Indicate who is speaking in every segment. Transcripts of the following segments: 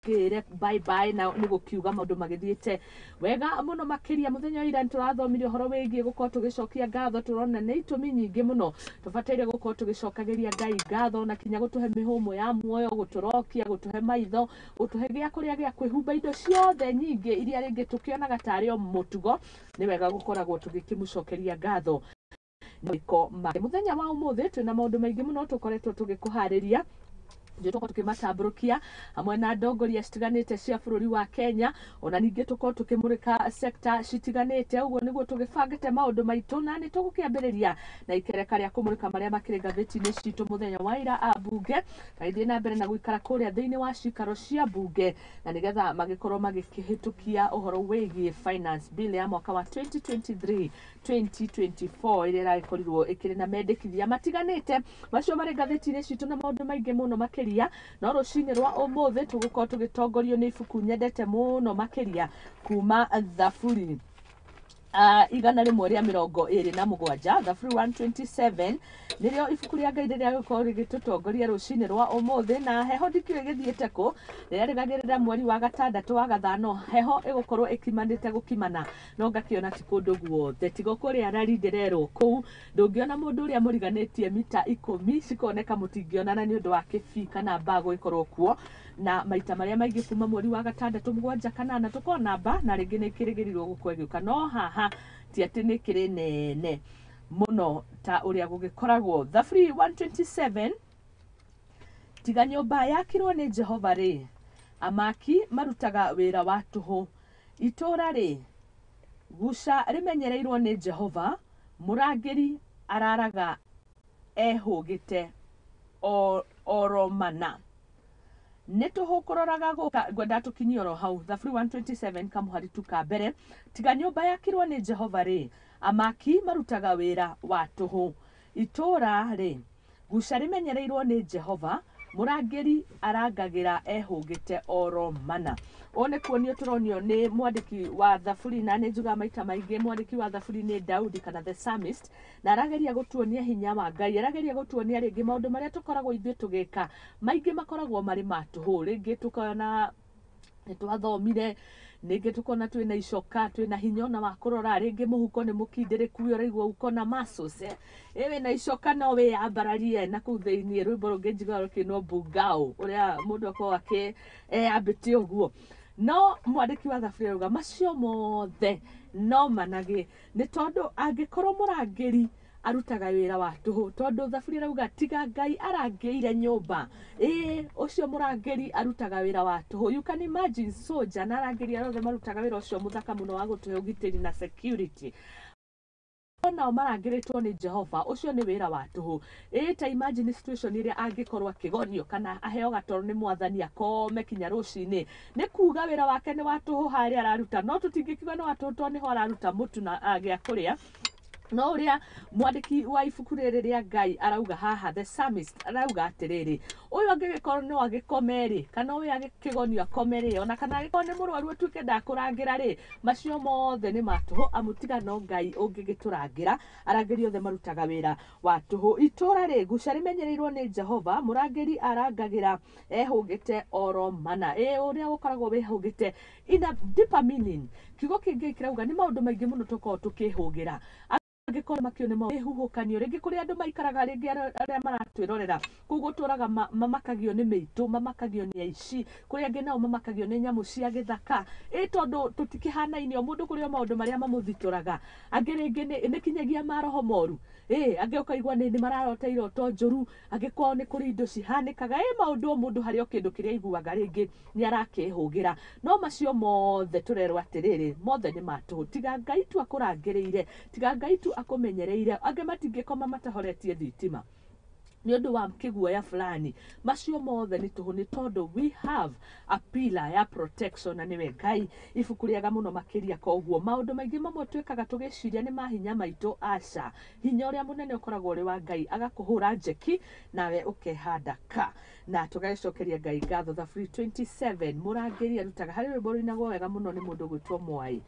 Speaker 1: Ngĩre bye bye na nĩ gũkiuga maũndũ magĩthiĩte wega mũno makĩria. Mũthenya wa ira nĩtũrathomire ũhoro wĩgiĩ gũkorwo tũgĩcokia ngatho. Tũrona nĩ itũmi nyingĩ mũno tũbataire gũkorwo tũgĩcokagĩria Ngai ngatho, na kinya gũtũhe mĩhũmũ ya muoyo, gũtũrokia, gũtũhe maitho, gũtũhe gĩa kũrĩa, gĩa kwĩhumba, indo ciothe nyingĩ iria rĩngĩ tũkĩonaga tarĩ o mũtugo. Nĩ wega gũkoragwo tũgĩkĩmũcokeria ngatho mawĩko make. Mũthenya wa ũmũthĩ twĩna maũndũ maingĩ mũno tũkoretwo tũgĩkũharĩria, tũkorwo tũkĩmatambũrũkia hamwe na ndongoria citiganĩte cia bũrũri wa Kenya, ona ningĩ tũkorwo tũkĩmũrĩka sector citiganĩte. Ũguo nĩguo tũgĩbangĩte maũndũ maitũ, na nĩ tũgũkĩambĩrĩria na ikereka rĩa kũmũrĩka marĩa makĩrĩ ngathĩti-inĩ citũ. Mũthenya wa ira ambunge magĩthiĩ na mbere na gũikara kũrĩa thĩinĩ wa cikaro cia mbunge, na nĩgetha magĩkorwo magĩkĩhĩtũkia ũhoro wĩgiĩ finance bill ya mwaka wa 2023 2024, ĩrĩa ĩragĩkorirwo ĩkĩrĩ na mendekithia matiganĩte. Macio marĩ ngathĩti-inĩ citũ na maũndũ maingĩ mũno makĩria. No rũcinĩ rwa ũmũthĩ tũgũkorwo tũgĩtongorio nĩ ibuku nyendete mũno makĩria, kuma Thaburi 127, Thaburi 127 nĩrĩo ibuku rĩa Ngai rĩrĩa gũkorwo rĩgĩtũtongoria rũcinĩ rwa ũmũthĩ. Na heho ndikĩũĩ gĩthiĩte kũ, rĩrĩa rĩgagĩrĩra mweri wa gatandatũ, wa gathano, heho ĩgũkorwo ĩkimanĩte gũkimana, no ngakĩona ti kũndũ guothe tigo kũrĩa rari. Ndĩrerwo kũu ndũngĩona mũndũ ũrĩa mũriganĩtie mita 10 cikoneka, mũtingĩonana nĩ ũndũ wa kĩbii kana mbaa gũgĩkorwo kuo. Na maita marĩa maingĩ kuma mweri wa gatandatũ, mũgwanja, kanana tũkona mba, na rĩngĩ nĩ ĩkĩrĩgĩrĩrwo gũkorwo ĩgĩũka, no haha ti atĩ nĩ ĩkĩrĩ nene mũno ta ũrĩa gũgĩkoragwo. Thaburi 127: Tiga nyũmba yakirwo nĩ Jehova rĩ, amaki marutaga wĩra wa tũhũ. Itũũra rĩ, guca rĩmenyereirwo nĩ Jehova, mũrangĩri araraga ehũgĩte oromana. Nĩ tũhũ kũroraga gũka. Ngwenda tũkinyie oro hau, Thaburi 127 kamũhari tu ka mbere. Tiga nyũmba yakirwo nĩ Jehova rĩ, amaki marutaga wĩra wa tũhũ. Itũũra rĩ, guca rĩmenyereirwo nĩ Jehova, mũrangĩri arangagĩra ehũgĩte oro mana. Ũũ nĩ kuonio tũronio nĩ mwandĩki wa Thaburi, na nĩ njugaga maita maingĩ mwandĩki wa Thaburi nĩ Daudi kana the psalmist, na arageria gũtuonia hinya wa Ngai, arageria gũtuonia rĩngĩ maũndũ marĩa tũkoragwo ithuĩ tũgĩka maingĩ makoragwo marĩ ma tũhũ. Rĩngĩ tũkona nĩ twathomire, rĩngĩ tũkona twĩna icoka, twĩna hinya ona wa kũrora, rĩngĩ mũhuko nĩ mũkindĩrĩku, ũraigua ukona muscles, eh? Ĩ wĩna icoka no wĩyambararie na kũu thĩiniĩ. Rwĩmbo rũngĩ njiguaga rũkĩinwo mbungao, ũrĩa mũndũ akoragwo akĩ eyambĩte ũguo. No mwandĩki wa Thaburi arauga macio mothe no managĩ, nĩ tondũ angĩkorwo mũrangĩri arutaga wĩra wa tũhũ, tondũ Thaburi arauga tiga Ngai arangĩire nyũmba, ĩĩ ũcio mũrangĩri arutaga wĩra wa tũhũ. You can imagine soldier na arangĩri arĩa othe marutaga wĩra ũcio mũthaka mũno wa gũtũhe ũgitĩri na security, nao marangĩrĩtwo nĩ Jehova, ũcio nĩ wĩra wa tũhũ. Ĩ ta imagine situation ĩrĩa angĩkorwo akĩgonio kana aheo gatoro nĩ Mwathani akome kinya rũcinĩ, nĩ kuga wĩra wake nĩ wa tũhũ harĩa araruta. No tũtingĩkiuga nĩ wa tũhũ tondũ nĩho araruta mũtu na gĩa kũrĩa. No ũrĩa mwandĩki wa ibuku rĩrĩ rĩa Ngai arauga haha, the psalmist arauga atĩrĩrĩ, ũyũ angĩgĩkorwo no agĩkome rĩ, kana ũyũ agĩkĩgonio akome rĩ, ona kana angĩkorwo nĩ mũrwaru atuĩke ndakũrangĩra rĩ, macio mothe nĩ ma tũhũ, amu tiga no Ngai ũngĩgĩtũrangĩra, arangĩri othe marutaga wĩra wa tũhũ. Itũũra rĩ, guca rĩmenyereirwo nĩ Jehova, mũrangĩri arangagĩra ehũgĩte oro mana. Ĩ ũrĩa ũkoragwo wĩhũgĩte, in a deeper meaning, kiugo kĩngĩ kĩrauga nĩ maũndũ maingĩ mũno tũkoragwo tũkĩhũgĩra, angĩkorwo makio nĩ mĩhuhũkanio. Rĩngĩ kũrĩa andũ maikaraga, rĩngĩ arĩa maratwĩrorera kũu gũtũraga mamakagio nĩ mĩitũ, mamakagio nĩ aici, kũrĩa angĩ nao mamakagio nĩ nyamũ cia gĩthaka. Ĩ tondũ tũtikĩhanaine, o mũndũ kũrĩ o maũndũ marĩa mamũthitũraga. Angĩ rĩngĩ nĩ kinyagia maroho moru, ĩ angĩ ũkaigua nĩ mararota iroto njũru, angĩ kwao nĩ kũrĩ indo cihanĩkaga. Ĩ maũndũ o mũndũ harĩ o kĩndũ kĩrĩa aiguaga rĩngĩ nĩ arakĩhũgĩra. No macio mothe tũrerwo atĩrĩrĩ, mothe nĩ ma tũhũ tiga Ngai tu akũrangĩrĩire, tiga Ngai tu akũmenyereire. Angĩ matingĩkoma matahoretie thitima nĩ ũndũ wa kĩguoya fulani. Macio mothe nĩ tũhũ, nĩ tondũ we have a pillar ya protection, na nĩwe Ngai. Ibuku rĩega mũno makĩria. Koguo maũndũ maingĩ mamwe twĩkaga tũgĩciria nĩ mahinya maitũ, aca, hinya ũrĩa mũnene ũkoragwo ũrĩ wa Ngai. Agakũhũra njeki nawe ũkehanda ka, na tũgagĩcokeria Ngai ngatho. Thaburi 27, mũrangĩri arutaga, harĩ rwĩmbo rũinagwo wega mũno nĩ mũndũ gwĩtwo Mwai.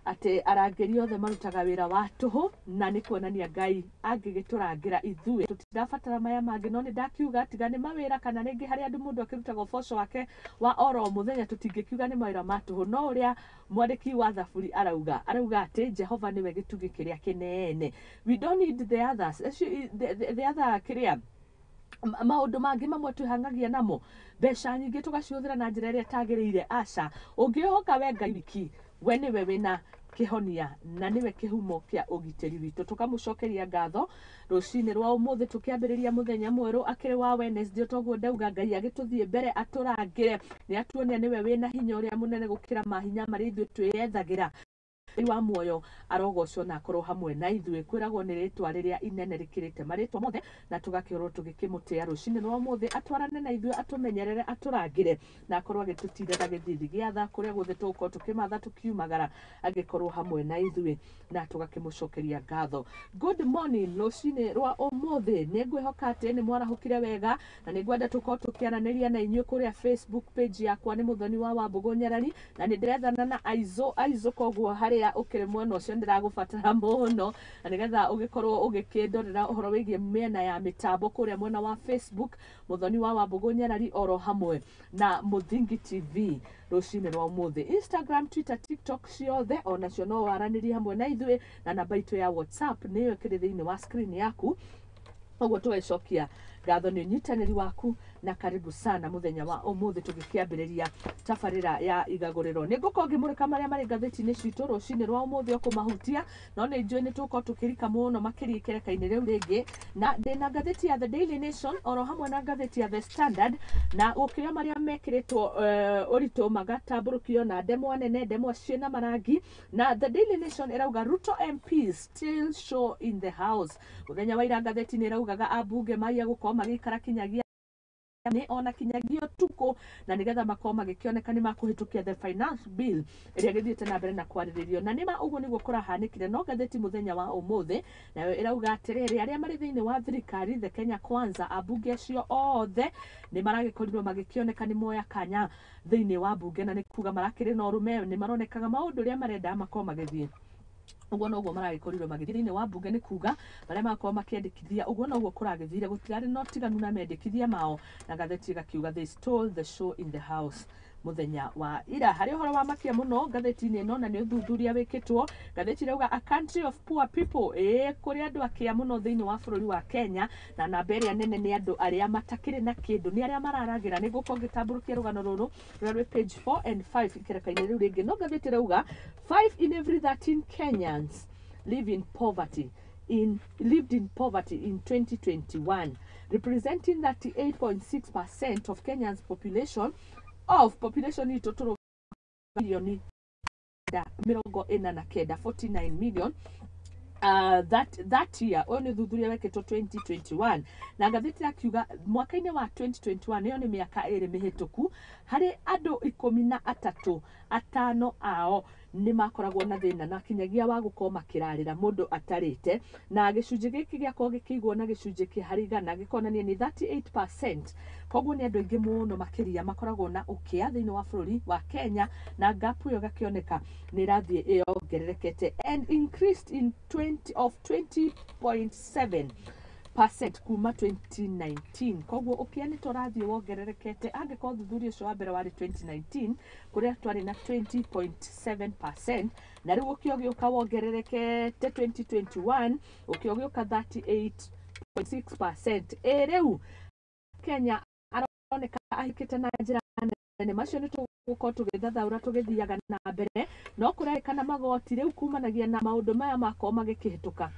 Speaker 1: Atĩ arangĩri othe marutaga wĩra wa tũhũ, na nĩ kuonania Ngai angĩgĩtũrangĩra ithuĩ tũtirabatara maya mangĩ. No nĩ ndakiuga tiga nĩ mawĩra kana rĩngĩ harĩa andũ mũndũ akĩrutaga ũboco wake wa oro mũthenya, tũtingĩkiuga nĩ mawĩra ma tũhũ. No ũrĩa mwandĩki wa thaburi arauga atĩ Jehova nĩwe gĩtugĩ kĩrĩa kĩnene. We don't need the others. Acio the other kĩrĩa maũndũ mangĩ mamwe twĩhangagia namo, mbeca nyingĩ tũgacihũthĩra na njĩra ĩrĩa ĩtagĩrĩire. Aca, ũngĩhoka we Ngai wiki, we nĩwe wĩna kĩhonia na nĩwe kĩhumo kĩa ũgitĩri witũ. Tũkamũcokeria ngatho rũcinĩ rwa ũmũthĩ tũkĩambĩrĩria mũthenya mwerũ akĩrĩ wa Wednesday. Toguo ndauga, Ngai agĩtũthiĩ mbere, atũrangĩre, nĩ atuonia nĩwe wĩna hinya ũrĩa mũnene gũkĩra mahinya marĩa ithuĩ twĩyethagĩra. Ngai wa muoyo arogocwo na akorwo hamwe na ithuĩ. Kwĩragwo nĩ rĩtwa rĩrĩa inene rĩkĩrĩte marĩtwa mothe, na tũgakĩorwo tũgĩkĩmũtĩa rũcinĩ rwa ũmũthĩ. Atwarane na ithuĩ, atũmenyerere, atũrangĩre na akorwo agĩtũtirĩra gĩthithi gĩa tha kũrĩa guothe tũgũkorwo tũkĩmatha tũkiumagara, agĩkorwo hamwe na ithuĩ na tũgakĩmũcokeria ngatho. Good morning rũcinĩ rwa ũmũthĩ. Nĩ ngwĩhoka atĩ nĩ mwarahũkire wega, na nĩ ngwenda tũkorwo tũkĩaranĩria na inyuĩ kũrĩa Facebook page yakwa nĩ Mũthoni wa Wambũgũ Nyarari, na nĩ ndĩrethana na Aizo Aizo. Koguo harĩa ũkĩrĩ mwena ũcio ndĩragũbatara mũno, na nĩgetha ũgĩkorwo ũgĩkĩndorera ũhoro wĩgiĩ mĩena ya mĩtambo kũrĩa mwena wa Facebook, Mũthoni wa Wambũgũ Nyarari, oro hamwe na Mũthingi TV rũcinĩ rwa ũmũthĩ. Instagram, Twitter, TikTok ciothe onacio no waranĩrie hamwe na ithuĩ, na namba itũ ya WhatsApp nĩyo ĩkĩrĩ thĩinĩ wa screen yaku. Ũguo tũgagĩcokia ngatho nĩ ũnyitanĩri waku, na karibu sana mũthenya wa ũmũthĩ tũgĩkĩambĩrĩria tabarĩra ya igagũrĩro. Nĩ ngũkorwo ngĩmũrĩka marĩa marĩ ngathĩti-inĩ citũ rũcinĩ rwa ũmũthĩ ũkũmahutia, no nĩ njũĩ nĩ tũgũkorwo tũkĩrika mũno makĩria ikereka-inĩ rĩu rĩngĩ. Na ndĩna ngathĩti ya The Daily Nation oro hamwe na ngathĩti ya The Standard, na gũkĩrĩ marĩa mekĩrĩtwo ũritũ magatambũrũkio na ndemwa nene, ndemwa ciĩna marangi. Na The Daily Nation ĩrauga, "Ruto MPs still show in the house." Mũthenya wa ira ngathĩti nĩ ĩraugaga ambunge maia gũkorwo magĩikara kinyagia nĩ ona kinyagia ũtukũ, na nĩgetha makorwo magĩkĩoneka nĩ makũhĩtũkia the Finance Bill ĩrĩa ĩgĩthiĩte na mbere na kwarĩrĩrio. Na nĩma ũguo nĩguo kũrahanĩkire. No ngathĩti mũthenya wa ũmũthĩ nayo ĩrauga atĩrĩrĩ, arĩa marĩ thĩinĩ wa thirikari, the Kenya Kwanza, ambunge acio othe nĩ maragĩkorirwo magĩkĩoneka nĩ moya kanya thĩinĩ wa mbunge, na nĩ kuga marakĩrĩ na ũrũme, nĩ maronekaga maũndũ ũrĩa marenda makorwo magĩthiĩ ũguo noguo maragĩkorirwo magĩthiĩ thĩinĩ wa mbunge. Nĩ kuga marĩa makorwo makĩendekithia ũguo noguo kũragĩthire, gũtirarĩ na ũtiganu na mendekithia mao. Na ngathĩti ĩgakiuga, "They stole the show in the house." Mũthenya wa ira harĩ ũhoro wa makia mũno ngathĩti-inĩ ĩno, na nĩ ũthuthuria wĩkĩtwo. Ngathĩti ĩrauga, "A country of poor people." Ĩĩ, kũrĩ andũ akĩa mũno thĩinĩ wa bũrũri wa Kenya, na namba ĩrĩa nene nĩ andũ arĩa matakĩrĩ na kĩndũ, nĩ arĩa mararagĩra. Nĩ ngũkorwo ngĩtambũrũkia rũgano rũrũ rũrĩa rwĩ page 4 and 5 ikereka-inĩ rĩu rĩngĩ. No ngathĩti ĩrauga, 5 in every 13 Kenyans live in poverty in lived in poverty in 2021, representing 38.6% of Kenya's population of population itũ tũrũ milioni 49, 49 million that year. Ũyũ nĩ ũthuthuria wekĩtwo 2021, na ngathĩti yakiuga mwaka-inĩ wa 2021, ĩyo nĩ mĩaka 2 mĩhĩtũku, harĩ andũ 13, atano ao nĩ makoragwo na thĩna na kinyagia wa gũkorwo makĩrarĩra mũndũ atarĩte. Na gĩcunjĩ gĩkĩ gĩakorwo gĩkĩigwo na gĩcunjĩ kĩa harĩ igana gĩkonania nĩ 38%. Koguo nĩ andũ aingĩ mũno makĩria makoragwo na ũkĩa thĩinĩ wa bũrũri wa Kenya, na gap ĩyo ĩgakĩoneka nĩ ĩrathiĩ ĩyongererekete, and increased in 20 of 20.7% kuma 2019. Koguo ũkĩa nĩ tũrathiĩ wongererekete. Angĩkorwo ũthuthuria ũcio wa mbere warĩ 2019 kũrĩa twarĩ na 20.7%, na rĩu ũkĩa ũgĩũka wongererekete 2021, ũkĩa ũgĩũka 38.6%. Ĩ rĩu Kenya aroneka ahĩkĩte na njĩra nene. Macio nĩ tũgũkorwo tũgĩthathaũra tũgĩthiaga na mbere. No kũrerĩkana magoti rĩu kumanagia na maũndũ maya makorwo magĩkĩhĩtũka,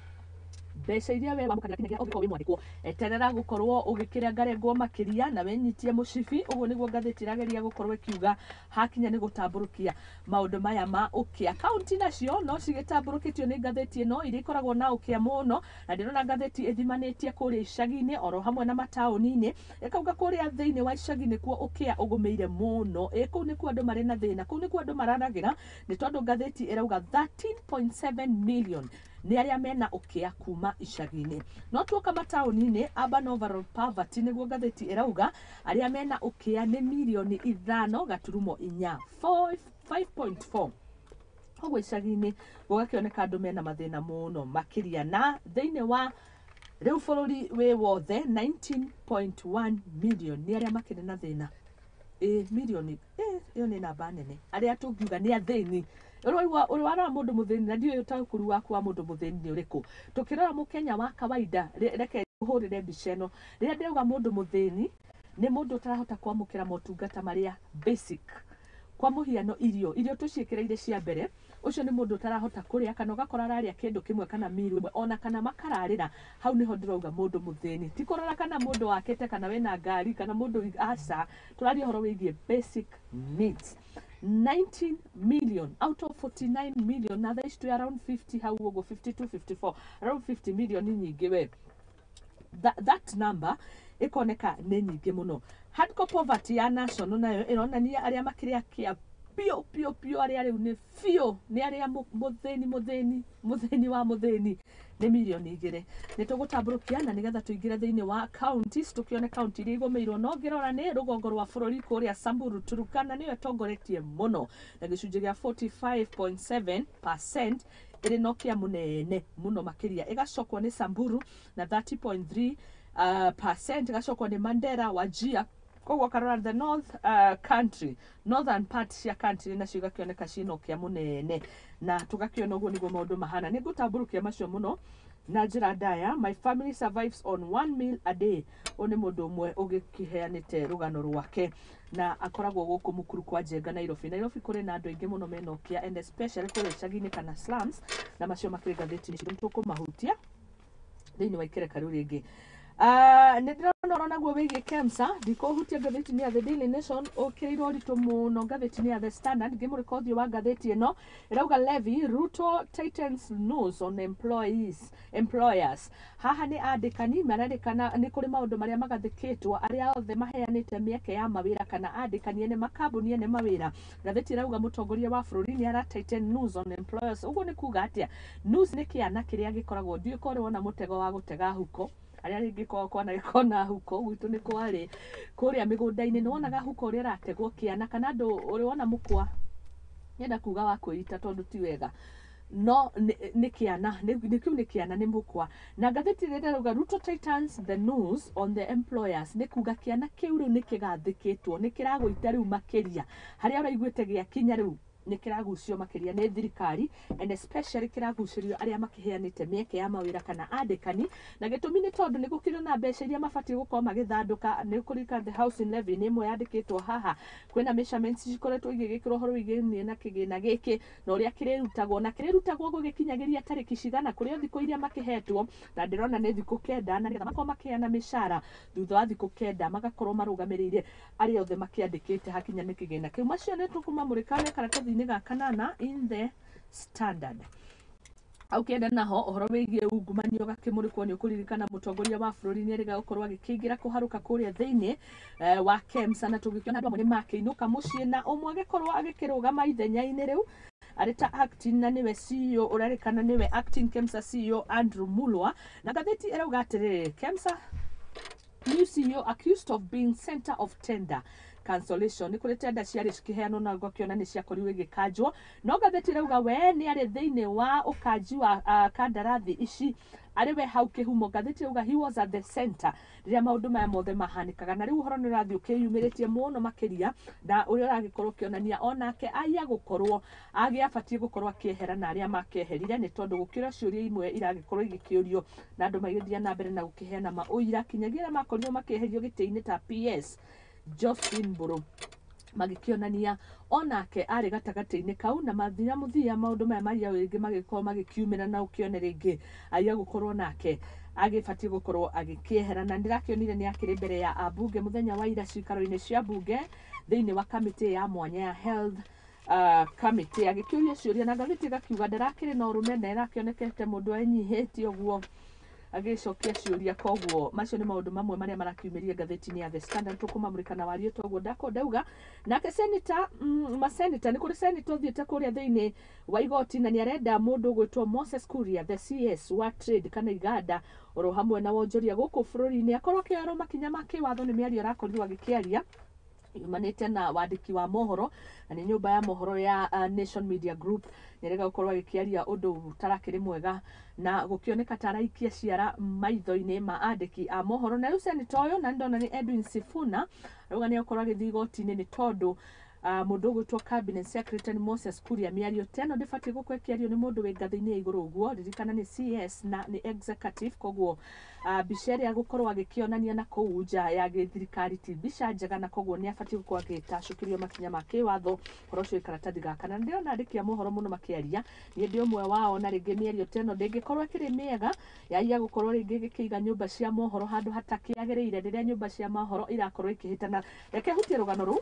Speaker 1: mbeca iria we wamũkagĩra kinyagia ũngĩkorwo wĩ mwandĩkwo, eterera gũkorwo ũgĩkĩrengarengwo makĩria na wĩnyitie mũcibi. Ũguo nĩguo ngathĩti ĩrageria gũkorwo ĩkiuga hakinya nĩ gũtambũrũkia maũndũ maya ma ũkĩa. Kaunti nacio no cigĩtambũrũkĩtio nĩ ngathĩti ĩno, iria ikoragwo na ũkĩa mũno, na ndĩrona ngathĩti ĩthimanĩtie kũrĩa icagi-inĩ oro hamwe na mataũni-inĩ. Ĩkauga kũrĩa thĩinĩ wa icagi nĩkuo ũkĩa ũgũmĩire mũno. Ĩ kũu nĩkuo andũ marĩ na thĩna, kũu nĩkuo andũ mararagĩra, nĩ tondũ ngathĩti ĩrauga 13.7 million nĩ arĩa mena ũkĩa kuma icagi-inĩ. No tuoka mataũni-inĩ, urban overall poverty nĩguo ngathĩti ĩrauga, arĩa mena ũkĩa nĩ mirioni 5.4, 5.4. Koguo icagi-inĩ gũgakĩoneka andũ mena mathĩna mũno makĩria. Na thĩinĩ wa rĩu bũrũri wĩ wothe, 19.1 million nĩ arĩa makĩrĩ na thĩna. Ĩ mirioni ĩyo nĩ namba nene, arĩa tũngiuga nĩ athĩni. Ũraigua ũrĩ warora mũndũ mũthĩni, na ndiũĩ ũtaũkũru waku wa mũndũ mũthĩni nĩ ũrĩkũ. Tũkĩrora mũkenya wa kawaida, reke hũrĩre mbica ĩno. Rĩrĩa ndĩrauga mũndũ mũthĩni nĩ mũndũ ũtarahota kwamũkĩra motungata marĩa basic, kwa mũhiano irio, irio tũciĩkĩrĩire cia mbere, ũcio nĩ mũndũ ũtarahota kũrĩa, kana ũgakora ararĩa kĩndũ kĩmwe kana miru ĩmwe, ona kana makararĩra hau. Nĩho ndĩrauga mũndũ mũthĩni. Ti kũrora kana mũndũ wakĩte, kana wĩna ngari, kana mũndũ, aca. Tũraria ũhoro wĩgiĩ basic needs. 19 million out of 49 million, na thaa ici twĩ around 50 hau ũguo, 52, 54, around 50 million. Nyingĩ we. That number ĩkoneka nĩ nyingĩ mũno. Hardcore poverty ya national nayo ĩronania arĩa makĩrĩa kĩa biũ biũ biũ, arĩa rĩu nĩ biũ nĩ arĩa mũthĩni mũthĩni mũthĩni wa mũthĩni, nĩ mirioni 2. Nĩ tũgũtambũrũkia na nĩgetha tũingĩre thĩinĩ wa counties, tũkĩone county iria igũmĩirwo. No ngĩrora nĩ rũgongo rwa bũrũri kũrĩa Samburu, Turkana nĩyo ĩtongoretie mũno na gĩcunjĩ gĩa 45.7%, ĩrĩ na ũkĩa mũnene mũno makĩria. Ĩgacokwo nĩ Samburu na 30.3 percent, ĩgacokwo nĩ Mandera, Wajir. Koguo karora the north country, northern part cia country nacio igakĩoneka ciĩna ũkĩa mũnene, na tũgakĩona ũguo nĩguo maũndũ mahana. Nĩ ngũtambũrũkia macio mũno na njĩra ndaya. "My family survives on one meal a day." Ũyũ nĩ mũndũ ũmwe ũgĩkĩheanĩte rũgano rwake na akoragwo gũkũ Mukuru kwa Njenga, Nairobi. Nairobi kũrĩ na andũ aingĩ mũno mena ũkĩa, and especially kũrĩa icagi-inĩ kana slums, na macio makĩrĩ ngathĩti-inĩ citũ, tũkũmahutia thĩinĩ wa ikereka rĩu rĩngĩ. Nĩ ndĩrona ũhoro naguo wĩgiĩ KEMSA, ndikũhutia ngathĩti-inĩ ya The Daily Nation, ũkĩrĩirwo ũritũ mũno ngathĩti-inĩ ya The Standard. Ngĩmũrĩka ũthiũ wa ngathĩti ĩno, ĩrauga "Levy Ruto tightens noose on employees, employers". Haha nĩ andĩkani marerĩkana nĩ kũrĩ maũndũ marĩa magathĩkĩtwo arĩa othe maheanĩte mĩeke ya mawĩra kana andĩkani ene makambuni ene mawĩra. Ngathĩti ĩrauga mũtongoria wa bũrũri nĩ ara tighten noose on employers. Ũguo nĩ kuga atĩa? Noose nĩ kĩana kĩrĩa gĩkoragwo, ndiũĩ korwo wona mũtego wa gũtega huko, arĩa rĩngĩ korwo kwana gĩkona huko. Gwitũ nĩ kwarĩ kũrĩa mĩgũnda-inĩ, nĩ wonaga huko ũrĩa ĩrategwo kĩana, kana andũ ũrĩ wona mũkwa, nyenda kuga wa kwĩita tondũ ti wega, no nĩ kĩana, nĩ kĩu nĩ kĩana, nĩ mũkwa. Na ngathĩti ĩrĩa ĩrauga "Ruto tightens the noose on the employers" nĩ kuga kĩana kĩu rĩu nĩ kĩgathĩkĩtwo, nĩ kĩragũita rĩu makĩria. Harĩa ũraiguĩte gĩakinya rĩu nĩ kĩragucio makĩria nĩ thirikari, and especially kĩragucĩrio arĩa makĩheanĩte mĩeke ya mawĩra kana andĩkani. Na gĩtũmi nĩ tondũ nĩ gũkĩrĩ na mbeca iria mabatiĩ gũkorwo magĩthandũka. Nĩ kũririkana the housing levy nĩ ĩmwe yandĩkĩtwo haha. Kwĩna measurements cikoretwo igĩgĩkĩrwo ũhoro wĩgiĩ na kĩgĩna gĩkĩ na ũrĩa kĩrĩrutagwo, na kĩrĩrutagwo gũgĩkinyagĩria tarĩki cigana, kũrĩ o thikũ iria makĩhetwo, na ndĩrona nĩ thikũ 9, na nĩgetha makorwo makĩheana mĩcara thutha wa thikũ 9, magakorwo marũgamĩrĩire arĩa othe makĩandĩkĩte hakinya nĩ kĩgĩna kĩu. Macio nĩ tũkũmamũrĩka me karatathi-inĩ ga kanana in The Standard. Au kĩenda naho ũhoro wĩgiĩ ungumania ũgakĩmũrĩkwo. Nĩ ũkũririkana mũtongoria wa bũrũri nĩ erĩga gũkorwo agĩkĩingĩra kũharũka kũrĩa thĩinĩ wa KEMSA, na tũgĩkĩona andũ amwe nĩ makĩinũka mũciĩ, na ũmwe agĩkorwo agĩkĩrũgama ithenya-inĩ rĩu arĩ ta acting, na nĩwe CEO ũrerĩkana nĩwe acting KEMSA CEO Andrew Mulwa. Na ngathĩti ĩrauga atĩrĩrĩ, "KEMSA new CEO accused of being center of tender cancellation". Nĩ kũrĩ tenda ciarĩ cikĩheanwo na ngakĩona nĩ ciakorirwo igĩkanjwo, no ngathĩti ĩrauga we nĩ arĩ thĩinĩ wa ũkanji wa kandarathi ici, arĩ we hau kĩhumo. Ngathĩti ĩrauga he was at the center rĩrĩa maũndũ maya mothe mahanĩkaga, na rĩu ũhoro nĩ ũrathiĩ ũkĩyumĩrĩtie mũno makĩria, na ũrĩa ũragĩkorwo ũkĩonania onake aya gũkorwo agĩabatiĩ gũkorwo akĩehera na arĩa makĩeherire, nĩ tondũ gũkĩra ciũria imwe iragĩkorwo igĩkĩũrio na andũ magĩthiĩ na mbere na gũkĩheana maũira, kinyagia arĩa makorirwo makĩeherio gĩtĩ-inĩ ta PS Josephine Mburu, magĩkĩonania onake arĩ gatagatĩ-inĩ kau. Na mathia mũthia maũndũ maya maria rĩngĩ magĩkorwo magĩkiumĩra na ũkĩone rĩngĩ aya gũkorwo nake agĩbatiĩ gũkorwo agĩkĩehera. Na ndĩrakĩonire nĩ akĩrĩ mbere ya ambunge mũthenya wa ira cikaro-inĩ cia mbunge thĩinĩ wa kamĩtĩ ya mwanya ya health committee, agĩkĩũria ciũria, na ngathĩti ĩgakiuga ndarakĩrĩ na ũrũme na ĩrakĩonekete mũndũ enyihĩtie ũguo agĩcokia ciũria. Koguo macio nĩ maũndũ mamwe marĩa marakiumĩria ngathĩti-inĩ ya The Standard, tũkũmamũrĩka na wario toguo ndako ndauga. Nake senator, masenata, nĩ kũrĩ senator ũthiĩte kũrĩa thĩinĩ wa igoti na nĩ arenda mũndũ ũgwĩtwo Moses Kuria, the CS wa trade kana iganda oro hamwe na wonjoria gũkũ bũrũri-inĩ, akorwo akĩoerwo makinya ma kĩwatho nĩ mĩario arakorirwo agĩkĩaria. Yumanĩte na wandĩki wa mohoro na nĩ nyũmba ya mohoro ya Nation Media Group. Nĩarega gũkorwo agĩkĩaria ũndũ ũtarakĩrĩ mwega na gũkĩoneka ta araikia ciara maitho-inĩ ma andĩki a mohoro. Na rĩu senator ũyũ, na nĩndona nĩ Edwin Sifuna, arauga nĩ akorwo agĩthiĩ igoti-inĩ nĩ tondũ mũndũ ũgwĩtwo cabinet secretary Moses Kuria, mĩario ta ĩno ndĩbatiĩ gũkorwo ĩkĩario nĩ mũndũ wĩ ngathĩ-inĩ ya igũrũ ũguo. Ririkana nĩ CS na nĩ executive, koguo mbica ĩrĩa gũkorwo agĩkĩonania na kũu nja ya gĩthirikari ti mbica njega, na koguo nĩ abatiĩ gũkorwo agĩtacũkĩrio makinya ma kĩwatho. Ũhoro ũcio wĩ karatathi gaka, na ndĩrona andĩki a mohoro mũno makĩaria, niĩ ndĩ ũmwe wao, na rĩngĩ mĩario ta ĩno ndĩngĩkorwo ĩkĩrĩ mĩega yaia gũkorwo rĩngĩ ĩgĩkĩiga nyũmba cia mohoro handũ hatakĩagĩrĩire rĩrĩa nyũmba cia mohoro irakorwo ikĩhĩtana. Reke hutie rũgano rũu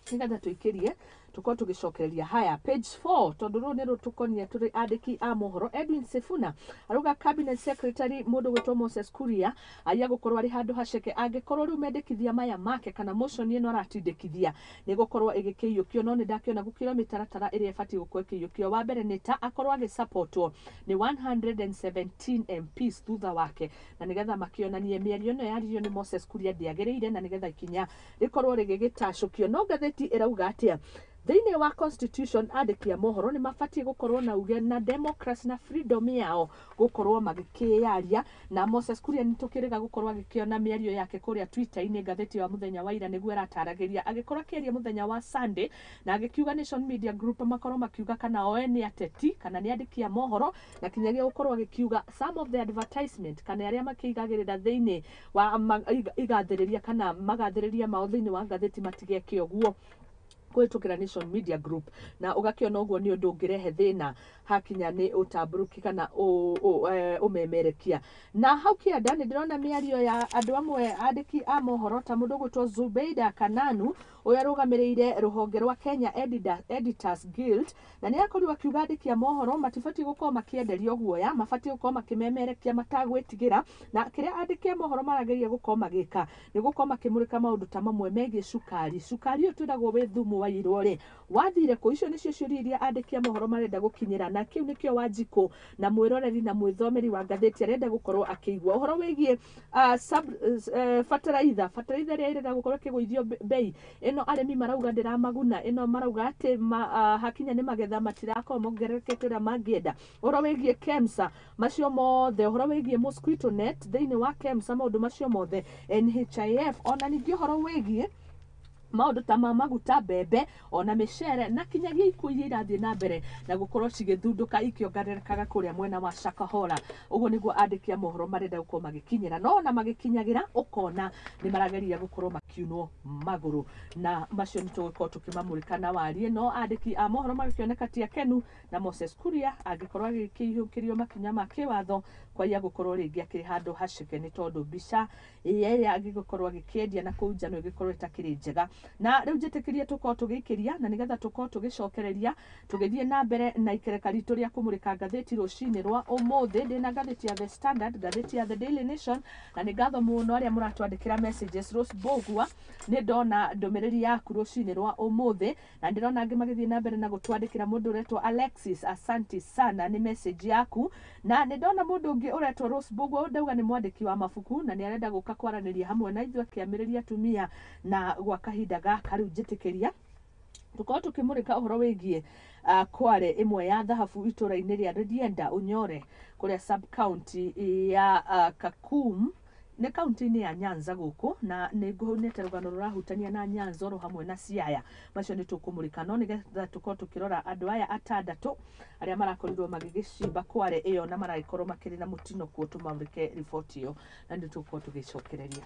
Speaker 1: nĩgetha tũikĩrie tũkorwo tũgĩcokereria haya page 4, tondũ rũrũ nĩ rũtũkonie tũrĩ andĩki a mohoro. Edwin Sifuna arauga cabinet secretary mũndũ gwĩtwo Moses Kuria aiya gũkorwo arĩ handũ haceke angĩkorwo rĩu mendekithia maya make kana motion ĩno aratindĩkithia nĩ gũkorwo ĩgĩkĩiyũkio. No nĩ ndakĩona gũkĩra mĩtaratara ĩrĩa ĩbatiĩ gũkorwo ĩkĩiyũkio. Wa mbere nĩ ta akorwo agĩsupportwo nĩ 117 MPs thutha wake, na nĩgetha makĩonanie mĩario ĩno yaririo nĩ Moses Kuria ndĩagĩrĩire, na nĩgetha ikinya rĩkorwo rĩgĩgĩtacũkio. No ngathĩti ĩrauga atĩa? Thĩinĩ wa constitution, andĩki a mohoro nĩ mabatiĩ gũkorwo na uge na democracy na freedom yao gũkorwo magĩkĩyaria. Na Moses Kuria nĩ tũkĩrĩga gũkorwo agĩkĩona mĩario yake kũrĩa Twitter-inĩ, ngathĩti ya mũthenya wa ira nĩguo ĩrataragĩria, agĩkorwo akĩaria mũthenya wa Sunday na agĩkiuga Nation Media Group makorwo makiuga kana o nĩ ateti kana nĩ andĩki a mohoro, na kinyagia gũkorwo agĩkiuga some of the advertisement kana arĩa makĩigagĩrĩra thĩinĩ wa igathĩrĩria kana magathĩrĩria mao thĩinĩ wa ngathĩti matigeke ũguo kũhĩtũkĩra Nation Media Group. Na ũgakĩona ũguo nĩ ũndũ ũngĩrehe thĩna hakinya nĩ ũtambũrũki kana ũmemerekia. Na hau kĩanda nĩ ndĩrona mĩario ya andũ amwe andĩki a mohoro ta mũndũ ũgwĩtwo Zubeida Kananu, ũrĩa arũgamĩrĩire rũhonge rwa Kenya Editors Guild, na nĩ akorirwo akiuga andĩki a mohoro matibatiĩ gũkorwo makĩenderio guoya, mabatiĩ gũkorwo makĩmemerekia matagwĩtigĩra. Na kĩrĩa andĩki a mohoro marageria gũkorwo magĩka nĩ gũkorwo makĩmũrĩka maũndũ ta mamwe megiĩ cukari. Cukari ũyũ twĩragwo wĩ thumu wa irwo rĩ, wathire kũ? Icio nĩcio ciũria iria andĩki a mohoro marenda gũkinyĩra, na kĩu nĩkĩo Wanjikũ na mwĩroreri na mwĩthomeri wa ngathĩti arenda gũkorwo akĩigua. Ũhoro wĩgiĩ sub, bataraitha, bataraitha ĩrĩa ĩrenda gũkorwo ĩkĩgũithio bei ĩno, arĩmi marauga ndĩramaguna, ĩno marauga atĩ hakinya nĩ magetha matirakorwo mongererekete ũrĩa mangĩenda. Ũhoro wĩgiĩ KEMSA, macio mothe, ũhoro wĩgiĩ mosquito net thĩinĩ wa KEMSA, maũndũ macio mothe, NHIF, ona ningĩ ũhoro wĩgiĩ maũndũ ta ma maguta, mbembe ona mĩcere, na kinyagia ikuũ iria irathiĩ na mbere na gũkorwo cigĩthundũka ikĩongererekaga kũrĩa mwena wa Shakahola. Ũguo nĩguo andĩki a mohoro marenda gũkorwo magĩkinyĩra, no ona magĩkinyagĩra ũkona nĩ marageria gũkorwo makiunwo magũrũ, na macio nĩ tũgũkorwo tũkĩmamũrĩka na warie. No andĩki a mohoro magĩkĩoneka ti akenu na Moses Kuria angĩkorwo agĩkĩiyũkĩrio makinya ma kĩwatho kwaiya gũkorwo rĩngĩ akĩrĩ handũ haceke, nĩ tondũ mbica ĩrĩa angĩgũkorwo agĩkĩendia na kũu nja no ĩgĩkorwo ĩtakĩrĩ njega. Na rĩu njĩtĩkĩrie tũkorwo tũgĩikĩria na nĩgetha tũkorwo tũgĩcokereria tũgĩthiĩ na mbere na ikereka ritũ rĩa kũmũrĩka ngathĩti rũcinĩ rwa ũmũthĩ. Ndĩna ngathĩti ya The Standard, ngathĩti ya The Daily Nation, na nĩ ngatho mũno arĩa mũratwandĩkĩra messages. Rose Mbũgua, nĩ ndona ndũmĩrĩri yaku rũcinĩ rwa ũmũthĩ, na ndĩrona angĩ magĩthiĩ na mbere na gũtwandĩkĩra. Mũndũ ũretwo Alexis, asanti sana nĩ message yaku. Na nĩ ndona mũndũ ũngĩ ũretwo Rose Mbũgua, ndauga nĩ mwandĩki wa mabuku na nĩ arenda gũka kwaranĩria hamwe na ithuĩ akĩamĩrĩria atumia na gwa kahinda gaka. Rĩu njĩtĩkĩria tũkorwo tũkĩmũrĩka ũhoro wĩgiĩ kware ĩmwe ya thahabu itũra-inĩ rĩa Redienda Unyore kũrĩa sub county ya Kakum, nĩ kaunti-inĩ ya Nyanza gũkũ, na nĩ ngũhunĩte rũgano rũrahutania na Nyanza oro hamwe na Siaya. Macio nĩ tũkũmũrĩka, no nĩgetha tũkorwo tũkĩrora andũ aya atandatũ arĩa marakorirwo magĩgĩcimba kware ĩyo na maragĩkorwo makĩrĩ na mũtino kuo, tũmamũrĩke riboti ĩyo na nĩ tũgũkorwo tũgĩcokereria.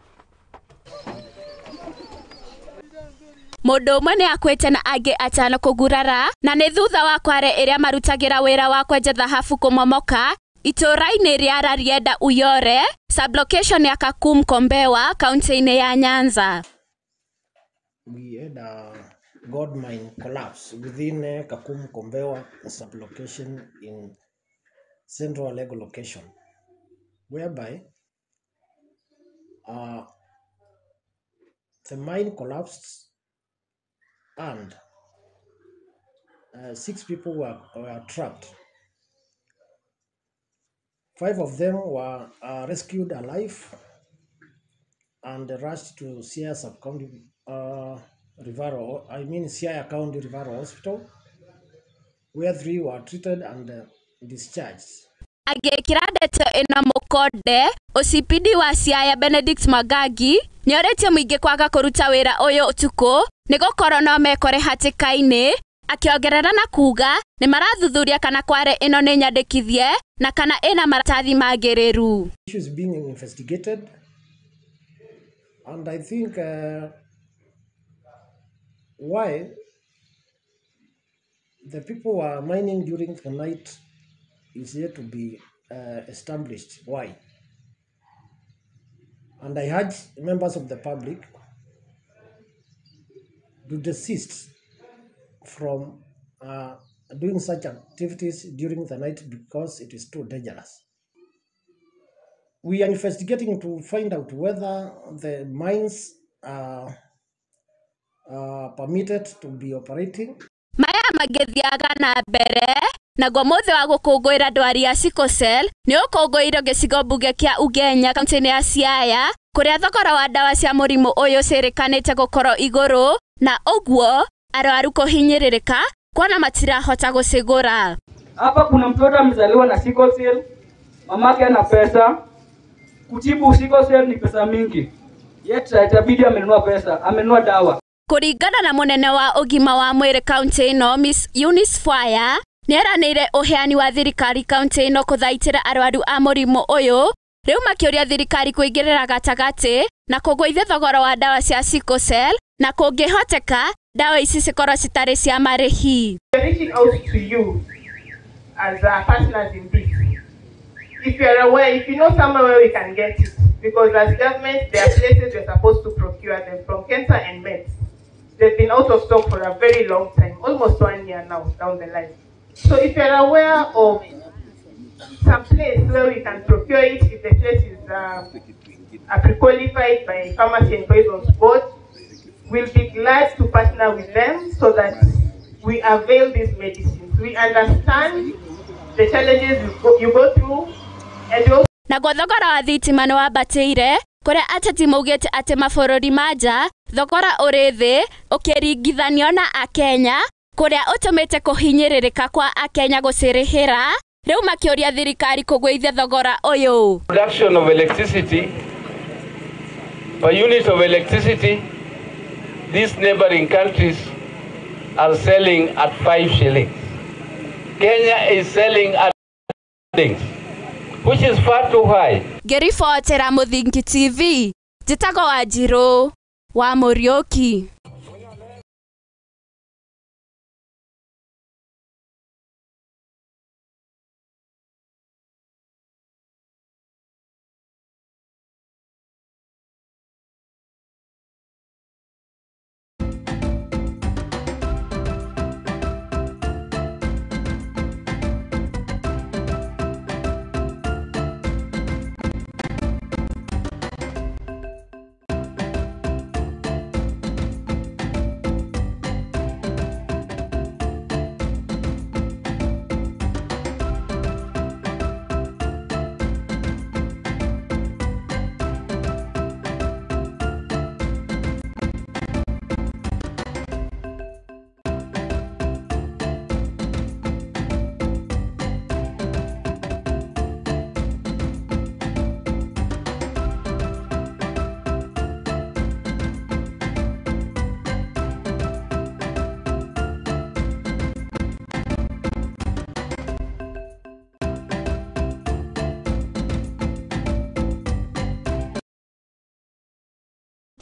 Speaker 2: Mũndũ ũmwe nĩ akuĩte na angĩ atano kũgurara, na nĩ thutha wa kware ĩrĩa marutagĩra wĩra wa kwenja thahabu kũmomoka itũũra-inĩ rĩa Rarieda Uyore, sublocation ya Kakum Kombewa, kaunti-inĩ ya Nyanza.
Speaker 3: We had a gold mine collapse within Kakum Kombewa sublocation in Central Alego location, whereby the mine collapsed and 6 people were trapped. 5 of them were rescued alive and rushed to Siaya Sub-County Referral, I mean Siaya County Referral Hospital, where 3 were treated and discharged.
Speaker 2: Agĩkĩra ndeto ĩno mũkonde, OCPD wa Siaya Benedict Magagi nĩorĩtie mũingĩ kwaga kũruta wĩra ũyũ ũtukũ nĩgũkorwo no mekore hatĩka-inĩ, akĩongerera na kuga nĩ marathuthuria kana kware ĩno nĩ nyandĩkithie na kana ĩna maratathi magĩrĩru.
Speaker 3: Issue is being investigated, and I think why the people were mining during the night is yet to be established. Why? And I urge members of the public to desist from doing such activities during the night because it is too dangerous. We are investigating to find out whether the mines are permitted to be operating.
Speaker 2: Maya magĩthiaga na mbere naguo mũthĩ wa gũkũngũĩra ndwari ya sickle cell nĩ ũkũngũĩirwo gĩcigo mbunge kĩa Ugenya kaunti-inĩ ya Siaya kũrĩa thogora wa ndawa cia mũrimũ ũyũ ciĩrĩkanĩte gũkorwo igũrũ na ũguo arwaru kũhinyĩrĩrĩka kuona matirahota gũcigũra.
Speaker 4: Hapa kuna mtoto amezaliwa na sickle cell, mamake ana pesa. Kutibu sickle cell ni pesa mingi. Yet itabidi amenunua pesa, amenunua dawa.
Speaker 2: Kũringana na mũnene wa ũgima wa mwĩrĩ kaunti ĩno Miss Eunice Fwaya nĩeranĩire ũheani wa thirikari kaunti ĩno kũthaitĩra arwaru a mũrimũ ũyũ rĩu makĩũria thirikari kũingĩrĩra gatagatĩ na kũgũithia thogora wa ndawa cia sickle cell na kũngĩhoteka ndawa ici cikorwo citarĩ cia marĩhi.
Speaker 5: We are reaching out to you as our partners in this. If you are aware, if you know somewhere where we can get it, because as government, there are places we're supposed to procure them from, Kenta and Meds. They've been out of stock for a very long time, almost 1 year now down the line. So if you're aware of some place where we can procure it, if the place is pre-qualified by Pharmacy and Poisons Board, we'll be glad to partner with them so that we avail these medicines. We understand the challenges you go through, and we also
Speaker 2: naguo thogora wa thitima nĩ wambatĩire kũrĩa ateti maugĩte atĩ mabũrũri ma nja thogora ũrĩ thĩ ũkĩringithanio na akenya kũrĩa ũtũmĩte kũhinyĩrĩrĩka kwa akenya gũcirĩhĩra rĩu makĩũria thirikari kũgũithia thogora ũyũ.
Speaker 6: Production of electricity per unit of electricity, these neighboring countries are selling at 5 shillings. Kenya is selling at shillings, which is far too high.
Speaker 2: Ngĩribotera Mũthingi TV, njĩtagwo Wanjirũ wa Mũriũki.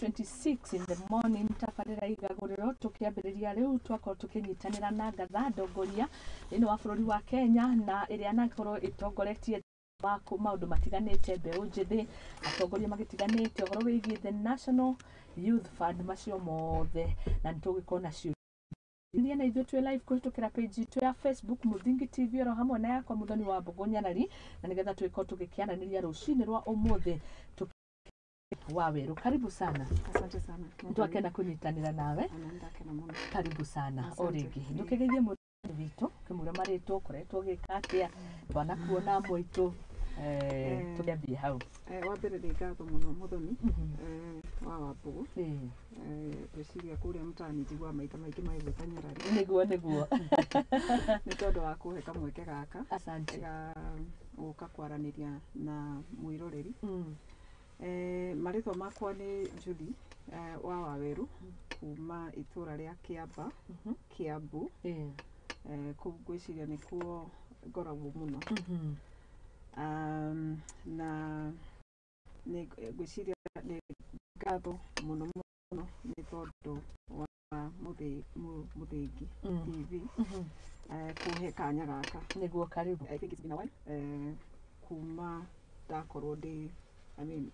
Speaker 1: 26 in the morning tabarĩra igagũrĩro tũkĩambĩrĩria rĩu twakorwo tũkĩnyitanĩra na ngatha ndongoria thĩinĩ wa bũrũri wa Kenya na ĩrĩa anakorwo ĩtongoretie wa maũndũ matiganĩte mbeũ njĩthĩ atongoria magĩtiganĩte ũhoro wĩgiĩ the National Youth Fund macio mothe na nĩtũgĩkorwo nacio iria na ithuĩ twĩ live kũhĩtũkĩra page itũ ya Facebook Mũthingi TV oro hamwe na yakwa Mũthoni wa Mbũgũ Nyarari na nĩgetha tũgĩkorwo tũgĩkĩaranĩria rũcinĩ rwa ũmũthĩ wa Weru. Karibu sana.
Speaker 7: Asante sana.
Speaker 1: Twakena kunyitanira nawe. Karibu sana. O rĩngĩ ndũkĩgeithie mũndũ witũ kĩmwĩre marĩtwa ũkoretwo ũgĩka atĩa twanakuona mwitũ tũkĩambie hau.
Speaker 7: Wa mbere nĩ ngatho mũno Mũthoni. wa Wambũgũ. Ngwĩciria kũrĩa mtaani njiguaga maita maingĩ magĩgwĩta Nyarari.
Speaker 1: Nĩguo.
Speaker 7: Nĩ tondũ wa kũhe kamweke gaka
Speaker 1: Asante.
Speaker 7: Ga gũka kwaranĩria na mwĩroreri. Marĩtwa makwa nĩ Judy wa Waweru kuma itũra rĩa Kĩamba, Kiambu. Kũu ngwĩciria nĩkuo ngoragwo mũno. Na nĩ ngwĩciria nĩ ngatho mũno mũno nĩ tondũ wa Mũthĩgi TV kũhe kanya gaka.
Speaker 1: Nĩguo, karibu.
Speaker 7: I think it's been a while kuma ndakorwo ndĩ, I mean,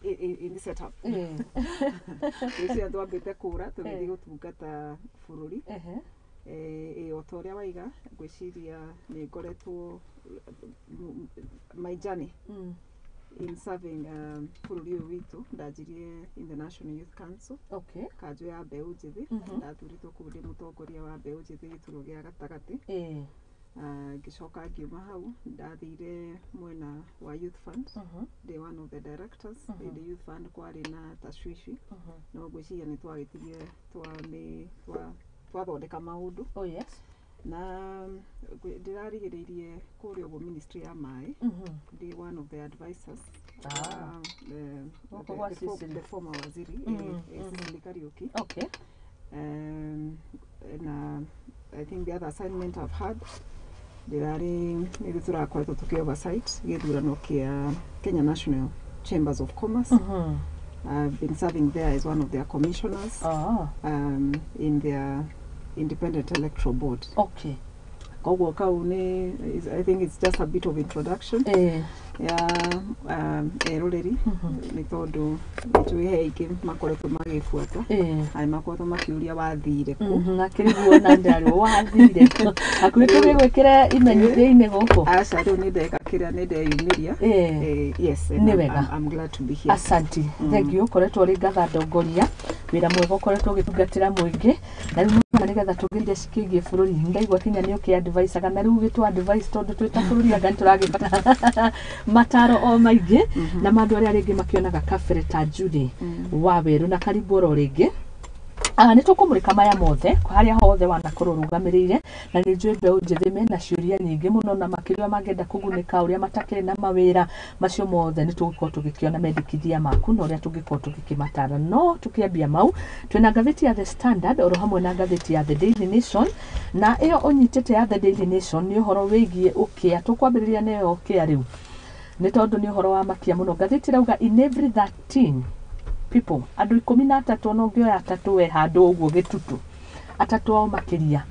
Speaker 7: in the setup. Ngwĩciria twambĩte kũra tũgĩthiĩ gũtungata bũrũri. Ĩ o ta ũrĩa waiga, ngwĩciria nĩ ngoretwo my journey in serving bũrũri ũyũ witũ ndanjirie in the National Youth Council, kanjũ ya mbeũ njĩthĩ. Ndathurĩtwo kũu ndĩ mũtongoria wa mbeũ njĩthĩ gĩturwa gĩa gatagatĩ. Ngĩcoka ngiuma hau, ndathire mwena wa Youth Fund, ndĩ one of the directors. Hĩndĩ Youth Fund kwarĩ na tashwishi, no ngwĩciria nĩ twagĩtigire twathondeka maũndũ.
Speaker 1: Oh yes.
Speaker 7: Na ndĩrarigĩrĩirie kũrĩa ũguo ministry ya maĩ, ndĩ one of the advisors.
Speaker 1: Gũkũ gwa Cecily.
Speaker 7: The former waziri, Cecily Kariuki. Na I think the other assignment I've had, ndĩrarĩ nĩ tũrakoretwo tũkĩ oversight gĩthurano kĩa Kenya National Chambers of Commerce. I've been serving there as one of their commissioners in their independent electoral board. Koguo kau nĩ I think it's just a bit of introduction ya eroreri, nĩ tondũ nĩnjũĩ he aingĩ makoretwo magĩbuata arĩa makoretwo makĩũria wathire kũ.
Speaker 1: Akĩriguo na ndarwo wathire hakuhĩ tũgĩgwĩkĩre imenyithia-inĩ gũkũ.
Speaker 7: Aca, rĩu nĩ ndeka kĩrĩa, nĩ ndeyumĩria. Yes, and
Speaker 1: Nĩ wega.
Speaker 7: I'm glad to be here.
Speaker 1: Asanti, thank you. Ũkoretwo ũrĩ ngatha ndongoria wĩra mwega, ũkoretwo ũgĩtungatĩra mũingĩ, na rĩu nĩwona nĩgetha tũgĩire cikĩgiĩ bũrũri, ndaigua kinya nĩ ũkĩ advice na rĩu gĩtũ advice, tondũ twĩ ta bũrũri anga nĩ tũragĩbatara mataro o maingĩ na ma andũ arĩa rĩngĩ makĩonaga kabere ta Judy wa Werũ, na karibu oro rĩngĩ. Nĩ tũkũmũrĩka maya mothe harĩa hothe wanakorwo ũrũgamĩrĩire, na nĩ njũĩ mbeũ njĩthĩ mena ciũria nyingĩ mũno, na makĩria mangĩenda kũgunĩka ũrĩa matakĩrĩ na mawĩra macio mothe. Nĩ tũgũkorwo tũgĩkĩona mendekithia maku na ũrĩa tũngĩkorwo tũgĩkĩmatara. No tũkĩambia mau, twĩna ngathĩti ya The Standard oro hamwe na ngathĩti ya The Daily Nation, na ĩyo ũnyitĩte ya The Daily Nation nĩ ũhoro wĩgiĩ ũkĩa. Tũkwambĩrĩria na ĩyo ũkĩa rĩu nĩ tondũ nĩ ũhoro wa makia mũno. Ngathĩti ĩrauga in every 13 people, andũ 13, ona ũngĩoya atatũ we handũ ũguo gĩtutu, atatũ ao makĩria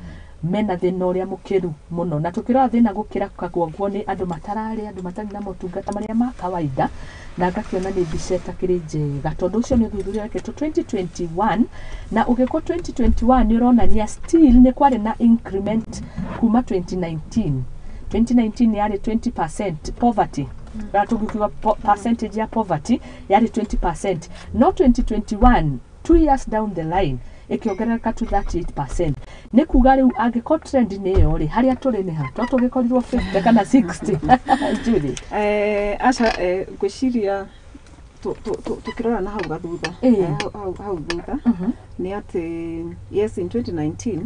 Speaker 1: mena thĩna ũrĩa mũkĩru mũno. Na tũkĩrora thĩna gũkĩra kaguoguo nĩ andũ matararĩa, andũ matarĩ na motungata marĩa ma kawaida, na ngakĩona nĩ mbica ĩtakĩrĩ njega, tondũ ũcio nĩ ũthuthuria wekĩtwo 2021, na ũgĩkwo 2021 nĩ ũronania still nĩ kwarĩ na increment kuma 2019. 2019 yarĩ 20% poverty, mm. Tũngiuga percentage ya poverty yarĩ 20%, no 2021, 2 years down the line, ĩkĩongerereka to 38%. Nĩ kuga rĩu angĩkorwo trend nĩ ĩyo rĩ, harĩa tũrĩ nĩ ha to tũgĩkorirwo 50 kana 60, Judy?
Speaker 7: Aca, ngwĩciria tukĩrora na hau gathutha, hau thutha, nĩ atĩ yes, in 2019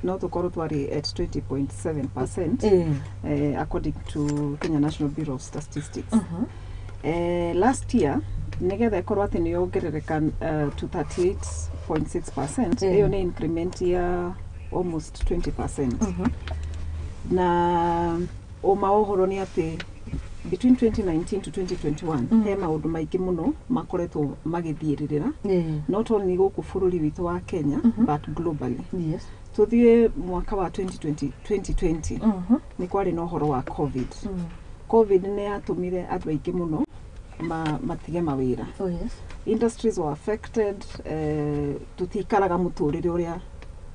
Speaker 7: no tũkorwo twarĩ at 20.7%, according to Kenya National Bureau of Statistics. Last year nĩgetha ĩkorwo atĩ nĩ yongerereka to 38.6%, ĩyo nĩ increment ya almost 20%. Na ũma wa ũhoro nĩ atĩ between 2019 to 2021 he maũndũ maingĩ mũno makoretwo magĩthiĩrĩrĩra, not only gũkũ bũrũri witũ wa Kenya but globally. Tũthiĩ mwaka wa 2020, 2020 nĩ kwarĩ na ũhoro wa COVID. COVID nĩ yatũmire andũ aingĩ mũno matige mawĩra. Industries were affected. Tũtikaraga mũtũrĩre ũrĩa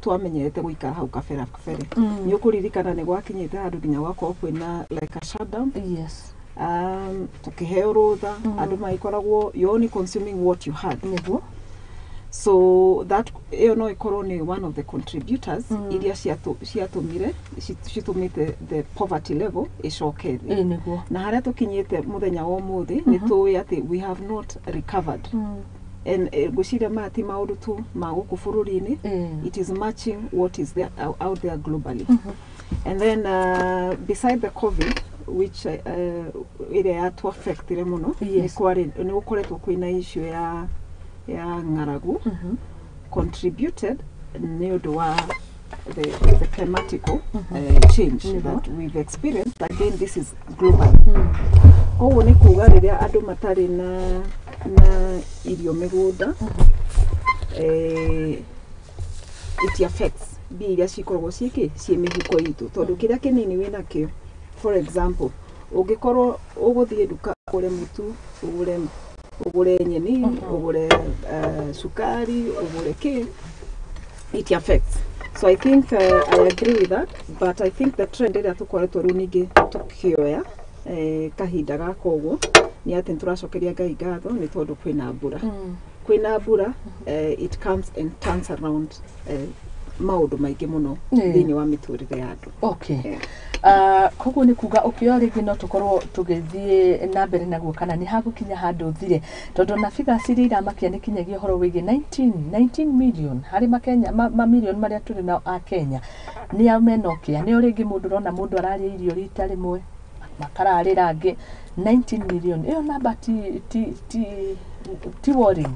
Speaker 7: twamenyerete gũikara hau kabere kabere. Nĩ ũkũririkana nĩ gwakinyĩte handũ nginya gwakorwo kwĩna like a shutdown. Tũkĩheo rũtha, andũ magĩkoragwo you only consuming what you had. So that ĩyo no ĩkorwo nĩ one of the contributors iria ciatũmire citũmĩte the poverty level ĩcoke thĩ.
Speaker 1: Ĩĩ nĩguo.
Speaker 7: Na harĩa tũkinyĩte mũthenya wa ũmũthĩ, nĩ tũĩ atĩ we have not recovered, and ngwĩciria maya ti maũndũ tu ma gũkũ bũrũri-inĩ. It is matching what is there out there globally. And then beside the COVID, which ĩrĩa yatu affectire mũno, nĩ kwarĩ nĩ gũkoretwo kwĩna issue ya ng'aragu, contributed nĩ ũndũ wa the climatical change that we've experienced. Again, this is global. Koguo nĩ kuga rĩrĩa andũ matarĩ na irio mĩgũnda, it affects mbia iria cikoragwo ciĩkĩ ciĩ mĩhuko itũ, tondũ kĩrĩa kĩnini wĩnakĩo, for example, ũngĩkorwo ũgũthiĩ nduka ũgũre mũtu, ũgũre nyeni, ũgũre cukari, ũgũre kĩ, it affects. So I think I agree with that, but I think the trend ĩrĩa tũkoretwo rĩu ningĩ tũkĩoya kahinda gaka ũguo nĩ atĩ nĩtũracokeria Ngai ngatho nĩ tondũ kwĩna mbura. Kwĩna mbura, it comes and turns around maũndũ maingĩ mũno thĩinĩ wa mĩtũrĩre ya andũ.
Speaker 1: Okay. Koguo nĩ kuga ũkĩoya rĩngĩ no tũkorwo tũgĩthiĩ na mbere naguo, kana nĩ hagũkinya handũ thire, tondũ na figures iria iramakia nĩ kinyagia ũhoro wĩgiĩ 19 million harĩ makenya ma million marĩa tũrĩ nao a Kenya nĩ ao mena ũkĩa. Nĩo rĩngĩ mũndũ ũrona mũndũ ararĩa irio rita rĩmwe makararĩra angĩ. 19 million, ĩyo namba ti worrying?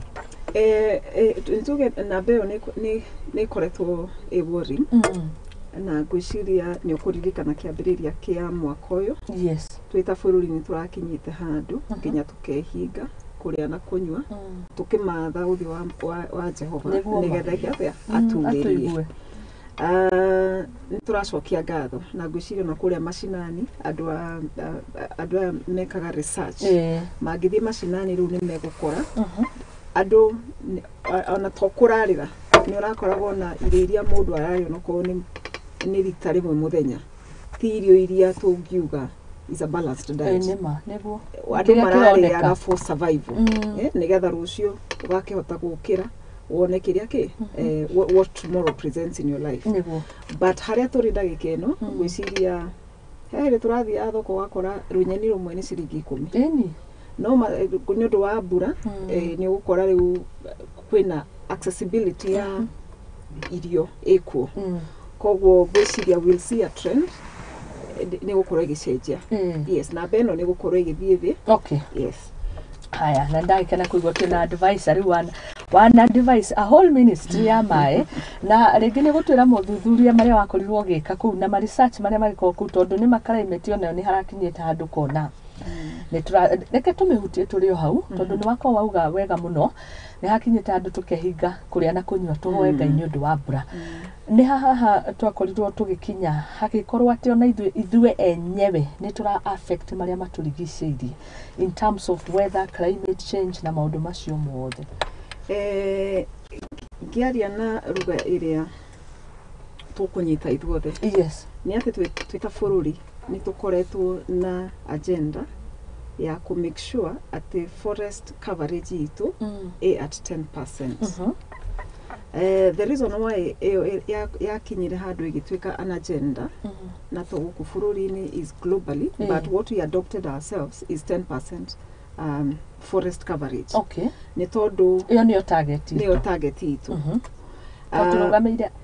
Speaker 7: Tuge namba ĩyo nĩ ĩkoretwo ĩ worrying, na ngwĩciria nĩ ũkũririkana kĩambĩrĩria kĩa mwaka ũyũ, twĩ ta bũrũri nĩ tũrakinyĩte handũ nginya tũkehinga kũrĩa na kũnyua, tũkĩmatha ũthiũ wa Jehova
Speaker 1: Nĩguo ma.
Speaker 7: nĩgetha eke atĩa? Aturĩrie.
Speaker 1: Atũigue.
Speaker 7: Nĩ tũracokia ngatho, na ngwĩciria ona kũrĩa macinani andũ aya mekaga research mangĩthiĩ macinani rĩu nĩ megũkora andũ ona to kũrarĩra, nĩ ũrakoragwo na irio iria mũndũ ararĩa onokorwo nĩ rita rĩmwe mũthenya, ti irio iria tũngiuga is a balanced diet.
Speaker 1: Nĩma nĩguo.
Speaker 7: Andũ
Speaker 1: Kĩrĩa
Speaker 7: mararĩaga
Speaker 1: kĩroneka.
Speaker 7: for survival, nĩgetha rũciũ ũgakĩhota gũkĩra wone kĩrĩa kĩ what tomorrow presents in your life. But harĩa tũrĩ ndagĩka ĩno, ngwĩciria he hĩndĩ tũrathiaga thoko ũgakora rũnyeni rũmwe nĩ ciringi 10. No nĩ ũndũ wa mbura, nĩ ũgũkora rĩu kwĩna accessibility ya irio ĩkuo. Koguo ngwĩciria we'll see a trend, nĩ gũkorwo ĩgĩcenjia. Yes, namba ĩno nĩ gũkorwo ĩgĩthiĩ thĩ. Yes.
Speaker 1: Haya, na ndagĩkena kũigua twĩna advisor rĩu wana advice a whole ministry ya maĩ, na rĩngĩ nĩ gũtwĩra mothuthuria marĩa wakorirwo ũgĩka kũu na ma research marĩa magĩkorwo kũu, tondũ nĩ ma climate onayo nĩ harakinyĩte handũ kona nĩ tũra reke tũmĩhutie tũrĩ o hau, tondũ nĩ wakorwo wauga wega mũno nĩ hakinyĩte handũ tũkehinga kũrĩa na kũnyua tũhoe Ngai nĩ ũndũ wa mbura. Nĩ haha twakorirwo tũgĩkinya hagĩkorwo atĩ ona ithuĩ enyewe nĩ tũra affect marĩa matũrigicĩirie in terms of weather, climate change na maũndũ macio mothe.
Speaker 7: Ngĩaria na ruga ĩrĩa tũkũnyita ithuothe, nĩ atĩ twĩ ta bũrũri nĩ tũkoretwo na agenda ya kũ make sure atĩ forest coverage itũ ĩ at 10%. The reason why ĩyo yakinyire handũ ĩgĩtuĩka an agenda na to gũkũ bũrũri-inĩ, is globally, but what we adopted ourselves is 10% forest coverage, nĩ tondũ
Speaker 1: Ĩyo nĩyo target itũ.
Speaker 7: Nĩyo target itũ.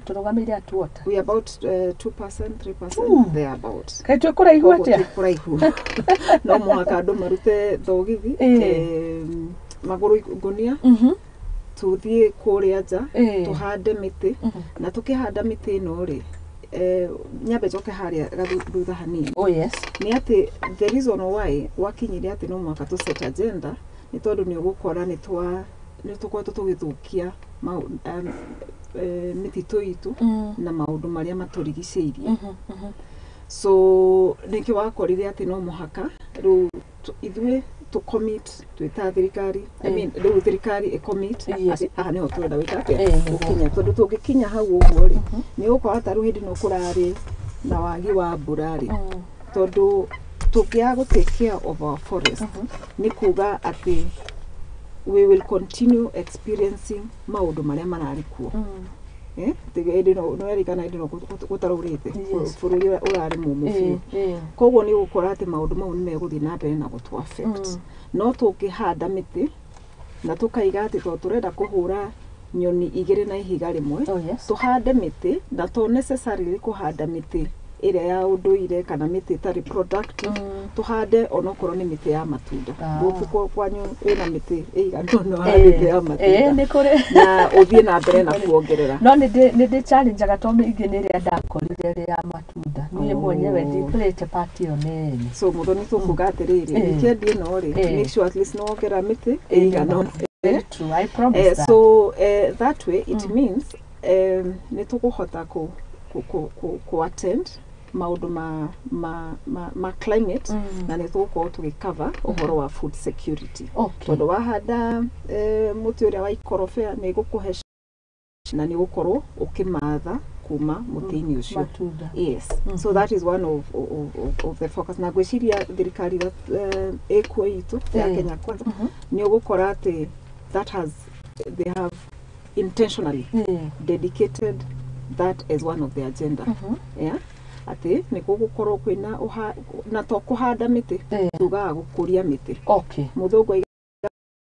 Speaker 1: Tũrũgamĩire at what?
Speaker 7: We are about 2%, 3% thereabout.
Speaker 1: Kaĩ twĩ kũraihu
Speaker 7: Koguo
Speaker 1: atĩa?
Speaker 7: twĩ kũraihu, no mũhaka andũ marute thogithi, magũrũ ngũnia, tũthiĩ kũrĩa nja, tũhande mĩtĩ. Na tũkĩhanda mĩtĩ ĩno rĩ, nyambe njoke harĩa thutha hanini.
Speaker 1: Oh yes.
Speaker 7: Nĩ atĩ the reason why gwakinyire atĩ no mũhaka tũ set agenda nĩ tondũ nĩ ũgũkora nĩ tũkoretwo tũgĩthũkia mĩtitũ itũ na maũndũ marĩa matũrigicĩirie. So nĩkĩo wakorire atĩ no mũhaka rĩu ithuĩ tũ commit twĩ ta thirikari, I mean, rĩu thirikari ĩ commit atĩ haha nĩho tũrenda gwĩka atĩa?
Speaker 1: Nĩguo.
Speaker 7: Gũkinya, tondũ tũngĩkinya hau ũguo rĩ, nĩ ũgũkora ta rĩu hĩndĩ ĩno kũrarĩ na wagi wa mbura rĩ, tondũ tũngĩaga gũ take care of our forest, nĩ kuga atĩ We will continue experiencing maũndũ marĩa mararĩ kuo. Hĩndĩ ĩno nĩwerikana hĩndĩ ĩno gũtaraurĩte, bũrũri ũrarĩ mũmũ biũ. Koguo nĩ ũgũkora atĩ maũndũ mau nĩ megũthiĩ na mbere na gũtũ affect. No tũngĩhanda mĩtĩ na tũkaiga atĩ tondũ tũrenda kũhũra nyoni igĩrĩ na ihiga rĩmwe, tũhande mĩtĩ, na to necessarily kũhanda mĩtĩ ĩrĩa ya ũndũire kana mĩtĩ ĩtarĩ productive. Tũhande onokorwo nĩ mĩtĩ ya matunda. Gũkũ kwanyu wĩna mĩtĩ ĩigana ũna wa mĩtĩ ya matunda
Speaker 1: Nĩ kũrĩ.
Speaker 7: Na ũthiĩ na mbere na kuongerera.
Speaker 1: No nĩ ndĩ challengeaga tondũ ingĩ nĩ ĩrĩa ndakorire ĩrĩ ya matunda niĩ mwenyewe ndiplayte part ĩyo nene.
Speaker 7: So Mũthoni, tũkuga atĩrĩrĩ, weekend ĩno rĩ, make sure at least nĩwongerera mĩtĩ ĩigana ũna.
Speaker 1: Very true, I promise
Speaker 7: Eh,
Speaker 1: that.
Speaker 7: So that way it means nĩ tũkũhota ku attend maũndũ ma climate na nĩ tũgũkorwo tũgĩcover ũhoro wa food security, tondũ wahanda mũtĩ ũrĩa wa ikorobea nĩ gũkũhe na nĩ gũkorwo ũkĩmatha kuma mũtĩ-inĩ ũcio.
Speaker 1: Matunda.
Speaker 7: Yes, so that is one of the focus, na ngwĩciria thirikari ĩkuo itũ ya Kenya Kwanza, nĩ ũgũkora atĩ that has they have intentionally dedicated that as one of the agenda, yeah, atĩ nĩ gũgũkorwo kwĩna na to kũhanda mĩtĩ, tugaga gũkũria mĩtĩ. Mũthũngũ aiga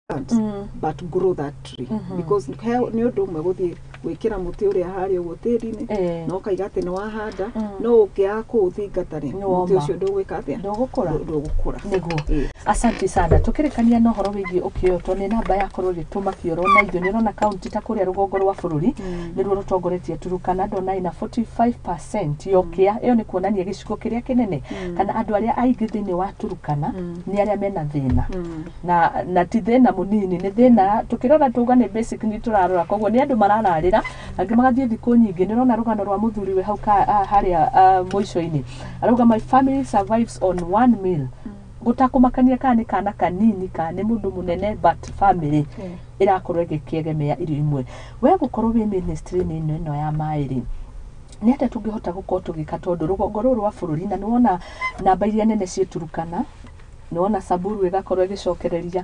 Speaker 7: plant, but grow that tree, because nĩ ũndũ ũmwe gũthiĩ gwĩkĩra mũtĩ ũrĩa harĩa ũguo tĩri-inĩ na ũkaiga atĩ nĩ wahanda, no ũngĩaga kũũthingata rĩ,
Speaker 1: Nĩ
Speaker 7: mũtĩ
Speaker 1: woma.
Speaker 7: ũcio ndũgwĩka atĩa?
Speaker 1: Ndũgũkũra.
Speaker 7: Ndũgũkũra.
Speaker 1: Nĩguo.
Speaker 7: Ĩĩ.
Speaker 1: Asante sana. Tukĩrĩkania na ũhoro wĩgiĩ ũkĩoyo, tondũ nĩ namba yakorwo ĩgĩtũma kĩoro na ithuĩ nĩ ũrona kaunti ta kũrĩa rũgongo rwa bũrũri nĩruo rũtongoretie, Turukana, ndona ĩna 45% ya ũkĩa. Ĩyo nĩ kuonania gĩcigo kĩrĩa kĩnene kana andũ arĩa aingĩ thĩinĩ wa Turukana nĩ arĩa mena thĩna, na ti thĩna mũnini, nĩ thĩna tũkĩrora tuga nĩ basic nĩ tũrarora. Koguo nĩ andũ marararĩra, angĩ magathiĩ thikũ nyingĩ. Nĩ ũrona rũgano rwa mũthuri wĩ hau harĩa mũico-inĩ arauga, "My family survives on one meal." Gũtakũmakania kana nĩ kana kanini kana nĩ mũndũ mũnene, but family ĩrakorwo ĩgĩkĩegemea irio imwe. We gũkorwo wĩ ministry-inĩ ĩno ya maĩ rĩ, nĩ atĩa tũngĩhota gũkorwo tũgĩka, tondũ rũgongo rũrũ rwa bũrũri na nĩwona namba iria nene ciĩ Turukana, nĩwona Samburu ĩgakorwo ĩgĩcokereria,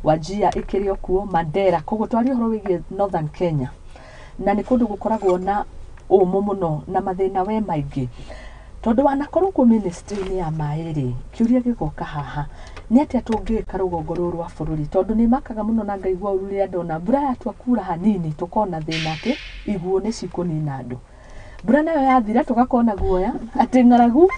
Speaker 1: Wajir ĩkĩrĩ o kuo, Mandera. Koguo twarie ũhoro wĩgiĩ Northern Kenya, na nĩ kũndũ gũkoragwo na ũmũ mũno na mathĩna we maingĩ, tondũ wanakorwo kuo ministry-inĩ ya maĩ rĩ, kĩũria gĩgoka haha nĩ atĩa tũngĩka rũgongo rũrũ rwa bũrũri, tondũ nĩ makaga mũno na ngaigua ũru rĩrĩa ndona mbura yatua kura hanini tũkona thĩna atĩ iguũ nĩ cikũnina andũ, mbura nayo yathira tũgakorwo na guoya atĩ ng'aragu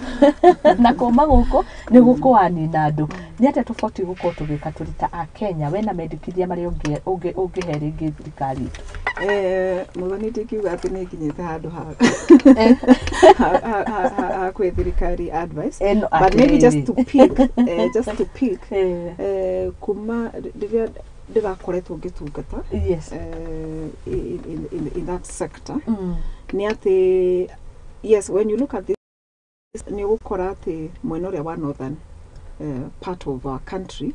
Speaker 1: na kũma gũkũ nĩ gũkũwanina andũ. Nĩ atĩa tũbatiĩ gũkorwo tũgĩka tũrĩ ta akenya wena mendekithia marĩa ũngĩhe rĩngĩ thirikari itũ?
Speaker 7: Mũthoni, ndingiuga atĩ nĩ nginyĩte handũ ha kwĩ thirikari advice,
Speaker 1: Ĩno
Speaker 7: but maybe just
Speaker 1: atĩrĩrĩ.
Speaker 7: to pick kuma rĩrĩa ndĩrakoretwo ngĩtungata in that sector, nĩ atĩ yes, when you look at this, nĩ ũgũkora atĩ mwena ũrĩa wa northern part of our country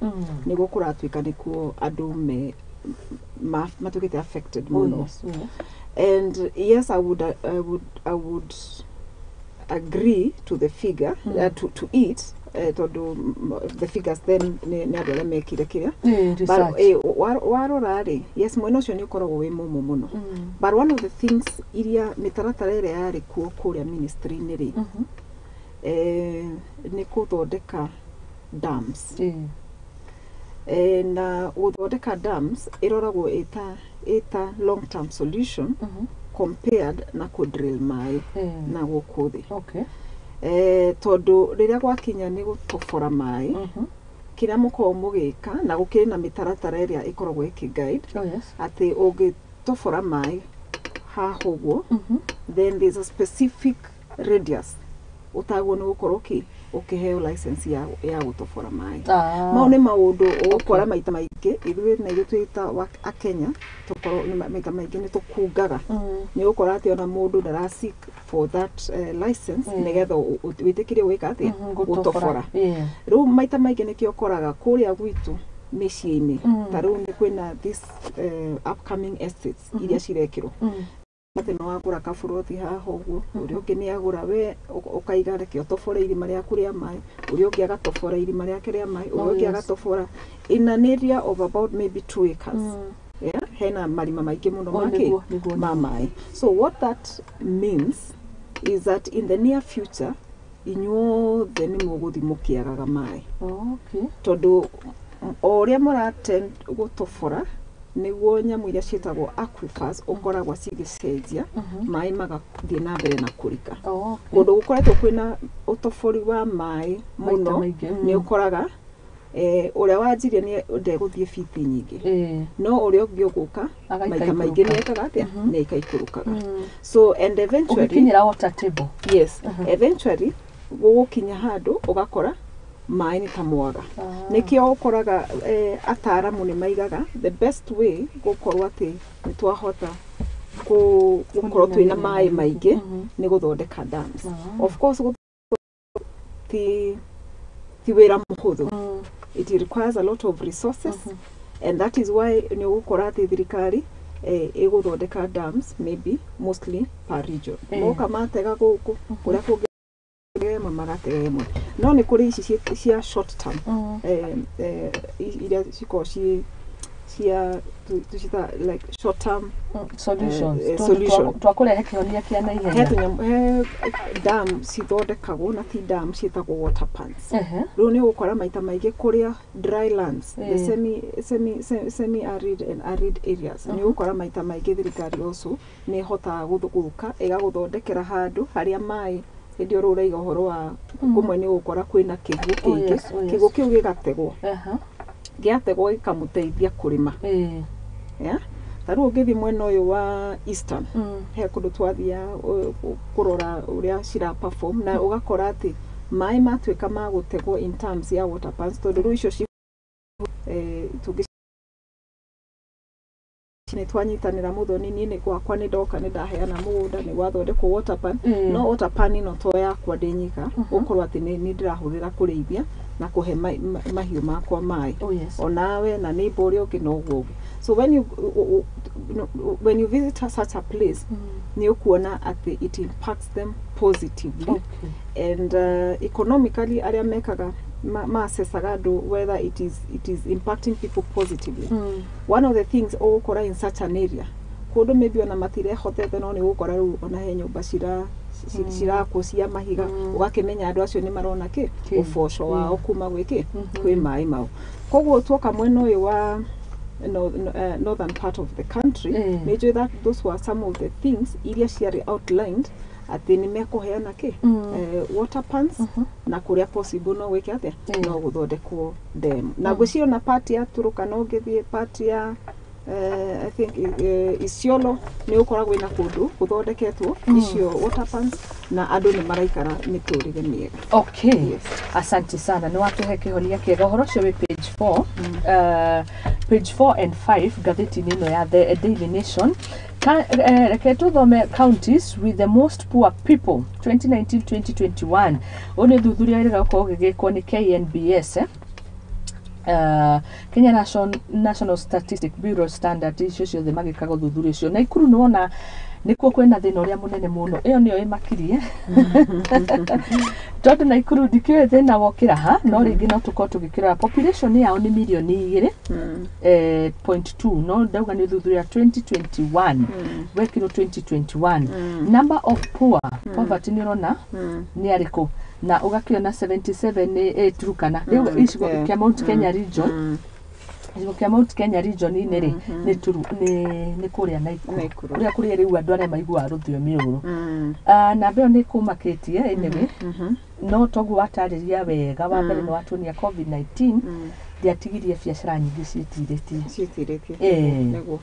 Speaker 7: nĩguo kũratuĩka nĩkuo andũ me matuĩkĩte affected mũno. And yes, I would agree to the figure, to it, tondũ the figures then nĩ andũ arĩa mekire kĩrĩa.
Speaker 1: Eh,
Speaker 7: But,
Speaker 1: research.
Speaker 7: warora rĩ, yes, mwena ũcio nĩ ũkoragwo wĩ mũmũ mũno, but one of the things iria mĩtaratara ĩrĩa yarĩ kuo kũrĩa ministry-inĩ rĩ, nĩ kũthondeka dams. Na gũthondeka dams ĩroragwo ĩta long term solution compared na kũ-drill maĩ na gũkũ thĩ. Tondũ rĩrĩa gwakinya nĩ gũtobora maĩ, kĩrĩa mũkoragwo mũgĩka, na gũkĩrĩ na mĩtaratara ĩrĩa ĩkoragwo ĩkĩ guide atĩ ũngĩtobora maĩ haha ũguo, then there's a specific radius ũtagwo nĩ gũkorwo ũkĩheo license ya gũtobora maĩ. Mau nĩ maũndũ ũgũkora maita maingĩ ithuĩ na ithuĩ twĩ ta akenya tũkorwo maita maingĩ nĩ tũkungaga. Nĩ ũgũkora atĩ ona mũndũ ndara seek for that license nĩgetha wĩtĩkĩrio gwĩka atĩa? Gũtobora. Rĩu maita maingĩ nĩkĩo ũkoraga kũrĩa gwitũ mĩciĩ-inĩ, ta rĩu nĩ kwĩna this upcoming estates iria cirekĩrwo. Atĩ nĩ wagũra kaburothi haha ũguo, ũrĩa ũngĩ nĩ agũra, we ũkaiga reke ũtobore irima rĩaku rĩa maĩ, ũrĩa ũngĩ agatobora irima rĩake rĩa maĩ, ũrĩa ũngĩ agatobora in an area of about maybe 2 acres. Yeah? Hena marima maingĩ mũno
Speaker 1: Oh,
Speaker 7: makĩ
Speaker 1: nĩguo.
Speaker 7: Ma maĩ. So what that means is that in the near future inyuothe nĩ mũgũthiĩ mũkĩagaga maĩ, tondũ o ũrĩa mũratend gũtobora nĩguo nyamũ iria ciĩtagwo aquifers ũkoragwo cigĩcenjia, maĩ magathiĩ na mbere na kũrika. Kũndũ gũkoretwo kwĩna ũtobori wa maĩ
Speaker 1: Maita
Speaker 7: mũno,
Speaker 1: maingĩ,
Speaker 7: nĩ ũkoraga ũrĩa wanjirie nĩ ndegũthiĩ biti nyingĩ, no ũrĩa ũngĩ ũgũka maita maingĩ nĩ ekaga atĩa? Nĩ ĩkaikũrũkaga. So and eventually
Speaker 1: Ũgĩkinyĩra water table.
Speaker 7: Yes, eventually gũgũkinya handũ ũgakora maĩ nĩ ta mwaga. Nĩkĩo ũkoraga ataaramu nĩ maigaga the best way gũkorwo atĩ nĩ twahota gũkorwo twĩna maĩ maingĩ nĩ gũthondeka dams. Of course ti wĩra mũhũthũ. It requires a lot of resources, and that is why nĩ ũgũkora atĩ thirikari ĩgũthondeka dams maybe mostly per region. Moka matega gũkũ, kũrĩa kũngĩ ĩmwe magatega ĩmwe, no nĩ kũrĩ ici cia short term, iria cikoragwo ciĩ cia tũcita like short term
Speaker 1: solutions.
Speaker 7: Solution.
Speaker 1: Twakũrehe kĩhonia kĩa na
Speaker 7: He
Speaker 1: ihenya.
Speaker 7: tũnyamũ, he dam cithondekagwo na ti dam, ciĩtagwo water pans. Rĩu nĩ ũgũkora maita maingĩ kũrĩa dry lands, the semi arid and arid areas, nĩ ũgũkora maita maingĩ thirikari also nĩ ĩhotaga gũka ĩgagũthondekera handũ harĩa maĩ hĩndĩ ĩyo rĩu ũraiga ũhoro wa kũmwe nĩ ũgũkora kwĩna kĩguũ kĩingĩ. Kĩguũ kĩu gĩgategwo, gĩategwo gĩkamũteithia kũrĩma. Yeah? Ta rĩu ũngĩthiĩ mwena ũyũ wa eastern, he kũndũ twathiaga kũrora ũrĩa cira perform, na ũgakora atĩ maĩ matuĩka ma gũtegwo in terms ya water pans, tondũ rĩu icio tũngĩ nĩ twanyitanĩra mũthoni, niĩ nĩ gwakwa nĩ ndoka nĩ ndaheana mũgũnda nĩ gwathondekwo water pan, no water pan ĩno to yakwa ndĩ nyika, gũkorwo atĩ nĩ ndĩrahũthĩra kũrĩithia na kũhe mahiũ makwa maĩ, onawe na neighbor ũrĩa ũngĩ noguo ũguo. So when you visit such a place, nĩ ũkuona atĩ it impacts them positively and economically. Arĩa mekaga ma-assessaga andũ whether it is impacting people positively, one of the things ũgũkora in such an area, kũndũ maybe ona matirehotete, no nĩ ũgũkora rĩu ona he nyũmba cirakwo cia mahiga, ũgakĩmenya andũ acio nĩ marona kĩ?
Speaker 1: Kĩ?
Speaker 7: Ũboco wao kuma gwĩkĩ? Kwĩ maĩ mau. Koguo tuoka mwena ũyũ wa no, no, northern part of the country, nĩ njũĩ that those were some of the things iria ciarĩ outlined atĩ nĩ mekũheana kĩ? Water pans, na kũrĩa possible no gwĩke atĩa? No gũthondekwo dam. Na ngwĩciria ona part ya Turukana, ũngĩthiĩ part ya I think Isiolo, nĩ ũkoragwo ĩna kũndũ gũthondeketwo icio water pans na andũ nĩ maraikara mĩtũrĩre mĩega.
Speaker 1: Okay.
Speaker 7: Yes.
Speaker 1: Asante sana, nĩ watũhe kĩhonia kĩega. Ũhoro ũcio wĩ page 4, page 4 and 5 ngathĩti-inĩ ĩno ya The Daily Nation. Reke tũthome counties with the most poor people 2019-2021. Ũyũ nĩ ũthuthuria wĩrĩga gũkorwo ũgĩgĩkwo nĩ KNBS, eh? Kenya National Statistic Bureau Standard, icio ciothe magĩkaga ũthuthuria ũcio. Naikuru nĩ wona nĩkuo kwĩna thĩna ũrĩa mũnene mũno, ĩyo nĩyo ĩmakirie, tondũ Naikuru ndikĩũĩ thĩna wokĩra ha, no rĩngĩ no tũkorwo tũgĩkĩrora population yao nĩ mirioni 2 point 2, no ndauga nĩ ũthuthuria 2021 wekirwo 2021. Number of poor, poverty, nĩ ũrona nĩ arĩkũ, na ũgakĩona 77 nĩ Turkana rĩu icigo kĩa Mount Kenya region. Gĩcigo kĩa Mount Kenya region-inĩ rĩ, nĩ turu nĩ kũrĩa Naikuru,
Speaker 7: Naikuru.
Speaker 1: kũrĩa kũrĩa rĩu andũ arĩa maiguaga rũthiomi rũrũ. Ah, namba ĩyo nĩ kũmakĩtie anyway, no toguo watarĩria wega, wa mbere nĩ watuonia COVID-19 ndĩatigirie biacara nyingĩ ciĩtirĩtie.
Speaker 7: Ciĩtirĩtie. Nĩguo.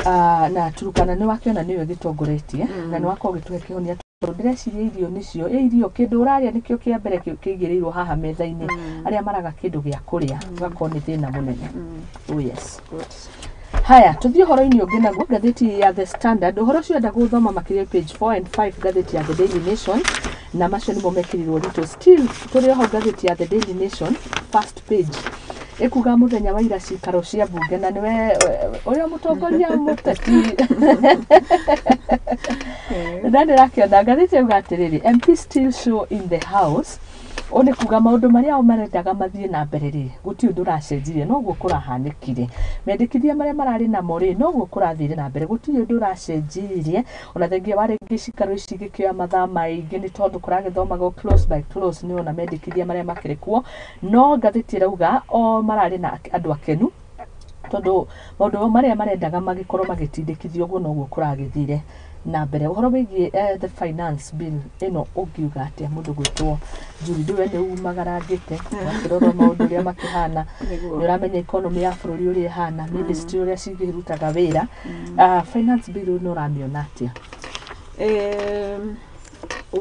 Speaker 1: Ah, na Turukana nĩ wakĩona nĩyo ĩgĩtongoretie, na nĩ wakorwo ũgĩtũhe kĩhonia, tondũ ndĩreciria irio nĩcio ĩ irio, kĩndũ ũrarĩa nĩkĩo kĩa mbere kĩigĩrĩirwo haha metha-inĩ. Arĩa maraga kĩndũ gĩa kũrĩa ũgakorwo nĩ thĩna mũnene. Oh yes.
Speaker 7: Good.
Speaker 1: Haya, tũthiĩ ũhoro-inĩ ũngĩ naguo ngathĩti ya The Standard. Ũhoro ũcio enda gũthoma makĩria page 4 and 5 ngathĩti ya The Daily Nation, na macio nĩmo mekĩrirwo ritũ. Still tũrĩ oho ngathĩti ya The Daily Nation, first page. Ĩkuga mũthenya wa ira cikaro cia mbunge na nĩwe ũrĩa mũtongoria mũteti na ndĩrakĩona ngathĩti yauga atĩrĩrĩ, "MP still show in the house." Ũũ nĩ kuga maũndũ marĩa o marendaga mathiĩ na mbere rĩ, gũtirĩ ũndũ ũracenjirie, noguo kũrahanĩkire. Mendekithia marĩa mararĩ namo rĩ, noguo kũrathire na mbere, gũtirĩ ũndũ ũracenjirie. Ona thengia wa rĩngĩ cikaro ici igĩkĩoya mathaa maingĩ nĩ tondũ kũragĩthomagwo clause by clause, nĩ ona mendekithia marĩa makĩrĩ kuo. No ngathĩti ĩrauga o mararĩ na andũ akenu tondũ maũndũ marĩa marendaga magĩkorwo magĩtindĩkithio ũguo noguo kũragĩthire na mbere. Ũhoro wĩgiĩ the finance bill ĩno ũngiuga atĩa? Mũndũ gwĩtwo Njuri, ndũwe nĩ umagarangĩte wakĩrorwo maũndũ ũrĩa makĩhana, nĩ ũramenya economy ya bũrũri ũrĩa ĩhana, ministry ũrĩa cigĩrutaga wĩra. Finance bill ĩno ũramĩona atĩa?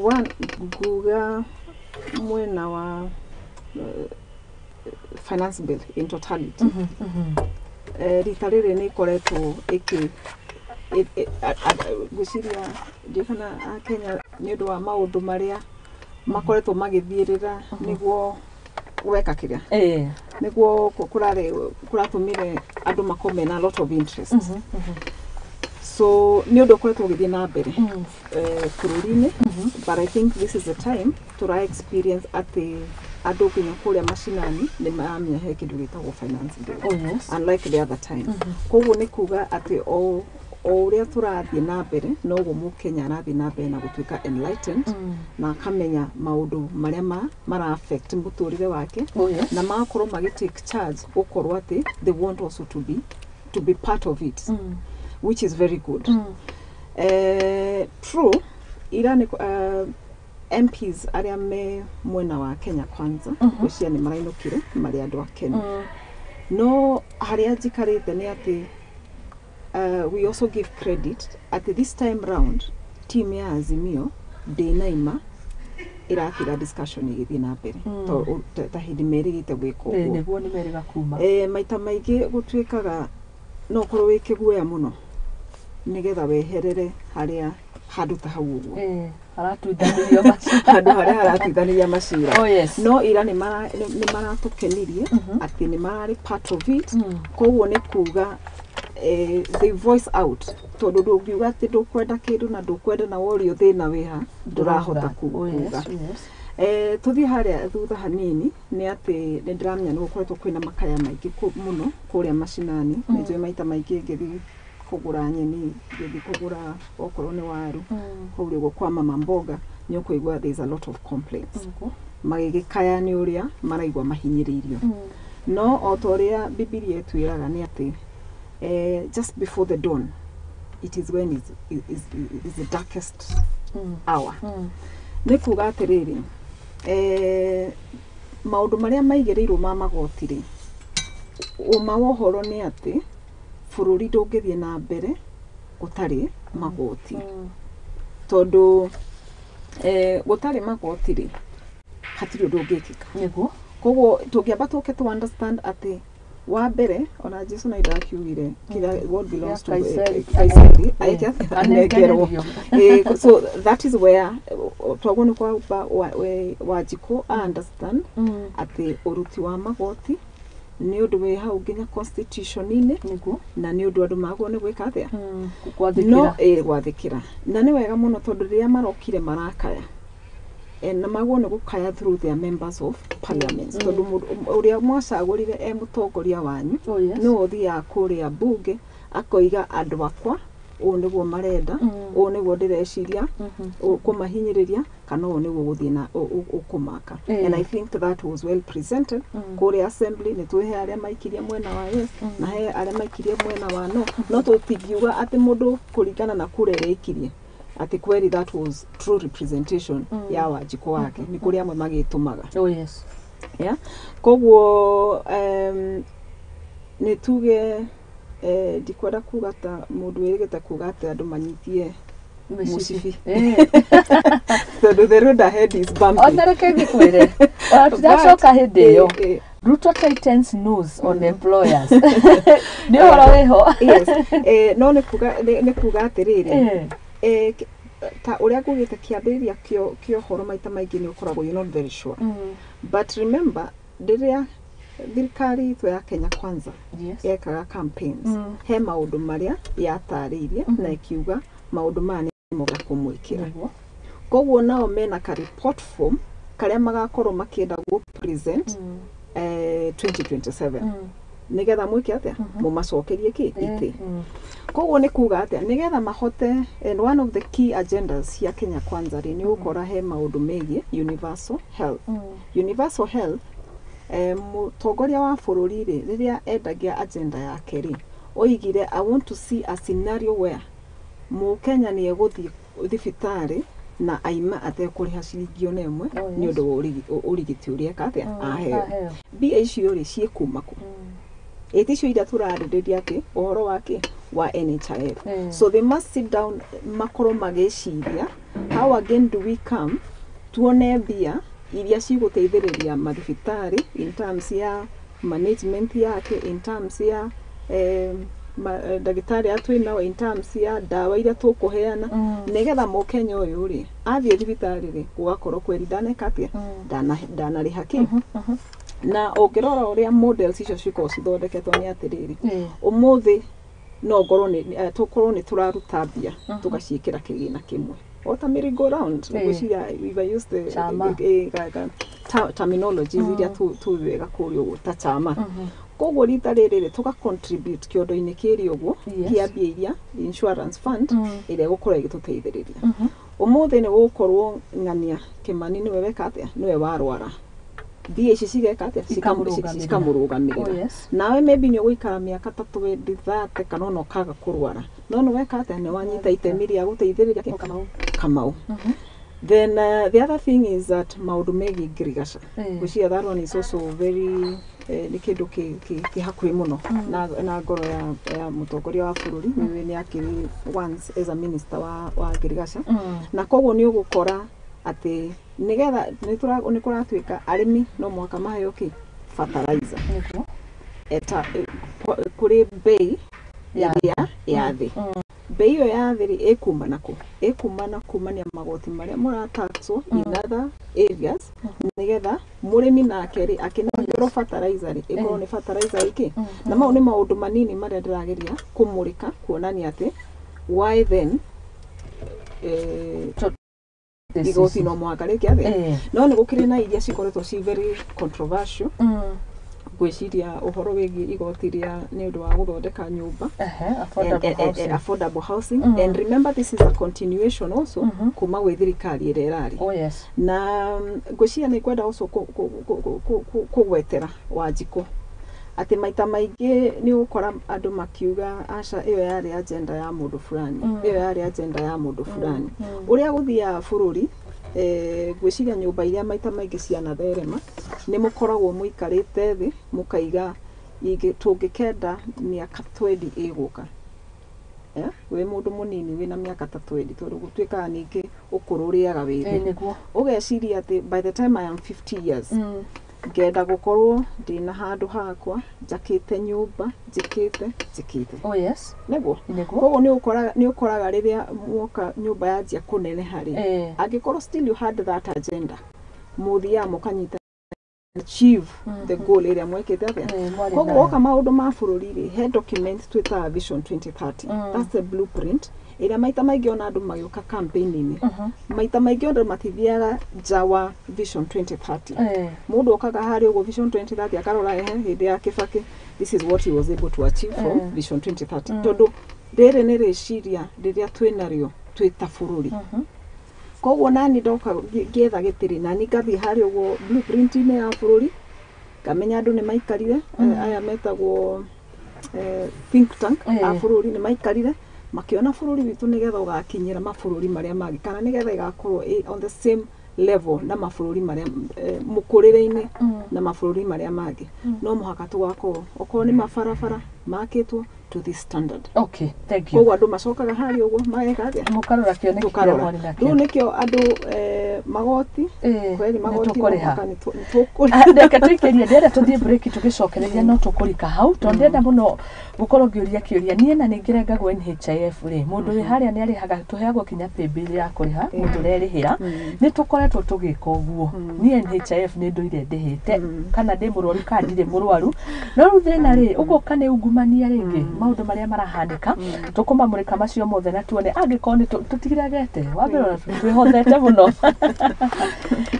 Speaker 7: One, nguga mwena wa finance bill in totality, rita rĩrĩ nĩ ĩkoretwo ĩkĩ ngwĩciria ndiũ kana akenya nĩ ũndũ wa maũndũ marĩa makoretwo magĩthiĩrĩra nĩguo gweka kĩrĩa nĩguo kũrarĩ kũratũmire andũ makorwo mena a lot of interest. So nĩ ũndũ ũkoretwo ũgĩthiĩ na mbere bũrũri-inĩ, but I think this is the time tũra experience atĩ andũ nginya kũrĩa macinani nĩ maramenya he kĩndũ gĩtagwo finance bill, unlike the other time. Koguo nĩ kuga atĩ o ũrĩa tũrathiĩ na mbere, noguo mũkenya arathiĩ na mbere na gũtuĩka enlightened na akamenya maũndũ marĩa mara affect mũtũrĩre wake na magakorwo magĩ take charge, gũkorwo atĩ they want also to be part of it, which is very good. True, ira nĩ MPs arĩa me mwena wa Kenya Kwanza ngwĩciria nĩ marainũkire marĩ andũ akenu, no harĩa njikarĩte nĩ atĩ we also give credit atĩ this time round team ya Azimio ndĩnaima ĩratiga discussion ĩgĩthiĩ na mbere ta hĩndĩ merĩgĩte gwĩka ũguo.
Speaker 1: Nĩguo nĩ merĩga kuma.
Speaker 7: Maita maingĩ gũtuĩkaga no ũkorwo wĩ kĩguoya mũno nĩgetha weherere harĩa handũ ta hau ũguo
Speaker 1: Haratuithanĩrio macira.
Speaker 7: Handũ harĩa haratuithanĩria macira. No ira nĩ maratũkenirie atĩ nĩ mararĩ part of it. Koguo nĩ kuga they voice out, tondũ ndũngiuga atĩ ndũkwenda kĩndũ na ndũkwenda na worio thĩna wĩha ndũrahota kuga. Tũthiĩ harĩa thutha hanini nĩ atĩ nĩ ndĩramenya nĩ gũkoretwo kwĩna makaya maingĩ mũno kũrĩa macinani. Nĩ njũĩ maita maingĩ ngĩthiĩ kũgũra nyeni, ngĩthiĩ kũgũra okorwo nĩ waru kũu ũguo kwa mama mboga, nĩ ũkũigua there is a lot of complaints magĩgĩkaya nĩ ũrĩa maraigua mahinyĩrĩirio. No o ta ũrĩa Bibilia ĩtwĩraga nĩ atĩ just before the dawn, it is when is the darkest hour. Nĩ kuga atĩrĩrĩ, maũndũ marĩa maigĩrĩirwo ma magoti rĩ, ũma wa ũhoro nĩ atĩ bũrũri ndũngĩthiĩ na mbere gũtarĩ magoti, tondũ gũtarĩ magoti rĩ, hatirĩ ũndũ ũngĩkĩka. Koguo tũngĩamba tũke to understand atĩ wa mbere ona Jesu na ndakiugire kĩrĩa what belongs to
Speaker 1: Kaisari.
Speaker 7: Kaisari aike anengerwo.
Speaker 1: Anengererio.
Speaker 7: So that is where twagwo nĩ kwamba Wanjikũ a understand atĩ ũruti wa magoti nĩ ũndũ wĩ hau nginya constitution-inĩ na nĩ ũndũ andũ magwo nĩ gwĩka atĩa?
Speaker 1: Gwathĩkĩra.
Speaker 7: No gwathĩkĩra, na nĩ wega mũno tondũ rĩrĩa marokire marakaya na magwo nĩ gũkaya through their members of parliament, tondũ mũndũ ũrĩa mwacagũrire e mũtongoria wanyu nĩwe ũthiaga kũrĩa mbunge akoiga, "Andũ akwa ũũ nĩguo marenda, ũũ nĩguo ndĩreciria ũkũmahinyĩrĩria kana ũũ nĩguo gũthiĩ na ũkũmaka." And I think that was well presented kũrĩa assembly. Nĩ twĩhe arĩa maikirie mwena wa yes na he arĩa maikirie mwena wa no, no tũtingiuga atĩ mũndũ kũringana na kura ĩrĩa aikirie atĩ kweri that was true representation ya Wanjikũ wake. Nĩ kũrĩ amwe magĩtũmaga. Yeah? Koguo nĩ tuge ndikwenda kuga ta mũndũ wĩrĩgĩte kuga atĩ andũ manyitie mũcibi tondũ the road ahead is bumpy.
Speaker 1: Ona reke ngĩkwĩre, ona tũtiracoka hĩndĩ ĩyo, Ruto tightens noose on employers, nĩ ũhoro wĩho.
Speaker 7: Yes, no nĩ kuga atĩrĩrĩ, ta ũrĩa ngugĩte kĩambĩrĩria kĩa ũhoro maita maingĩ nĩ ũkoragwo you're not very sure, but remember rĩrĩa Thirikari itũ ya Kenya Kwanza yekaga campaigns, he maũndũ marĩa yatarĩirie na ĩkiuga maũndũ maya nĩ moga kũmwĩkĩra. Koguo nao mena ka report form karĩa magakorwo makĩenda gũ present 2027, nĩgetha mwĩke atĩa? Mũmacokerie kĩ itĩ. Koguo nĩ kuga atĩa? Nĩgetha mahote, and one of the key agendas cia Kenya Kwanza rĩ, nĩ ũgũkora he maũndũ megiĩ universal health. Universal health, mũtongoria wa bũrũri rĩ, rĩrĩa endagia agenda yake rĩ, oigire, "I want to see a scenario where mũkenya nĩ egũthiĩ thibitarĩ na aima atekũrĩha ciringi ona ĩmwe nĩ ũndũ wa ũrigiti ũrĩa eka atĩa, aheo."
Speaker 1: Aheo.
Speaker 7: Mbia icio rĩ, ciĩkuma kũ? Ĩti icio iria tũrarĩrĩria atĩ ũhoro wa kĩ wa NHIF. So they must sit down, makorwo magĩciria, how again do we come tuone mbia iria cigũteithĩrĩria mathibitarĩ in terms ya management yake, in terms ya ndagĩtarĩ arĩa twĩ nao, in terms ya ndawa iria tũkũheana, nĩgetha mũkenya ũyũ rĩ, athiĩ thibitarĩ rĩ, gũgakorwo kweri ndaneka atĩa, ndanarĩha kĩ. Na ũngĩrora ũrĩa models icio cikoragwo cithondeketwo nĩ atĩrĩrĩ, ũmũthĩ no ngorwo nĩ tũkorwo nĩ tũraruta mbia tũgaciĩkĩra kĩgĩna kĩmwe o ta merry go round. Ngwĩciria if I use the
Speaker 1: Chama.
Speaker 7: Terminologies iria tũĩ wega kũrĩa ũguo ta chama. Koguo rita rĩrĩ rĩ, tũga contribute kĩondo-inĩ kĩrĩ ũguo kĩa mbia iria insurance fund ĩrĩa ĩgũkorwo ĩgĩtũteithĩrĩria. Ũmũthĩ nĩ gũgũkorwo ng'ania Kĩmani nĩwe weka atĩa, nĩwe warwara, mbia ici cigeka atĩa?
Speaker 1: Ikamũrũgamĩrĩra.
Speaker 7: Cikamũrũgamĩrĩra. Nawe maybe nĩ ũgũikara mĩaka ta 20, 30, kana ona ũkaga kũrwara, no nĩ weka atĩa? Nĩ wanyita itemi rĩa gũteithĩrĩria kĩ?
Speaker 1: Kamau.
Speaker 7: Kamau. Then the other thing is that maũndũ megiĩ ngirigaca, ngwĩciria that one is also very nĩ kĩndũ kĩ hakuhĩ mũno na ngoro ya mũtongoria wa bũrũri. Nĩwe nĩ akĩrĩ once as a minister wa ngirigaca, na koguo nĩ ũgũkora atĩ nĩgetha nĩ kũratuĩka arĩmi no mũhaka maheo kĩ? Fertilizer. Eta kũrĩ bei
Speaker 1: Ya
Speaker 7: ĩrĩa ya thĩ. Bei ĩyo ya thĩ rĩ, ĩkuma nakũ? Ĩkuma na kumania magoti marĩa mũrataxwo in other areas, nĩgetha mũrĩmi nake rĩ, akĩnengerwo fertilizer rĩ, ĩkorwo nĩ fertilizer ĩkĩ. Na mau nĩ maũndũ manini marĩa ndĩrageria kũmũrĩka kuonania atĩ why then igoti no mũhaka rĩke atĩa. No nĩ gũkĩrĩ na iria cikoretwo ci very controversial. Ngwĩciria ũhoro wĩgiĩ igoti rĩa nĩ ũndũ wa gũthondeka nyũmba
Speaker 1: Affordable housing.
Speaker 7: Affordable housing. And remember, this is a continuation also kuma gwĩ thirikari ĩrĩa ĩrarĩ. Na ngwĩciria nĩ ngwenda also kũgwetera Wanjikũ atĩ maita maingĩ nĩ ũgũkora andũ makiuga, aca, ĩyo yarĩ agenda ya mũndũ fulani, ĩyo yarĩ agenda ya mũndũ fulani. Ũrĩa gũthiaga bũrũri, ngwĩciria nyũmba iria maita maingĩ cianatherema nĩ mũkoragwo mũikarĩte thĩ mũkaiga tũngĩkenda mĩaka 20 ĩgũka. Wĩ mũndũ mũnini wĩna mĩaka ta 20, tondũ gũtuĩkaga ningĩ ũkũrũ ũrĩaga wĩthĩ, ũgeciria atĩ by the time I am 50 years, ngenda gũkorwo ndĩna handũ hakwa, njakĩte nyũmba, njĩkĩte njĩkĩte. Nĩguo. Koguo nĩ ũkoraga rĩrĩa mwoka nyũmba yanjia kũneneha rĩ, angĩkorwo still you had that agenda, mũthiaga mũkanyita achieve the goal ĩrĩa mwekĩte atĩa.
Speaker 1: Mwarĩ
Speaker 7: Koguo
Speaker 1: nayo.
Speaker 7: woka maũndũ ma bũrũri rĩ, he document twĩtaga Vision 2030. That's the blueprint ĩrĩa maita maingĩ ona andũ magĩũka campaign-inĩ, maita maingĩ andũ matithiaga nja wa Vision 2030. Mũndũ okaga harĩa ũguo Vision 2030, akarora, ehe, hĩndĩ ya Kĩbakĩ this is what he was able to achieve from Vision 2030, tondũ rĩrĩ nĩ rĩciria rĩrĩa twĩ narĩo twĩ ta bũrũri. Koguo nani ndoka ngĩetha gĩtĩrĩ, nani ngathiĩ harĩa ũguo blueprint-inĩ ya bũrũri, ngamenya andũ nĩ maikarire, aya metagwo think tank a bũrũri nĩ maikarire makĩona bũrũri witũ nĩgetha ũgakinyĩra mabũrũri marĩa mangĩ, kana nĩgetha ĩgakorwo ĩ on the same level na mabũrũri marĩa mũkũrĩre-inĩ na mabũrũri marĩa mangĩ, no mũhaka tũgakorwo okorwo nĩ mabarabara makĩtwo to this standard.
Speaker 1: Okay, thank you.
Speaker 7: Koguo andũ macokaga harĩa ũguo mageka atĩa?
Speaker 1: Mũkarora kĩoneki kĩrĩa
Speaker 7: Tũkarora
Speaker 1: mwarĩ nakĩo.
Speaker 7: Rĩu nĩkĩo andũ Magoti kweli magoti
Speaker 1: nĩ reke tũikĩrie ndĩrenda tũthiĩ break tũgĩcokereria no tũkũrika hau tondũ ndĩrenda mũno gũkorwo ngĩũria kĩũria niĩ na nĩngĩrengagwo NHIF rĩ mũndũ wĩ harĩa nĩ arĩhaga tũheagwo kinya paybill ya kũrĩha mũndũ ũrerĩhĩra nĩ tũkoretwo tũgĩka ũguo niĩ NHIF nĩ ndũire ndĩhĩte kana ndĩ mũrwaru kana ndirĩ mũrwaru no rĩu thĩna rĩ ũgoka nĩ ungumania rĩngĩ maũndũ marĩa marahanĩka tũkũmamũrĩka macio mothe na tuone angĩkorwo nĩ tũtiregete wa mbere ona twĩhothete mũno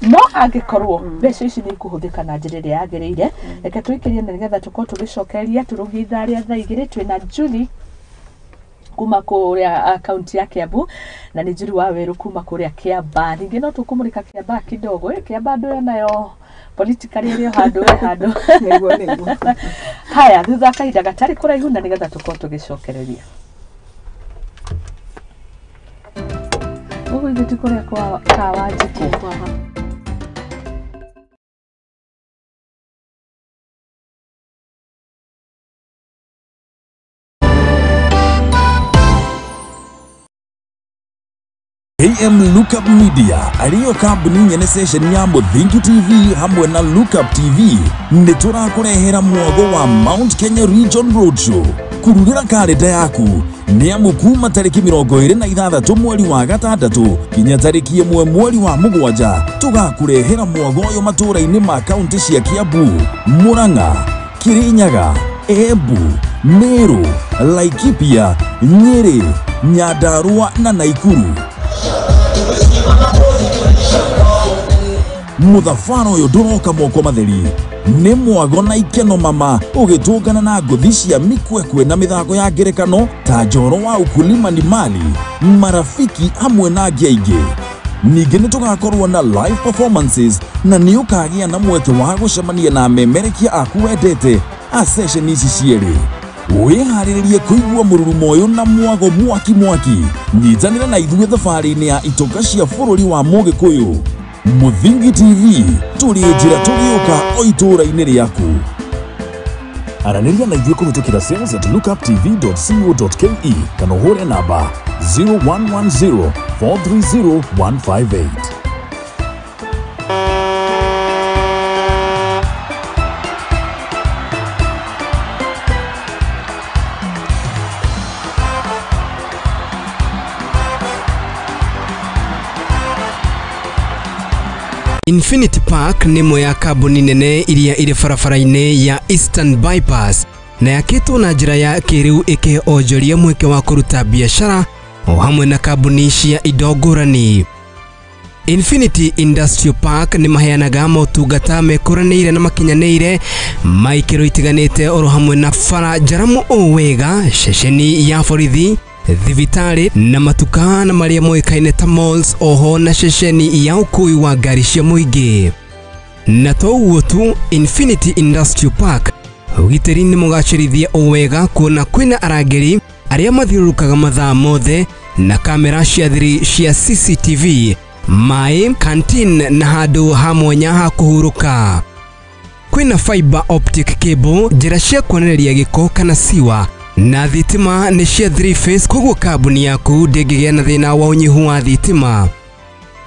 Speaker 1: no angĩkorwo mbeca ici nĩ ikũhũthĩka na njĩra ĩrĩa yagĩrĩire reke tũikĩrie na nĩgetha tũkorwo tũgĩcokeria tũrũgie ithaa rĩa thaa igĩrĩ twĩna Julie kuma kũrĩa kaunti ya Kiambu na nĩ Julie Waweru kuma kũrĩa Kiambaa ningĩ no tũkũmũrĩka Kiambaa kidogo Kiambaa ndũyo nayo politically ĩrĩ o handũ ĩ handũ
Speaker 7: nĩguo
Speaker 1: haya thutha kahinda gatarĩ kũraihu na nĩgetha tũkorwo tũgĩcokereria ũguo ithuĩ ti kũrĩa kwa Kawanjikũ.
Speaker 8: AM Lookup Media ariyo kambuni nyene station ya Muthingi TV hamwe na Lookup TV nĩ tũrakũrehera mwago wa Mount Kenya Region Roadshow kurugĩra karenda yaku nĩ amu kuma tarĩki 26 mweri wa gatandatũ kinya tarĩki 1 mweri wa mũgwanja tũgakũrehera mwago ũyũ matũũra-inĩ ma kaunti cia Kiambu, Murang'a, Kirinyaga, Embu, Meru, Laikipia, Nyeri, Nyandarua na Naikuru. Mũthabara ũyũ ndũroka moko matheri nĩ mwago na ikeno mama ũgĩtũngana na ngũthi cia mikwekwe na mĩthako ya ngerekano ta njoro wa ukulima ni mali, marafiki hamwe na angĩ aingĩ. Ningĩ nĩ tũgakorwo na live performances na nĩ ũkagĩa na mweke wa gũcemania na amemerekia aku wendete a session ici cierĩ. Wĩharĩrĩrie kũigua mũrurumo ũyũ na mwago mwaki mwaki. Nyitanĩra na ithuĩ thabarĩ-inĩ ya itoka cia bũrũri wa Mũgĩkũyũ. Muthingi TV tũrĩ njĩra tũgĩũka o itũũra-inĩ rĩaku. Aranĩria na ithuĩ kũhĩtũkĩra sales at lookuptv.co.ke kana ũhũre namba 0110 430 158.
Speaker 9: Infinity Park nĩ ĩmwe ya kambuni nene iria irĩ barabara-inĩ ya Eastern Bypass na yakĩtwo na njĩra ya kĩrĩu ĩkĩhe onjoria mweke wa kũruta biacara o hamwe na kambuni cia indo ngũrani. Infinity Industrial Park nĩ maheanaga motungata mekũranĩire na makinyanĩire ma ikĩro itiganĩte oro hamwe na bara njaramu o wega, ceceni ya borithi, thibitarĩ na matuka na marĩa moĩkaine ta malls, oho na ceceni ya ũkui wa ngari cia mũingĩ. Na to ũguo tu, Infinity Industrial Park ũgitĩri nĩ mũgacĩrithie o wega kuona kwĩna arangĩri arĩa mathiũrũrũkaga mathaa mothe na kamera cia thiri cia CCTV, maĩ, canteen na handũ ha mwanya ha kũhurũka. Kwĩna fiber optic cable, njĩra cia kuonereria gĩko kana siwa, na thitima nĩ cia 3 phase, koguo kambuni yaku ndĩngĩgĩa na thĩna wa ũnyihu wa thitima.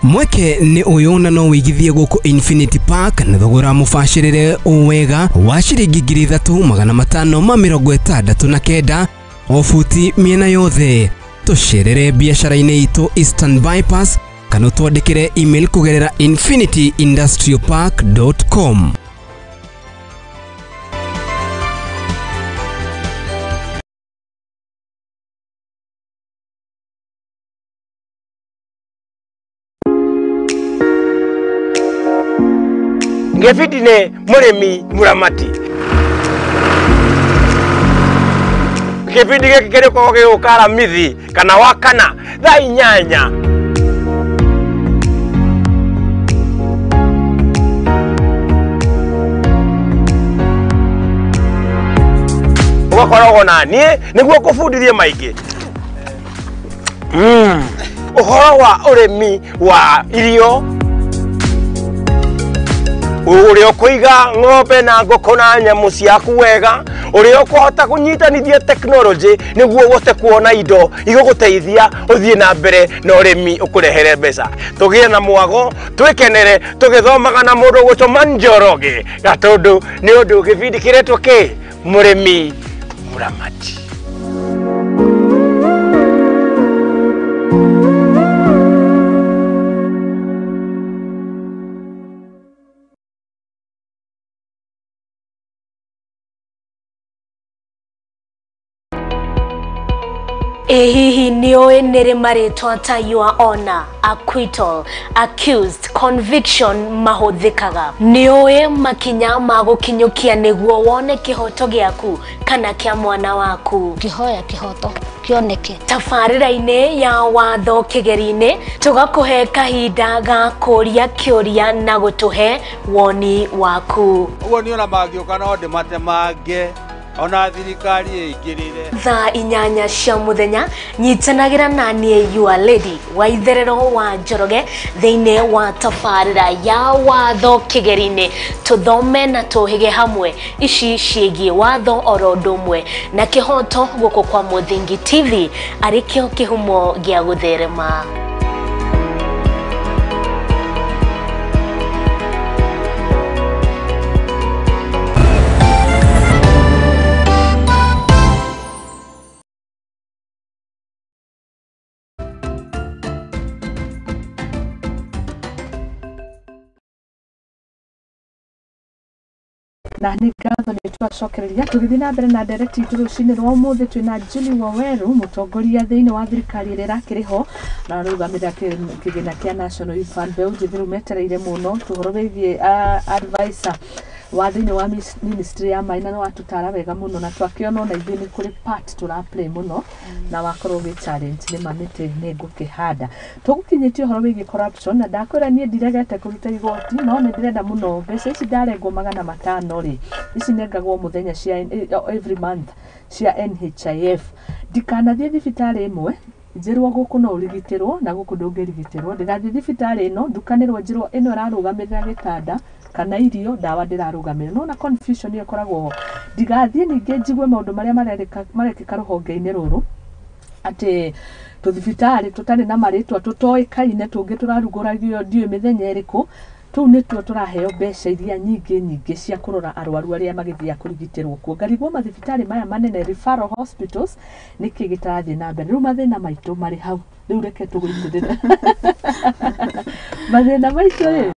Speaker 9: Mweke nĩ ũyũ na no wĩigithie gũkũ Infinity Park na thogora mũbacĩrĩre o wega wa ciringi 3569 o buti mĩena yothe. Tũcerere biacara-inĩ itũ Eastern Bypass kana ũtwandĩkĩre email kũgerera infinityindustrialpark.com.
Speaker 10: Ngefiti ne murimi muramati kibindi giki kirikoragwo gĩgũka Aramithi kana Wakana thaa 8. Ũgakoragwo na niĩ nĩguo ngũbundithie maingĩ ũhoro wa ũrĩmi wa irio. Ũrĩa ũkũiga ng'ombe na ngũkũ na nyamũ ciaku wega, ũrĩa ũkũhota kũnyitanithia technology nĩguo ũhote kuona indo igũgũteithia ũthiĩ na mbere na ũrĩmi ũkũrehere mbeca. Tũgĩe na mwago, twĩkenere tũgĩthomaga na mũndũ ũgwĩtwo Njoroge Gatũndũ, nĩ ũndũ gĩbindi kĩretwo kĩ Mũrĩmi Mũramati.
Speaker 11: Ĩ hihi nĩũĩ nĩrĩ marĩtwa ta your honor, acquittal, accused, conviction mahũthĩkaga? Nĩũĩ makinya ma gũkinyũkia nĩguo wone kĩhoto gĩaku kana kĩa mwana waku?
Speaker 12: Ngĩhoya kĩhoto kĩoneke.
Speaker 11: Tabarĩra-inĩ ya watho kĩgeri-inĩ tũgakũhe kahinda ga kũria kĩũria na gũtũhe woni waku.
Speaker 13: Ũguo niĩ ona mangĩũka no ndĩmatemange ona thirikari ĩingĩrĩre.
Speaker 11: Thaa 8 cia mũthenya nyitanagĩra na niĩ your lady wa itherero wa Njoroge thĩinĩ wa tabarĩra ya watho kĩgeri-inĩ, tũthome na tũhĩge hamwe ici ciĩgiĩ watho oro ũndũ ũmwe na kĩhoto gũkũ kwa Mũthingi TV arĩ kĩo kĩhumo gĩa gũtherema.
Speaker 1: Na nĩ ngatho nĩ twacokereria tũgĩthiĩ na mbere na ndereti itũ rũcinĩ rwa ũmũthĩ. Twĩna Julie Waweru, mũtongoria thĩinĩ wa thirikari ĩrĩa ĩrakĩrĩ ho na arũgamĩrĩra kĩgĩna kĩa National Youth Fund. Mbeũ njĩthĩ rĩu metereire mũno tũhoro wĩgiĩ advisor wa thĩinĩ wa ministry ya maĩ, na nĩ watũtara wega mũno na twakĩona ona ithuĩ nĩ kũrĩ part tũra play mũno na wakorwo wĩ challenge nĩ ma mĩtĩ nĩ ngũkĩhanda. Tũgũkinyĩtie ũhoro wĩgiĩ corruption na ndakwĩra niĩ ndiregete kũruta igoti, no nĩ ndĩrenda mũno mbeca ici ndarengwo 500 rĩ, ici nengagwo mũthenya cia every month cia NHIF, ndikanathiĩ thibitarĩ ĩmwe njĩrwo gũkũ no ũrigitĩrwo na gũkũ ndũngĩrigitĩrwo, ndĩgathiĩ thibitarĩ ĩno ndukanĩrwo njĩrwo ĩno ĩrarũgamĩrĩra gĩtanda kana irio, ndawa ndĩrarũgamĩrĩra. Nona confusion ĩyo ĩkoragwo ho. Ndigathiĩ ningĩ njigue maũndũ marĩa marekĩka rũhonge-inĩ rũrũ atĩ tũthibitarĩ tũtarĩ na marĩtwa tũtoĩkaine tũngĩ tũrarugũragio ndiũĩ mĩthenya ĩrĩkũ, tũu nĩtuo tũraheo mbeca iria nyingĩ nyingĩ cia kũrora arwaru arĩa magĩthiaga kũrigitĩrwo kuo. Ngarigwo mathibitarĩ maya manene referral hospitals nĩkĩ gĩtarathiĩ na mbere. Rĩu mathĩna maitũ marĩ hau, rĩu reke tũgũitĩrĩre mathĩna maitũ rĩ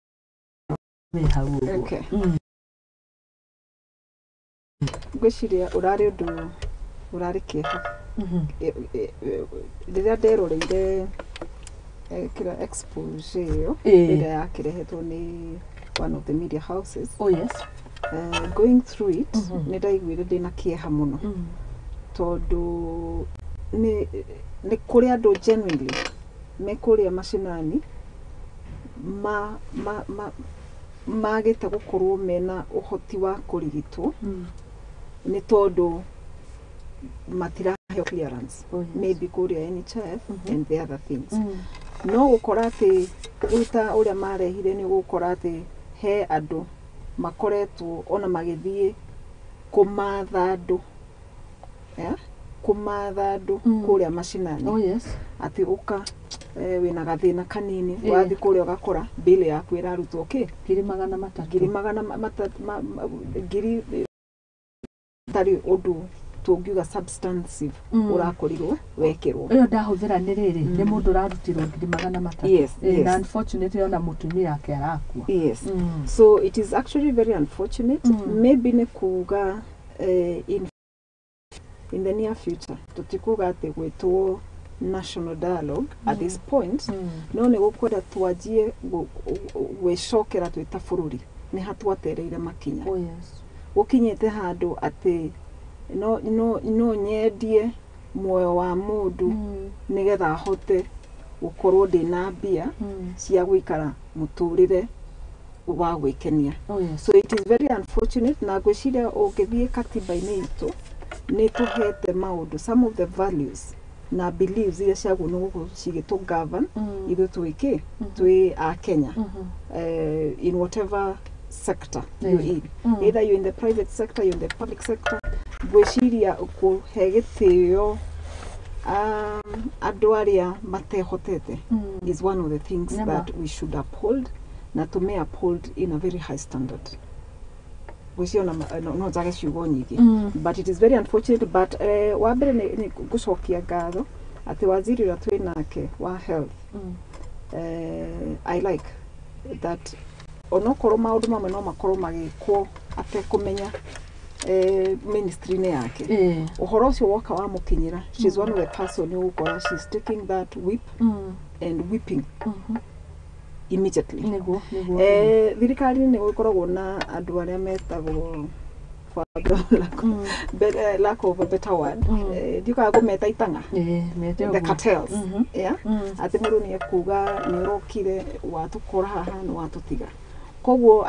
Speaker 1: me hau ũguo.
Speaker 7: Okay. Ngwĩciria ũrarĩ ũndũ ũrarĩ kĩeha. Rĩrĩa nderoreire kĩrĩa expose ĩyo ĩrĩa yakĩrehetwo nĩ one of the media houses.
Speaker 1: Oh yes.
Speaker 7: Going through it, nĩ ndaiguire ndĩna kĩeha mũno tondũ nĩ kũrĩ andũ genuinely me kũrĩa macinani magĩte gũkorwo mena ũhoti wa kũrigitwo nĩ tondũ matiraheo clearance.
Speaker 1: Oh, yes.
Speaker 7: Maybe kũrĩa NHIF and the other things. No gũkora atĩ rĩu ta ũrĩa marehire nĩ ũgũkora atĩ he andũ makoretwo ona magĩthiĩ kũmatha andũ, yeah? Kũmatha andũ kũrĩa macinani.
Speaker 1: Oh yes.
Speaker 7: Atĩ ũka wĩna gathĩna kanini, wathiĩ kũrĩa ũgakora bill yaku ĩrarutwo kĩ
Speaker 1: 300,000,
Speaker 7: ngiri magana ngiri tarĩ ũndũ tũngiuga substantive ũrakorirwo wekĩrwo.
Speaker 1: Ĩyo ndahũthĩra nĩ rĩrĩ nĩ mũndũ ũrarutirwo 300,000.
Speaker 7: Yes, yes.
Speaker 1: Na unfortunately ona mũtumia ake arakua.
Speaker 7: Yes. So it is actually very unfortunate. Maybe nĩ kuga in the near future tũtikuga atĩ gwĩtwo national dialogue at this point, no nĩ gũkwenda twanjie gwĩcokera twĩ ta bũrũri nĩ hatwatereire makinya.
Speaker 1: Oh yes.
Speaker 7: Gũkinyĩte handũ atĩ no nyendie muoyo wa mũndũ nĩgetha ahote gũkorwo ndĩna mbia cia gũikara mũtũrĩre wa gwĩkenia.
Speaker 1: Oh yes.
Speaker 7: So it is very unfortunate, na ngwĩciria ũngĩthiĩ katiba-inĩ itũ nĩ tũhete maũndũ some of the values na beliefs iria ciagwo nĩ gũkorwo cigĩtũ govern ithuĩ twĩ kĩ twĩ a Kenya, in whatever sector you're in, either you're in the private sector, you're in the public sector, ngwĩciria kũhe gĩtĩo andũ arĩa matehotete is one of the things that we should uphold na tũme uphold in a very high standard. Ngwĩciria ona no njage ciugo nyingĩ, but it is very unfortunate. But wa mbere nĩ ngũcokia ngatho atĩ waziri ũrĩa twĩ nake wa health, I like that onokorwo maũndũ mamwe no makorwo magĩkwo atekũmenya ministry-inĩ yake, ũhoro ũcio woka wamũkinyĩra, she's one of the person ũgũkora she's taking that whip and whipping immediately.
Speaker 1: Nĩguo, nĩguo.
Speaker 7: Thirikari-inĩ nĩ gũkoragwo na andũ arĩa metagwo, for lack of a better word, ndiũkaga kũmeta itang'a,
Speaker 1: Mete
Speaker 7: the
Speaker 1: ũguo.
Speaker 7: cartels, yeah? Atĩ mũndũ nĩ ekuga nĩ ũrokire watũkora haha nĩ watũtiga. Koguo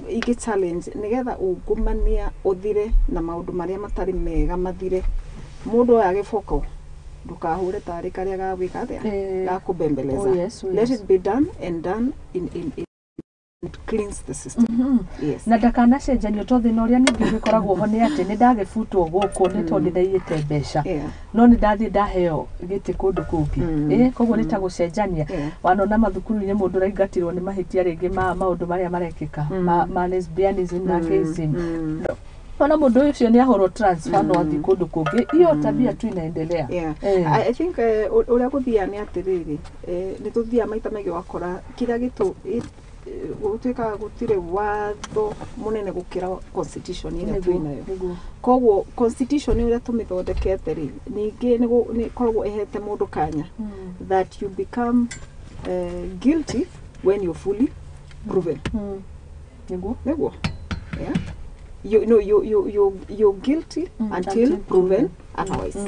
Speaker 7: ingĩ challenge nĩgetha ungumania ũthire na maũndũ marĩa matarĩ mega mathire, mũndũ oya gĩboko ndũkahure tarĩ karĩa gagwĩka atĩa, gakũbembeleza.
Speaker 1: Oh, yes, oh,
Speaker 7: Let
Speaker 1: yes.
Speaker 7: it be done and done in it cleans the system. Yes.
Speaker 1: Na ndakanacenjanio to thĩna ũrĩa ningĩ ũgĩkoragwo ho nĩ atĩ nĩ ndagĩbutwo gũkũ nĩ tondũ ndaiyĩte mbeca, no nĩ ndathiĩ ndaheo gĩtĩ kũndũ kũngĩ. Koguo nĩ ta gũcenjania. Wanona mathukuru-inĩ mũndũ ũraingatirwo nĩ mahĩtia rĩngĩ ma maũndũ marĩa marekĩka ma lesbianism na gayism, ona mũndũ ũcio nĩ ahũrwo transfer no athiĩ kũndũ kũngĩ. Hiyo tabia tu inaendelea.
Speaker 7: I think ũrĩa gũthiaga nĩ atĩrĩrĩ, nĩ tũthiaga maita maingĩ ũgakora kĩrĩa gĩtũ gũtuĩkaga gũtirĩ watho mũnene gũkĩra constitution ĩrĩa twĩnayo. Koguo constitution ũrĩa tũmĩthondekete rĩ, ningĩ nĩ ĩkoragwo ĩhete mũndũ kanya that you become guilty when you're fully proven. Nĩguo, yeah? You, no, you're guilty until
Speaker 1: until
Speaker 7: proven otherwise.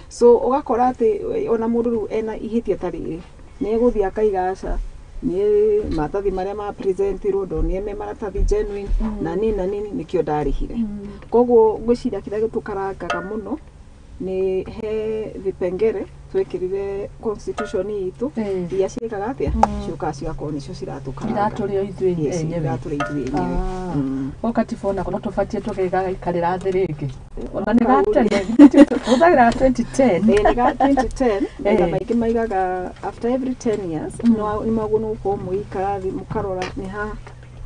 Speaker 7: So ũgakora atĩ ona mũndũ rĩu ena ihĩtia ta rĩrĩ nĩ egũthiĩ akaiga aca, niĩ maratathi marĩa ma presentirwo ndonire me maratathi genuine na nini na nini nĩkĩo ndarĩhire. Koguo ngwĩciria kĩrĩa gĩtũkarangaga mũno nĩ he vipengere twekĩrire constitution itũ iria ciĩkaga atĩa, ciũkaga cigakorwo nĩcio ciratũkaranga.
Speaker 1: Iratũrĩa ithuĩ
Speaker 7: Yes,
Speaker 1: enyewe.
Speaker 7: Iratũrĩa ithuĩ enyewe.
Speaker 1: Ah. Katiba onako no tũbatiĩ tũgĩgaikarĩra thĩ rĩngĩ, ona nĩ gatene hũthagĩra 2010.
Speaker 7: Ĩĩ, nĩ ga 2010. Maita maingĩ maigaga after every 10 years nĩ magwo nĩ gũkorwo mũgĩikara thĩ mũkarora nĩ ha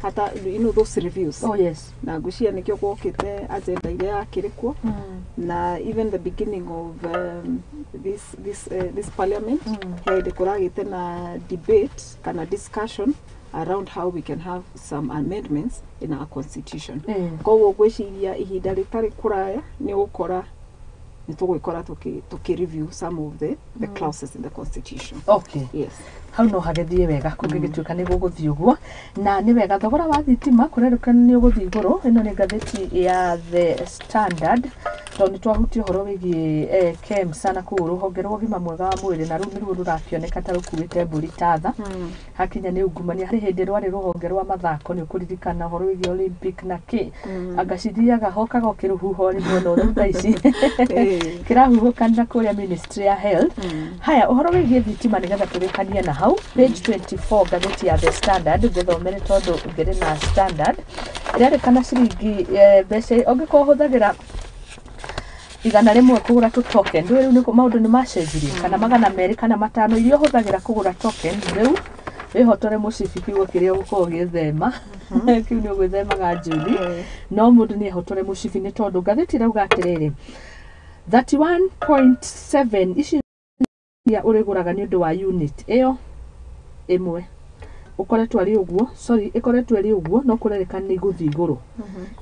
Speaker 7: hata those reviews.
Speaker 1: Oh, yes.
Speaker 7: Na ngwĩciria nĩkĩo gwokĩte agenda iria yakĩrĩ kuo na even the beginning of this parliament, he hĩndĩ kũragĩte na debate kana discussion around how we can have some amendments in our constitution. Koguo ngwĩciria ihinda rĩtarĩ kũraya nĩ ũgũkora nĩ tũgwĩkora tũkĩ review some of the clauses in the constitution. Yes.
Speaker 1: Hau no hagĩthiĩ wega kũngĩgĩtuĩka nĩ gũgũthiĩ ũguo, na nĩ wega. Thogora wa thitima kũrerĩkana nĩ ũgũthiĩ igũrũ. Ĩno nĩ ngathĩti ya The Standard, tondũ nĩ twahutia ũhoro wĩgiĩ KEMSA na kũu rũhonge rwa ũgima mwega wa mwĩrĩ, na rũu nĩruo rũrakĩoneka ta rũkuĩte mbũri ta tha hakinya nĩ ungumania. Harĩ hĩndĩ rwarĩ rũhonge rwa mathako, nĩ ũkũririkana ũhoro wĩgiĩ Olympic na kĩ, anga cithiaga hokaga ũkĩrũhuho rĩmwe, no rĩu thaa ici kĩrahuhũkanĩra kũrĩa ministry ya health. Haya, ũhoro wĩgiĩ thitima, nĩgetha tũrĩkanie na hau, page 24 ngathĩti ya The Standard, ngĩthomere tondũ ngĩrĩ na Standard. Ĩrerĩkana ciringi mbeca ũngĩkorwo ũhũthagĩra 100 kũgũra tũ token, ndũĩ rĩu nĩ maũndũ nĩ macenjirie, kana 200 kana 5 iria ũhũthagĩra kũgũra token, rĩu wĩhotore mũcibi kiugo kĩrĩa ũgũkorwo ũgĩthema kĩu nĩ ũgwĩthemaga Julie, no mũndũ nĩ ehotore mũcibi nĩ tondũ ngathĩti ĩrauga atĩrĩrĩ, 31.7 ici iria ũrĩgũraga nĩ ũndũ wa unit ĩyo ĩmwe ũkoretwo arĩ ũguo, sorry, ĩkoretwo ĩrĩ ũguo, no kũrerĩkana nĩ igũthiĩ igũrũ.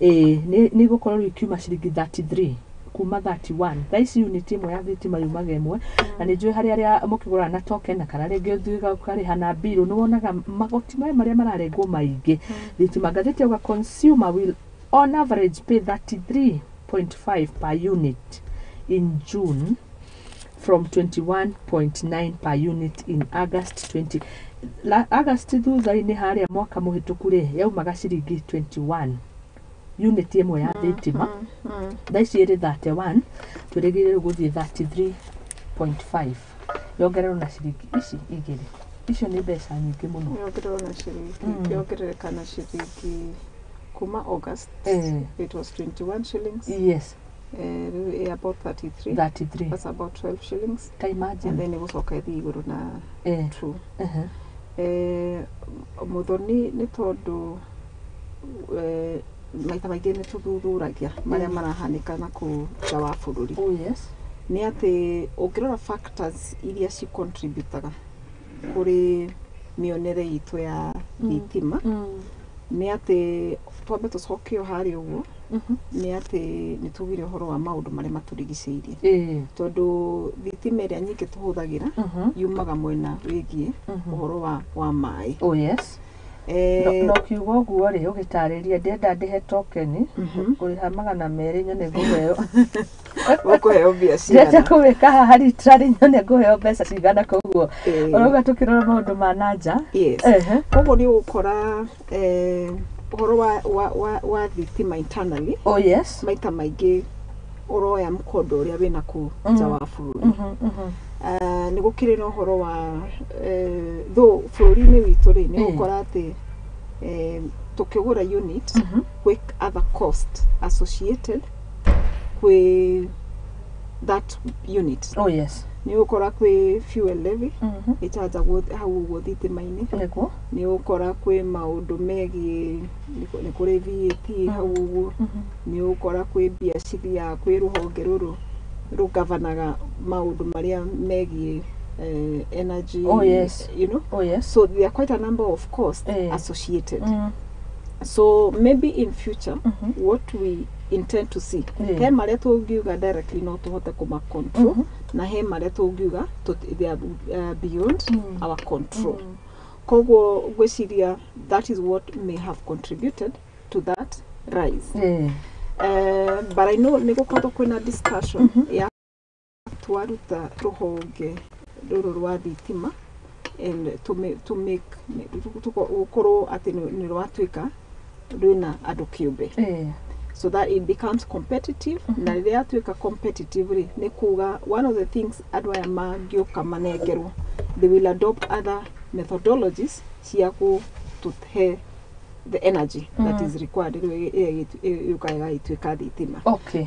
Speaker 1: Ĩĩ, nĩ igũkorwo rĩu ikiuma ciringi 33 kuma 31. Thaa ici unit ĩmwe ya thitima yumaga ĩmwe, na nĩ njũĩ harĩ arĩa mũkĩgũraga na token na kana rĩngĩ ũthiaga ũkarĩha na mbirũ, nĩ wonaga magoti maya marĩa mararengwo maingĩ thitima. Ngathĩti yauga consumer will on average pay 33.5 per unit in June from 21.9 per unit in August 20 la, August thutha-inĩ harĩa mwaka mũhĩtũku rĩ, yaumaga ciringi 21 unit ĩmwe ya thitima. Thaa ici ĩrĩ 31, twĩrĩgĩrĩire gũthiĩ 33.5, yongererwo na ciringi ici igĩrĩ. Icio nĩ mbeca nyingĩ mũno.
Speaker 7: Yongererwo na ciringi, yongerereka na ciringi Kuma August it was 21 shillings. Rĩu ĩ about 33.
Speaker 1: 33.
Speaker 7: That's about 12 shillings.
Speaker 1: Ta imagine.
Speaker 7: And then ĩgũcoka ĩthiĩ igũrũ na 2. Mũthoni nĩ tondũ maita maingĩ nĩ tũthuthuragia marĩa marahanĩka na kũu nja wa bũrũri.
Speaker 1: Oh yes.
Speaker 7: Nĩ atĩ ũngĩrora factors iria ci contributaga kũrĩ mĩonere itũ ya thitima, nĩ atĩ twambe tũcoke o harĩa ũguo, nĩ atĩ nĩ tugire ũhoro wa maũndũ marĩa matũrigicĩirie, tondũ thitima ĩrĩa nyingĩ tũhũthagĩra yumaga mwena wĩgiĩ ũhoro wa maĩ.
Speaker 1: Oh yes. No kiugo ũguo rĩ, ũgĩtarĩria ndĩrenda ndĩhe token kũrĩha 200 nyone ngũheo.
Speaker 7: Ũkũheo mbia
Speaker 1: Ndĩrenda
Speaker 7: cigana?
Speaker 1: Kũwĩka haha literally nyone ngũheo mbeca cigana, koguo ũrauga tũkĩrora maũndũ ma na nja.
Speaker 7: Yes. Koguo nĩ ũgũkora ũhoro wa thitima internally,
Speaker 1: Oh yes.
Speaker 7: maita maingĩ ũroya mũkondo ũrĩa wĩna kũu nja wa bũrũri. Nĩ gũkĩrĩ na ũhoro wa though bũrũri-inĩ witũ rĩ, nĩ ũgũkora atĩ tũkĩgũra unit gwĩ other cost associated kwĩ that unit.
Speaker 1: Oh yes.
Speaker 7: Nĩ ũgũkora kwĩ fuel levy ĩchanjagwo hau ũguo thitima-inĩ. Nĩ ũgũkora kwĩ maũndũ megiĩ nĩ kũrĩ VAT hau ũguo. Nĩ ũgũkora kwĩ mbia cithiaga kwĩ rũhonge rũrũ rũgavanaga maũndũ marĩa megiĩ energy.
Speaker 1: Oh yes.
Speaker 7: You know
Speaker 1: Oh yes.
Speaker 7: So there are quite a number of costs associated. So maybe in future what we intend to see, he marĩa tũngiuga directly no tũhote kũma control, na he marĩa tũngiuga they are beyond our control. Koguo ngwĩciria that is what may have contributed to that rise. But I know nĩ gũkoretwo kwĩna discussion ya twaruta rũhonge rũrũ rwa thitima and to make gũkorwo atĩ nĩ rwatuĩka rwĩna andũ kĩũmbe, so that it becomes competitive. Na rĩrĩa yatuĩka competitive rĩ, nĩ kuga one of the things andũ aya mangĩũka manengerwo, they will adopt other methodologies cia gũtũhe the energy that is required, rĩu ĩrĩa yũkaga ĩgagĩtuĩka thitima,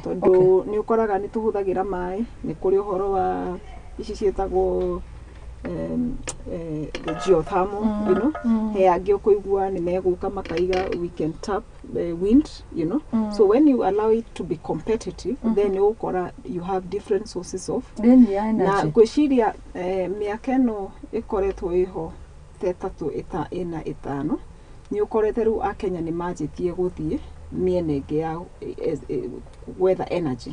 Speaker 7: tondũ nĩ ũkoraga nĩ tũhũthagĩra maĩ, nĩ kũrĩ ũhoro wa ici ciĩtagwo the geothermal. He angĩ ũkũigua nĩ megũka makaiga we can tap wind. So when you allow it to be competitive, then nĩ ũgũkora you have different sources of
Speaker 1: Then ya
Speaker 7: na
Speaker 1: energy.
Speaker 7: Ngwĩciria mĩaka ĩno ĩkoretwo ĩho ta ĩtatũ, ĩna, ĩtano, nĩ ũkorete rĩu akenya nĩ manjĩtie gũthiĩ mĩena ĩngĩ ya gwetha energy.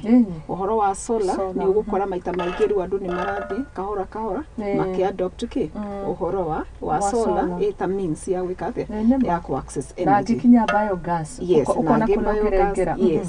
Speaker 7: Ũhoro wa solar,
Speaker 1: Solar,
Speaker 7: nĩ ũgũkora maita maingĩ rĩu andũ nĩ marathiĩ kahora kahora makĩadopt kĩ ũhoro wa
Speaker 1: Wa
Speaker 7: solar
Speaker 1: solar.
Speaker 7: ĩta means ya gwĩka atĩa,
Speaker 1: Ĩ, nĩma.
Speaker 7: ya ku access
Speaker 1: Na
Speaker 7: energy.
Speaker 1: angĩkinya biogas,
Speaker 7: Yes,
Speaker 1: ũkona
Speaker 7: na angĩ
Speaker 1: kũrĩa
Speaker 7: biogas.
Speaker 1: ũkĩrengera.
Speaker 7: Yes,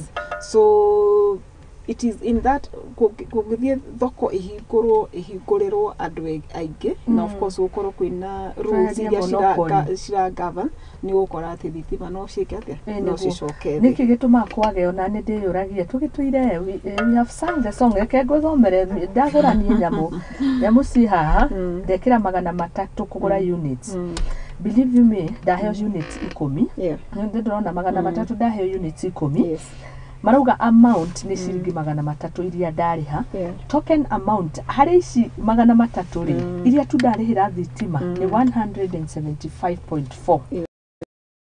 Speaker 7: so it is in that kũngĩthiĩ thoko ĩhingũrwo, ĩhingũrĩrwo andũ aingĩ, na of course gũkorwo kwĩna rules
Speaker 1: Tweherie
Speaker 7: iria
Speaker 1: monopoly.
Speaker 7: Cira govern, nĩ ũgũkora atĩ thitima no ciĩke atĩa, no
Speaker 1: Nĩguo.
Speaker 7: cicoke thĩ.
Speaker 1: Nĩkĩ gĩtũmaga kwage? Ona nĩ ndĩyũragia tũgĩtũire we have sung the song. Reke ngũthomere. Ndagũra niĩ nyamũ ci haha, ndekĩra 300 kũgũra units. Believe you me, ndaheo units 10. Nĩ ndĩrona 300, ndaheo units 10. Marauga amount nĩ ciringi 300 iria ndarĩha. Token amount harĩ ici 300 rĩ, iria tu ndarĩhĩra thitima nĩ 175.4.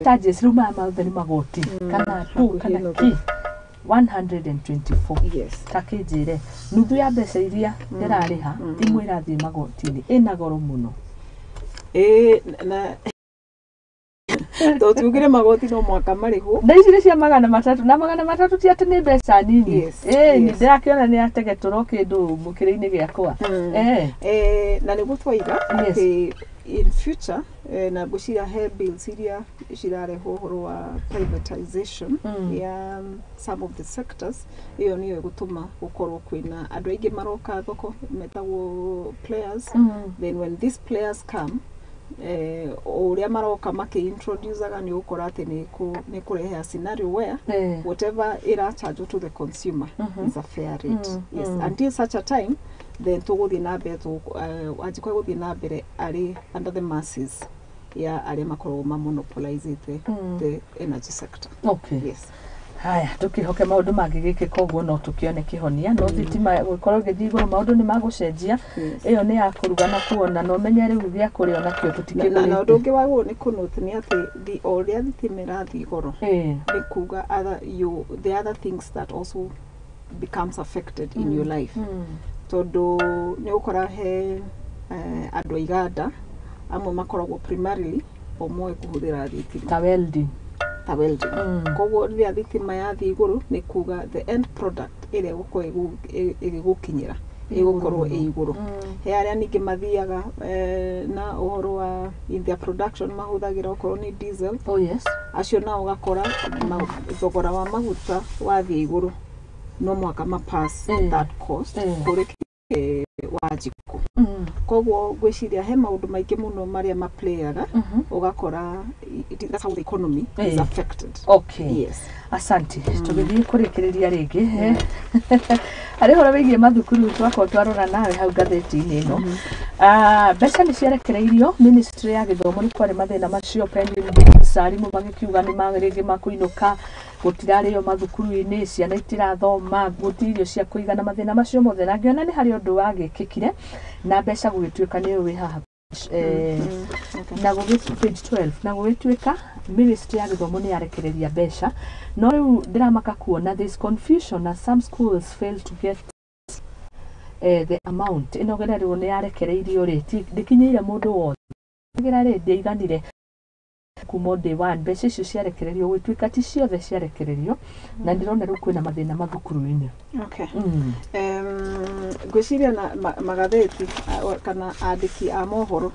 Speaker 1: Charges rĩu maya mothe nĩ magoti kana tu
Speaker 7: Hakuhĩ
Speaker 1: kana
Speaker 7: nuthu.
Speaker 1: ki 124.
Speaker 7: Yes.
Speaker 1: Ta kĩnjĩre nuthu ya mbeca iria ndĩrarĩha imwe irathiĩ magoti-inĩ. Ĩna goro mũno.
Speaker 7: Ĩĩ, na tũtiugire magoti no mwaka marĩhwo.
Speaker 1: Na ici nĩ cia 300, na 300 ti atĩ nĩ mbeca nini. Ĩĩ, ndĩrakĩona nĩ ategetũrwo kĩndũ mũkĩrĩ-inĩ gĩakwa.
Speaker 7: Na nĩguo twaiga atĩ in future, na ngwĩciria he bills iria cirarehwo ũhoro wa privatization ya some of the sectors, ĩyo nĩyo ĩgũtũma gũkorwo kwĩna andũ aingĩ maroka thoko metagwo players. Then when these players come, o ũrĩa maroka makĩintroducaga, nĩ ũgũkora atĩ nĩ kũrehe a scenario where whatever ĩracharge to the consumer is a fair rate. Yes. Until such a time, then tũgũthiĩ na mbere, anjĩkwa gũthiĩ na mbere arĩ under the masses. Ya arĩa makoragwo mamonopolizĩte the energy sector. Yes.
Speaker 1: Haya, tũkĩhoke maũndũ mangĩgĩkĩka ũguo no tũkĩone kĩhonia, no thitima gũkorwo ĩgĩthiĩ igũrũ, maũndũ nĩ magũcenjia. Ĩyo nĩ ya kũruga na kuona, na ũmenye rĩu gĩa kũrĩa onakĩo
Speaker 7: Na ũndũ
Speaker 1: tũtikĩgũrĩte.
Speaker 7: Ũngĩ wagĩrĩirwo nĩ kũnote nĩ atĩ o ũrĩa thitima ĩrathiĩ igũrũ, nĩ kuga other, you, the other things that also becomes affected in your life, tondũ nĩ ũgũkora he andũ a iganda amwe makoragwo primarily o moĩ kũhũthĩra thitima.
Speaker 1: Ta welding.
Speaker 7: Ta welding. Koguo rĩrĩa thitima yathiĩ igũrũ, nĩ kuga the end product ĩrĩa ĩgũkorwo ĩgĩgũkinyĩra ĩgũkorwo ĩ igũrũ. He arĩa ningĩ mathiaga na ũhoro wa in their production mahũthagĩra okorwo nĩ diesel.
Speaker 1: Oh yes.
Speaker 7: Acio nao ũgakora thogora wa maguta wathiĩ igũrũ, no mũhaka mapass that cost kũrĩ wa njiko. Koguo ngwĩciria he maũndũ maingĩ mũno marĩa maplayaga, ũgakora that's how the economy is affected.
Speaker 1: Okay.
Speaker 7: Yes.
Speaker 1: Asante. Tũgĩthiĩ kũrĩkĩrĩria rĩngĩ harĩ ũhoro wĩgiĩ mathukuru, twakorwo twarora nawe hau ngathĩti-inĩ ĩno. Ah, mbeca nĩ ciarekereirio ministry ya gĩthomo, nĩ kwarĩ mathĩna macio pending bills, arimũ magĩkiuga nĩ rĩngĩ makũinũka, gũtirarĩo mathukuru-inĩ, ciana itirathoma, gũtirĩ irio cia kũigana, mathĩna macio mothe, na ngĩona nĩ harĩ ũndũ wagĩkĩkire na mbeca gũgĩtuĩka nĩ ũyũ wĩ haha, na gũgĩ page 12, na gũgĩtuĩka ministry ya gĩthomo nĩ yarekereria mbeca, no rĩu ndĩramaka kuona this confusion as some schools fail to get the amount ĩno gererwo nĩ yarekereirio rĩ, ndĩkinyĩire mũndũ wothe gĩra rĩ, ndĩaiganire kuma day one mbeca icio ciarekererio, gũgĩtuĩka ti ciothe ciarekererio, na ndĩrona rĩu kwĩna mathĩna mathukuru-inĩ.
Speaker 7: Okay. Ngwĩciria na magathĩti kana andĩki a mohoro,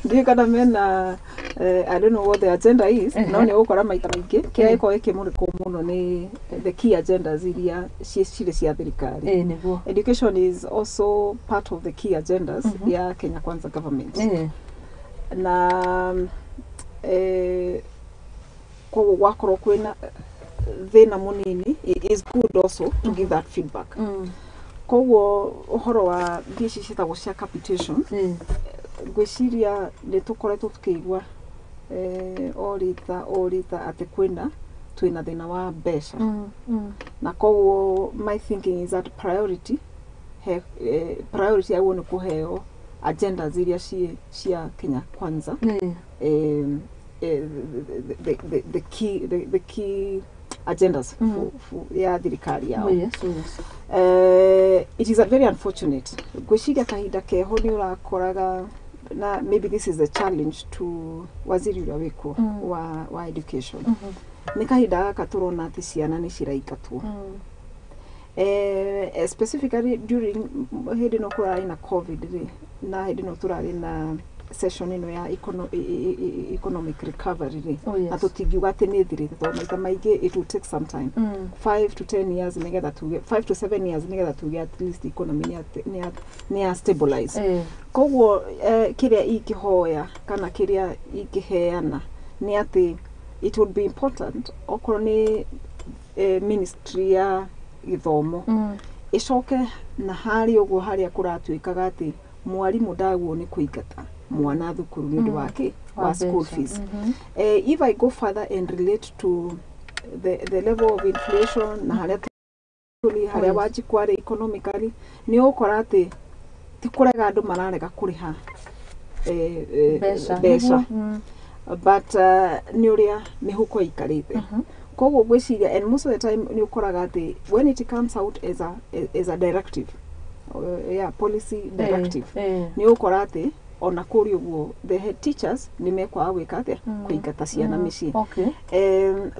Speaker 7: ndiũĩ kana mena I don't know what the agenda is, no nĩ ũgũkora maita maingĩ kĩrĩa gĩkoragwo gĩkĩmũrĩkwo mũno nĩ the key agendas iria cirĩ cia thirikari.
Speaker 1: Ĩĩ, nĩguo.
Speaker 7: Education is also part of the key agendas ya Kenya Kwanza government. Na koguo gwakorwo kwĩna thĩna mũnini, it is good also to give that feedback. Koguo ũhoro wa mbia ici ciĩtagwo cia capitation, ngwĩciria nĩ tũkoretwo tũkĩigua o rita o rita atĩ kwĩna twĩna thĩna wa mbeca, na koguo my thinking is that priority he, priority yaguo nĩ kũheo agendas iria ciĩ cia Kenya Kwanza, the key agendas for ya thirikari yao.
Speaker 1: Oh, yes.
Speaker 7: It is a very unfortunate, ngwĩciria kahinda keho nĩ ũrakoraga, na maybe this is a challenge to waziri ũrĩa wĩkuo wa education, nĩ kahinda gaka tũrona atĩ ciana nĩ ciraingatwo, specifically during hĩndĩ ĩno kũrarĩ na COVID rĩ, na hĩndĩ ĩno tũrarĩ na session ĩno ya economic recovery rĩ. Na tũtingiuga atĩ nĩ ĩthirĩte, tondũ maita maingĩ it will take some time, 5 to 10 years nĩgetha tuge, 5 to 7 years nĩgetha tuge at least economy nĩ ya stabilize. Koguo kĩrĩa ingĩhoya kana kĩrĩa ingĩheana nĩ atĩ it would be important okorwo nĩ ministry ya gĩthomo ĩcoke na harĩa ũguo harĩa kũratuĩkaga atĩ mwarimũ ndaguo nĩ kũingata mwana thukuru nĩ ũndũ wa kĩ
Speaker 1: wa
Speaker 7: wa school
Speaker 1: mbeca.
Speaker 7: fees. If I go further and relate to the level of inflation na harĩa tũrĩ, harĩa Wanjikũ arĩ economically, nĩ ũgũkora atĩ ti kũrega andũ mararega kũrĩha
Speaker 1: mbeca.
Speaker 7: Mbeca,
Speaker 1: Nĩguo.
Speaker 7: But nĩ ũrĩa mĩhuko ĩikarĩte. Koguo ngwĩciria, and most of the time nĩ ũkoraga atĩ when it comes out as a directive, yeah, policy directive, nĩ ũgũkora atĩ ona kũrĩ ũguo the head teachers nĩ mekwaga gwĩka atĩa, kũingata ciana mĩciĩ.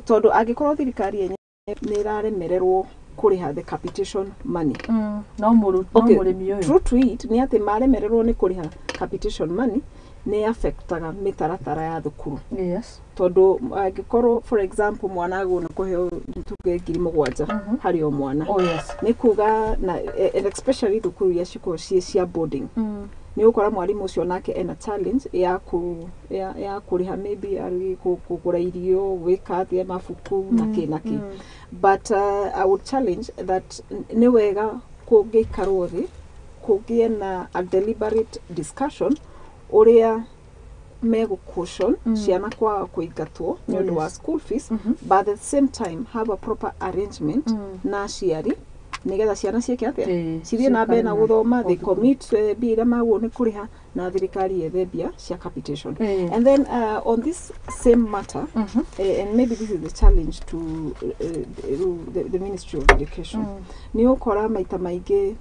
Speaker 7: Tondũ angĩkorwo thirikari yenyewe nĩ ĩraremererwo kũrĩha the capitation money.
Speaker 1: No mũrĩmi ũyũ.
Speaker 7: True to it nĩ atĩ maremererwo nĩ kũrĩha capitation money, nĩ affectaga mĩtaratara ya thukuru. Tondũ angĩkorwo, for example, mwana agwo nĩ kũheo tuge 7,000 harĩ o mwana, nĩ kuga na and especially thukuru iria cikoragwo ciĩ cia boarding, nĩ ũgũkora mwarimũ ũcio nake ena challenge ya kũrĩha maybe arĩ kũgũra irio, gwĩka atĩa, mabuku na kĩ na kĩ. But I would challenge that nĩ wega kũngĩikarwo thĩ kũgĩe na a deliberate discussion ũrĩa megũ caution ciana kwaga kũingatwo nĩ ũndũ wa school fees, but at the same time have a proper arrangement na aciari nĩgetha ciana ciĩke atĩa? Cithiĩ na mbere na gũthoma, they commit mbia iria magwo nĩ kũrĩha na thirikari yethe mbia cia capitation. And then on this same matter, and maybe this is the challenge to the Ministry of Education, nĩ ũkora maita maingĩ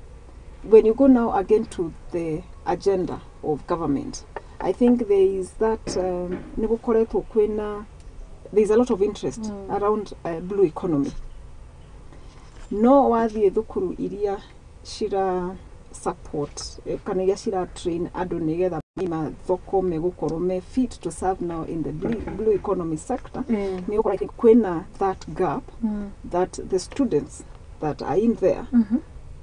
Speaker 7: when you go now again to the agenda of government, I think there is that nĩ gũkoretwo kwĩna, there is a lot of interest around blue economy, no wathiĩ thukuru iria cira support kana iria cira train andũ nĩgetha maima thoko megũkorwo me fit to serve now in the blue economy sector, nĩ ũgũkora, I think, kwĩna that gap that the students that are in there,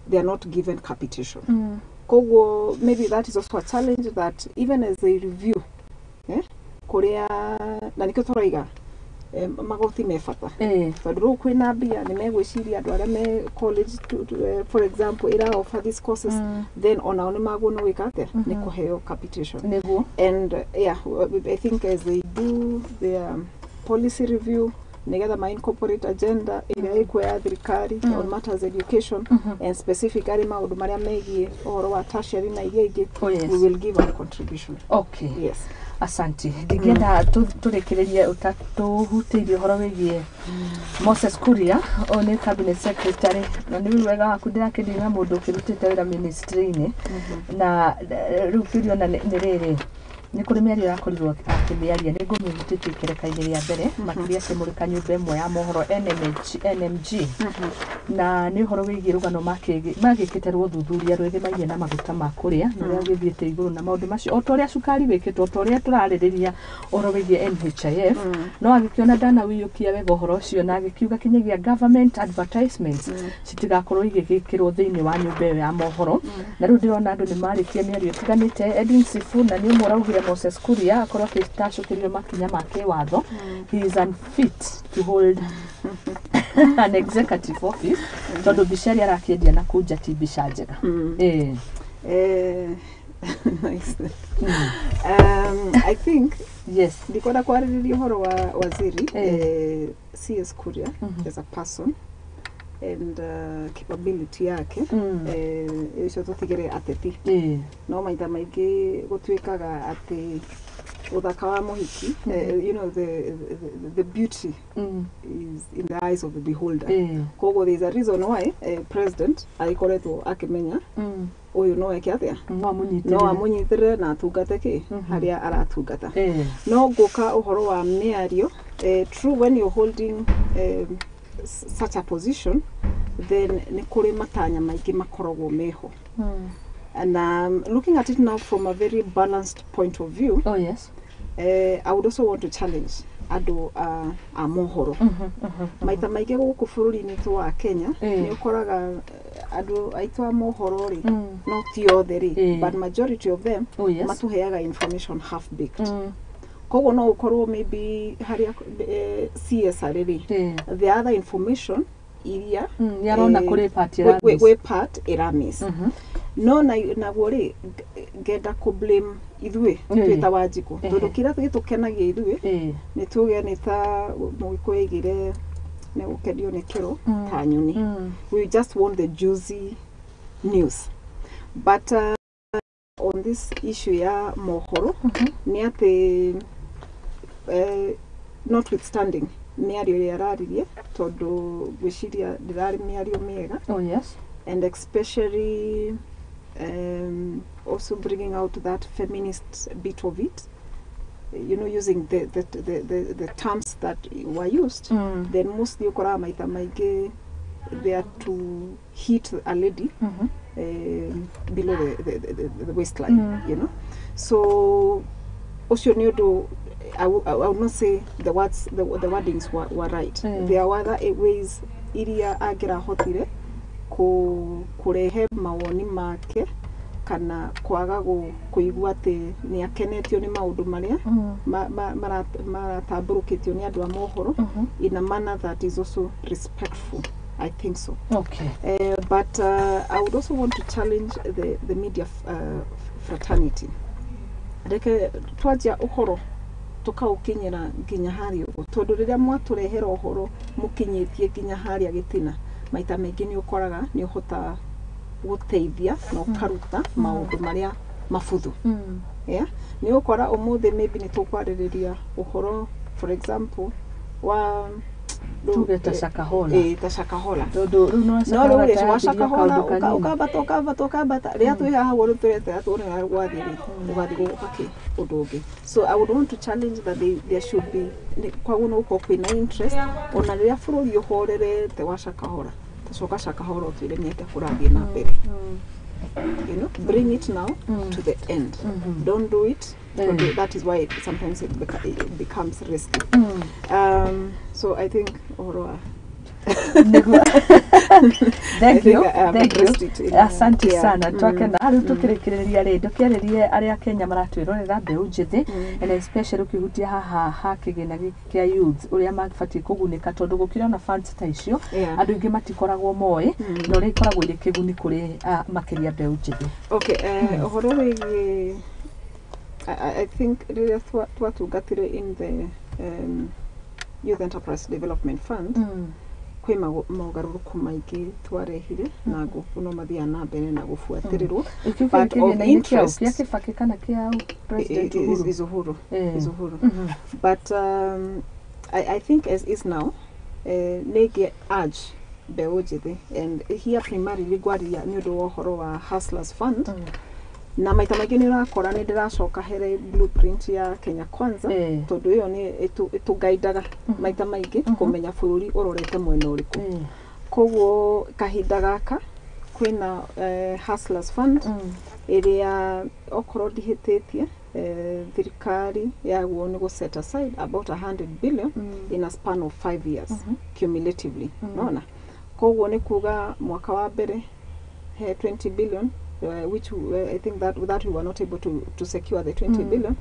Speaker 7: they are not given capitation. Koguo maybe that is also a challenge that even as they review, kuria na nikio tũraiga magoti me bata, tondũ rĩu kwĩna mbia nĩ megwĩciria andũ arĩa me college for example ĩra offer these courses, then onao nĩ magwo nĩ gwĩka atĩa? Nĩ kũheo capitation. And yeah, I think as they do their policy review nigetha ma incorporate agenda ĩrĩa ĩkuo ya thirikari on matters education and specifically maũndũ marĩa megiĩ ũhoro wa tertiary na iria ingĩ, we will give our contribution.
Speaker 1: Okay.
Speaker 7: Yes.
Speaker 1: Asanti. Ndingĩenda tũrĩkĩrĩrie ũtatũhutĩirie ũhoro wĩgiĩ Moses Kuria. Ũyũ nĩ cabinet secretary na nĩ wega waku ndĩrakĩndina mũndũ ũkĩrutĩte wĩra ministry-inĩ na rĩu kĩũria ona nĩ rĩrĩ, nĩ kũrĩ mĩario yakorirwo akĩmĩaria, nĩ ngũmĩhutĩtie ikereka-inĩ rĩa mbere makĩria akĩmũrĩka nyũmba ĩmwe ya mohoro NMG, NMG, na nĩ ũhoro wĩgiĩ rũgano magĩkĩte rwa ũthuthuria rwĩgĩmainie na maguta ma kũrĩa na ũrĩa gĩthiĩte igũrũ na maũndũ macio, o ta ũrĩa cukari wĩkĩtwo, o ta ũrĩa tũrarĩrĩria ũhoro wĩgiĩ NHIF, no agĩkĩona ndanawiyũkia wega ũhoro ũcio na agĩkiuga kinyagia government advertisements citigakorwo igĩgĩkĩrwo thĩinĩ wa nyũmba ĩyo ya mohoro. Na rĩu ndĩrona andũ nĩ marĩtie mĩario ĩtiganĩte. Edwin Sifuna nĩ ũmwe ũraugire Moses Kuria akorwo akĩtacũkĩrio makinya ma kĩwatho, he is unfit to hold an executive office tondũ mbica ĩrĩa arakĩendia na kũnja ti mbica njega.
Speaker 7: Nice. I think ndikwenda kwarĩrĩria ũhoro wa waziri, CS Kuria as a person and capability yake, icio tũtigĩre ateti, no maita maingĩ gũtuĩkaga atĩ ũthaka wa mũhiki, the beauty is in the eyes of the beholder. Koguo there is a reason why president agĩkoretwo akĩmenya ũyũ no eke atĩa,
Speaker 1: no amũnyitĩrĩre,
Speaker 7: no amũnyitĩrĩre na atungate kĩ harĩa aratungata. No ngũka ũhoro wa mĩario, true, when you're holding such a position, then nĩ kũrĩ matanya maingĩ makoragwo meho, and looking at it now from a very balanced point of view, I would also want to challenge andũ a mohoro. Maita maingĩ gũkũ bũrũri-inĩ tũ wa Kenya, nĩ ũkoraga andũ aitũ a mohoro rĩ, no ti othe rĩ, but majority of them matũheaga information half baked. Koguo no ũkorwo maybe harĩa CS arĩ rĩ, the other information iria
Speaker 1: nĩarona kũrĩ part ĩra miss.
Speaker 7: Gwĩ part ĩra miss. No naguo rĩ, ngenda kũ blame ithuĩ twĩ ta Wanjikũ, tondũ kĩrĩa gĩtũkenagia ithuĩ nĩ tuge nĩ ta Mũgĩkũyũ aigire nĩ gũkenio nĩ kĩro ta nyoni. We just want the juicy news, but on this issue ya mohoro nĩ atĩ notwithstanding mĩario ĩrĩa araririe, tondũ ngwĩciria ndĩrarĩ mĩario mĩega, and especially also bringing out that feminist bit of it, using the terms that were used, then mostly ũkoraga maita maingĩ they are to hit a lady below the waistline. So ũcio nĩ ũndũ I would not say the words, the wordings were right. There are other ways iria angĩrahotire kũrehe mawoni make kana kwaga kũigua atĩ nĩ akenetio nĩ maũndũ marĩa maratambũrũkĩtio nĩ andũ a mohoro in a manner that is also respectful. I think so. But I would also want to challenge the media fraternity. Reke twanjia ũhoro tũkaũkinyĩra nginya harĩa ũguo, tondũ rĩrĩa mwatũrehera ũhoro mũkinyĩtie nginya harĩa gĩtina, maita maingĩ nĩ ũkoraga nĩ ũhota gũteithia na ũkaruta maũndũ marĩa mabuthu. Yeah? Nĩ ũkora ũmũthĩ maybe nĩ tũkwarĩrĩria ũhoro, for example, wa
Speaker 1: Tuge ta Shakahola.
Speaker 7: Ta Shakahola.
Speaker 1: Tondũ rĩu
Speaker 7: no
Speaker 1: no
Speaker 7: rĩu rĩ, wa Shakahola ũkambata, ũkambata, ũkambata, rĩrĩa twĩ haha ũguo rĩu tũretera tuone ũrĩa gwathiĩ rĩ, ũgathiĩ gũka kĩ ũndũ ũngĩ. So I would want to challenge that there should be koguo nĩ gũkorwo kwĩna interest ona rĩrĩa bũrũri ũhorerete wa Shakahola, tacoka Shakahola ũtwĩre nĩ atĩa kũrathiĩ na mbere. Bring it now to the end. Don't do it. That is why sometimes it becomes risky. So I think ũhoro wa
Speaker 1: Thank
Speaker 7: I think
Speaker 1: you.
Speaker 7: I have
Speaker 1: Thank you.
Speaker 7: addressed it in-
Speaker 1: Asante
Speaker 7: yeah.
Speaker 1: sana. Twakena rĩu tũkĩrĩkĩrĩria rĩ, ndũkĩarĩrie arĩa Kenya maratwĩrorera, mbeũ njĩthĩ, and especially ũkĩhutia haha ha kĩgĩna gĩkĩ kĩa youth, ũrĩa mabatiĩ kũgunĩka, tondũ gũkĩrĩ ona funds ta icio, andũ aingĩ matikoragwo moĩ na ũrĩa ikoragwo irĩ kĩguni kũrĩ makĩria mbeũ njĩthĩ.
Speaker 7: Okay, ũhoro wĩgiĩ I think rĩrĩa twatungatire in the Youth Enterprise Development Fund, kwĩ mogarũrũku maingĩ twarehire na ngũkũ no mathiaga na mbere na gũbuatĩrĩrwo.
Speaker 1: Gĩkĩ
Speaker 7: But of
Speaker 1: kĩgĩna-inĩ kĩa
Speaker 7: interest
Speaker 1: kĩa Kibaki kana kĩa President Uhuru?
Speaker 7: Is Uhuru. Is Uhuru. But I think as is now, nĩngĩ urge mbeũ njĩthĩ, and here primarily ngwaria nĩ ũndũ wa ũhoro wa Hustlers Fund, na maita maingĩ nĩ ũrakora nĩ ndĩracoka here blueprint ya Kenya Kwanza, tondũ ĩyo nĩ ĩtũgaindaga maita maingĩ kũmenya bũrũri ũrorete mwena ũrĩkũ. Koguo kahinda gaka kwĩna Hustlers Fund ĩrĩa okorwo ndihĩtĩtie, thirikari yaguo nĩ gũ set aside about 100 billion in a span of 5 years cumulatively. Nona koguo nĩ kuga mwaka wa mbere he 20 billion, which I think that we were not able to secure the 20 billion,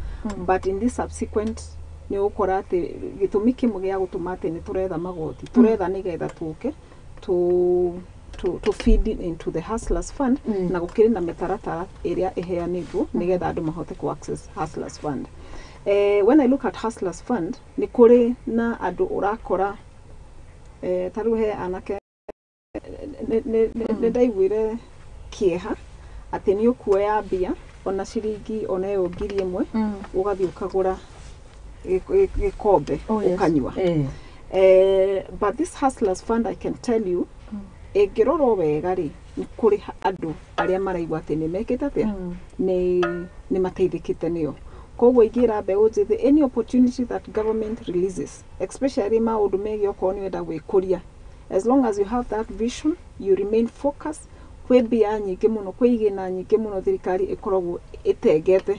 Speaker 7: but in this subsequent nĩ ũgũkora atĩ gĩtũmi kĩmwe gĩa gũtũma atĩ nĩ tũretha magoti, tũretha nĩgetha tũke to feed into the Hustlers Fund, na gũkĩrĩ na mĩtaratara ĩrĩa ĩheanĩtwo nĩgetha andũ mahote ku access Hustlers Fund. When I look at Hustlers Fund, nĩ kũrĩ na andũ ũrakora, ta rĩu he anake nĩ ndaiguire kĩeha atĩ nĩ ũkuoya mbia ona ciringi ona ĩyo 1,000, ũgathiĩ ũkagũra gĩkombe ũkanyua. But this Hustlers Fund, I can tell you, ĩngĩrorwo wega rĩ, nĩ kũrĩ andũ arĩa maraigua atĩ nĩ mekĩte atĩa, nĩ mateithĩkĩte nĩyo. Koguo ingĩra mbeũ njĩthĩ, any opportunity that government releases, especially maũndũ megiĩ okorwo nĩ wenda gwĩkũria, as long as you have that vision, you remain focused, kwĩ mbia nyingĩ mũno, kwĩ igĩna nyingĩ mũno thirikari ĩkoragwo ĩtengete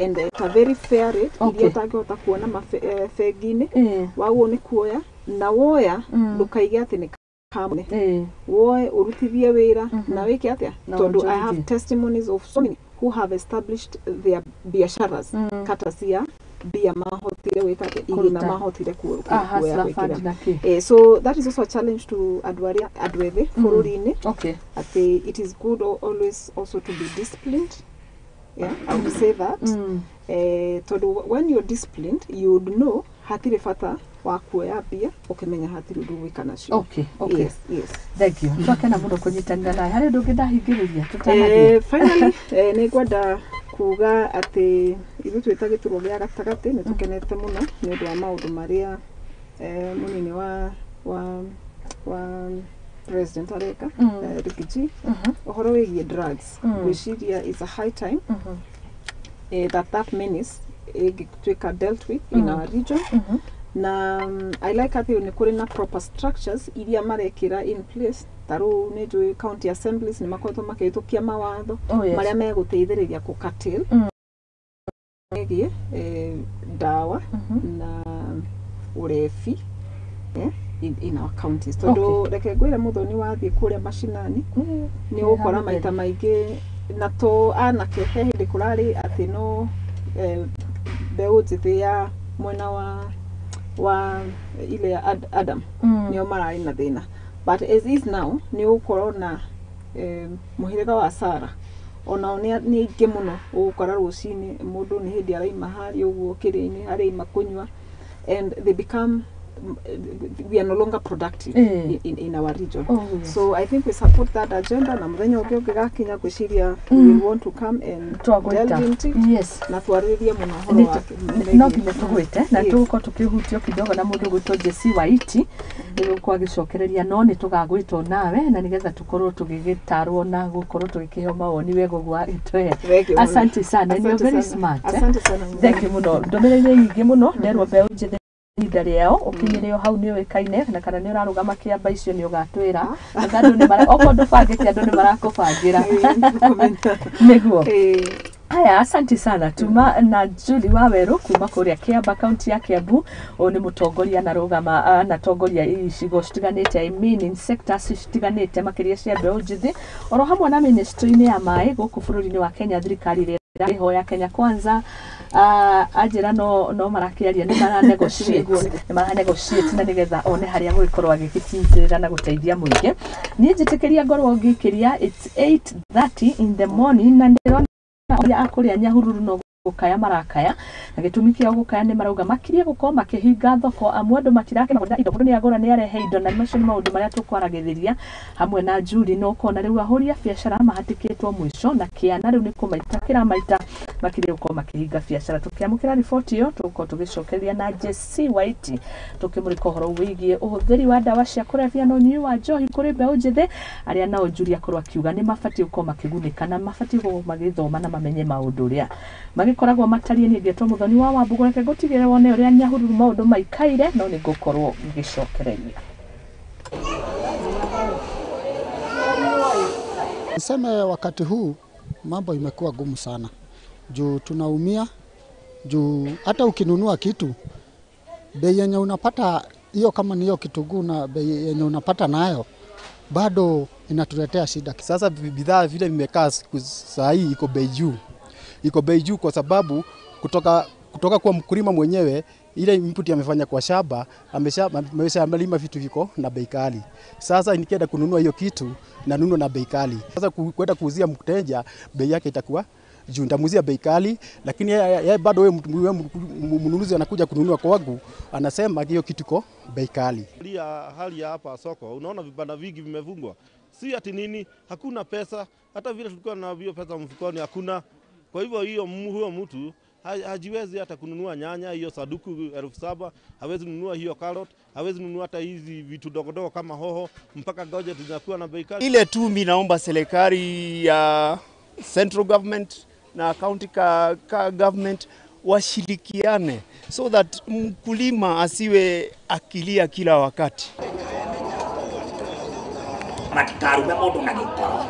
Speaker 7: and at a very fair rate iria ũtangĩhota kuona mabengi-inĩ. Waguo nĩ kuoya na woya, ndũkaige atĩ nĩ kambuni, woe ũrutithie wĩra na wĩke atĩa,
Speaker 1: Na
Speaker 7: tondũ I have
Speaker 1: wonjorithie.
Speaker 7: testimonies of so many who have established their biacaras kata cia mbia mahotire gwĩka atĩa, igĩna
Speaker 1: Kũruta.
Speaker 7: Mahotire
Speaker 1: Ah,
Speaker 7: kuoya
Speaker 1: Hustler Fund
Speaker 7: gwĩkĩra.
Speaker 1: na kĩ?
Speaker 7: So that is also a challenge to andũ arĩa andũ ethĩ bũrũri-inĩ, atĩ it is good always also to be disciplined. Yeah, I would say that, tondũ when you're disciplined, you would know hatirĩ bata wa kuoya mbia ũkĩmenya hatirĩ ũndũ ũgwĩka nacio.
Speaker 1: Okay.
Speaker 7: Yes.
Speaker 1: Thank you. Twakena mũno kũnyitanĩra nawe. Harĩ ũndũ ũngĩ ndahingĩrĩria tũtanathiĩ?
Speaker 7: Finally, nĩ ngwenda kuga atĩ ithuĩ twĩ ta gĩturwa gĩa gatagatĩ nĩ tũkenete mũno nĩ ũndũ wa maũndũ marĩa mũnini wa president areka, Riggy G, ũhoro wĩgiĩ drugs. Ngwĩciria is a high time that menace ĩngĩtuĩka dealt with in our region, na I like atĩ nĩ kũrĩ na proper structures iria marekĩra in place. Ta rĩu nĩ njũĩ county assemblies nĩ makoretwo makĩhĩtũkia mawatho marĩa megũteithĩrĩria kũ curtail megiĩ ndawa na ũrebi in our counties, tondũ reke ngwĩre, mũthoni, wathiĩ kũrĩa macinani nĩ ũgũkora maita maingĩ na to anake, he hĩndĩ kũrarĩ atĩ no mbeũ njĩthĩ ya mwena wa ile ya Adam nĩo mararĩ na thĩna, but as is now nĩ ũgũkorwo na mũhĩrĩga wa Sara Onao nĩ aingĩ mũno, ũgũkora rũcinĩ mũndũ nĩ hĩndĩ araima harĩa ũguo kĩrĩa-inĩ, araima kũnyua, and they become, we are no longer productive in our region.
Speaker 1: Oh, yes.
Speaker 7: So I think we support that agenda, na mũthenya ũngĩ ũngĩgakinya ngwĩciria we will want to come and
Speaker 1: Twagwĩta.
Speaker 7: delve into it na twarĩrĩrie mũno ũhoro wake.
Speaker 1: No nginya tũgwĩte na tũgũkorwo tũkĩhutio kidogo na mũndũ ũgwĩtwo Jesse Waiti nĩgũkorwo agĩcokereria, no nĩ tũgagwĩtwo nawe na nĩgetha tũkorwo tũgĩgĩtarwo na gũkorwo tũgĩkĩheo mawoni wega ũguo agĩtũhe.
Speaker 7: Thank you mũno.
Speaker 1: Asante sana and you're
Speaker 7: Asante
Speaker 1: very
Speaker 7: sana.
Speaker 1: smart, eh?
Speaker 7: Asante sana.
Speaker 1: Thank you mũno. Ndũmĩrĩri nĩ nyingĩ mũno, nderwo mbeũ njĩthĩ ihinda rĩao ũkinyĩre o hau nĩ ũĩkaine, na kana nĩ ũrarũgama kĩamba icio nĩ ũgatwĩra. Na andũ nĩ mara okorwo ndũbangĩte, andũ nĩ marakũbangĩra nĩguo. Haya, asante sana. Tuma na Julie Waweru kuma kũrĩa Kiamba, kaunti ya Kiambu. Ũyũ nĩ mũtongoria anarũgama, anatongoria icigo citiganĩte, I mean in sectors citiganĩte, makĩria cia mbeũ njĩthĩ, oro hamwe na ministry-inĩ ya maĩ gũkũ bũrũri-inĩ wa Kenya, thirikari ĩrĩa ĩrĩhoya Kenya Kwanza. Anjĩra no marakĩaria, nĩ mara negotiate, nĩ mara negotiate na nĩgetha one harĩa gũgĩkorwo agĩgĩkinyĩrĩra na gũteithia mũingĩ. Niĩ njĩtĩkĩria ngorwo ngĩkĩria, it's 8:30 in the morning, na ndĩrona arĩa a kũrĩa Nyahururu no gũkaya marakaya, na gĩtũmi kĩao gũkaya nĩ marauga makirie gũkorwo makĩhinga thoko, amwe andũ matirakĩmagũrĩra indo, mũndũ nĩ agũra nĩ arehe indo, na macio nĩ maũndũ marĩa tũkwaragĩrĩria hamwe na Julie. No ũkona rĩu ahũri a biacara mahatĩkĩtwo mũico na kĩana, rĩu nĩ kũmaita kĩramaita, makirie gũkorwo makĩhinga biacara. Tũkĩamũkĩra riboti ĩyo, tũgũkorwo tũgĩcokeria na Jesse White tũkĩmũrĩka ũhoro wĩgiĩ ũhũthĩri wa ndawa cia kũrebia na ũnyui wa njohi kũrĩ mbeũ njĩthĩ, arĩa nao Julie akorwo akiuga nĩ mabatiĩ gũkorwo makĩgunĩka na mabatiĩ gũkorwo magĩthoma na mamenye maũndũ ũrĩa magĩkoragwo matariĩ. Niĩ ngetwo Mũthoni wa Wambũgũ, reke ngũtigĩre wone ũrĩa Nyahururu maũndũ maikaire, no nĩ ngũkorwo ngĩcokereria.
Speaker 14: Niseme wakati huu mambo imekuwa gumu sana, juu tunaumia, juu hata ukinunua kitu bei yenye unapata hiyo, kama ni hiyo kitunguu na bei yenye unapata nayo bado inatuletea shida.
Speaker 15: Sasa bidhaa vile vimekaa siku saa hii iko bei juu, iko bei juu kwa sababu kutoka kwa mkulima mwenyewe, ile input amefanya kwa shamba, amesha vitu viko na bei kali. Sasa nikienda kununua hiyo kitu nanunua na bei kali. Sasa kwenda kuuzia mteja bei yake itakuwa juu, nitamuuzia bei kali, lakini yeye bado wewe mnunuzi anakuja kununua kwangu anasema hiyo kitu iko bei kali.
Speaker 16: Hali ya hapa soko, unaona vibanda vingi vimefungwa. Si ati nini, hakuna pesa, hata vile tulikuwa na hiyo pesa mfukoni hakuna. Kwa hivyo hiyo huyo mtu hajiwezi hata kununua nyanya hiyo saduku 7,000, hawezi kununua hiyo carrot, hawezi kununua hata hizi vitu dogodogo kama hoho, mpaka goje tunakuwa na bei kali.
Speaker 17: Ile tu mimi naomba serikali ya central government na county ka government washirikiane so that mkulima asiwe akilia kila wakati.
Speaker 18: Matikarume mundu na gikoro.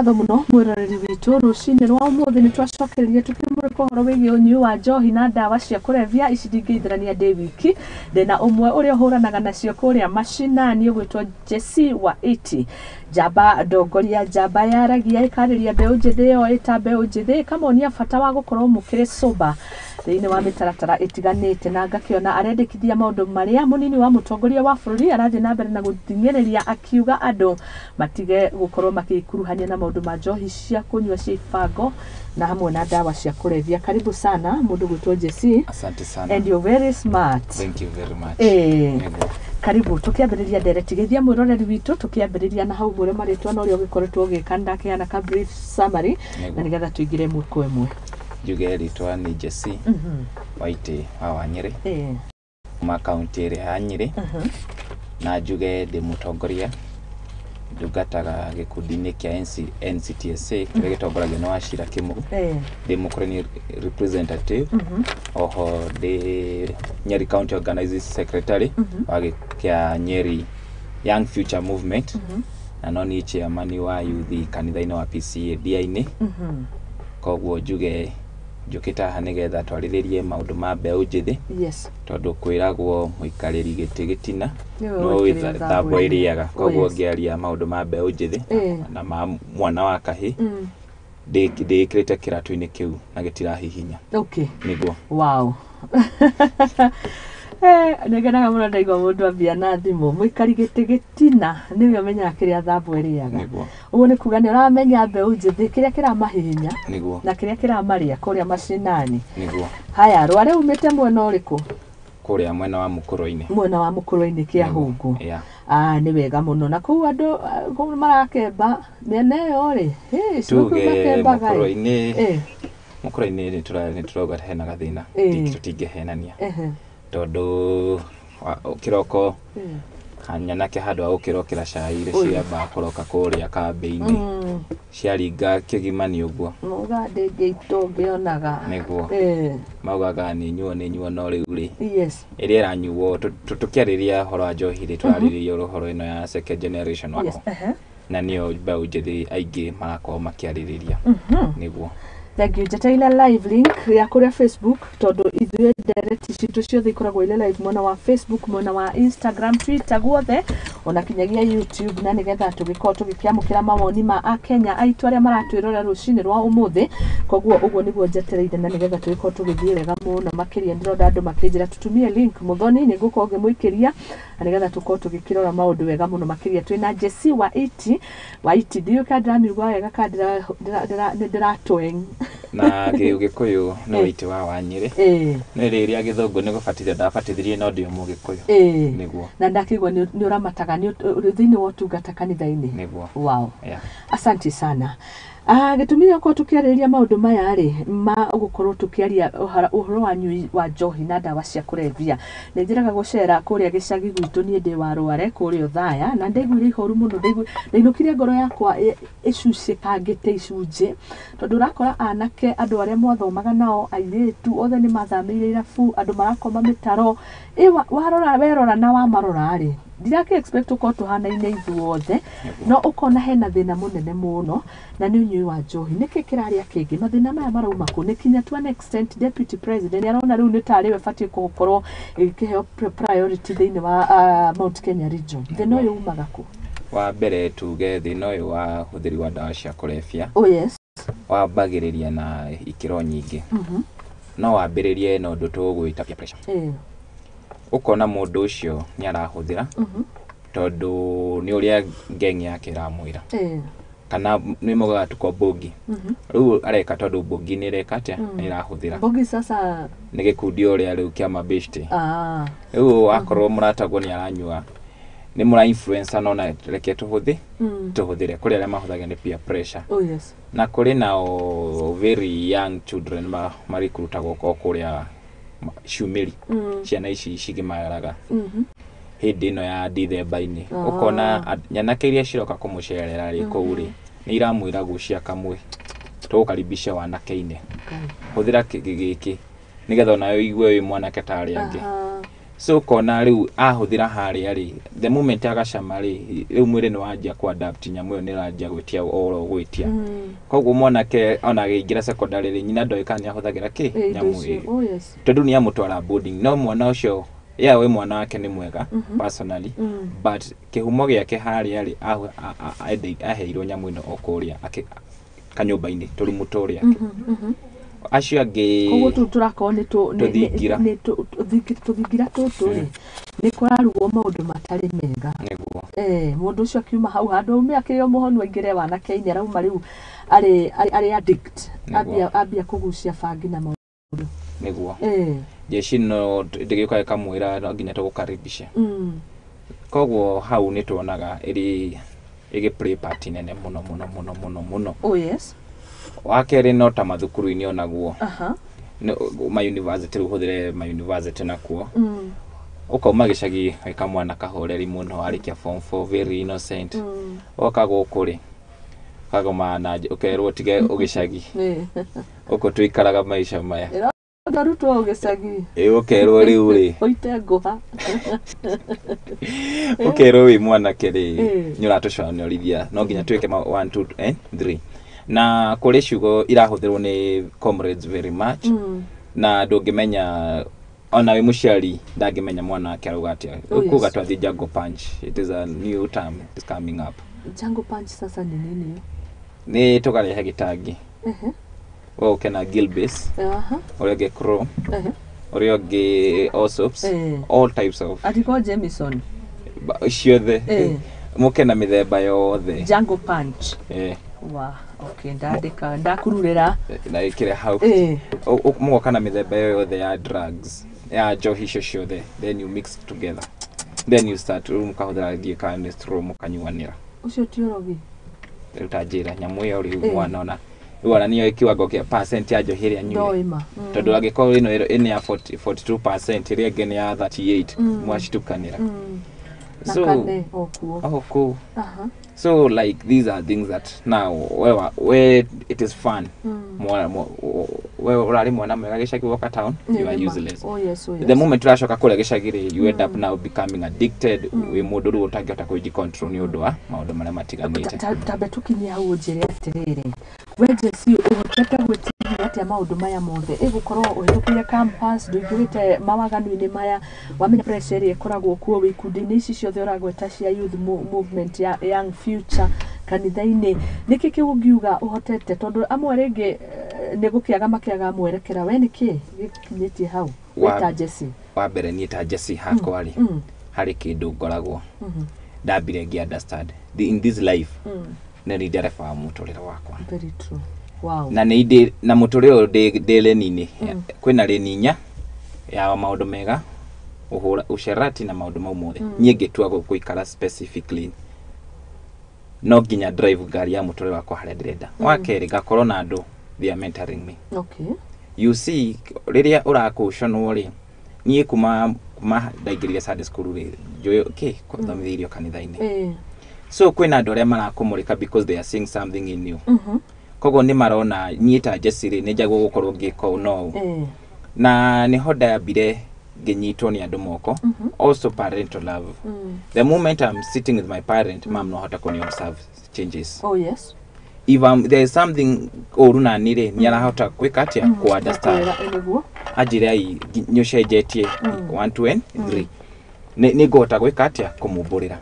Speaker 1: Ngatho muno mwiroreri witu rucini rwa umuthi ni twacokereria tukimurika uhoro wigie unyui wa njohi na ndawa cia kũrebia ici ndingĩithĩrania ndĩ wiki ndĩna ũmwe ũrĩa ũhũranaga nacio kũrĩa macinani ũgwĩtwo Jesse wa 80 njamba ndongoria njamba yaragia ĩkarĩria mbeũ njĩthĩ ĩyo ĩta mbeũ njĩthĩ ĩkamonia bata wa gũkorwo mũkĩrĩ sober thĩinĩ wa mĩtaratara ĩtiganĩte na ngakĩona arendekithia maũndũ marĩa mũnini wa mũtongoria wa bũrũri arathiĩ na mbere na gũthing'ĩrĩria akiuga andũ matige gũkorwo makĩkuruhania na maũndũ ma njohi cia kũnyua cia ibango na hamwe na ndawa cia kũrebia. Karibu sana mũndũ gwĩtwo Jesse.
Speaker 19: Asante sana.
Speaker 1: And you're very smart.
Speaker 19: Thank you very much.
Speaker 1: Karibu tukiambĩrĩria ndereti geithia mwĩroreri witũ tukiambĩrĩria na hau mwĩre marĩtwa na ũrĩa ũgĩkoretwo ũgĩka ndakeana ka brief summary na nĩgetha tũingĩre ĩmwe kwa ĩmwe.
Speaker 19: Njuge rĩtwa nĩ Jesse Waite wa Wanyĩrĩ kuma kaunti ĩrĩa ya Nyĩrĩ na njuge ndĩ mũtongoria ndungataga gĩkundi-inĩ kĩa NCTSA kĩrĩa gĩtongoragio nĩ Wachira Kĩmũru. Ndĩ Mũkũrũni representative oho ndĩ Nyeri County Organizing Secretary wa kĩa Nyeri Young Future Movement na no niĩ chairman wa youth kanitha-inĩ wa PCEA DI-inĩ. Koguo njuge njũkĩte haha nĩgetha twarĩrĩrie maũndũ ma mbeũ njĩthĩ.
Speaker 1: Yes.
Speaker 19: Tondũ kwĩragwo mũikarĩri gĩtĩ gĩtina no thambo ĩrĩaga. Koguo ngĩaria maũndũ ma mbeũ njĩthĩ na ma mwana wa kahĩ ndĩĩkĩrĩte kĩratũ-inĩ kĩu na gĩtirahihinya.
Speaker 1: Okay.
Speaker 19: Nĩguo.
Speaker 1: Wow. Nĩngenaga mũno ndaigua mũndũ ambia na thimũ mũikari gĩtĩ gĩtina nĩwe ũmenyaga kĩrĩa thambo ĩrĩaga. Ũguo nĩ kuga nĩ ũramenya mbeũ njĩthĩ kĩrĩa kĩramahihinya na kĩrĩa kĩramarĩa kũrĩa macinani.
Speaker 19: Nĩguo.
Speaker 1: Haya, Rware umĩte mwena ũrĩkũ?
Speaker 19: Kũrĩa mwena wa Mũkũrũ-inĩ.
Speaker 1: Mwena wa Mũkũrũ-inĩ Kĩahũngũ. Nĩ wega mũno na kũu andũ kũu marakemba mĩena ĩyo rĩ
Speaker 19: tuge Mũkũrũ-inĩ Mũkũrũ-inĩ nĩ tũrauga hena gathĩna tũtingĩhenania tondũ kĩroko nyanake handũ ha gũkĩrokera cai rĩ ciamba kũroka kũrĩa kambĩ-inĩ ciaringa kĩgima nĩ ũguo
Speaker 1: muga ndĩngĩitwo ngĩonaga
Speaker 19: nĩguo maugaga nĩ nyuo no rĩu rĩ
Speaker 1: yes
Speaker 19: ĩrĩa ĩranyuo tũkĩarĩria ũhoro wa njohi rĩ tũrarĩrĩria ũhoro ĩno ya second generation wako na nĩyo mbeũ njĩthĩ aingĩ marakorwo makĩarĩrĩria nĩguo.
Speaker 1: Thank you. Njetereire live link ya kũrĩa Facebook tondũ ithuĩ ndereti citũ ciothe ikoragwo irĩ live mwena wa Facebook, mwena wa Instagram, Twitter guothe ona kinyagia YouTube na nĩgetha tũgĩkorwo tũgĩkĩamũkĩra mawoni ma akenya aitũ arĩa maratwĩrorera rũcinĩ rwa ũmũthĩ. Koguo ũguo nĩguo njetereire na nĩgetha tũgĩkorwo tũgĩthiĩ wega mũno makĩria. Ndĩrona andũ makĩnjĩra tũtumie link Mũthoni, nĩ ngũkorwo ngĩmũikĩria na nĩgetha tũkorwo tũgĩkĩrora maũndũ wega mũno makĩria. Twĩna Jesse wa 80 wa 80 ndiũĩ kana ndĩramiuga wega kana ndĩratweng
Speaker 19: na Gĩkũyũ nĩ Waitĩ wa Wanyĩrĩ nĩ rĩrĩa Gĩthũngũ nĩ gũbatithio ndabatithirie no ndĩ Mũgĩkũyũ. Nĩguo.
Speaker 1: Na ndakĩigua nĩ ũramataga nĩ thĩinĩ wa ũtungata kanitha-inĩ.
Speaker 19: Nĩguo.
Speaker 1: Wow. Asante sana. Gĩtũmi gĩa gũkorwo tũkĩarĩrĩria maũndũ maya rĩ ma gũkorwo tũkĩaria ũhoro wa nyui wa njohi na ndawa cia kũrebia nĩ njĩraga gũcera kũrĩa gĩcagi gwitũ niĩ ndĩ wa Rware kũrĩa Othaya na ndaiguire ihoru mũno ndainũkire ngoro yakwa ĩcucĩkangĩte icunjĩ tondũ ũrakora anake andũ arĩa mwathomaga nao airĩtu othe nĩ mathamĩire irabu andũ marakoma mĩtaro warora werora na wamarora rĩ ndirake expect ũkorwo tũhanaine ithuothe no ũkona hena thĩna mũnene mũno na nĩ ũnyui wa njohi. Nĩkĩ kĩrarĩa kĩngĩ mathĩna maya marauma kũ nĩ kinya to an extent deputy president arona rĩu nĩ tarĩ we batiĩ gũkorwo ĩkĩheo priority thĩinĩ wa Mount Kenya region. Thĩna ũyũ umaga kũ?
Speaker 19: Wa mbere tuge thĩna ũyũ wa ũhũthĩri wa ndawa cia kũrebia
Speaker 1: oh yes
Speaker 19: wambagĩrĩria na ikĩro nyingĩ. No wambĩrĩrie na ũndũ tũgwĩta peer pressure. Ũkona mũndũ ũcio nĩ arahũthĩra tondũ nĩ ũrĩa gang yake ĩramwĩra kana nĩ maugaga tuko mbũngi rĩu areka tondũ mbũngi nĩ ĩreka atĩa nĩ ĩrahũthĩra
Speaker 1: mbũngi sasa
Speaker 19: nĩ gĩkundi ũrĩa rĩu kĩa mabeshte rĩu akorwo mũratagwo nĩ aranyua nĩ mũra influencer no na reke tũhũthĩre kũrĩ arĩa mahũthagĩra nĩ peer pressure.
Speaker 1: Oh yes.
Speaker 19: Na kũrĩ nao very young children marikurutagwo kũrĩa ciumĩri ciana ici cigimaraga hĩndĩ ĩno ya Dithemba-inĩ ũkona nyanake iria ciroka kũmũcerera rĩ kũu rĩ nĩ iramwĩra gucia kamwe tũgũkaribisha wanake-inĩ hũthĩra gĩkĩ nĩgetha onawe ũigue wĩ mwanake ta arĩa angĩ. So ũkona rĩu ahũthĩra harĩa rĩ, the moment agacama rĩ, rĩu mwĩrĩ nĩ wanjia kũ adapt, nyamũ ĩyo nĩ ĩranjia gwĩtia oro gwĩtia. Koguo mwanake ona agĩingĩra secondary rĩ, nyina ndoĩ kana nĩ ahũthagĩra kĩ
Speaker 1: Indo
Speaker 19: nyamũ
Speaker 1: icio.
Speaker 19: ĩyo.
Speaker 1: Oh, yes.
Speaker 19: Tondũ nĩ amũtwara boarding, no mwana ũcio yeah, we mwana wake nĩ mwega personally, but kĩhumo gĩake harĩa rĩ, aheirwo nyamũ ĩno o kũrĩa kanyũmba-inĩ tũrumu tũrĩa. Acio angĩ
Speaker 1: Koguo tũu tũrakorwo nĩ
Speaker 19: Tũthingira.
Speaker 1: nĩ tũthingira tũtũ rĩ, nĩ kũrarugwo maũndũ matarĩ mega.
Speaker 19: Nĩguo.
Speaker 1: Mũndũ ũcio akiuma hau handũ aume akĩrĩ o mũhonu aingĩre wanake-inĩ, arauma rĩu arĩ addict.
Speaker 19: Nĩguo.
Speaker 1: Ambia kũgucia bangi na maũndũ.
Speaker 19: Nĩguo. Jeshi no ndĩgĩũka ĩkamwĩra no nginya tũgũkaribisha. Koguo hau nĩ tuonaga ĩrĩ ĩgĩ play part nene mũno mũno mũno mũno mũno.
Speaker 1: Oh, yes.
Speaker 19: Wa kerĩ, no ta mathukuru-inĩ onaguo, ma university, rĩu hũthĩre ma university nakuo, ũkauma gĩcagi wĩ kamwana kahoreri mũno, warĩkia form 4, very innocent, woka gũkũ rĩ, kagoma na ũkerwo tige ũgĩcagi, ũkũ tũikaraga maica maya.
Speaker 1: Ndarutwo gĩcagi.
Speaker 19: Ĩ, ũkerwo rĩu rĩ,
Speaker 1: ũite ngũha.
Speaker 19: Ũkerwo wĩ mwanake rĩ, nĩ ũratũconorithia, no nginya twĩke 1 2 and 3, na kũrĩ ciugo irahũthĩrwo nĩ comrades very much, na ndũngĩmenya, ona wĩ mũciari ndangĩmenya mwana wake arauga atĩa.
Speaker 1: Oh, yes.
Speaker 19: Kuga twathi jungle punch, it is a new term, it is coming up.
Speaker 1: Jungle punch sasa ni nini hiyo?
Speaker 19: Nĩ tũkarehe gĩtangi, we ũke na Gilbey's, ũrĩa ũngĩ Crow, ũrĩa ũngĩ Allsops, all types of
Speaker 1: Atiko Jameson.
Speaker 19: Ciothe, mũke na mĩthemba yothe.
Speaker 1: Jungle punch. Wa, okay, ndandĩka ndakururĩra.
Speaker 19: Na ĩkĩre hau. Mũgoka na mĩthemba ĩyo yothe ya drugs, ya njohi icio ciothe, then you mix together, then you start, rĩu mũkahũthĩra thiĩ kana nĩ straw mũkanyuanĩra.
Speaker 1: Ũcio ti ũrogi?
Speaker 19: Rĩu ta njĩra nyamũ ĩyo rĩu, mwana ona rĩu ona nĩyo kiwango kĩa percent ya njohi ĩrĩa anyuire.
Speaker 1: Ndoĩ ma.
Speaker 19: Tondũ angĩkorwo ĩno ĩno ya 40 42%, ĩrĩa ĩngĩ nĩ ya 38, mwacitukanĩra.
Speaker 1: Na
Speaker 19: So
Speaker 1: kane okuo.
Speaker 19: Oh, cool. So like these are things that now we it is fun. Mwana we urari mwana mwega gĩcagi, woka town, you are
Speaker 1: Nĩ ma.
Speaker 19: useless.
Speaker 1: Oh yes.
Speaker 19: The moment ũracoka kũrĩa gĩcagi rĩ, you end up now becoming addicted, wĩ mũndũ rĩu ũtangĩhota kwĩji control nĩ ũndũ wa maũndũ marĩa matiganĩte.
Speaker 1: Tambe tũkinyie hau, ũnjĩre atĩrĩrĩ, we Jesse, ũhotete gwĩtiria atĩa maũndũ maya mothe, ĩgũkorwo ũhĩtũkĩire campus, ndũingĩrĩte mawaganu-inĩ maya, wamenya pressure ĩrĩa ĩkoragwo kuo wĩ ikundi-inĩ ici ciothe ũragweta cia youth movement ya Young Future, kanitha-inĩ, nĩkĩ kĩu ũngiuga ũhotete, tondũ amwe rĩngĩ nĩ gũkĩaga makĩaga mwerekera, we nĩkĩ gĩkinyĩtie hau wĩta Jesse?
Speaker 19: Wa mbere, niĩ ta Jesse hakwa rĩ, harĩ kĩndũ ngoragwo ndambire ngĩ understand in this life, nĩ niĩ ndereba wa mũtũrĩre wakwa.
Speaker 1: Very true. Wow.
Speaker 19: Na nĩ ndĩ na mũtũrĩre ũyũ ndĩ leni-inĩ. Kwĩna leni inya ya maũndũ mega, ũhũra ũcerati na maũndũ mau mothe. Niĩ ngĩtua gũikara specifically, no nginya drive ngari ya mũtũrĩre wakwa harĩa ndĩrenda. Wa kerĩ, ngakorwo na andũ, they are mentoring me. You see, rĩrĩa ũrakũconwo rĩ, niĩ kuma ndaingĩrire Sunday school rĩ, njũĩ kĩ thomithĩirio kanitha-inĩ. So kwĩna andũ arĩa marakũmũrĩka because they are seeing something in you. Koguo nĩ marona niĩ ta Jesse rĩ, nĩ njagwo gũkorwo ngĩka ũũ no ũũ. Na nĩho ndambire ngĩnyitwo nĩ andũ moko. Also parental love. The moment I'm sitting with my parent, mam no hota kũni observe changes.
Speaker 1: Oh yes.
Speaker 19: If I'm, there is something ũru nani rĩ, nĩ arahota gwĩka atĩa, ku understand.
Speaker 1: Akwĩra, nĩguo.
Speaker 19: Anjĩre ai, nĩ ũcenjetie 1 2 and 3, nĩ ngũhota gwĩka atĩa, kũmumbũrĩra.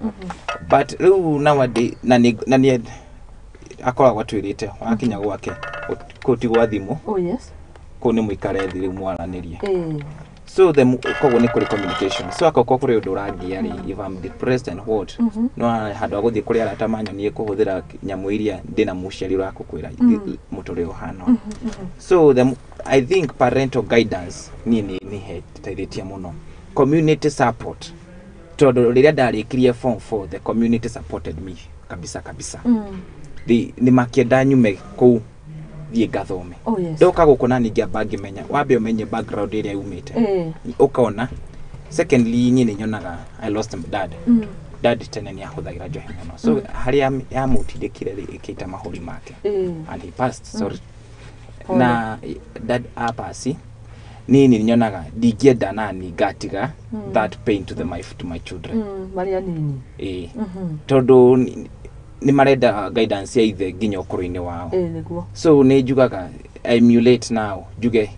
Speaker 19: But rĩu nowadays, na nĩ akoragwo atwĩrĩte wakinya gwake kũu ti gwa thimũ.
Speaker 1: Oh yes.
Speaker 19: Kũu nĩ mũikare thĩ rĩu mwaranĩrie. So the koguo nĩ kũrĩ communication, so akorwo kũrĩ ũndũ ũrangia rĩ, if I'm depressed and what, no handũ ha gũthiĩ kũrĩ arata manyonie kũhũthĩra nyamũ iria, ndĩna mũciari ũrakũkwĩra mũtũrĩre ũhana ũũ. So I think parental guidance niĩ nĩ nĩ mũno, community support, tondũ rĩrĩa ndarĩkirie form 4, the community supported me kabisa kabisa. Nĩ makĩenda nyume kũu thiĩ ngathome.
Speaker 1: Oh yes.
Speaker 19: Ndoka gũkũ na ningĩ ngĩmenya, wambe ũmenye background ĩrĩa umĩte, ũkona. Secondly, niĩ nĩ nyonaga I lost my dad. Dad tene nĩ ahũthagĩra njohi mũno, so harĩa yamũtindĩkire rĩ, ĩkĩita mahũri make and he passed, sorry.
Speaker 1: Pole.
Speaker 19: Na dad apasi, Niĩ nĩ nyonaga ndingĩenda nani ngatiga that pain to my children.
Speaker 1: Marĩa nini.
Speaker 19: Ĩĩ, tondũ nĩ marenda guidance ya ithe nginya ũkũrũ-inĩ wao.
Speaker 1: Ĩĩ, nĩguo.
Speaker 19: So nĩ njugaga emulate now, njuge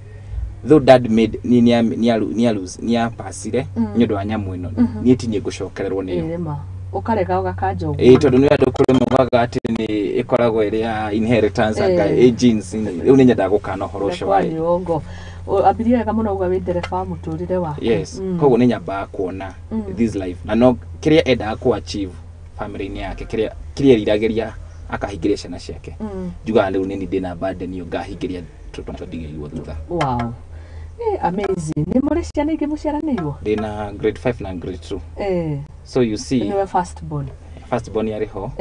Speaker 19: though dad made ni ni ni ni apasire nĩ ũndũ wa nyamũ ĩno, niĩ ti niĩ ngũcokererwo nĩyo.
Speaker 1: Ĩĩ, nĩma ũkarega ũgakanja ũguo.
Speaker 19: Ĩĩ, tondũ nĩ andũ kũrĩ maugaga atĩ nĩ ĩkoragwo ĩrĩ ya inheritance, anga ĩ genes. Rĩu nĩ nyendaga gũkana ũhoro ũcio wa
Speaker 1: Nĩ ũongo. Ambirie wega mũno uga wĩ ndereba wa mũtũrĩre waku.
Speaker 19: Yes. Koguo nĩ nyambaga kuona this life na no kĩrĩa endaga ku achieve family-inĩ yake, kĩrĩa eriragĩria akahingĩria ciana ciake. Njugaga rĩu nĩ ndĩna burden ĩyo ngahingĩria tũtũ twandigĩirwo thutha.
Speaker 1: Wow. Amazing. Nĩ mũrĩ ciana ingĩ mũciaranĩirwo?
Speaker 19: Ndĩna grade 5 na grade 2. So you see.
Speaker 1: Nĩwe first born?
Speaker 19: First born arĩ ho.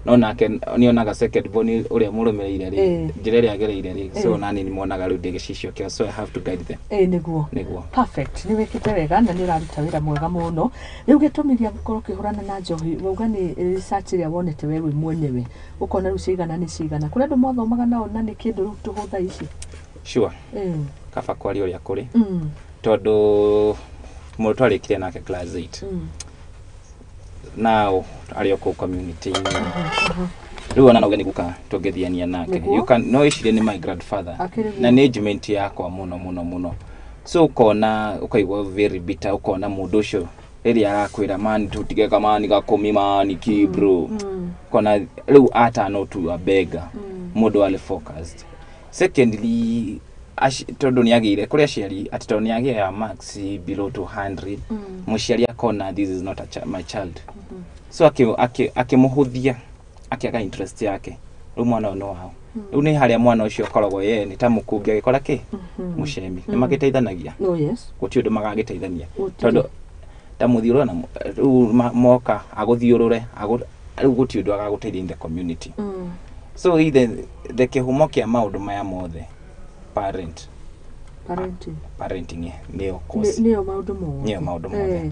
Speaker 19: No nake nĩonaga second born ũrĩa mũrũmĩrĩire rĩ, njĩra ĩrĩa agereire rĩ, so nani nĩ monaga rĩu ndĩ gĩcicio kĩao, so I have to guide them.
Speaker 1: Ĩĩ, nĩguo.
Speaker 19: Nĩguo.
Speaker 1: Perfect, nĩ wĩkĩte wega na nĩ ũraruta wĩra mwega mũno. Rĩu gĩtũmi gĩa gũkorwo ũkĩhũrana na njohi, wauga nĩ research ĩrĩa wonete we wĩ mwenyewe, ũkona rĩu cigana nĩ cigana kũrĩ andũ mwathomaga nao na nĩ kĩndũ rĩu tũhũ thaa ici.
Speaker 19: Sure. Kaba kwaria ũrĩa kũrĩ, tondũ mũndũ twarĩkirie nake class 8, now arĩ o kũu community-inĩ rĩu, ona nauge nĩ guka tũngĩthiania nake.
Speaker 1: Nĩguo.
Speaker 19: You can no ĩcirie nĩ my grandfather.
Speaker 1: Akĩrĩ guo.
Speaker 19: Na nĩ agement yakwa mũno mũno mũno, so ũkona ũkaigua very bitter, ũkona mũndũ ũcio rĩrĩa arakwĩra mani tũtige kamani gakũmi mani ki bro, ũkona rĩu atano tu a beggar, mũndũ arĩ focused. Secondly, tondũ nĩ agĩire kũrĩ aciari atĩ tondũ nĩ agĩa marks below 200, mũciari akona this is not my child, so akĩmũhũthia, akĩaga interest yake. Rĩu mwana ũyũ nĩ wao, rĩu nĩ harĩa mwana ũcio akoragwo ye nĩ ta mũkũngi agĩkora kĩ mũcemi nĩ magĩteithanagia.
Speaker 1: Oh yes.
Speaker 19: Gũtirĩ ũndũ magagĩteithania.
Speaker 1: Gũtirĩ.
Speaker 19: Tondũ ta mũthiũrũra na rĩu moka agũthiũrũre rĩu gũtirĩ ũndũ agagũteithia in the community. So ithe the kĩhumo kĩa maũndũ maya mothe, parent
Speaker 1: Parenting.
Speaker 19: Parenting nĩyo cause.
Speaker 1: Nĩyo maũndũ mothe.
Speaker 19: Nĩyo maũndũ mothe.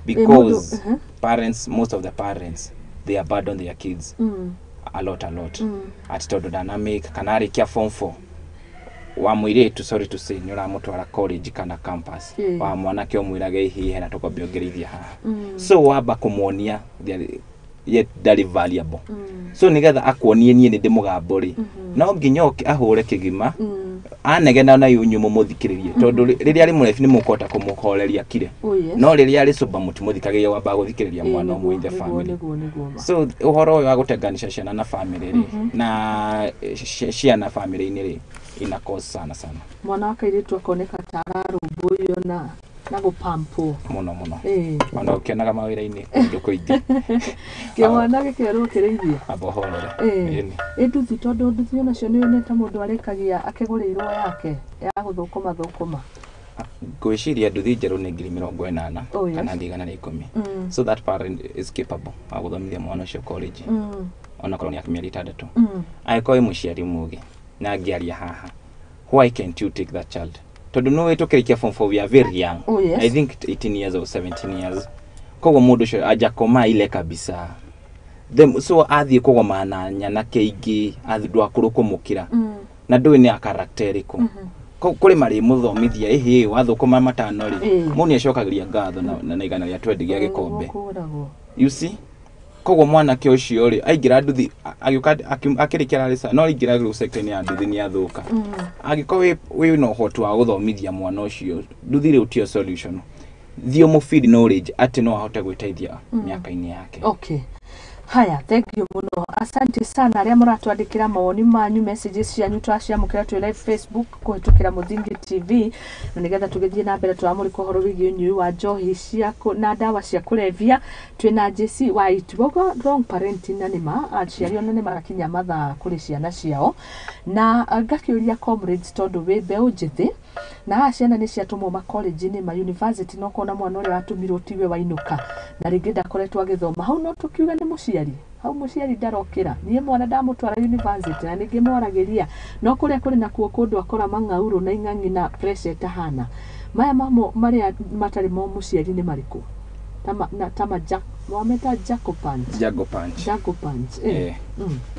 Speaker 1: Because
Speaker 19: Because parents, most of the parents, they abandon their kids a lot, a lot, ati tondũ ndanamake kana arĩkia form 4 wa mũirĩtu, sorry to say, nĩ ũramũtwara college kana campus, wa mwanake ũmwĩrage ihihe na tũkwambia ongerithia haha. So wamba kũmuonia yet ndarĩ valuable. So nĩgetha akuonie niĩ nĩ ndĩ mũgambo rĩ, no nginya oke ahũre kĩgima anegena na inyuĩ mũmũthikĩrĩrie, tondũ rĩrĩa arĩ mũrebi nĩ mũkũhota kũmũhoreria kire.
Speaker 1: Oh yes.
Speaker 19: No rĩrĩa arĩ sober mũtimũthikagĩrĩria, wambaga gũthikĩrĩria mwana ũmwe in the family.
Speaker 1: Nĩguo ma.
Speaker 19: So ũhoro ũyũ wa gũtenganisha ciana na family rĩ, na ciana family-inĩ rĩ, ina cause sana sana.
Speaker 1: Mwana wa kairĩtu akoneka ta ararũmbũiyo na gũpampwo.
Speaker 19: Mũno mũno. Ona ũkĩonaga mawĩra-inĩ kũndũ kũingĩ.
Speaker 1: Kĩmwana gĩkerwo kĩrĩithie.
Speaker 19: Amba ũhorere. Ĩni.
Speaker 1: Ĩ nduthi, tondũ nduthi onacio nĩ yonete mũndũ arĩkagia akĩgũrĩirwo yake ya gũthũkũma thũkũma.
Speaker 19: Ngwĩciria nduthi njerũ nĩ 80,000 kana 110,000. So that parent is capable wa gũthomithia mwana ũcio college, onakorwo nĩ mĩeri 6. Angĩkorwo wĩ mũciari mũgĩ na ngĩaria haha, why can't you take that child? Tondũ nĩ tũkĩrĩkia form 4 we are very young.
Speaker 1: Oh, yes.
Speaker 19: I think 18 years or 17 years, koguo mũndũ ũcio ajakoma ile kabisa. Then so athiĩ kũgomana na nyanake ingĩ athiĩ ndwakũrũ kũmũkĩra na ndũĩ nĩ a character ĩrĩkũ. Kũrĩ marĩmũthomithia ĩhĩ wathũkũma matano rĩ, mũndũ nĩ acokagĩria ngatho na 120 gĩa gĩkombe.
Speaker 1: Kũgũragwo.
Speaker 19: You see, koguo mwanake ũcio rĩ aingĩra nduthi agĩũka akĩrĩkia rarĩca no aingĩra rĩu sector-inĩ ya nduthi nĩ athũka. Angĩkorwo wĩ na ũhoti wa gũthomithia mwana ũcio, nduthi rĩu tiyo solution. Thiĩ ũmũ-feed knowledge atĩ no ahote gwĩteithia mĩaka-inĩ yake.
Speaker 1: Okay. Haya, thank you mũno, asante sana arĩa mũratwandĩkĩra mawoni manyu, messages cianyu twaciamũkĩra twĩ live Facebook kũhĩtũkĩra Mũthingi TV. Na nĩgetha tũgĩthiĩ na mbere, tũramũrĩka ũhoro wĩgiĩ ũnyui wa njohi cia na ndawa cia kũrebia. Twĩna JC wa Ituogo, wrong parenting, na nĩma aciari ona nĩ marakinya mathaa kũrĩ ciana ciao. Na ngakĩũria comrades, tondũ wĩ mbeũ njĩthĩ na haha ciana nĩ ciatũmwo ma college-inĩ, ma university, no kona mwana ũrĩa watũmirwo tiwe wainũka na rĩngĩ ndakoretwo agĩthoma hau, no tũkiuga nĩ mũciari hau, mũciari ndarokĩra. Niĩ mwana ndamũtwara university na ningĩ mwaragĩria no kũrĩa kũrĩ nakuo kũndũ akora mang'aurũ na ing'ang'i na pressure ĩtahana maya mamo marĩa matarĩ mo mũciari nĩ marĩkũ? Tama jack wameta Jaco Punch.
Speaker 19: Jago Punch.
Speaker 1: Jaco Punch, eh.
Speaker 19: Eh.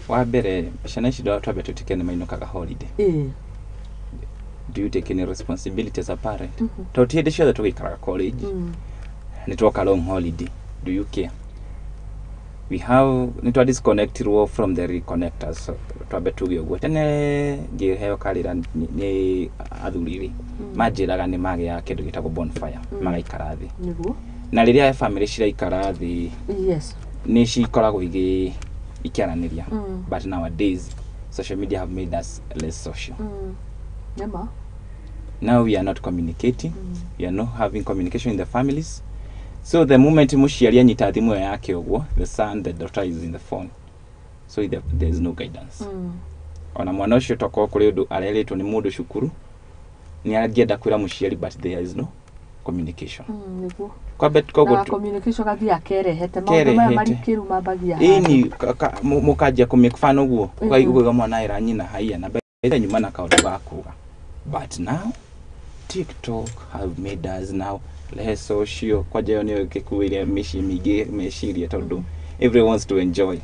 Speaker 19: Wa mbere, ciana ici twambe twĩtĩke nĩ mainũkaga holiday. Do you take any responsibility as a parent? Tondũ ti hĩndĩ ciothe tũgĩikaraga college. Nĩ twoka long holiday, do you care? We have nĩ twa disconnectirwo from the reconnectors. So, twambe tuge ũguo, tene ngĩheo karĩra nĩ athuri rĩ, manjĩraga nĩ magĩaga kĩndũ gĩtagwo bonfire, magaikara thĩ. Na rĩrĩa family ciraikara thĩ, nĩ cikoragwo ikĩaranĩria. But nowadays social media have made us less social.
Speaker 1: Nĩma.
Speaker 19: Now we are not communicating. We are not having communication in the families. So the moment mũciari anyita thimũ ĩyo yake ũguo, the son, the daughter is in the phone, so there is no guidance. Ona mwana ũcio tokorwo kũrĩ ũndũ arerĩtwo nĩ mũndũ cukuru, nĩ angĩenda kwĩra mũciari, but there is no communication. Kwambe koguo
Speaker 1: Na communication gathiĩ akerehete maũndũ maya
Speaker 19: Kerehete.
Speaker 1: Marikĩru mambagia.
Speaker 19: Ĩni mũkanjia kũ make fun ũguo, ũkaigua mwana era nyina haiya na mbere nyuma na kaũndũ ga kuga. But now TikTok have made us now less social. Kwanja ĩyo nĩyo ĩgĩkuĩire mĩciĩ mĩingĩ meciria, tondũ everyone wants to enjoy.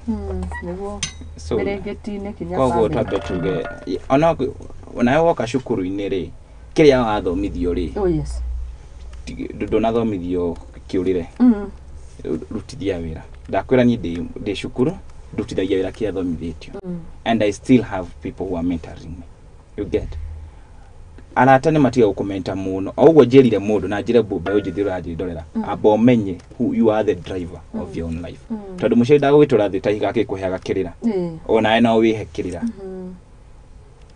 Speaker 1: Nĩguo.
Speaker 19: So
Speaker 1: mĩrĩngĩti-inĩ kinya
Speaker 19: koguo
Speaker 1: family.
Speaker 19: Twambe tuge ona onawe woka cukuru-inĩ rĩ, kĩrĩa wathomithio rĩ, ndũnathomithio kĩũrĩre. Rutithia wĩra. Ndakwĩra niĩ ndĩ cukuru ndutithagia wĩra kĩrĩa thomithĩtio. And I still have people who are mentoring me, you get? Arata nĩ matiga gũkũmenta mũno. O ũguo njĩrire mũndũ na njĩre mbeũ njĩthĩ ũranjĩndorera, amba ũmenye who you are, the driver of your own life, tondũ mũciari ndagũgĩtũra thĩ ta ihiga akĩkũheaga kĩrĩra. Onawe no wĩhe kĩrĩra,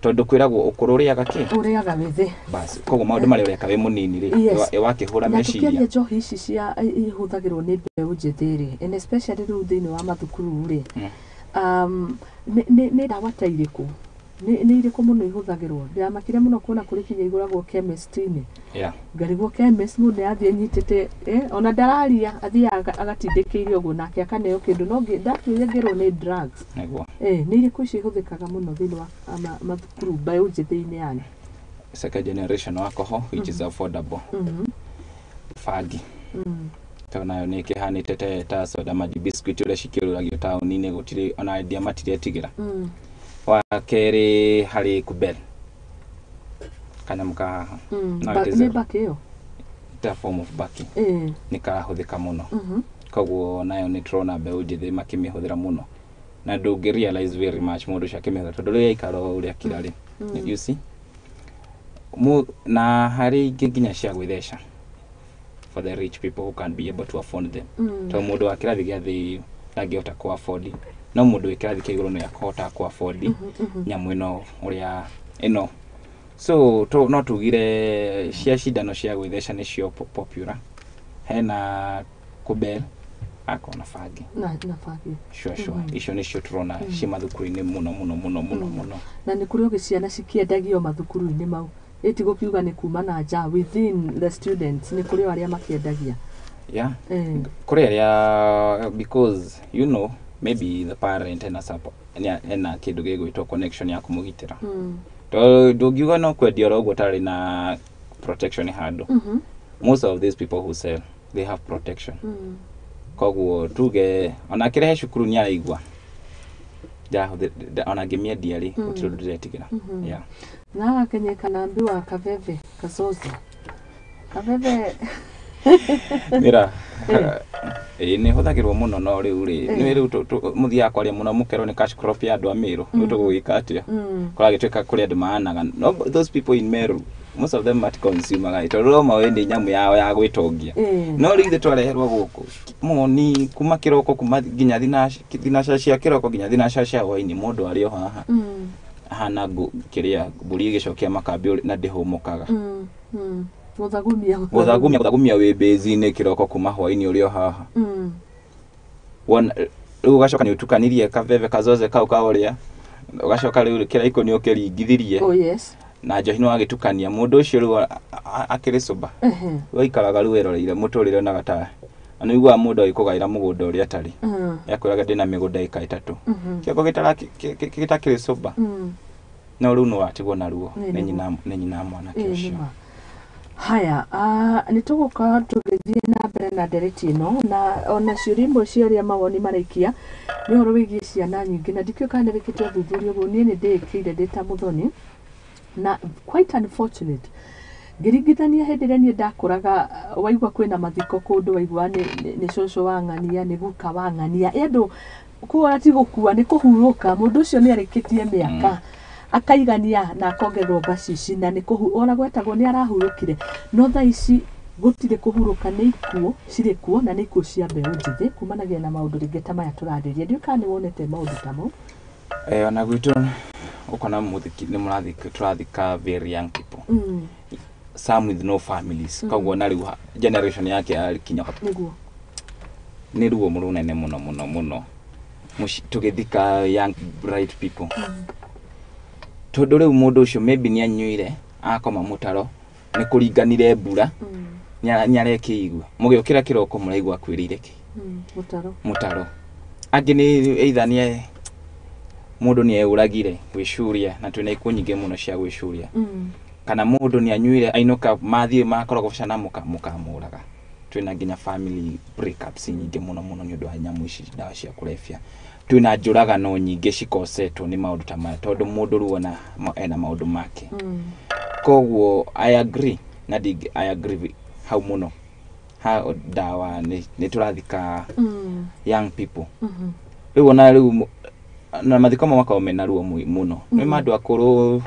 Speaker 19: tondũ kwĩragwo ũkũrũ ũrĩaga kĩ?
Speaker 1: Ũrĩaga wĩthĩ.
Speaker 19: Bas, koguo maũndũ marĩa ũreka wĩ mũnini rĩ, wakĩhũra
Speaker 1: Na
Speaker 19: meciria.
Speaker 1: tũkĩaria njohi ici cia ihũthagĩrwo nĩ mbeũ njĩthĩ rĩ, and especially rĩu thĩinĩ wa mathukuru rĩ, nĩ ndawa ta irĩkũ, nĩ irĩkũ mũno ihũthagĩrwo? Ndĩramakire mũno kuona kũrĩ kinya igũragwo chemist-inĩ. Ngarigwo chemist mũndũ nĩ athiĩ anyitĩte, ona ndararia, athiaga agatindĩkĩirie ũguo nake akaneo kĩndũ, no ndatuire ngĩrwo nĩ drugs. Nĩ irĩkũ icio ihũthĩkaga mũno thĩinĩ wa mathukuru mbeũ njĩthĩ-inĩ yani?
Speaker 19: Second generation alcohol, which is affordable, bangi, tondũ nayo nĩ ĩkĩhanĩte ta soda, maji, biscuit ũrĩa cikĩũrũragio taũni-inĩ, gũtirĩ ona endia matiretigĩra. Wa kerĩ harĩ kubel, kanyamũ ka haha. No, it is
Speaker 1: Nĩ mbakĩ ĩyo?
Speaker 19: A form of baki. Nĩ karahũthĩka mũno. Koguo nayo nĩ tũrona mbeũ njĩthĩ makĩmĩhũthĩra mũno, na ndũngĩ realize very much mũndũ ũcio akĩmĩhũthĩra, tondũ rĩrĩa aikara o ũrĩa akira rĩ, you see. Na harĩ ingĩ nginya cia gwĩtheca for the rich people who can be able to afford them, tondũ mũndũ wa kĩrathi gĩa thĩ ndangĩhota kũ afford, no mũndũ wĩ kĩrathi kĩa igũrũ nĩ akũhota kũ afford nyamũ ĩno ũrĩa ĩno. So no tugire cia cindano cia gwĩtheca nĩcio popular. Hena kubel, akona bangi.
Speaker 1: Na bangi.
Speaker 19: Sure. Icio nĩcio tũrona ci mathukuru-inĩ mũno mũno mũno mũno mũno.
Speaker 1: Na nĩ kũrĩ ciana cikĩendagio mathukuru-inĩ mau, ĩti gũkiuga nĩ kuma na nja, within the students nĩ kũrĩ o arĩa makĩendagia?
Speaker 19: Yeah. Kũrĩ arĩa, because you know maybe the parent ena support, ena kĩndũ gĩgwĩtwo connection ya kũmũgitĩra, tondũ ndũngiuga no kwendia oro ũguo ũtarĩ na protection handũ. Most of these people who sell, they have protection. Koguo tuge ona akĩrehe cukuru nĩ araigua ona ngĩmĩendia rĩ, gũtirĩ ũndũ ndĩretigĩra. Yeah.
Speaker 1: Na agakenyeka na mbi wa kabebe kazoza kabebe.
Speaker 19: Mira, ĩĩ, nĩ hũthagĩrwo mũno, no rĩu rĩ, nĩ rĩu mũthiaga kwaria mũno mũkerwo nĩ cash crop ya andũ a Meru. Rĩu tũgũgĩka atĩa? Kũragĩtuĩka kũrĩ andũ maanaga, no those people in Meru, most of them maticonsumaga, tondũ no maũĩ nĩ nyamũ yao ya gwĩtongia. No rĩu ithuĩ twareherwo gũkũ moni kuma kĩroko, kuma nginya thinaca cia kĩroko nginya thinaca cia hwaĩ-inĩ, mũndũ arĩ o haha ahana kĩrĩa mbũri ĩgĩcokia makambĩ na ndĩhũmũkaga.
Speaker 1: Gũthagumia.
Speaker 19: Gũthagumia, gũthagumia wĩ base-inĩ kĩroko kuma hwaĩ-inĩ ũrĩ o haha. Wona rĩu ũgacoka nĩ ũtukanirie kabebe kazoze kau ka ũrĩa, ũgacoka rĩu kĩraiko nĩ ũkĩringithirie na njohi nĩ wagĩtukania, mũndũ ũcio rĩu akĩrĩ sober. Waikaraga rĩu weroreire mũtũrĩre na gata na nĩ ũiguaga mũndũ agĩkũgaĩra mũgũnda ũrĩa atarĩ. Akwĩraga ndĩna mĩgũnda ĩka 3. Kĩongo gĩtakĩrĩ sober. No rĩu no watigwo na ruo
Speaker 1: Nĩ
Speaker 19: nĩ nyina mwanake ũcio.
Speaker 1: Nĩma. Haya, nĩ tũgũkorwo tũgĩthiĩ na mbere na ndereti ĩno, na ona ciũria imwe cia arĩa mawoni maraikia nĩ ũhoro wĩgiĩ ciana nyingĩ, na ndikĩũĩ kana nĩ wĩkĩte ũthuthuria ũguo. Niĩ nĩ ndĩĩkĩire ndĩ ta mũthoni. Na quite unfortunate, ngĩringithania hĩndĩ ĩrĩa niĩ ndakũraga, waigua kwĩna mathiko kũndũ, waigua nĩ cũcũ wa ng'ania, nĩ guka wa ng'ania. Ĩ andũ kuona ti gũkua, nĩ kũhurũka. Mũndũ ũcio nĩ arĩkĩtie mĩaka akaigania na akongererwo mbacici, na nĩ kũhu ona gwetagwo nĩ arahurũkire. No thaa ici gũtirĩ kũhurũka, nĩ ikuũ cirĩ kuo, na nĩ ikuũ cia mbeũ njĩthĩ kumanagia na maũndũ rĩngĩ ta maya tũrarĩria. Ndiũĩ kana nĩ wonete maũndũ ta mau.
Speaker 19: Ona gwitũ ũkona mũthiki nĩ mũrathika, tũrathika very young people, some with no families. Koguo na rĩu generation yake yakinya nĩ ruo mũrũnene mũno mũno mũno. Tũgĩthika young bright people, tondũ rĩu mũndũ ũcio maybe nĩ anyuire akoma mũtaro, nĩ kũringanire mbura, nĩ arekĩigua mũgĩũkĩra kĩroko mũraigua akwĩrĩire kĩ
Speaker 1: mũtaro.
Speaker 19: Mũtaro. Angĩ nĩ either nĩ mũndũ nĩ eũragire gwĩcuria, na twĩna ikuũ nyingĩ mũno cia gwĩcuria, kana mũndũ nĩ anyuire ainũka, mathiĩ makorogocana na mũkamũraga. Twĩna nginya family breakups nyingĩ mũno mũno nĩ ũndũ wa nyamũ ici, ndawa cia kũrebia. Twĩna njũragano nyingĩ cikosetwo nĩ maũndũ ta maya, tondũ mũndũ rĩu ona ena maũndũ make. Koguo I agree na I agree hau mũno ha ndawa nĩ tũrathika young people. Rĩu ona rĩu na mathiko mamwe makoragwo mena ruo mũno. Nĩ ma andũ akũrũ,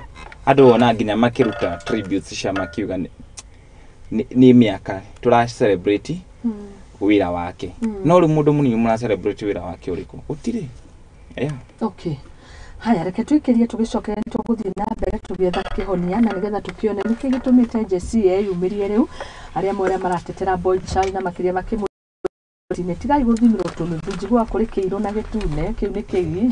Speaker 19: andũ ona nginya makĩruta tributes cia makiuga nĩ mĩaka tũra celebrate wĩra wake. No rĩu mũndũ mũnini mũra celebrate wĩra wake ũrĩkũ? Gũtirĩ. Yeah.
Speaker 1: Okay. Haya, reke twĩkĩrie, tũgĩcokera nĩ tũgũthiĩ na mbere tũgĩetha kĩhonia, na nĩgetha tũkĩone nĩkĩ gĩtũmĩte Jesse eyumĩrie rĩu, arĩa amwe arĩa maratetera boy child na makĩria makĩmũ nĩ tigai gũthimĩrwo tũnuthu. Njiguaga kũrĩ kĩirũ na gĩtune, kĩu nĩ kĩgi.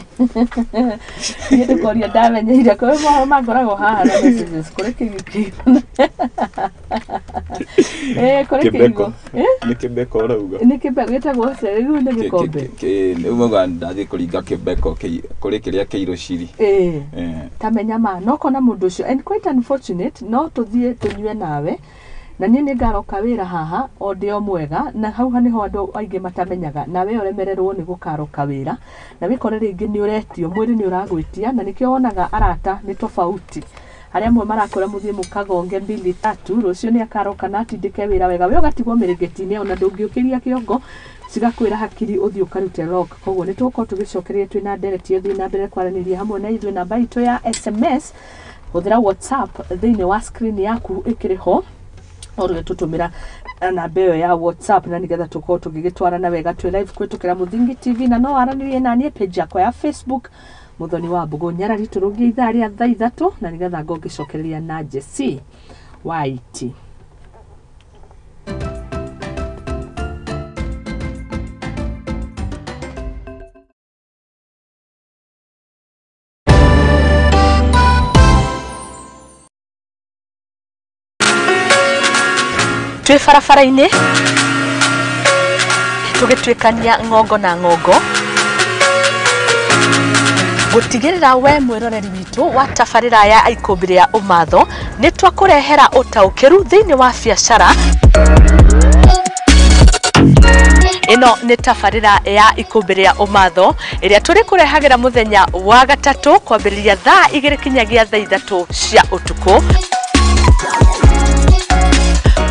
Speaker 1: Niĩ ndĩkoria ndamenyeire kũrĩ mohoro mangoragwo haha na messages, kũrĩ kĩgi kĩirũ, kũrĩ kĩigũ.
Speaker 19: Nĩ kĩbeko ũrauga?
Speaker 1: Nĩ kĩbeko gĩtagwo atĩa rĩu? Nĩ gĩkombe.
Speaker 19: Rĩu mauga ndathiĩ kũringa kĩbeko kũrĩ kĩrĩa kĩirũ ciri.
Speaker 1: Ta menya ma no kona mũndũ ũcio, and quite unfortunate, no tũthiĩ tũnyue nawe na niĩ nĩ ngaroka wĩra haha o ndĩ o mwega, na hau nĩho andũ aingĩ matamenyaga, nawe ũremererwo nĩ gũkaroka wĩra na wĩkore rĩngĩ nĩ ũretio, mwĩrĩ nĩ ũragwĩtia, na nĩkĩo wonaga arata nĩ tofauti. Arĩa amwe marakora mũthiĩ mũkagonge mbili tatu, rũciũ nĩ akaroka na atindĩke wĩra wega, we ũgatigwo mĩrĩngĩti-inĩ, ona ndũngĩũkĩria kĩongo, cigakwĩra hakiri ũthiĩ ũkarute lock. Koguo nĩ tũgũkorwo tũgĩcokereria twĩna ndereti ĩyo, thiĩ na mbere kwaranĩria hamwe na ithuĩ. Namba itũ ya SMS, hũthĩra WhatsApp thĩinĩ wa screen yaku ĩkĩrĩ ho, ũrĩtũtũmĩra namba ĩyo ya WhatsApp, na nĩgetha tũkorwo tũgĩgĩtwarana wega twĩ live kũhĩtũkĩra Mũthingi TV. Na no waranĩrie na niĩ page yakwa ya Facebook, Mũthoni wa Mbũgũ Nyarari. Tũrũgie ithaa rĩa thaa 3, na nĩgetha ngo ngĩcokereria na Jesse Waiti. Twĩ barabara-inĩ tũgĩtuĩkania ng'ongo na ng'ongo gũtigĩrĩra we mwĩroreri witũ wa tabarĩra ya Ikũmbĩ rĩa Ũmatho nĩ twakũrehera ũtaũkĩru thĩinĩ wa biacara. Ĩno nĩ tabarĩra ya Ikũmbĩ rĩa Ũmatho ĩrĩa tũrĩ kũrehagĩra mũthenya wa gatatũ kwambĩrĩria thaa 2 kinyagia thaa 3 cia ũtukũ,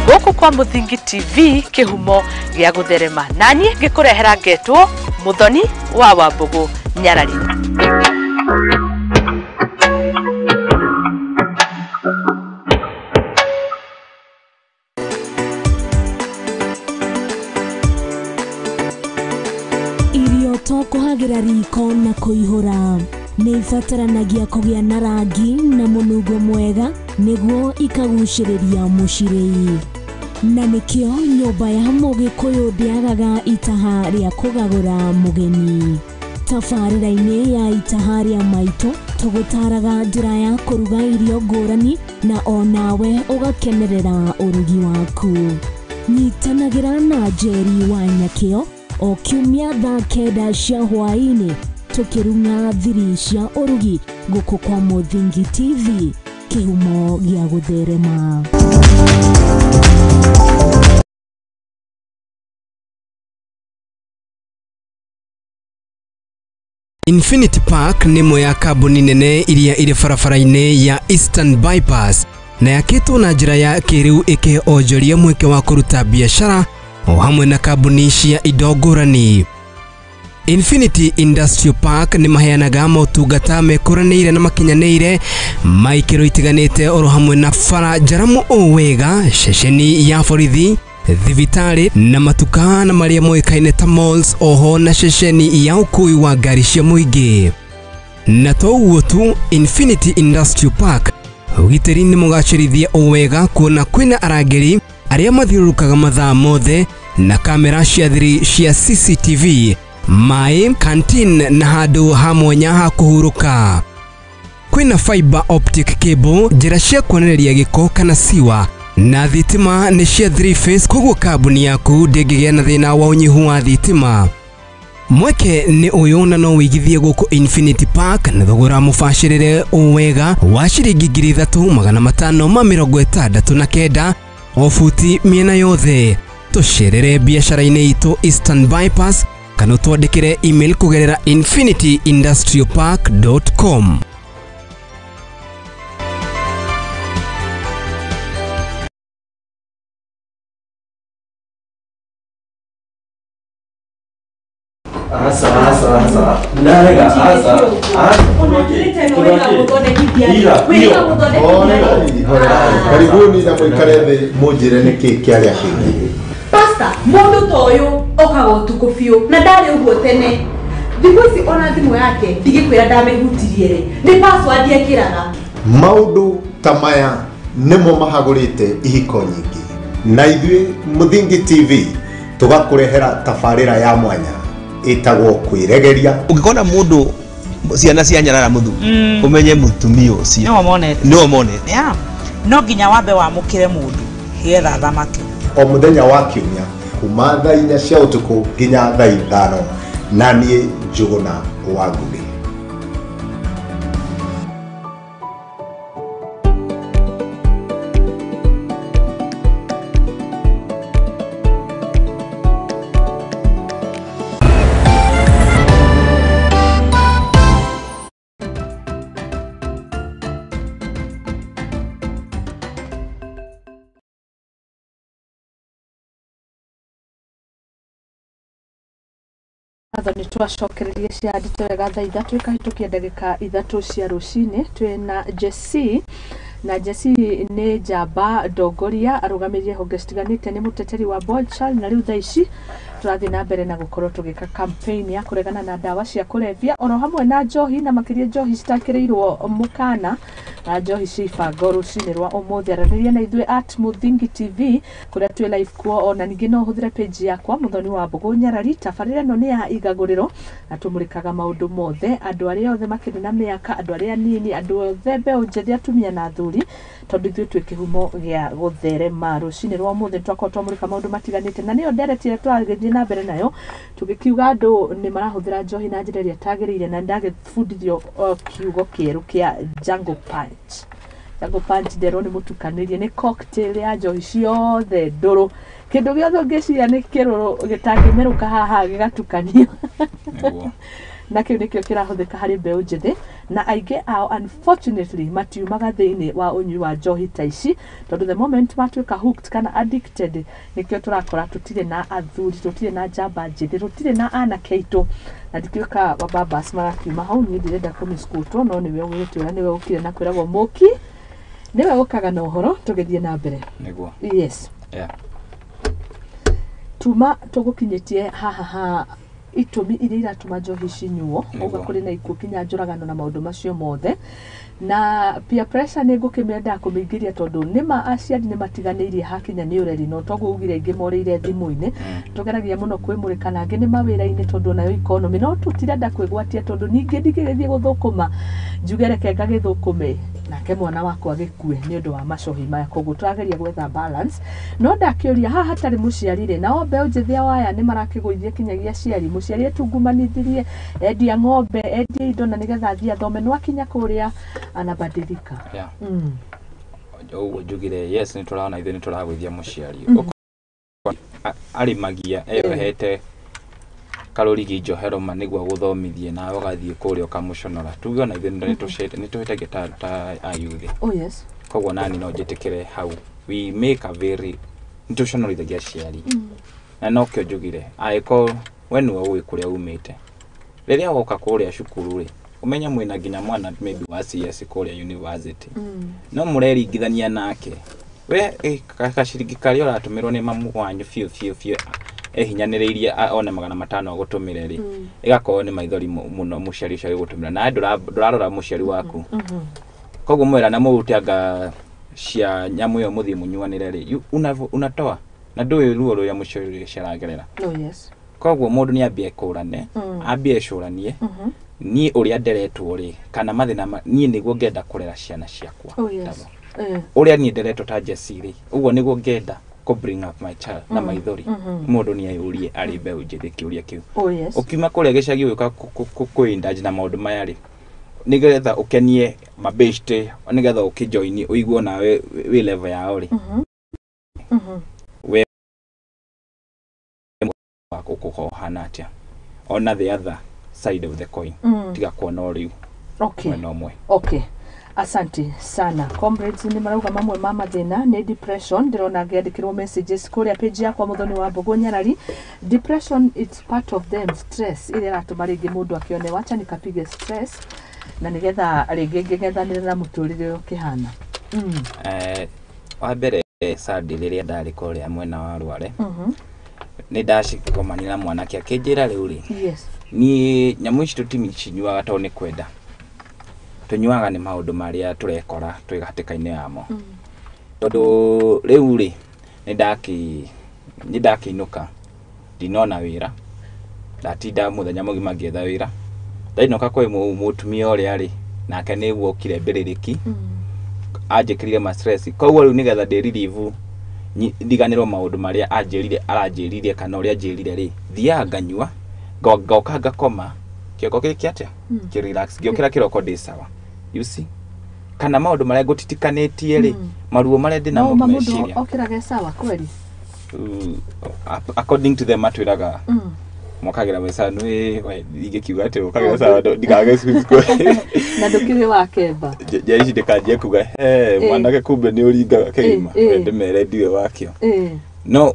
Speaker 1: gũkũ kwa Mũthingi TV, kĩhumo gĩa gũtherema, na niĩ ngĩkũrehera ngetwo Mũthoni wa Wambũgũ Nyarari.
Speaker 11: Irio to kũhagĩra riko na kũihũra, nĩ ibataranagia kũgĩa na rangi na mũnungo mwega nĩguo ikagucĩrĩria mũcirĩi, na nĩkĩo nyũmba ya mũgĩkũyũ ndĩagaga itaha rĩa kũgagũra mũgeni. Tabarĩra-inĩ ya Itaha rĩa Maitũ tũgũtaraga njĩra ya kũruga irio ngũrani na onawe ũgakenerera ũrugi waku. Nyitanagĩra na Njeri wa Nyakĩo o kiumia thaa 9 cia hwaĩ-inĩ tũkĩrung'a thiri cia ũrugi gũkũ kwa Mũthingi TV, kĩhumo gĩa gũtherema.
Speaker 9: Infinity Park nĩ ĩmwe ya kambuni nene iria irĩ barabara-inĩ ya Eastern Bypass na yakĩtwo na njĩra ya kĩrĩu ĩkĩhe onjoria mweke wa kũruta biacara o hamwe na kambuni cia indo ngũrani. Infinity Industrial Park nĩ maheanaga motungata mekũranĩire na makinyanĩire ma ikĩro itiganĩte oro hamwe na bara njaramu o wega, ceceni ya borithi, thibitarĩ na matuka na marĩa moĩkaine ta malls, oho na ceceni ya ũkui wa ngari cia mũingĩ. Na to ũguo tu, Infinity Industrial Park ũgitĩri nĩ mũgacĩrithie o wega kuona kwĩna arangĩri arĩa mathiũrũrũkaga mathaa mothe na kamera cia thiri cia CCTV, maĩ, canteen na handũ ha mwanya ha kũhurũka. Kwĩna fiber optic cable, njĩra cia kuonereria gĩko kana siwa, na thitima nĩ cia 3 phase, koguo kambuni yaku ndĩngĩgĩa na thĩna wa ũnyihu wa thitima. Mweke nĩ ũyũ na no wĩigithie gũkũ Infinity Park na thogora mũbacĩrĩre o wega wa ciringi 3569 o buti mĩena yothe. Tũcerere biacara-inĩ itũ Eastern Bypass kana ũtwandĩkĩre email kũgerera infinityindustrialpark.com.
Speaker 20: Asa, asa, asa. Ndarega, asa.
Speaker 21: Karibuni na mũikare thĩ mũnjĩre nĩkĩ kĩarĩa kĩngĩ.
Speaker 22: Pastor, mũndũ ta ũyũ okaga ũtukũ biũ na ndarĩ ũguo tene. Thikũ ici ona thimũ yake ndigĩkwĩra ndamĩhutirie rĩ, nĩ password ekĩraga.
Speaker 21: Maũndũ ta maya nĩmo mahagũrĩte ihiko nyingĩ. Na ithuĩ Mũthingi TV tũgakũrehera tabarĩra ya mwanya ĩtagwo kwĩregeria.
Speaker 23: Ũngĩkona mũndũ ciana cia nyarara mũthuri, ũmenye mũtumia ũcio nĩwe monete.
Speaker 24: Yeah. No nginya wambe wamũkĩre mũndũ getha thamaki.
Speaker 21: O mũthenya wa kiumia kuma thaa 4 cia ũtukũ nginya thaa 5, na niĩ Njũgũna wa Ngũgĩ.
Speaker 1: Nĩ twacokererie cia ndito wega thaa 3 ikahĩtũkia ndagĩka 3 cia rũcinĩ. Twĩna Jesse, na Jesse nĩ njamba ndongoria arũgamĩrĩire honge citiganĩte, nĩ mũteteri wa boy child, na rĩu thaa ici tũrathiĩ na mbere na gũkorwo tũgĩka campaign ya kũregana na ndawa cia kũrebia oro hamwe na njohi, na makĩria njohi citakĩrĩirwo mũkana na njohi cia ibango. Rũcinĩ rwa ũmũthĩ aranĩria na ithuĩ at Mũthingi TV kũrĩa twĩ live kuo, ona ningĩ no ũhũthĩre page yakwa Mũthoni wa Mbũgũ Nyarari. Tabarĩra ĩno nĩ ya igagũrĩro na tũmũrĩkaga maũndũ mothe, andũ arĩa othe makĩrĩ na mĩaka, andũ arĩa anini, andũ othe mbeũ njĩthĩ, atumia na athuri, tondũ ithuĩ twĩ kĩhumo gĩa gũtherema. Rũcinĩ rwa ũmũthĩ twakorwo twamũrĩka maũndũ matiganĩte, na nĩyo ndereti ĩrĩa tũragĩthiĩ na mbere nayo tũgĩkiuga andũ nĩ marahũthĩra njohi na njĩra ĩrĩa ĩtagĩrĩire, na ndagĩbundithio kiugo kĩerũ kĩa Jungle Punch. Jungle Punch nderwo nĩ mũtukanĩrie, nĩ cocktail ya njohi ciothe ndũrũ, kĩndũ gĩothe ũngĩciria nĩ kĩrũrũ gĩtangĩmerũka haha gĩgatukanio na kĩu nĩkĩo kĩrahũthĩka harĩ mbeũ njĩthĩ, na aingĩ ao unfortunately matiumaga thĩinĩ wa ũnyui wa njohi ta ici, tondũ the moment matuĩka hooked kana addicted, nĩkĩo tũrakora tũtirĩ na athuri, tũtirĩ na njamba njĩthĩ, tũtirĩ na anake aitũ. Na ndikĩũka wababas marakiuma hau, niĩ ndirenda kũmĩskũtwo, no nĩwe ũgũgĩtwĩra, nĩwe ũkire na kwĩragwo mũki, nĩwe ũkaga na ũhoro tũgĩthiĩ na mbere.
Speaker 19: Nĩguo.
Speaker 1: Yes.
Speaker 19: Yeah.
Speaker 1: Tuma tũgũkinyĩtie haha ha itũmi iria iratũma njohi cinyuo, ũguo kũrĩ na ikuũ kinya njũragano na maũndũ macio mothe, na peer pressure nĩ ngũkĩmĩenda kũmĩingĩria tondũ nĩma aciari nĩ matiganĩirie hakinya nĩ ũreri, no toguo ugire aingĩ morĩire thimũ-inĩ. Tũgeragia mũno kwĩmũrĩka na angĩ nĩ mawĩra-inĩ tondũ nayo economy, no tũtirenda kwĩgwatia tondũ ningĩ ndingĩgĩthiĩ gũthũkũma njuge reke ngagĩthũkũme nake mwana wakwa agĩkue nĩ ũndũ wa macohi maya. Koguo tũrageria gwetha balance, no ndakĩũria haha hatarĩ mũciari rĩ, nao mbeũ njĩthĩ ao aya nĩ marakĩgũithia kinyagia aciari. Mũciari etungumanithirie, endia ng'ombe, endia indo na nĩgetha athiĩ athome, no akinya kũrĩa anabadilika.
Speaker 19: Yeah. Ũguo njugire yes, nĩ tũrona ithuĩ nĩ tũragũithia mũciari. Arĩmagia eyohete Karũrigi njohero ma nĩguo agũthomithie nawe ũgathiĩ kũrĩa ũkamũconora. Tuge ona ithuĩ nĩ tũhĩtagia ta ayuthi.
Speaker 1: Oh yes.
Speaker 19: Koguo nani no njĩtĩkĩre hau. We make a very nĩ tũconorithagia aciari. Na nokĩo njugire angĩkorwo we nĩwe ũĩ kũrĩa umĩte, rĩrĩa woka kũrĩa cukuru rĩ, ũmenye mwĩna nginya mwana maybe wa CS kũrĩa university, no mũreringithania nake we gaciringi karĩa ũratũmĩrwo nĩ mamu wanyu biũ biũ biũ ehinyanĩrĩirie one 500 agũtũmĩre rĩ, ĩgakorwo nĩ maithori mũno mũciari ũcio agĩgũtũmĩra, nawe ndũrarora mũciari waku. Koguo mwĩra na mũrute anga cia nyamũ ĩyo mũthiĩ mũnyuanĩre rĩ, unatoa na ndũĩ ruo rũrĩa mũciari ũcio aragerera.
Speaker 1: Oh yes.
Speaker 19: Koguo mũndũ nĩ ambie kũrane, ambie ecũranie, niĩ ũrĩa nderetwo rĩ, kana mathĩna niĩ nĩguo ngenda kũrera ciana ciakwa.
Speaker 1: Oh yes.
Speaker 19: Ũrĩa niĩ nderetwo ta Jesse rĩ, ũguo nĩguo ngenda kũ bring up my child na maithori. Mũndũ nĩ eyũrie arĩ mbeũ njĩthĩ kĩũria kĩu.
Speaker 1: Oh yes.
Speaker 19: Ũkiuma kũrĩa gĩcagi ũgĩũka kwĩindaji na maũndũ maya rĩ, nĩgetha ũkenie mabeshte, nĩgetha ũkĩjoini ũigue nawe wĩ level yao rĩ, we ũkũkorwo ũhana atĩa ona the other side of the coin, tiga kuona o rĩu mwena ũmwe.
Speaker 1: Okay. Asante sana comrades, nĩ marauga mamwe ma mathĩna nĩ depression. Ndĩrona ngĩandĩkĩrwo messages kũrĩa page yakwa Muthoni wa Mbũgũ Nyarari. Depression, it's part of them, stress ĩrĩa ĩratũma rĩngĩ mũndũ akĩone wacha nikapige stress na nĩgetha rĩngĩ ngĩng'ethanĩre na mũtũrĩre ũkĩhana.
Speaker 19: Wa mbere Sunday rĩrĩa ndarĩ kũrĩa mwena wa Rware, nĩ ndacikomania na mwanake akĩnjĩra rĩu rĩ,
Speaker 1: yes,
Speaker 19: niĩ nyamũ ici tũticinyuaga tondũ nĩ kwenda, tũnyuaga nĩ maũndũ marĩa tũrekora twĩ hatĩka-inĩ yamo. Tondũ rĩu rĩ, nĩ ndakĩinũka ndinona wĩra, ndatinda mũthenya mũgima ngĩetha wĩra, ndainũka kwĩ mũtumia ũrĩa rĩ, nake nĩguo okire mbĩrĩrĩki, anjĩkĩrire ma stress. Koguo rĩu nĩgetha ndĩ relieve ndiganĩrwo maũndũ marĩa anjĩrire aranjĩrire kana ũrĩa anjĩrire rĩ, thiaga nganyua ngoka ngakoma kĩongo gĩkĩ atĩa kĩ relax, ngĩũkĩra kĩroko ndĩ sawa. You see, kana maũndũ marĩa ngũtitikanĩtie rĩ, maruo marĩa ndĩ namo meciria
Speaker 1: okĩrage sawa kweli.
Speaker 19: According to them matwĩraga mwakagĩra wesa nĩ ingĩkiuga atĩ ũkagĩra sawa ndikage
Speaker 1: na ndũkĩrĩ wa kemba
Speaker 19: nja ici ndikanjie kuga he mwanake kumbe nĩ ũringaga kĩgima, ndĩmere ndiwe wakĩo, no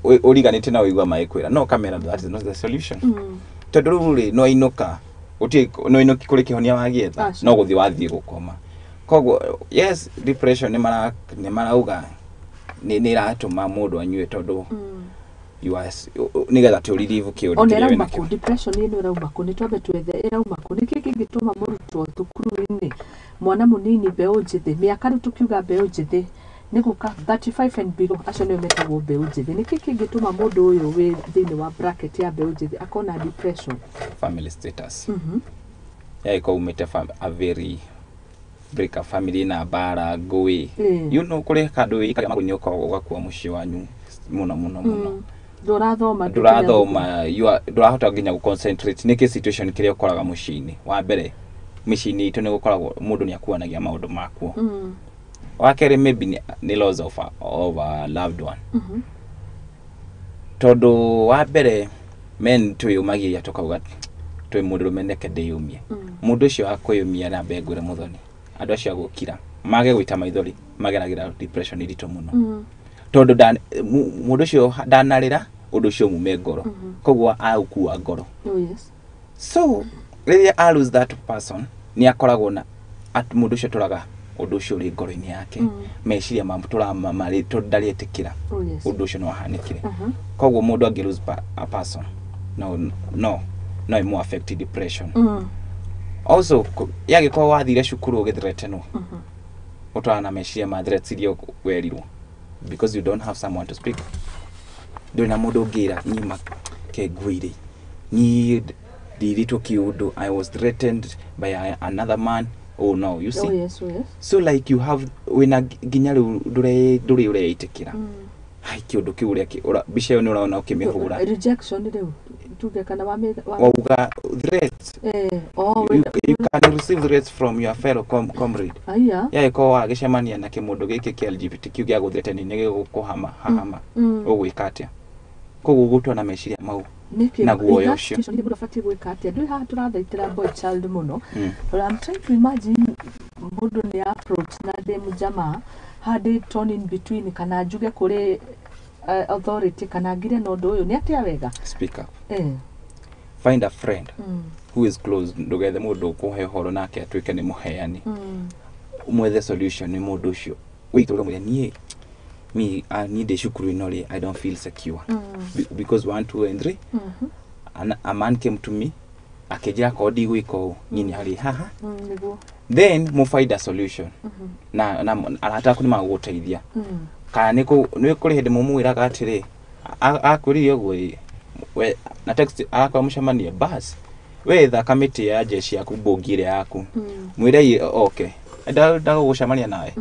Speaker 19: ũriganĩte na ũigua magĩkwĩra no kamera, that is not the solution. Tondũ rĩu rĩ, no inũka gũtirĩ, no inũki kũrĩ kĩhonia wagĩetha, no gũthiĩ wathiĩ gũkoma. Koguo yes, depression nĩ marauga nĩ ĩratũma mũndũ anyue tondũ nĩgetha tũ relieve kĩũndũ
Speaker 1: kĩrĩa wĩna kĩo. Depression ĩno ĩrauma kũ? Nĩ twambe twethe ĩrauma kũ? Nĩkĩ kĩngĩtũma mũrutwo thukuru-inĩ, mwana mũnini, mbeũ njĩthĩ, mĩaka rĩu tũkiuga mbeũ njĩthĩ nĩ gũka 35 and below, acio nĩo metagwo mbeũ njĩthĩ. Nĩkĩ kĩngĩtũma mũndũ ũyũ wĩ thĩinĩ wa bracket ya mbeũ njĩthĩ akona depression?
Speaker 19: Family status. Yaiko umĩte a very break a family na mbara ngũĩ, you know, kũrĩ kandũ wĩikaga magũrũ-inĩ ũgakua mũciĩ wanyu mũno mũno mũno.
Speaker 1: Ndũrathoma,
Speaker 19: ndũrahota nginya gũ concentrate. Nĩkĩ situation kĩrĩa ũkoraga mũciĩ-inĩ? Wa mbere mĩciĩ-inĩ itũ nĩ gũkoragwo mũndũ nĩ akuanagia maũndũ makuo. Wa kerĩ maybe nĩ loss of a loved one. Tondũ wa mbere men twĩyũmagĩria tũkauga twĩ mũndũrũme neke ndĩyũmie. Mũndũ ũcio wa kwĩyũmia na mbe ngwĩre Muthoni, andũ acio a gũkira mage gũita maithori mageragĩra depression iritũ mũno. Tondũ mũndũ ũcio ndanarĩra ũndũ ũcio mume ngoro, koguo aukua ngoro.
Speaker 1: Oh yes.
Speaker 19: So rĩrĩa a lose that person nĩ akoragwo na mũndũ ũcio tũraga ũndũ ũcio ũrĩ ngoro-inĩ yake, meciria mamũtũraga marĩ tondũ ndarĩtĩkĩra ũndũ ũcio no ahanĩkire. Koguo mũndũ angĩ lose a person no ĩmũ affect depression. Also yagĩkorwo wathire cukuru ũgĩthreatenwo, ũtwarana na meciria ma threats iria werirwo because you don't have someone to speak. Ndũrĩ na mũndũ ũngĩra niĩ kengwĩre niĩ ndirĩtwo kĩũndũ, I was threatened by another man. Oh no, you see.
Speaker 1: Oh yes, oh yes.
Speaker 19: So like you have wĩna nginya rĩu ndũrĩ ũreĩtĩkĩra hai kĩũndũ kĩu ũrĩa mbica ĩyo nĩ ũraona ũkĩmĩhũra.
Speaker 1: Rejection rĩu tuge kana
Speaker 19: wauga threats. You can receive threats from your fellow comrade.
Speaker 1: Aya.
Speaker 19: Yagĩkorwo wagĩcemania na kĩmũndũ gĩkĩ kĩa LGBTQ gĩa gũthreaten nĩ gĩgũkũhama hahama, ũgwĩka atĩa? Koguo gũtwa na meciria mau na guoya ũcio.
Speaker 1: Nĩ mũndũ abatiĩ gwĩka atĩa? Ndũĩ haha tũrathaitĩra boy child mũno. But I'm trying to imagine mũndũ nĩ approach na ndĩ mũjamaa handĩ torn in between, kana njuge kũrĩ authority kana ngire na ũndũ ũyũ nĩ atĩa wega?
Speaker 19: Speak up. Find a friend who is close. Ndũgethe mũndũ ũkũhe ũhoro nake atuĩke nĩ mũheani. Mwethe solution nĩ mũndũ ũcio. Wĩitũrũre mwĩre niĩ mi niĩ ndĩ cukuru ĩno rĩ, I don't feel secure. Because 1, 2 and 3. And a man came to me akĩnjĩra akorwo ndigwĩka ũũ niĩ nĩ harĩ haha.
Speaker 1: Nĩguo.
Speaker 19: Then mu find a solution. Na arata aku nĩ magũgũteithia. Kana nĩ kũrĩ hĩndĩ mũmwĩraga atĩrĩ akwĩrire ũguo ĩ we na text akwa mũcemanie bas we thaka mĩtĩ ya jeshi yaku mbũngi ĩrĩa yaku. Mwĩre oke ndagũgũcemania nawe.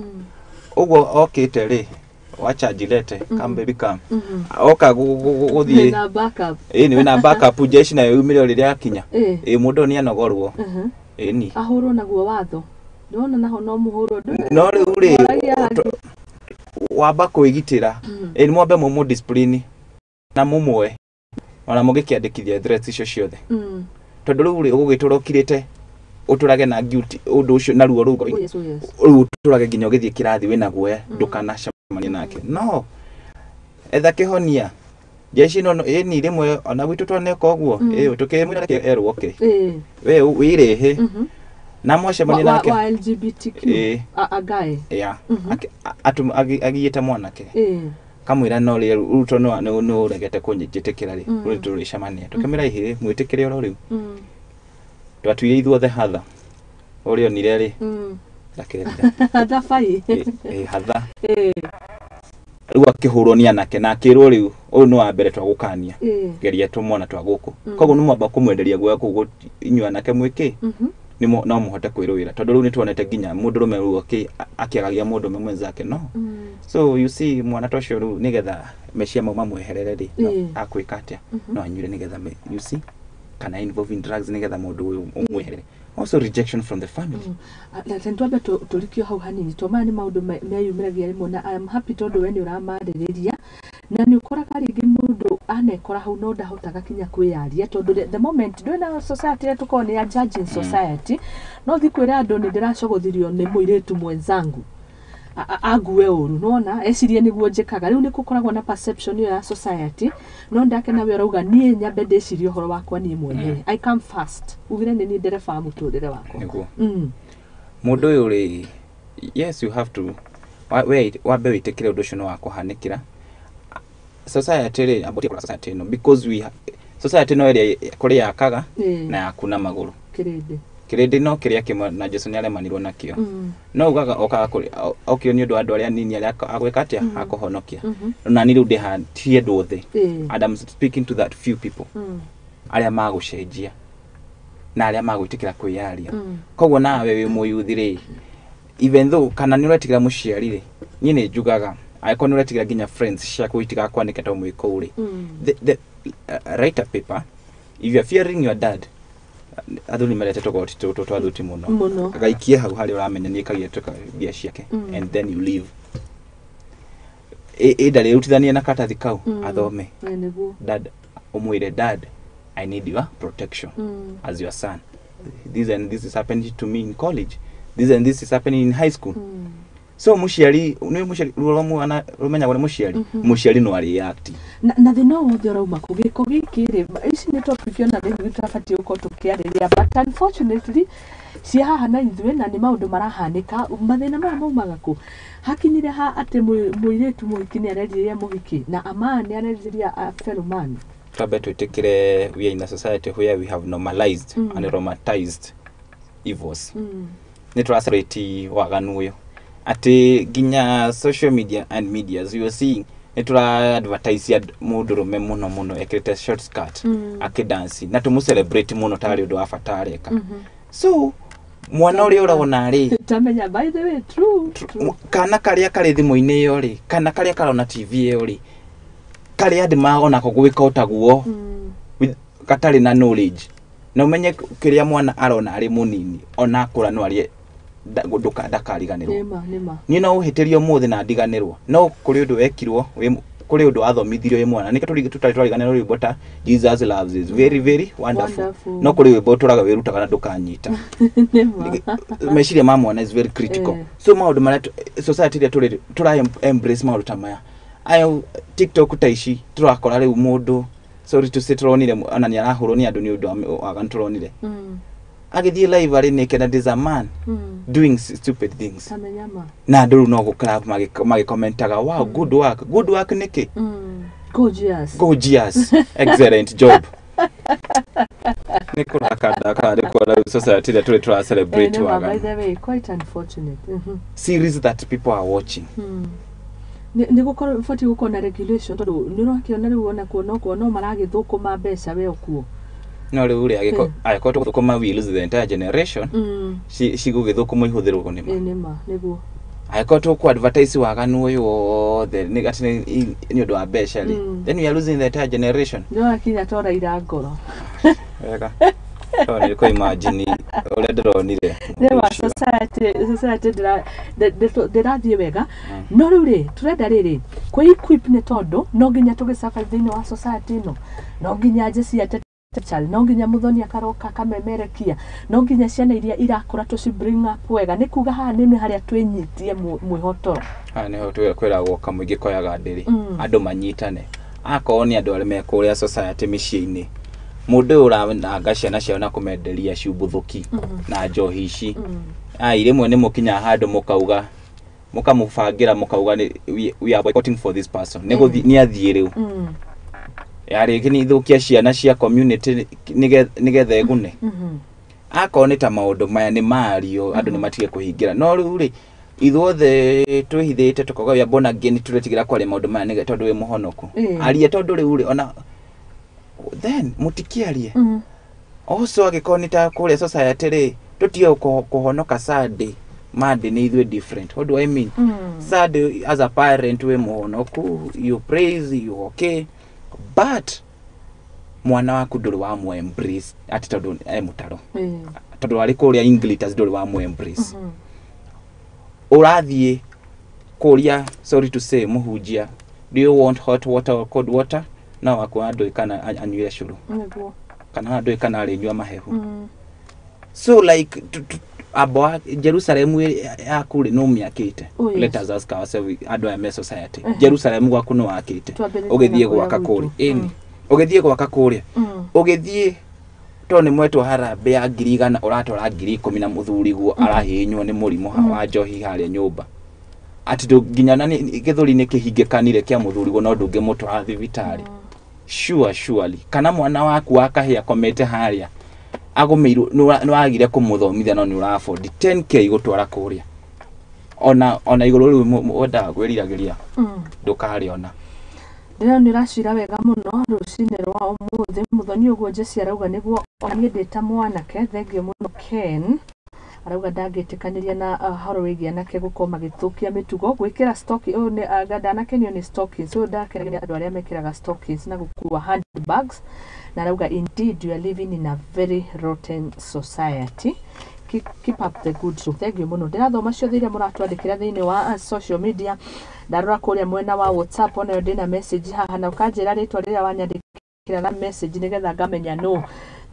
Speaker 19: Ũguo okĩte rĩ wacha jilete come baby come. Oka gũthiĩ
Speaker 1: na backup.
Speaker 19: Ĩ nĩ wĩna backup jeshi nayo yumĩre rĩrĩa yakinya. Ĩ mũndũ nĩ anogorwo. Ĩ ni
Speaker 1: ahũrwo naguo watho. Ndona naho no mũhũrwo.
Speaker 19: No rĩu rĩ wamba kwĩgitĩra. Ĩ nĩ mwambe mũmũ discipline na mũmwe ona mũgĩkĩandĩkithia threats icio ciothe. Tondũ rĩu rĩ ũgũgĩtũra ũkirĩte ũtũrage na guilty ũndũ ũcio na ruo rũu rĩu ũtũrage nginya ũgĩthiĩ kĩrathi wĩna guoya ndũkanacemanie nake. No etha kĩhonia jeshi no ĩ ni rĩmwe ona gwitũ twaneka ũguo ĩ tũkĩmwĩra erwo okay we wĩrĩhe na mwacemania nake
Speaker 1: wa LGBTQ agae
Speaker 19: yeah agiyĩte mwanake kamwĩra no rĩ Ruto no no ũregete kũnjĩtĩkĩra rĩ rĩu tũrĩcemania tũkĩmwĩra ihĩ mwĩtĩkĩre oro rĩu. Twatuire ithuothe hatha ũrĩa onire rĩ ndakerire
Speaker 1: hatha bai
Speaker 19: hatha rĩu akĩhũrwo nĩ anake na akĩrwo rĩu ũyũ nĩ wa mbere twagũkania geria tũmwana twa gũkũ. Koguo nĩ mwamba kũmwenderia guoya kũu inyuĩ anake mwĩkĩ no mũhote kwĩrũĩra tondũ rĩu nĩ tuonete nginya mũndũrũme rĩu akĩagagia mũndũrũme mwenzake no. So you see mwana ta ũcio rĩu nĩgetha meciria mau mamweherere rĩ akwĩka atĩa no anyure nĩgetha you see kana involve in drugs nĩgetha mũndũ ũyũ ũmweherere. Also rejection from the family.
Speaker 1: Na twambe tũrikio hau hanini to maya nĩ maũndũ meyumĩragia rĩmwe na I am happy tondũ we nĩ ũramarĩrĩria na nĩ ũkoraga rĩngĩ mũndũ anekora hau no ndahotaga kinya kwĩyaria tondũ the moment ndwĩ na society ĩrĩa tũkoragwo nĩ ya judging society no thiĩ kwĩra andũ nĩ ndĩracogothirio nĩ mũirĩtu mwenzangu ague ũru nona ecirie nĩguo njĩkaga. Rĩu nĩ gũkoragwo na perception ĩyo ya society no ndakena we ũrauga niĩ nyambe ndĩcirie ũhoro wakwa niĩ mwenyewe. I come first ugire nĩ niĩ ndereba wa mũtũrĩre wakwa.
Speaker 19: Nĩguo mũndũ ũyũ rĩ yes you have to wambe wĩtĩkĩre ũndũ ũcio nĩ wakũhanĩkĩra. Society rĩ ambũtie kũrora society ĩno because we society no ĩrĩa kũrĩ yakaga na yakuna magũrũ kĩrĩndĩ no kĩrĩa kĩmwe na Jesu nĩaremanirwo nakĩo. No ugaga okaga kũrĩ okio nĩ ũndũ wa andũ arĩa nini arĩa agwĩka atĩa akũhonokia. Na niĩ rĩu ndĩ ti andũ othe and I'm speaking to that few people arĩa magũcenjia na arĩa magwĩtĩkĩra kwĩyaria. Koguo nawe wĩ mũyuthi rĩ even though kana nĩ ũretigĩra mũciari rĩ niĩ nĩ njugaga angĩkorwo nĩ ũretigĩra nginya friends ciaku itigakwanĩke to mwĩko ũrĩ write a paper if you are fearing your dad. Athuri merete tũgoti tũtũ twa thuti mũno gaikie hau harĩa ũramenya nĩ ĩkagia mbia ciake and then you leave. Ĩ ndarĩ rutithanie na karatathi kau athome dad ũmwĩre dad I need your protection as your son. This and this is happening to me in college, this and this is happening in high school. So mũciari nĩ mũciari ruo mwana rumenyagwo nĩ mũciari mũciari no react
Speaker 1: na thĩna wothe ũrauma kũ gĩko gĩkĩ rĩ ici nĩ topic ona rĩu tũrabatiĩ gũkorwo tũkĩarĩrĩria but unfortunately cia haha na ithuĩ na nĩ maũndũ marahanĩka mathĩna maya maumaga kũ hakinyire ha atĩ mũirĩtu mũhiki nĩ arerirĩria mũhiki na ama nĩ arerirĩria a fellow man.
Speaker 19: Twambe twĩtĩkĩre we are in a society where we have normalized and romanticized evils. Nĩ tũracelebrate waganu ũyũ atĩ nginya social media and medias you are seeing nĩ tũra advertise mũndũrũme mũno mũno ekĩrĩte short skirt akĩdance na tũmũ celebrate mũno tarĩ ũndũ wa bata areka. So mwana ũrĩa ũrona rĩ
Speaker 1: tamenya by the way true.
Speaker 19: Kana karĩa karĩ thimũ-inĩ ĩyo rĩ kana karĩa karona TV ĩyo rĩ karĩa andũ magonako gwĩka ũtaguo gatarĩ na knowledge na ũmenye kĩrĩa mwana arona arĩ mũnini ona akũra no arie ndakariganĩrwo.
Speaker 1: Nĩma.
Speaker 19: Niĩ no ũhĩtĩrio ũmũthĩ na ndiganĩrwo no kũrĩ ũndũ wekirwo Kũrĩ ũndũ wathomithirio wĩ mwana, nĩkĩo tũtarĩ twariganĩrwo rwĩmbo ta "Jesus loves is very very wonderful".
Speaker 1: Wonderful.
Speaker 19: No kũrĩ rwĩmbo ũtũraga wĩrutaga na ndũkanyita.
Speaker 1: Nĩma.
Speaker 19: Meciria ma mwana is very critical. So maũndũ marĩa society ĩrĩa tũrĩ tũra embrace maũndũ ta maya ayo, TikTok ta ici, tũrakora rĩu mũndũ, sorry to say, tũronire ona nĩ arahũrwo nĩ andũ nĩ ũndũ wa waganu tũronire agĩthiĩ live arĩ naked and is a man doing stupid things.
Speaker 1: Kamenyama.
Speaker 19: Na andũ rĩu no gũclap magĩkomentaga, "Wow, good work, good work." Nĩkĩ?
Speaker 1: Gorgeous.
Speaker 19: Gorgeous, excellent job. Nĩ kũraka ndakara nĩ kuona rĩu society ĩrĩa tũrĩ tũra celebrate
Speaker 1: Nĩma, by
Speaker 19: waganu.
Speaker 1: the way, quite unfortunate.
Speaker 19: Series that people are watching.
Speaker 1: Nĩ gũkorwo batiĩ gũkorwo na regulation, tondũ nĩ ũrakĩona rĩu ona kuo no kuo no maragĩthũkũma mbeca we okuo.
Speaker 19: No rĩu rĩ, angĩkorwo tũgũthũkũma, we lose the entire generation. Cigũgĩthũkũma ihũthĩrwo nĩma.
Speaker 1: Ĩ nĩma, nĩguo.
Speaker 19: Angĩkorwo tũkũ advertise waganu ũyũ wothe nĩ atĩ nĩ ũndũ wa mbeca rĩ, then we are losing the entire generation.
Speaker 1: Nĩ wakinya toraira ngoro.
Speaker 19: Wega, tondũ nĩ kũ imagine ũrĩa ndĩronire.
Speaker 1: Nĩma, society ndĩrathiĩ wega. No rĩu rĩ, tũrenda rĩrĩ kwĩ equip, nĩ tondũ no nginya tũgĩ survive thĩinĩ wa society ĩno. No nginya njeci ya child, no nginya mũthoni akaroka akamemerekia, no nginya ciana iria irakũra tũci bring up wega. Nĩ kuga haha nĩ harĩa twĩnyitie mwĩhotoro.
Speaker 19: Haha nĩho kwĩragwo kamũingĩ koyaga ndĩrĩ. Andũ manyitane, akorwo nĩ andũ arĩa me kũrĩa society mĩciĩ-inĩ, mũndũ ũyũ ũrananga ciana ciao na kũmenderia ciumbũthũki na njohi ici, ai rĩmwe nĩ mũkinyaga handũ mũkauga, mũkamũbangĩra, mũkauga we are boycotting for this person, nĩ gũthiĩ nĩ athiĩ rĩu. Yarĩki nĩ ithũkia ciana cia community nĩgetha ĩgune. Akorwo nĩ ta maũndũ maya nĩ mario, andũ nĩ matige kũhingĩra. No rĩu rĩ, ithuothe twĩhithĩte tũkauga we are born again, tũretigĩra kwaria maũndũ maya nĩgetha tondũ wĩ mũhonoku. Aria, tondũ rĩu rĩ, ona then mũtikĩarie. Also angĩkorwo nĩ ta kũrĩa society rĩ, tũtige kũhonoka Sunday, Monday nĩ ithuĩ different. What do I mean? Sunday as a parent wĩ mũhonoku, you praise, you okay, but mwana waku ndũrĩ wa mu embrace atĩ tondũ e mũtaro, tondũ arĩ kũrĩa English ndũrĩ wa mu embrace. Ũrathiĩ kũria, sorry to say, mũhunjia, "Do you want hot water or cold water?" No waku ndũĩ kana anyuire cũrũ kana ndũĩ kana arĩnyua mahehu. So like abo Jerusalem yaku rĩ, nũ mĩakĩte?
Speaker 1: Oh, yes.
Speaker 19: Let us ask ourselves, andũ aya me society, Jerusalem gwaku nĩ wakĩte?
Speaker 1: Twambĩrĩrie
Speaker 19: Ũgĩthiĩ
Speaker 1: na kũrĩa
Speaker 19: gwaka
Speaker 1: gwitũ.
Speaker 19: kũrĩa, ĩni ũgĩthiĩ gwaka kũrĩa, ũgĩthiĩ tondũ nĩ mwetwo harambĩ ya 100,000, ũratwara 10,000 na mũthuriguo arahihinywo nĩ mũrimũ wa njohi harĩa nyũmba, atĩ nginya na gĩthũri nĩ kĩhingĩkanire kĩa mũthuriguo, no ndũngĩmũtwara thibitarĩ. Sure, surely kana mwana waku wa kahĩĩ akomete harĩa agũmĩirwo, nĩ wagire kũmũthomithia, no nĩ ũra afford 10K gũtwara kũrĩa ona igũrũ rĩu wendaga kwĩriragĩria ndũkarĩona.
Speaker 1: Ndĩrona nĩ ũracira wega mũno rũcinĩ rwa ũmũthĩ, mũthoni. Ũguo Jesse arauga nĩguo, ona niĩ ndĩ ta mwanake. Thengiũ mũno. Ken arauga ndangĩtĩkanĩria na ũhoro wĩgiĩ anake gũkorwo magĩthũkia mĩtugo gwĩkĩra stocking. Ũyũ nĩ anga ndanakenio nĩ stockings. Ũyũ ndakenagia andũ arĩa mekĩraga stockings na gũkua handbags, na arauga indeed you are living in a very rotten society. Keep up the good job. Thank you mũno. Ndĩrathoma ciothe iria mũratwandĩkĩra thĩinĩ wa social media. Ndarora kũrĩa mwena wa WhatsApp, onayo ndĩna message haha, na ũkanjĩra rĩtwa rĩrĩa wanyandĩkĩra na message nĩgetha ngamenya no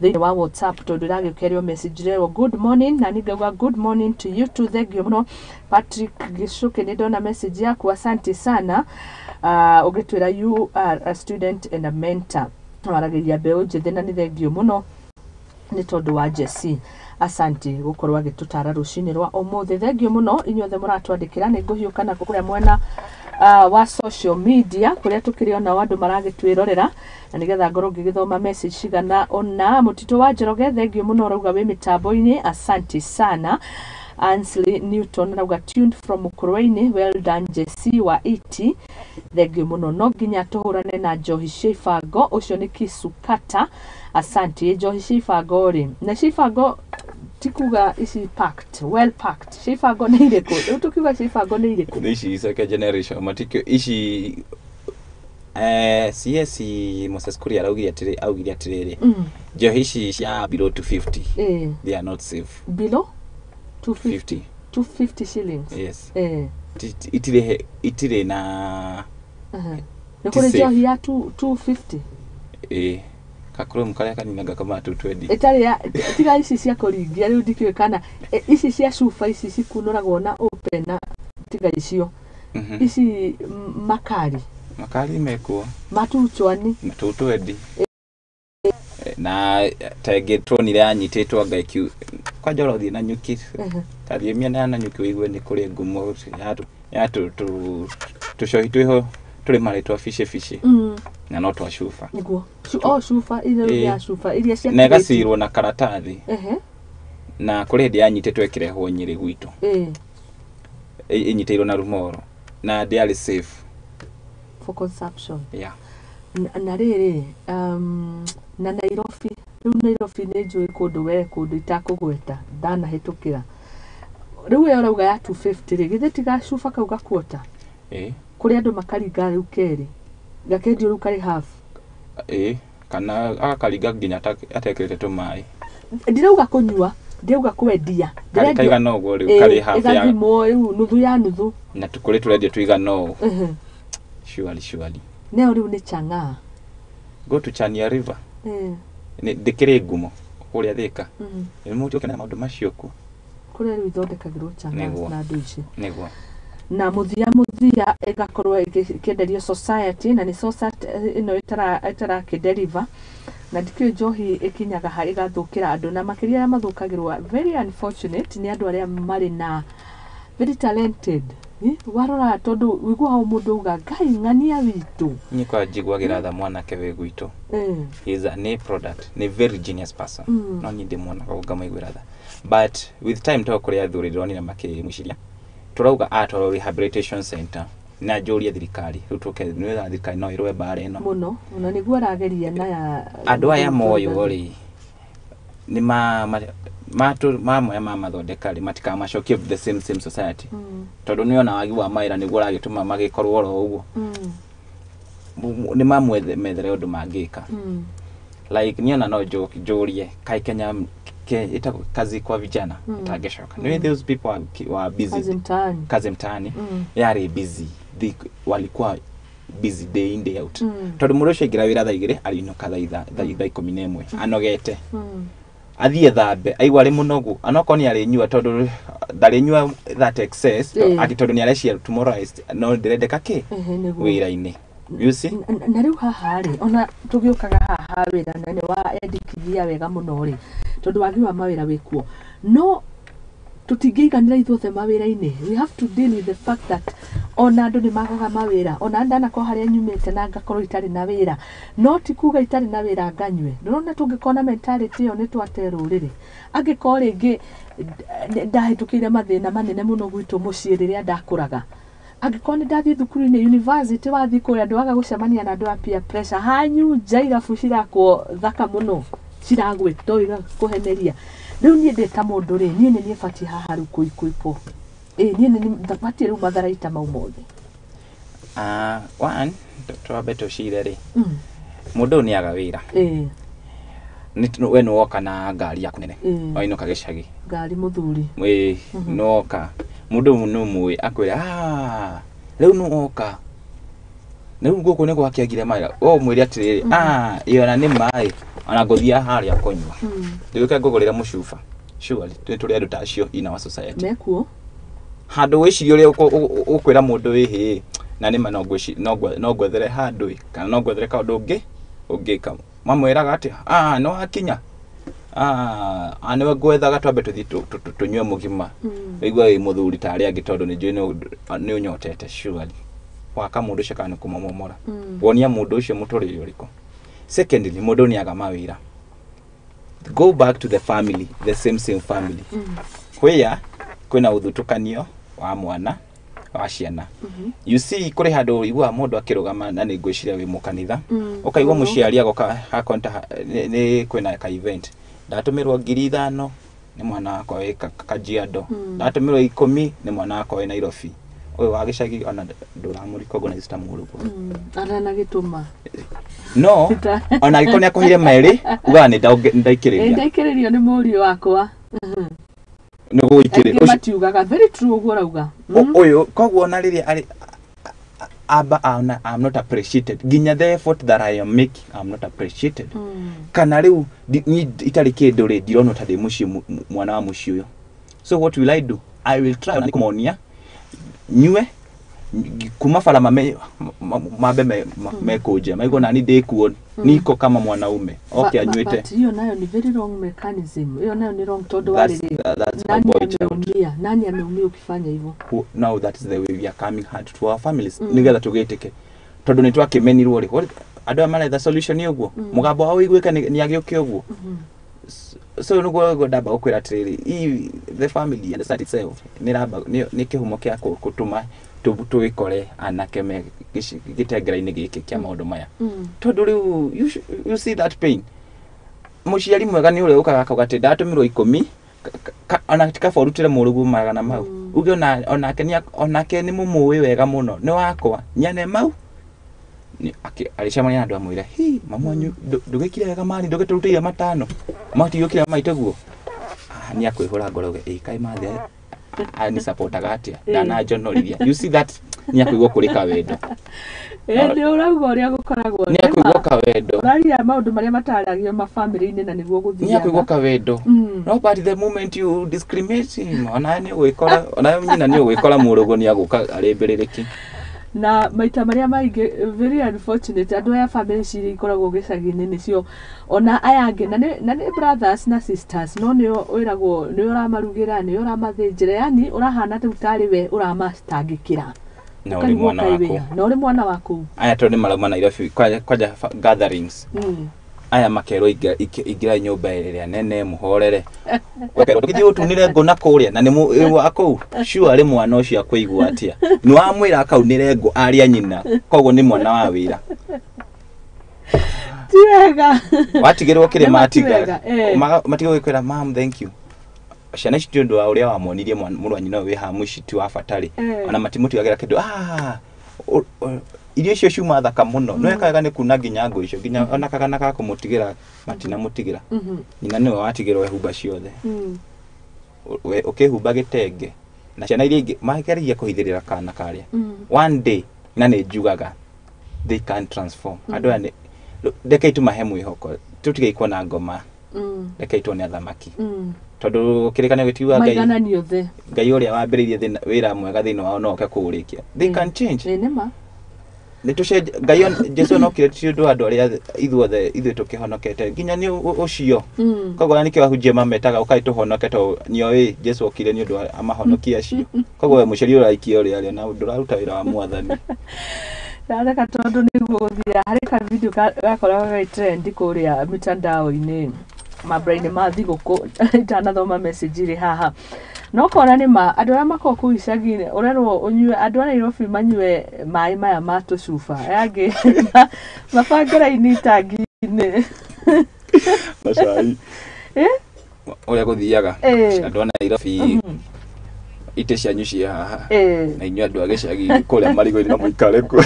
Speaker 1: thĩinĩ wa WhatsApp, tondũ ĩragĩũkerio message rĩrwo "Good morning", na niĩ ngauga "Good morning to you too". Thank you mũno. Patrick Gĩcũkĩ, nĩ ndona message yaku, asante sana. Ũgĩtwĩra you are a student and a mentor, waragĩria mbeũ njĩthĩ, na nĩ thengiũ mũno nĩ tondũ wa Jesse, asante gũkorwo agĩtũtara rũcinĩ rwa ũmũthĩ. Thengiũ mũno inyuothe mũratwandĩkĩra. Nĩ ngũhiũka nako kũrĩa mwena wa social media, kũrĩa tũkĩrĩ onao andũ maragĩtwĩrorera, na nĩgetha ngorwo ngĩgĩthoma message cigana ũna. Mũtitũ wa Njoroge, thengiũ mũno, ũrauga wĩ mĩtambo-inĩ, asante sana. Ansley Newton arauga tuned from Mukurweini, well done Jesse wa ET, thengiũ mũno. No nginya tũhũrane na njohi cia ibango, ũcio nĩ Kisukata, asante. Njohi cia ibango rĩ, na cia ibango ti kuga ici packed, well packed. Cia ibango nĩ irĩkũ rĩu? Tũkiuga cia ibango nĩ irĩkũ?
Speaker 19: Nĩ ici second generation matikio ici. CS Moses Kuria araugire atĩrĩ, augire atĩrĩrĩ, njohi ici cia below 250, they are not safe.
Speaker 1: Below 250?
Speaker 19: 50.
Speaker 1: 250 shillings?
Speaker 19: Yes. Itirĩ na
Speaker 1: Nĩ
Speaker 19: Ti
Speaker 1: kũrĩ
Speaker 19: safe.
Speaker 1: njohi ya 250.
Speaker 19: Ĩĩ, kakũrũmu karĩa kaninaga kama 220.
Speaker 1: Ĩtarĩ ya tiga ici cia kũringia rĩu ndikĩũĩ kana ici cia cuba ici cikunũragwo na open na tiga icio. Ici makari.
Speaker 19: Makari mekuo.
Speaker 1: Matuchwani.
Speaker 19: 220. Na ta ĩngĩ tuonire yanyitĩtwo anga kwanja ũrothiĩ na nyuki. Tathiĩ mĩena ya Nanyuki ũigue nĩ kũrĩ ngumo ya tũcohi twĩho tũrĩ marĩtwa bici bici. Na no twa cuba.
Speaker 1: Nĩguo. O cuba iria ya cuba iria cia
Speaker 19: Na
Speaker 1: kirĩti.
Speaker 19: ĩgacirwo na karatathi. Na kũrĩ hĩndĩ yanyitĩtwo ĩkĩrehwo Nyĩrĩ gwitũ. Ĩnyitĩirwo na rumoro na ndĩarĩ safe.
Speaker 1: For consumption.
Speaker 19: Yeah.
Speaker 1: Na rĩrĩ na Nairobi rĩu Nairobi nĩ njũĩ kũndũ we kũndũ itakũgweta ndanahĩtũkĩra rĩu ĩyo ũrauga ya 250 rĩ, githĩ ti gacuba kau gakuota?
Speaker 19: Ĩĩ.
Speaker 1: Kũrĩ andũ makaringa rĩu kerĩ gakendio rĩu karĩ half.
Speaker 19: Ĩĩ, kana agakaringa nginya atekĩrĩte tũmaĩ.
Speaker 1: Ndirauga kũnyua, ndirauga kwendia.
Speaker 19: Karĩ kaigana ũguo rĩu karĩ half ya
Speaker 1: ĩgathimwo rĩu nuthu ya nuthu.
Speaker 19: Na kũrĩ tũrendio tũigana ũũ. Surely, surely.
Speaker 1: Nayo rĩu nĩ chang'aa.
Speaker 19: Go to Chania River. Ndĩkĩrĩ ngumo kũrĩa Thĩka. Nĩ mũtu na maũndũ macio kuo.
Speaker 1: Kũrĩa rĩu ithondekagĩrwo chang'aa
Speaker 19: Nĩguo.
Speaker 1: na andũ ici.
Speaker 19: Nĩguo.
Speaker 1: Na mũthia ĩgakorwo ĩkĩenderio society na nĩ society ĩno ĩtarakĩdeliver na ndikĩũĩ njohi ĩkinyaga ha ĩgathũkĩra andũ na makĩria arĩa mathũkagĩrwo, very unfortunate, nĩ andũ arĩa marĩ na very talented. Warora tondũ ũiguaga mũndũ auga Ngai ng'ania witũ.
Speaker 19: Niĩ kwa njiguagĩra tha mwanake wĩ gwitũ. He is an A product, nĩ very genius person. No niĩ ndĩmuonaga ngamaiguĩra tha, but with time to kũrĩ athuri ndĩronire makĩmũciria tũrauga atwarwo rehabilitation center na njũrie thirikari rĩu tũke nĩ thirikari no ĩrũe mbara ĩno.
Speaker 1: Mũno mũno nĩguo arageria na ya
Speaker 19: Andũ aya moywo rĩ nĩ mamoya mamathondeka rĩ matikamacokie the same society. Tondũ nĩ ona wagi wa mawĩra nĩguo ũragĩtũma magĩkorwo oro ũguo. Nĩ mamwethere ũndũ mangĩka. Like niĩ ona no njũrie kaĩ Kenya ĩtagwo kazi kwa vijana ĩtangĩcoka. Nĩ those people were busy.
Speaker 1: Kazi mtaani.
Speaker 19: Kazi mtaani. Yarĩ busy. They walikuwa busy day in day out. Tondũ mũndũ ũcio aingĩra wĩra thaa 2 arĩinũka thaa 11 anogete. Athiĩ thambe aigua arĩ mũnogu anokorwo nĩ arĩnyua tondũ ndarĩnyua that excess atĩ tondũ nĩ arecia tomorrow no ndĩrendeka kĩ wĩra-inĩ, you see.
Speaker 1: Na rĩu haha rĩ ona tũgĩũkaga haha wĩra na nĩ wa endekithia wega mũno rĩ tondũ wagi wa mawĩra wĩkuo no tũtingĩiganĩra ithuothe mawĩra-inĩ. We have to deal with the fact that ona andũ nĩ magaga mawĩra, ona ndanakorwo harĩa nyumĩte na ngakorwo itarĩ na wĩra, no ti kuga itarĩ na wĩra nganyue. Ndũrona tũngĩkorwo na mentality ĩyo nĩ twate rũrĩrĩ. Angĩkorwo rĩngĩ ndahĩtũkĩire mathĩna manene mũno gwitũ mũciĩ rĩrĩa ndakũraga, angĩkorwo nĩ ndathiĩ thukuru-inĩ university wathiĩ kũrĩa ndwaga gũcemania na andũ a peer pressure hanyu nja irabu cirakwo thaka mũno ciragwĩto igakũheneria. Rĩu niĩ ndĩ ta mũndũ rĩ, niĩ nĩ niĩ batiĩ haha rĩu kũikwĩpwo. Ĩĩ niĩ nĩ batiĩ rĩu matharaita mau mothe.
Speaker 19: One twambe tũcire rĩ mũndũ ũyũ nĩ aga wĩra. We nĩ woka na ngari yaku nene wainũka gĩcagi.
Speaker 1: Ngari mũthuri.
Speaker 19: Ĩĩ, nĩ woka mũndũ ũyũ nĩ ũmũĩ akwĩra rĩu nĩ woka rĩu gũkũ nĩ gwakĩagire maĩ we ũmwĩre atĩrĩrĩ ĩyo ona nĩ maĩ ona ngũthiĩ harĩa kũnyua ndĩũke ngũgũrĩre mũcuba. Surely nĩ tũrĩ andũ ta acio in our society.
Speaker 1: Mekuo.
Speaker 19: Handũ wĩcirie ũrĩa ũkwĩra mũndũ wĩhĩ na nĩma no ngwethere handũ kana no ngwethere kaũndũ ũngĩ ũngĩka mamwĩraga atĩ nĩ wakinya nĩwe ngwethaga twambe tũthiĩ tũnyue mũgima ũigua wĩ mũthuri ta arĩa angĩ tondũ nĩ njũĩ nĩ ũnyotete. Surely waka mũndũ ũcio kana nĩ kũmũmomora wonia mũndũ ũcio mũtũrĩre ũrĩkũ. Secondly, mũndũ nĩ aga mawĩra. Go back to the family, the same family where kwĩna ũthutũkanio wa mwana wa ciana. You see kũrĩ handũ ũiguaga mũndũ akĩrũgama na nĩ ngwĩciria wĩ mũkanitha ũkaigua mũciari agoka akonta nĩ kwĩna ka event ndatũmĩrwo 5,000 nĩ mwana wakwa wĩ Kajiado ndatũmĩrwo 10 nĩ mwana wakwa wĩ Nairobi ũyũ wa gĩcagi ona ndũramũ-recognize ta mũrũguo
Speaker 1: atanagĩtũma
Speaker 19: no ona angĩkorwo nĩ akũheire merĩ ugaga nĩ ndaikĩrĩria
Speaker 1: ndaikĩrĩrio nĩ mũriũ wakwa
Speaker 19: nĩ gũikĩrĩria
Speaker 1: matiugaga very true ũguo ũrauga.
Speaker 19: Ũyũ koguo ona rĩrĩa arĩ Aba ona I'm not appreciated, nginya the effort that I am making, I'm not appreciated. Kana rĩu niĩ itarĩ kĩndũ rĩ, ndironwo ta ndĩ mũciĩ mwana wa mũciĩ ũyũ. So what will I do? I will try na kũmonia nyue kuma bara mambe mekũnja maigua nani ndĩkuo niko kama mwanaume okay anyuĩte.
Speaker 1: But hiyo nayo ni very wrong mechanism. Hiyo nayo ni wrong tondũ warĩrĩ
Speaker 19: That's my
Speaker 1: nani
Speaker 19: boy child.
Speaker 1: ameumia? Nani ameumia ukifanya hivyo?
Speaker 19: Now that is the way we are coming hard to our families nigetha tũgĩtĩke tondũ nĩ twakĩmenirwo rĩ. Andũ aya maretha solution ũguo mũgambo wao ũiguĩke nĩ agĩũke ũguo. So nĩguo ndamba gũkwĩra atĩrĩrĩ, the family and the society itself nĩ ramba nĩ kĩhumo kĩa gũtũma tũgĩkore anake me gĩtengera-inĩ gĩkĩ kĩa maũndũ maya tondũ rĩu you see that pain. Mũciari mwega nĩ ũrĩa ũkaga akauga atĩ ndatũmĩrwo 10 ona ti kaba ũrutĩre mũrũguo magana mau uge onake onake nĩ mũmũĩ wega mũno nĩ wakwa nyane mau agĩcemania na andũ amwĩra hi mamu wanyu ndũgĩkire wega mani ndũgĩtũrutĩire 5 matigĩũkire maitũguo. Ah, nĩ akwĩhũra ngoro uge ĩ kaĩ mathe anisapotaga atĩa ndananjonorithia. You see that nĩ akũigua kũrĩ kawendo.
Speaker 1: Nĩ ũrauga ũrĩa gũkoragwo.
Speaker 19: Nĩ akũigua kawendo.
Speaker 1: Ũraria maũndũ marĩa mataragio mabamĩrĩ-inĩ na nĩguo
Speaker 19: Nĩ
Speaker 1: gũthiaga.
Speaker 19: Akũigua kawendo. No, but the moment you discriminate him, onawe nĩ ũgwĩkora, onawe nyina nĩ ũgwĩkora mũrũguo nĩ agũka arĩ mbĩrĩrĩki.
Speaker 1: Na maita marĩa maingĩ, very unfortunate, andũ aya famĩlĩ ciria ikoragwo gĩcagi-inĩ nĩcio ona aya angĩ na nĩ brothers na sisters, no nĩo wĩragwo nĩwe ũramarugĩra, nĩwe ũramathĩnjĩra, yani ũrahana rĩu tarĩ we ũramatangĩkĩra.
Speaker 19: Na ũrĩ
Speaker 1: Ũkaigua
Speaker 19: mwana
Speaker 1: kaĩ
Speaker 19: waku.
Speaker 1: wĩra, na ũrĩ mwana waku.
Speaker 19: Aya tondũ nĩ marauma Nairobi kwanja gatherings aya makerwo ingĩrai nyũmba ĩrĩa nene mũhorere. Ũkerwo tũgĩthiĩ ũtunĩre ngũ na kũrĩa na nĩ wa kũu sure mwana ũcio akũigua atĩa nĩ wamwĩra akaunĩre ngũ arĩa nyina, koguo nĩ mwana wa wĩra.
Speaker 1: Ti wega.
Speaker 19: Watigĩrwo kĩrĩa
Speaker 1: Nĩ ma ti
Speaker 19: matiga
Speaker 1: wega, eh.
Speaker 19: Matiga gũkwĩra, "Mam, thank you." Ciana ici ti ũndũ wa ũrĩa wamonirie mũrũ wa nyina ũyũ wĩ haha mũciĩ ti wa bata rĩ ona matimũtigagĩra kĩndũ. Ah, irio icio ciuma thaka mũno nĩ weka wega nĩ kuna nginya ngũ icio nginya ona kagana ga kũmũtigĩra matinamũtigĩra. Nyina nĩwe watigĩrwo ehumba ciothe. We ũkĩhumba gĩtenge na ciana iria ingĩ mageragia kũhithĩrĩra kana karĩa. One day na nĩ njugaga they can transform. Andũ aya nĩ rekei tũmahe mwĩhoko, tũtigei kuona ngoma. Rekei tuone athamaki tondũ kĩrĩkanĩro gĩtiugaga Ngai
Speaker 1: Maigananio the.
Speaker 19: Ngai ũrĩa wambĩrĩirie wĩra mwega thĩinĩ wao no oke kũũrĩkia. They can change.
Speaker 1: Ĩ nĩma.
Speaker 19: Nĩ tũcenjie Ngai Jesu onokire ti ũndũ wa andũ arĩa ithuothe ithuĩ tũkĩhonokete nginya nĩ ũcio. Koguo nĩkĩo ahunjia mametaga ũkai tũhonoke tondũ nĩoĩ Jesu okire nĩ ũndũ wa amahonokie acio. Koguo we mũciari ũraikia ũrĩa arĩa na ndũraruta wĩra wa mwathani.
Speaker 1: Ndareka tondũ nĩguo gũthiaga harĩ ka video gakoragwo gagĩ trend kũrĩa mitandao-inĩ mambura-inĩ ma thigũkũ itanathoma message ĩrĩ haha no kona nĩ ma andũ arĩa makoragwo kũu icagi-inĩ ũrerwo ũnyue andũ a Nairobi manyue maĩ maya ma tũcuba aya angĩ mabange raini itangi-inĩ.
Speaker 19: Macai.
Speaker 1: Eh?
Speaker 19: Ũrĩa gũthiaga andũ a Nairobi itĩ cianyu ciĩ haha na inyuĩ andũ a gĩcagi kũrĩa marigũ-inĩ no mũikare kuo.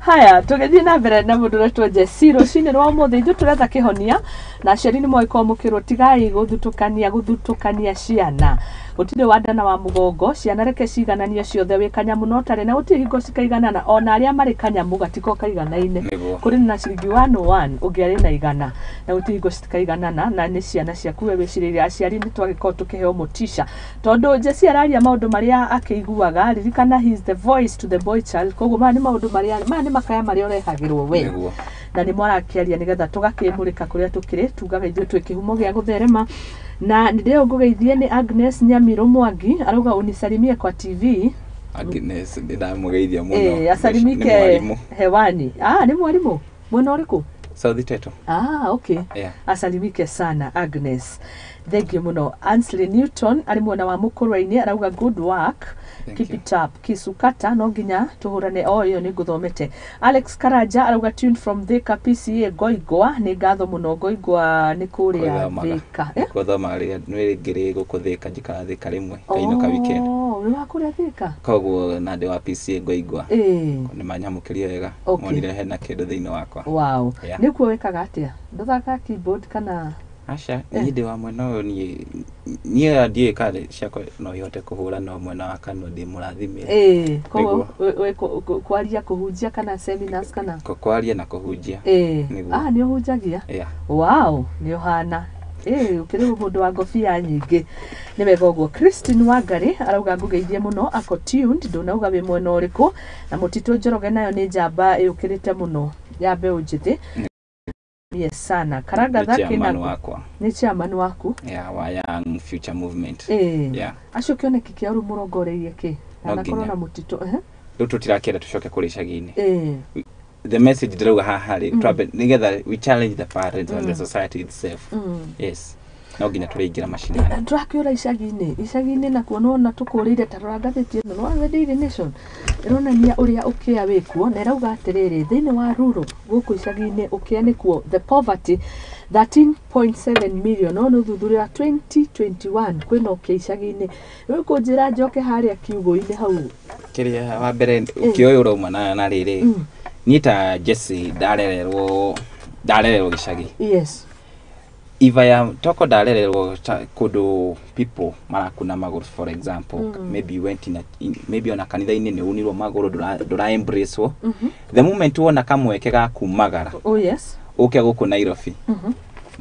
Speaker 1: Haya, tũgĩthiĩ na mbere na mũndũ ũretwo Jesse rũcinĩ rwa ũmũthĩ ithuĩ tũretha kĩhonia na aciari nĩ moĩ mũkĩrwo tigai gũthutũkania gũthutũkania ciana gũtirĩ wa nda na wa mũgongo. Ciana reke cigananio ciothe wĩ kanyamũ no tarĩ na gũtirĩ hingo cikaiganana ona arĩa marĩ kanyamũ gatiko kaiganaine.
Speaker 19: Nĩguo.
Speaker 1: Kũrĩ na ciringi 101 ũngĩ arĩ na 100 na gũtirĩ hingo citikaiganana na nĩ ciana ciaku we wĩcirĩrie. Aciari nĩ twagĩkorwo tũkĩheo motisha tondũ Jesse araria maũndũ marĩa akĩiguaga. Ririkana, he is the voice to the boy child, koguo maya nĩ maũndũ marĩa maya nĩ makaya marĩa ũrehagĩrwo we na nĩ mwarakĩaria nĩgetha tũgakĩmũrĩka kũrĩa tũkĩrĩ tugaga ithuĩ twĩ kĩhumo gĩa gũtherema na nĩ ndĩyo ngũgeithie nĩ Agnes Nyamiro Mwangi arauga unisalimie kwa TV.
Speaker 19: Agnes nĩ ndamũgeithia mũno.
Speaker 1: Eh,
Speaker 19: Nĩ
Speaker 1: asalimike
Speaker 19: mwarimũ.
Speaker 1: Hewani. Ah, nĩ mwarimũ mwena ũrĩkũ?
Speaker 19: South Teto.
Speaker 1: Ah, okay.
Speaker 19: Yeah.
Speaker 1: Asalimike sana Agnes, thank you muno. Ansley Newton arĩ mwena wa Mũkũrwe-inĩ arauga good work.
Speaker 19: Thank
Speaker 1: Keep
Speaker 19: you.
Speaker 1: it up kisukata no nginya tũhũrane o ĩyo nĩ ngũthomete. Alex Karanja arauga tune from Thika PCA Ngoingwa. Nĩ ngatho mũno. Ngoingwa nĩ kũrĩa
Speaker 19: Gũthomaga.
Speaker 1: Thika, eh?
Speaker 19: Gũthoma rĩrĩa nĩ ngĩrĩ gũkũ Thika njikaraga Thika rĩmwe ngainũka weekend.
Speaker 1: Oh, nĩ wa kũrĩa Thika.
Speaker 19: Koguo na ndĩ wa PCA Ngoingwa. Nĩ manyamũkĩrie wega. Monire hena kĩndũ thĩinĩ wakwa.
Speaker 1: Wow.
Speaker 19: Yeah.
Speaker 1: Nĩkuo wĩkaga atĩa? Ndũthakaga keyboard kana?
Speaker 19: Aca, niĩ ndĩ wa mwena ũyũ. Niĩ ndiũĩ kana ciakwa no ihote kũhũra, no mwena wa kanua ndĩ mũrathime.
Speaker 1: Ĩĩ, koguo kwaria, kũhunjia kana seminars kana?
Speaker 19: Kwaria na kũhunjia. Nĩguo.
Speaker 1: Ah, nĩ ũhunjagia?
Speaker 19: Yeah.
Speaker 1: Wow, nĩ ũhana. Ĩĩ, ũkĩrĩ mũndũ wa ngobia nyingĩ, nĩ wega ũguo. Christine Wangari arauga ngũgeithie mũno, ako tuned, ndũnauga wĩ mwena ũrĩkũ. Na Mũtitũ Njoroge nayo nĩ njamba ĩũkĩrĩte mũno ya mbeũ njĩthĩ. Yes sana. Karanga
Speaker 19: Nĩ chairman
Speaker 1: Thaki
Speaker 19: wakwa.
Speaker 1: Nĩ chairman waku?
Speaker 19: Yeah, wa Young Future Movement. Yeah.
Speaker 1: Acio kĩoneki kĩa rĩu mũrongoreirie kĩ?
Speaker 19: No
Speaker 1: Na nakorwo
Speaker 19: nginya.
Speaker 1: na mũtitũ, ehe.
Speaker 19: Rĩu tũtirakĩenda tũcoke kũrĩ icagi-inĩ. The message ndĩrauga haha rĩ, twambe nĩgetha we challenge the parents and the society itself. Yes, no nginya tũrĩingĩra macinani.
Speaker 1: Tũrakĩũra icagi-inĩ, icagi-inĩ nakuo nona tũkũrĩire. Ta rora ngathĩti ĩno nĩ The Daily Nation, ĩronania ũrĩa ũkĩa wĩkuo, na ĩrauga atĩrĩrĩ, thĩinĩ wa rural, gũkũ icagi-inĩ, ũkĩa nĩkuo, the poverty 13.7 million. No nĩ ũthuthuria wa 2021, kwĩna ũkĩa icagi-inĩ. Rĩu kũnjĩra njoke harĩa kiugũ-inĩ hau.
Speaker 19: Kĩrĩa wa mbere, ũkĩa ũyũ ũrauma na rĩrĩ, niĩ ta Jesse ndarererwo gĩcagi. If I am toko ndarererwo kũndũ people marakuna magũrũ, for example, maybe you went in maybe ona kanitha-inĩ nĩ unirwo magũrũ, ndũra embrace wo. The moment wona kamweke ga kumagara
Speaker 1: Oh yes.
Speaker 19: ũke gũkũ Nairobi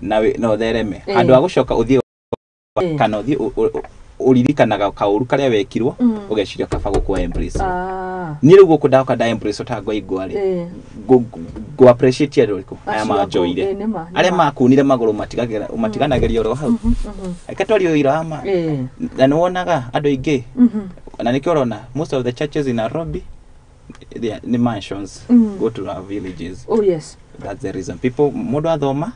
Speaker 19: na na ũthereme, handũ ha gũcoka ũthiĩ kana ũthiĩ ũririkanaga kaũru karĩa wekirwo, ũgeciria kaba gũkũ embrace. Niĩ rĩu gũkũ ndaoka nda embrace ũtangwaingwa rĩ, ngũ appreciate andũ arĩkũ aya
Speaker 1: Acio
Speaker 19: manjoire,
Speaker 1: aku, nĩma,
Speaker 19: arĩa
Speaker 1: nĩma.
Speaker 19: makunire magũrũ matiganagĩria oro hau. Reke twarie ũira wa ma. Na nĩ wonaga andũ aingĩ, na nĩkĩo ũrona most of the churches in Nairobi, they are, nĩ mansions. Go to our villages.
Speaker 1: Oh yes.
Speaker 19: That's the reason people, mũndũ athoma,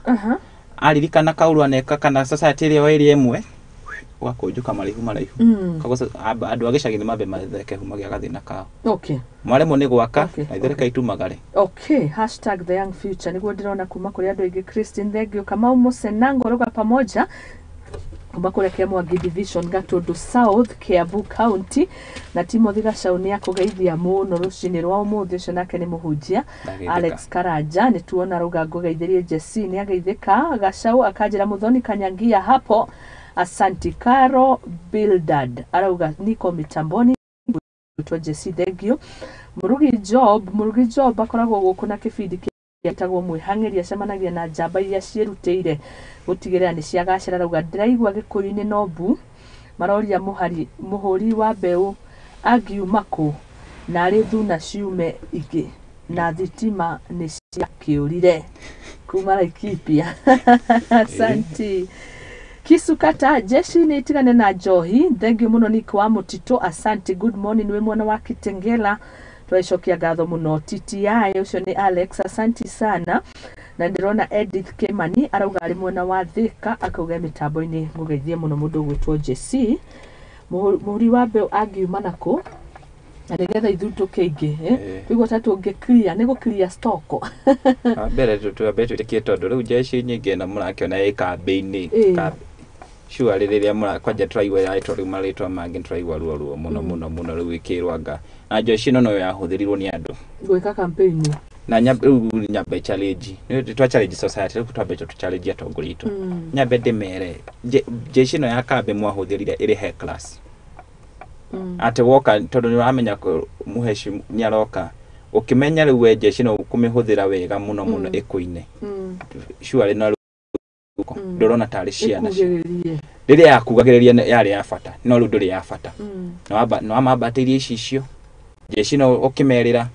Speaker 19: aririkana kaũru aneka kana society ĩrĩa ĩrĩa ĩmwe, ũgakũnjũka maraihu maraihu. Koguo andũ a gĩcagi nĩ mambe matheke humagia gathĩna kao. Mwaremwo nĩ gwaka na ithuĩ reke itumagare.
Speaker 1: Okay, #TheYoungFuture nĩguo ndĩrona kuma kũrĩ andũ aingĩ. Christine, thank you. Kamau Musenango ruga pamoja kuma kũrĩa Kĩamwangi Division, Gatundu South, Kiambu County. Na Timothy Gacau nĩ akũgeithia mũno rũcinĩ rwa ũmũthĩ, ũcio nake nĩ mũhunjia.
Speaker 19: Ndageithĩka.
Speaker 1: Alex Karanja nĩ tuona rauga ngũgeithĩrie Jesse, nĩ ageithĩka. Gacau akanjĩra Muthoni Kanyangia hapo, asanti. Caro Bildad arauga niko mitamboni gwĩtwo Jesse, thank you. Murugi Job, Murugi Job akoragwo gũkũ na kĩbindi gĩtagwo Mwĩhang'ĩri, acemanagia na njamba iria ciĩrutĩire gũtigĩrĩra nĩ ciagacĩra. Rauga ndĩraigua gĩkũyũ-inĩ no mbu maroria mũhari mũhũri wa mbeũ angiuma kũ narĩ thuna ciume ingĩ na thitima nĩ ciakĩũrire kuma Laikipia. Asanti. Kisukata jeshi nĩ itigane na njohi. Thank you mũno Nick wa Mũtitũ, asante. Good morning wĩ mwena wa Kitengela, twaicokia ngatho mũno. TTI ũcio nĩ Alex, asanti sana. Na ndĩrona Edith Kimani arauga arĩ mwena wa Thika, akauga mĩtambo-inĩ ngũgeithie mũno mũndũ ũgwĩtwo Jesse. Mũhũri wa mbeũ angiuma nakũ na nĩgetha ithutũke ingĩ, eh? Tũigua ta tũngĩ clear, nĩ gũ clear stock.
Speaker 19: Wa mbere twambe twĩtĩkie, tondũ rĩu jeshi nyingĩ ĩno mũrakĩona ĩ kambĩ-inĩ. Surely rĩrĩa kwanja tũraigua yarĩtwo rĩu marĩtwa mangĩ, tũraigua ruo ruo mũno mũno mũno. Rĩu ĩkĩrwo anga na jeshi ĩno noyo yahũthĩrirwo nĩ andũ
Speaker 1: gwĩka campaign.
Speaker 19: Na rĩu nyambe challenge, nĩ twa challenge society, rĩu twambe tũ challenge atongoria aitũ. Nyambe ndĩmere jeshi ĩno ya kambĩ mwahũthĩrire ĩrĩ he class atĩ woka, tondũ nĩ ũramenya mũheci nĩ aroka, ũkĩmenya rĩu we jeshi no kũmĩhũthĩra wega mũno mũno ĩkũine. Surely no ndũrona tarĩ ciana
Speaker 1: Ĩkugĩrĩrie.
Speaker 19: Rĩrĩa yakugagĩrĩria yarĩ ya bata, no rĩu ndũrĩ ya bata. Nĩ wamambatĩirie icicio jeshi no ũkĩmerĩra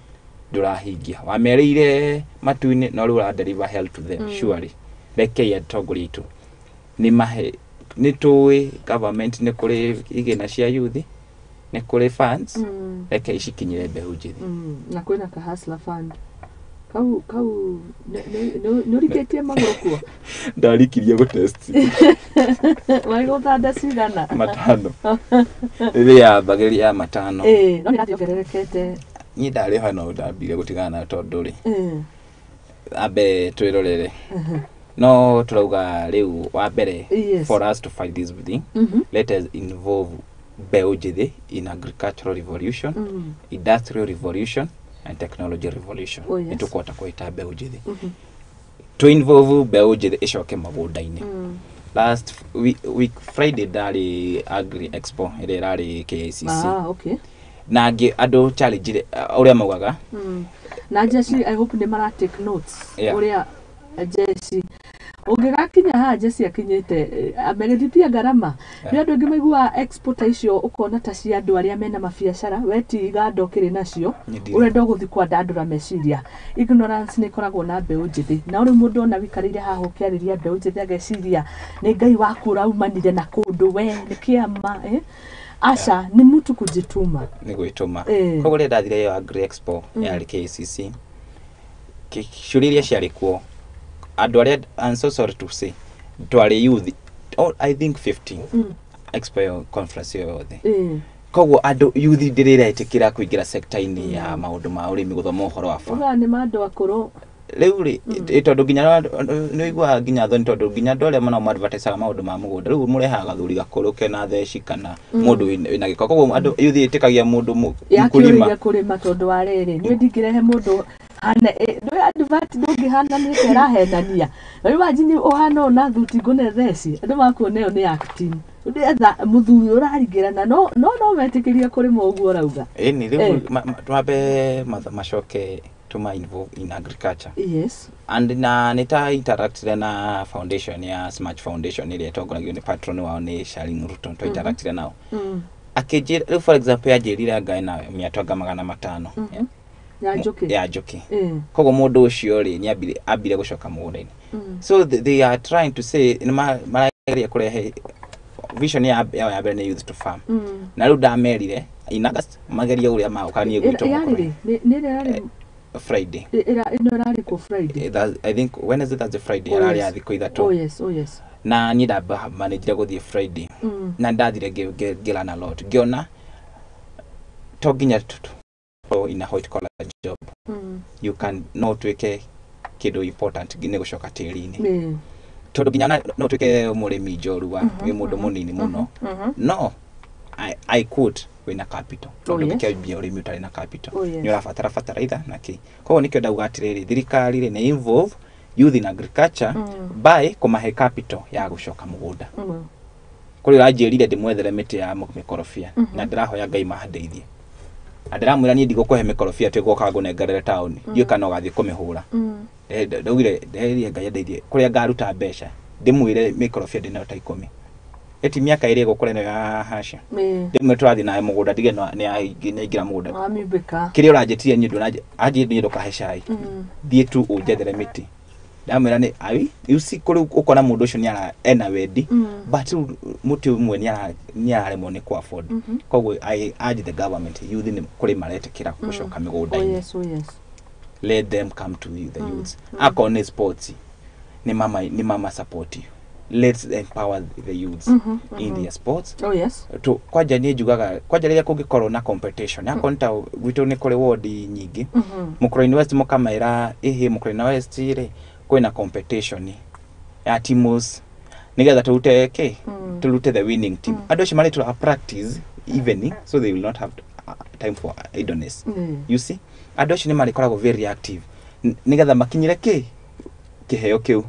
Speaker 19: ndũrahingia, wamerĩire matu-inĩ, no rĩu ũra deliver hell to them. Surely rekei atongoria aitũ nĩ mahe, nĩ tũĩ government nĩ kũrĩ igĩna cia youth, nĩ kũrĩ funds, rekei cikinyĩre mbeũ njĩthĩ.
Speaker 1: Na kwĩna ka Hustler Fund kau kau nĩ ũrikĩtie magũrũ kuo?
Speaker 19: Ndarikirie gũtest.
Speaker 1: Wagũthanda cigana?
Speaker 19: Matano, rĩrĩa yambagĩrĩria ya matano.
Speaker 1: Ĩĩ, no nĩ ĩrathiĩ yongererekete.
Speaker 19: Niĩ ndarĩ ho no ndambire gũtigana nayo, tondũ rĩ, ambe twĩrorere no tũrauga rĩu wa mbere, for us to fight this thing, let us involve mbeũ njĩthĩ in agricultural revolution, industrial revolution and technology revolution.
Speaker 1: Oh, yes.
Speaker 19: Nĩ tũkũhota kũhĩta mbeũ njĩthĩ. To involve mbeũ njĩthĩ ĩcoke mũgũnda-inĩ. Last week Friday ndarĩ Agri Expo ĩrĩa ĩrarĩ KICC.
Speaker 1: Ah, okay.
Speaker 19: Na ngĩ andũ challenge ũrĩa maugaga.
Speaker 1: Na jeshi, I hope nĩ mara take notes.
Speaker 19: Yeah.
Speaker 1: Ũrĩa jeshi ũngĩgakinya haha jeshi akinyĩte amerithia ngarama. Nĩ andũ aingĩ maiguaga expo ta icio ũkona ta cia andũ arĩa mena mabiacara, we ti iganda ũkĩrĩ nacio,
Speaker 19: Nĩ ndirĩ.
Speaker 1: ũrenda gũthiĩ kwandandũra meciria. Ignorance nĩ ĩkoragwo na mbeũ njĩthĩ, na rĩu mũndũ ona wikarĩire haha ũkĩarĩria mbeũ njĩthĩ ageciria nĩ Ngai waku ũraumanire na kũndũ, we nĩ kĩama, eh? Aca, nĩ mtu kujituma.
Speaker 19: Nĩ gwĩtũma.
Speaker 1: Eh.
Speaker 19: Koguo rĩrĩa ndathire ĩyo Agri Expo yarĩ KICC, ciũria iria ciarĩ kuo, andũ arĩa, I'm so sorry to say, twarĩ youth, oh, I think 15 expo ĩyo, conference ĩyo yothe. Koguo andũ youth ndĩrĩretĩkĩra kũingĩra sector-inĩ ya maũndũ ma ũrĩmi, gũthoma ũhoro wa farm.
Speaker 1: Ugaga nĩ ma andũ akũrũ.
Speaker 19: Rĩu rĩ, tondũ nginya nĩ ũiguaga nginya thoni, tondũ nginya andũ arĩa mana advertisaga maũndũ ma mũgũnda rĩu mũrehaga gathuri gakũrũ kena theci kana mũndũ wĩna gĩko. Koguo andũ youth ĩtĩkagia mũndũ mũkũrima.
Speaker 1: Yakĩũrĩria kũrĩma tondũ wa rĩrĩ niĩ ndingĩrehe mũndũ hana ndũĩ advert ndũngĩhana nĩ ĩrahenania. Na imagine ũhana ũũ na thuti ngũne theci, andũ makuona ĩyo nĩ acting. Ndetha mũthuri ũrarigĩrana no no no metĩkĩrie kũrĩma ũguo ũrauga.
Speaker 19: Ĩni rĩu twambe macoke tuma involve in agriculture. And na nĩ ta interactire na foundation ya Smart Foundation ĩrĩa ĩtongoragio nĩ patron wao nĩ Charlene Ruto, twa interactire nao. Akĩnjĩra rĩu, for example, yanjĩrire ngae na mĩatũ 500
Speaker 1: Ya njũkĩ.
Speaker 19: Ya njũkĩ. Koguo mũndũ ũcio rĩ, nĩ ambire gũcoka mũgũnda-inĩ. So they are trying to say nĩ marageria kũrehe vision yao ya mbere nĩ youth to farm. Na rĩu ndamerire in August magerie ũrĩa magoka niĩ gwitũ
Speaker 1: Yarĩ
Speaker 19: mũkũrũ.
Speaker 1: rĩ? Nĩ ĩrĩa yarĩ
Speaker 19: Friday.
Speaker 1: Ĩno ĩrarĩ kũ Friday?
Speaker 19: I think Wednesday, Thursday, Friday.
Speaker 1: Oh,
Speaker 19: Yararĩ
Speaker 1: yes.
Speaker 19: ya thikũ 3.
Speaker 1: Oh yes, oh yes.
Speaker 19: Na niĩ ndamanĩjire gũthiĩ Friday. Na ndathire ngĩlearn a lot, ngĩona to nginya in a white collar job, you can no ũtuĩke kĩndũ important nĩ gũcoka tĩri-inĩ, tondũ nginya no ũtuĩke mũrĩmi njorua wĩ mũndũ mũnini mũno. No I quote, wĩna capital, tondũ ndũngĩambia ũrĩmi ũtarĩ na capital. Nĩ ũrabatara bataraitha na kĩ. Koguo nĩkĩo ndauga atĩrĩrĩ, thirikari rĩ, nĩ involve youth in agriculture by kũmahe capital ya gũcoka mũgũnda. Kũrĩ ũranjĩrire ndĩmwethere mĩtĩ ya mĩkorobia, na ndĩrahoya Ngai mahandeithie, na ndĩramwĩra niĩ ndigũkũhe mĩkorobia twĩ gwoka ngũnengerere taũni, ndiũĩ kana ũgathiĩ kũmĩhũra. Ndaugire nderie Ngai andeithie kũrĩa ngaruta mbeca ndĩmwĩre mĩkorobia ndĩnayo ta 10 ĩti mĩaka ĩrĩ ĩgũkũra ĩno ya hacia. Ndĩmwe tũrathiĩ nayo mũgũnda ndige nĩ aingĩra mũgũnda.
Speaker 1: Wamiumbĩka.
Speaker 19: Kĩrĩa ũranjĩtirie niĩ ndũnanjĩ anjĩ niĩ ndũkahe cai, thiĩ tu ũnjethere mĩtĩ. Ndamwĩra nĩ ai, you see, kũrĩ ũkona mũndũ ũcio nĩ ara ena wendi, but rĩu mũtĩ ũmwe nĩ araremwo nĩ kũ afford. Koguo I urge the government, youth nĩ kũrĩ maretĩkĩra gũcoka mĩgũnda-inĩ. Let them come to you, the youths. Akorwo nĩ sports, nĩ mama support you, let's empower the youths in their sports. To kwanja niĩ njugaga kwanja rĩrĩa kũngĩkorwo na competition, akorwo nĩ ta gwitũ nĩ kũrĩ ward nyingĩ, Mũkũrũ West mũkamaĩra ĩhĩ, Mũkũrũ West rĩ, kwĩna competition ya teams nĩgetha tũrute kĩ, tũrute the winning team. Andũ acio marĩtũra practice evening, so they will not have time for idleness. You see, andũ acio nĩ marĩkoragwo very active nĩgetha makinyĩre kĩ kĩheo kĩu,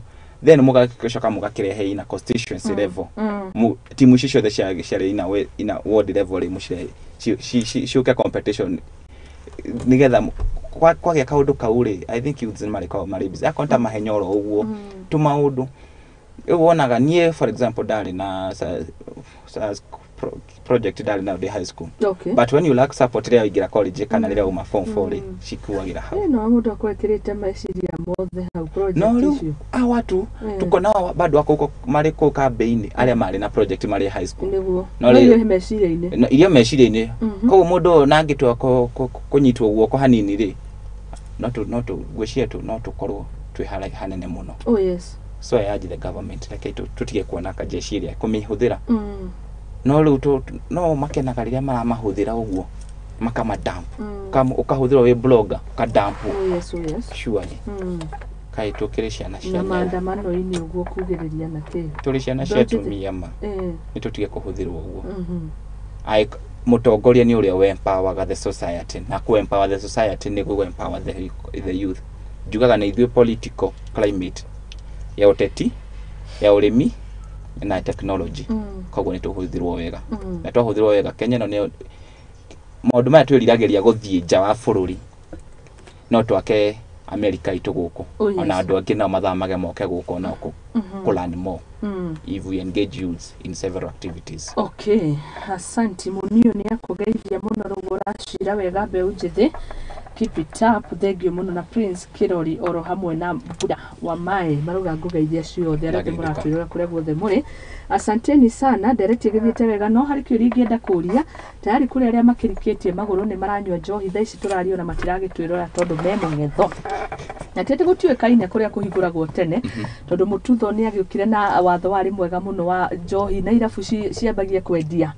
Speaker 19: then mũgacoka mũgakĩrehe ina constituency level. Timu icio ciothe ciarĩ ina ward level rĩ, mũcirehe ciũke competition nĩgetha kwagĩa kaũndũ kau rĩ, I think youths nĩ marĩkoragwo marĩ busy. Akorwo nĩ ta mahenya oro ũguo, tũmaũndũ rĩu wonaga niĩ, for example, ndarĩ na project ndarĩ nayo ndĩ high school, but when you lack support rĩrĩa waingĩra college kana rĩrĩa uma form 4 rĩ, cikuagĩra hau.
Speaker 1: No mũndũ akorwo ekĩrĩte meciria mothe hau project
Speaker 19: No rĩu
Speaker 1: icio.
Speaker 19: a watu tuko nao bado wako huko, marĩ kũu kambĩ-inĩ, arĩa marĩ na project marĩ high school.
Speaker 1: Nĩguo.
Speaker 19: No
Speaker 1: No
Speaker 19: rĩu-
Speaker 1: irio meciria-inĩ.
Speaker 19: No, irio meciria-inĩ. Koguo mũndũ ũyũ nangĩtua kũnyitwo guoko hanini rĩ, no tũ ngwĩciria tu no tũkorwo twĩ hanene mũno. So I urge the government, reke tũtige kuona kajeshi ĩrĩa kũmĩhũthĩra. No rĩu no makenaga rĩrĩa maramahũthĩra ũguo makamadamp. Ũkahũthĩrwo wĩ blogger, ũkadamp.
Speaker 1: Oh yes.
Speaker 19: Surely, kaĩ tũkĩrĩ ciana cia
Speaker 1: Na
Speaker 19: nyau.
Speaker 1: maandamano-inĩ ũguo kugĩrĩria na kĩ.
Speaker 19: Tũrĩ ciana cia
Speaker 1: Mbeũ njĩthĩ.
Speaker 19: atumia ma. Nĩ tũtige kũhũthĩrwo ũguo. Mũtongoria nĩ ũrĩa we-empowerga the society, na ku-empower the society nĩ kũ-empower the youth. Njugaga nĩ ithuĩ political climate. Ya ũteti, ya ũrĩmi na technology. Koguo nĩ tũhũthĩrwo wega. Na twahũthĩrwo wega, Kenya ĩno nĩyo maũndũ maya twĩriragĩria gũthiĩ nja wa bũrũri, no twake America itũ gũkũ.
Speaker 1: Oh, yes.
Speaker 19: Ona andũ angĩ nao mathamage moke gũkũ onao kũ learn more if we engage youths in several activities.
Speaker 1: Okay, asanti. Munio nĩ akũgeithia mũno rũguo ũracira wega mbeũ njĩthĩ, keep it up, thengio mũno. Na Prince Kirori oro hamwe na Buda wa Mai marauga ngũgeithia ciothe arĩa othe
Speaker 19: Ndageithĩka.
Speaker 1: Mũratwĩrora kũrĩa guothe mũrĩ, asanteni sana. Ndereti ĩgĩthiĩte wega, no harĩ kĩũria ingĩenda kũria. Tayari kũrĩ arĩa makĩrikĩtie magũrũ nĩ maranyua njohi thaa ici tũraria, ona matiragĩtwĩrora tondũ me mũng'etho, na ti atĩ gũtiũĩkaine kũrĩa kũhingũragwo tene, tondũ mũtutho nĩ agĩũkire na watho warĩ mwega mũno wa njohi na irabu ciambagia kwendia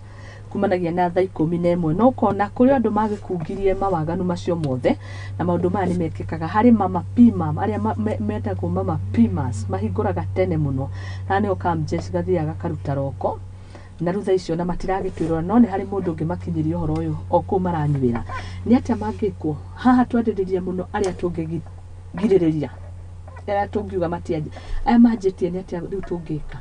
Speaker 1: kumanagia na thaa 11, no ũkona kũrĩ andũ magĩkungirie mawaganu macio mothe, na maũndũ maya nĩ mekĩkaga harĩ mama pima arĩa metagwo mama pimas, mahingũraga tene mũno, na nĩo kamjeshi gathiaga gakaruta roko na rĩu thaa icio na matiragĩtwĩrora, no nĩ harĩ mũndũ ũngĩ makinyĩria ũhoro ũyũ o kũu maranyuĩra. Nĩ atĩa mangĩkwo haha? Twarĩrĩria mũno arĩa tũngĩgirĩrĩria, arĩa tũngiuga matianjia, aya manjĩtie, nĩ atĩa rĩu tũngĩka,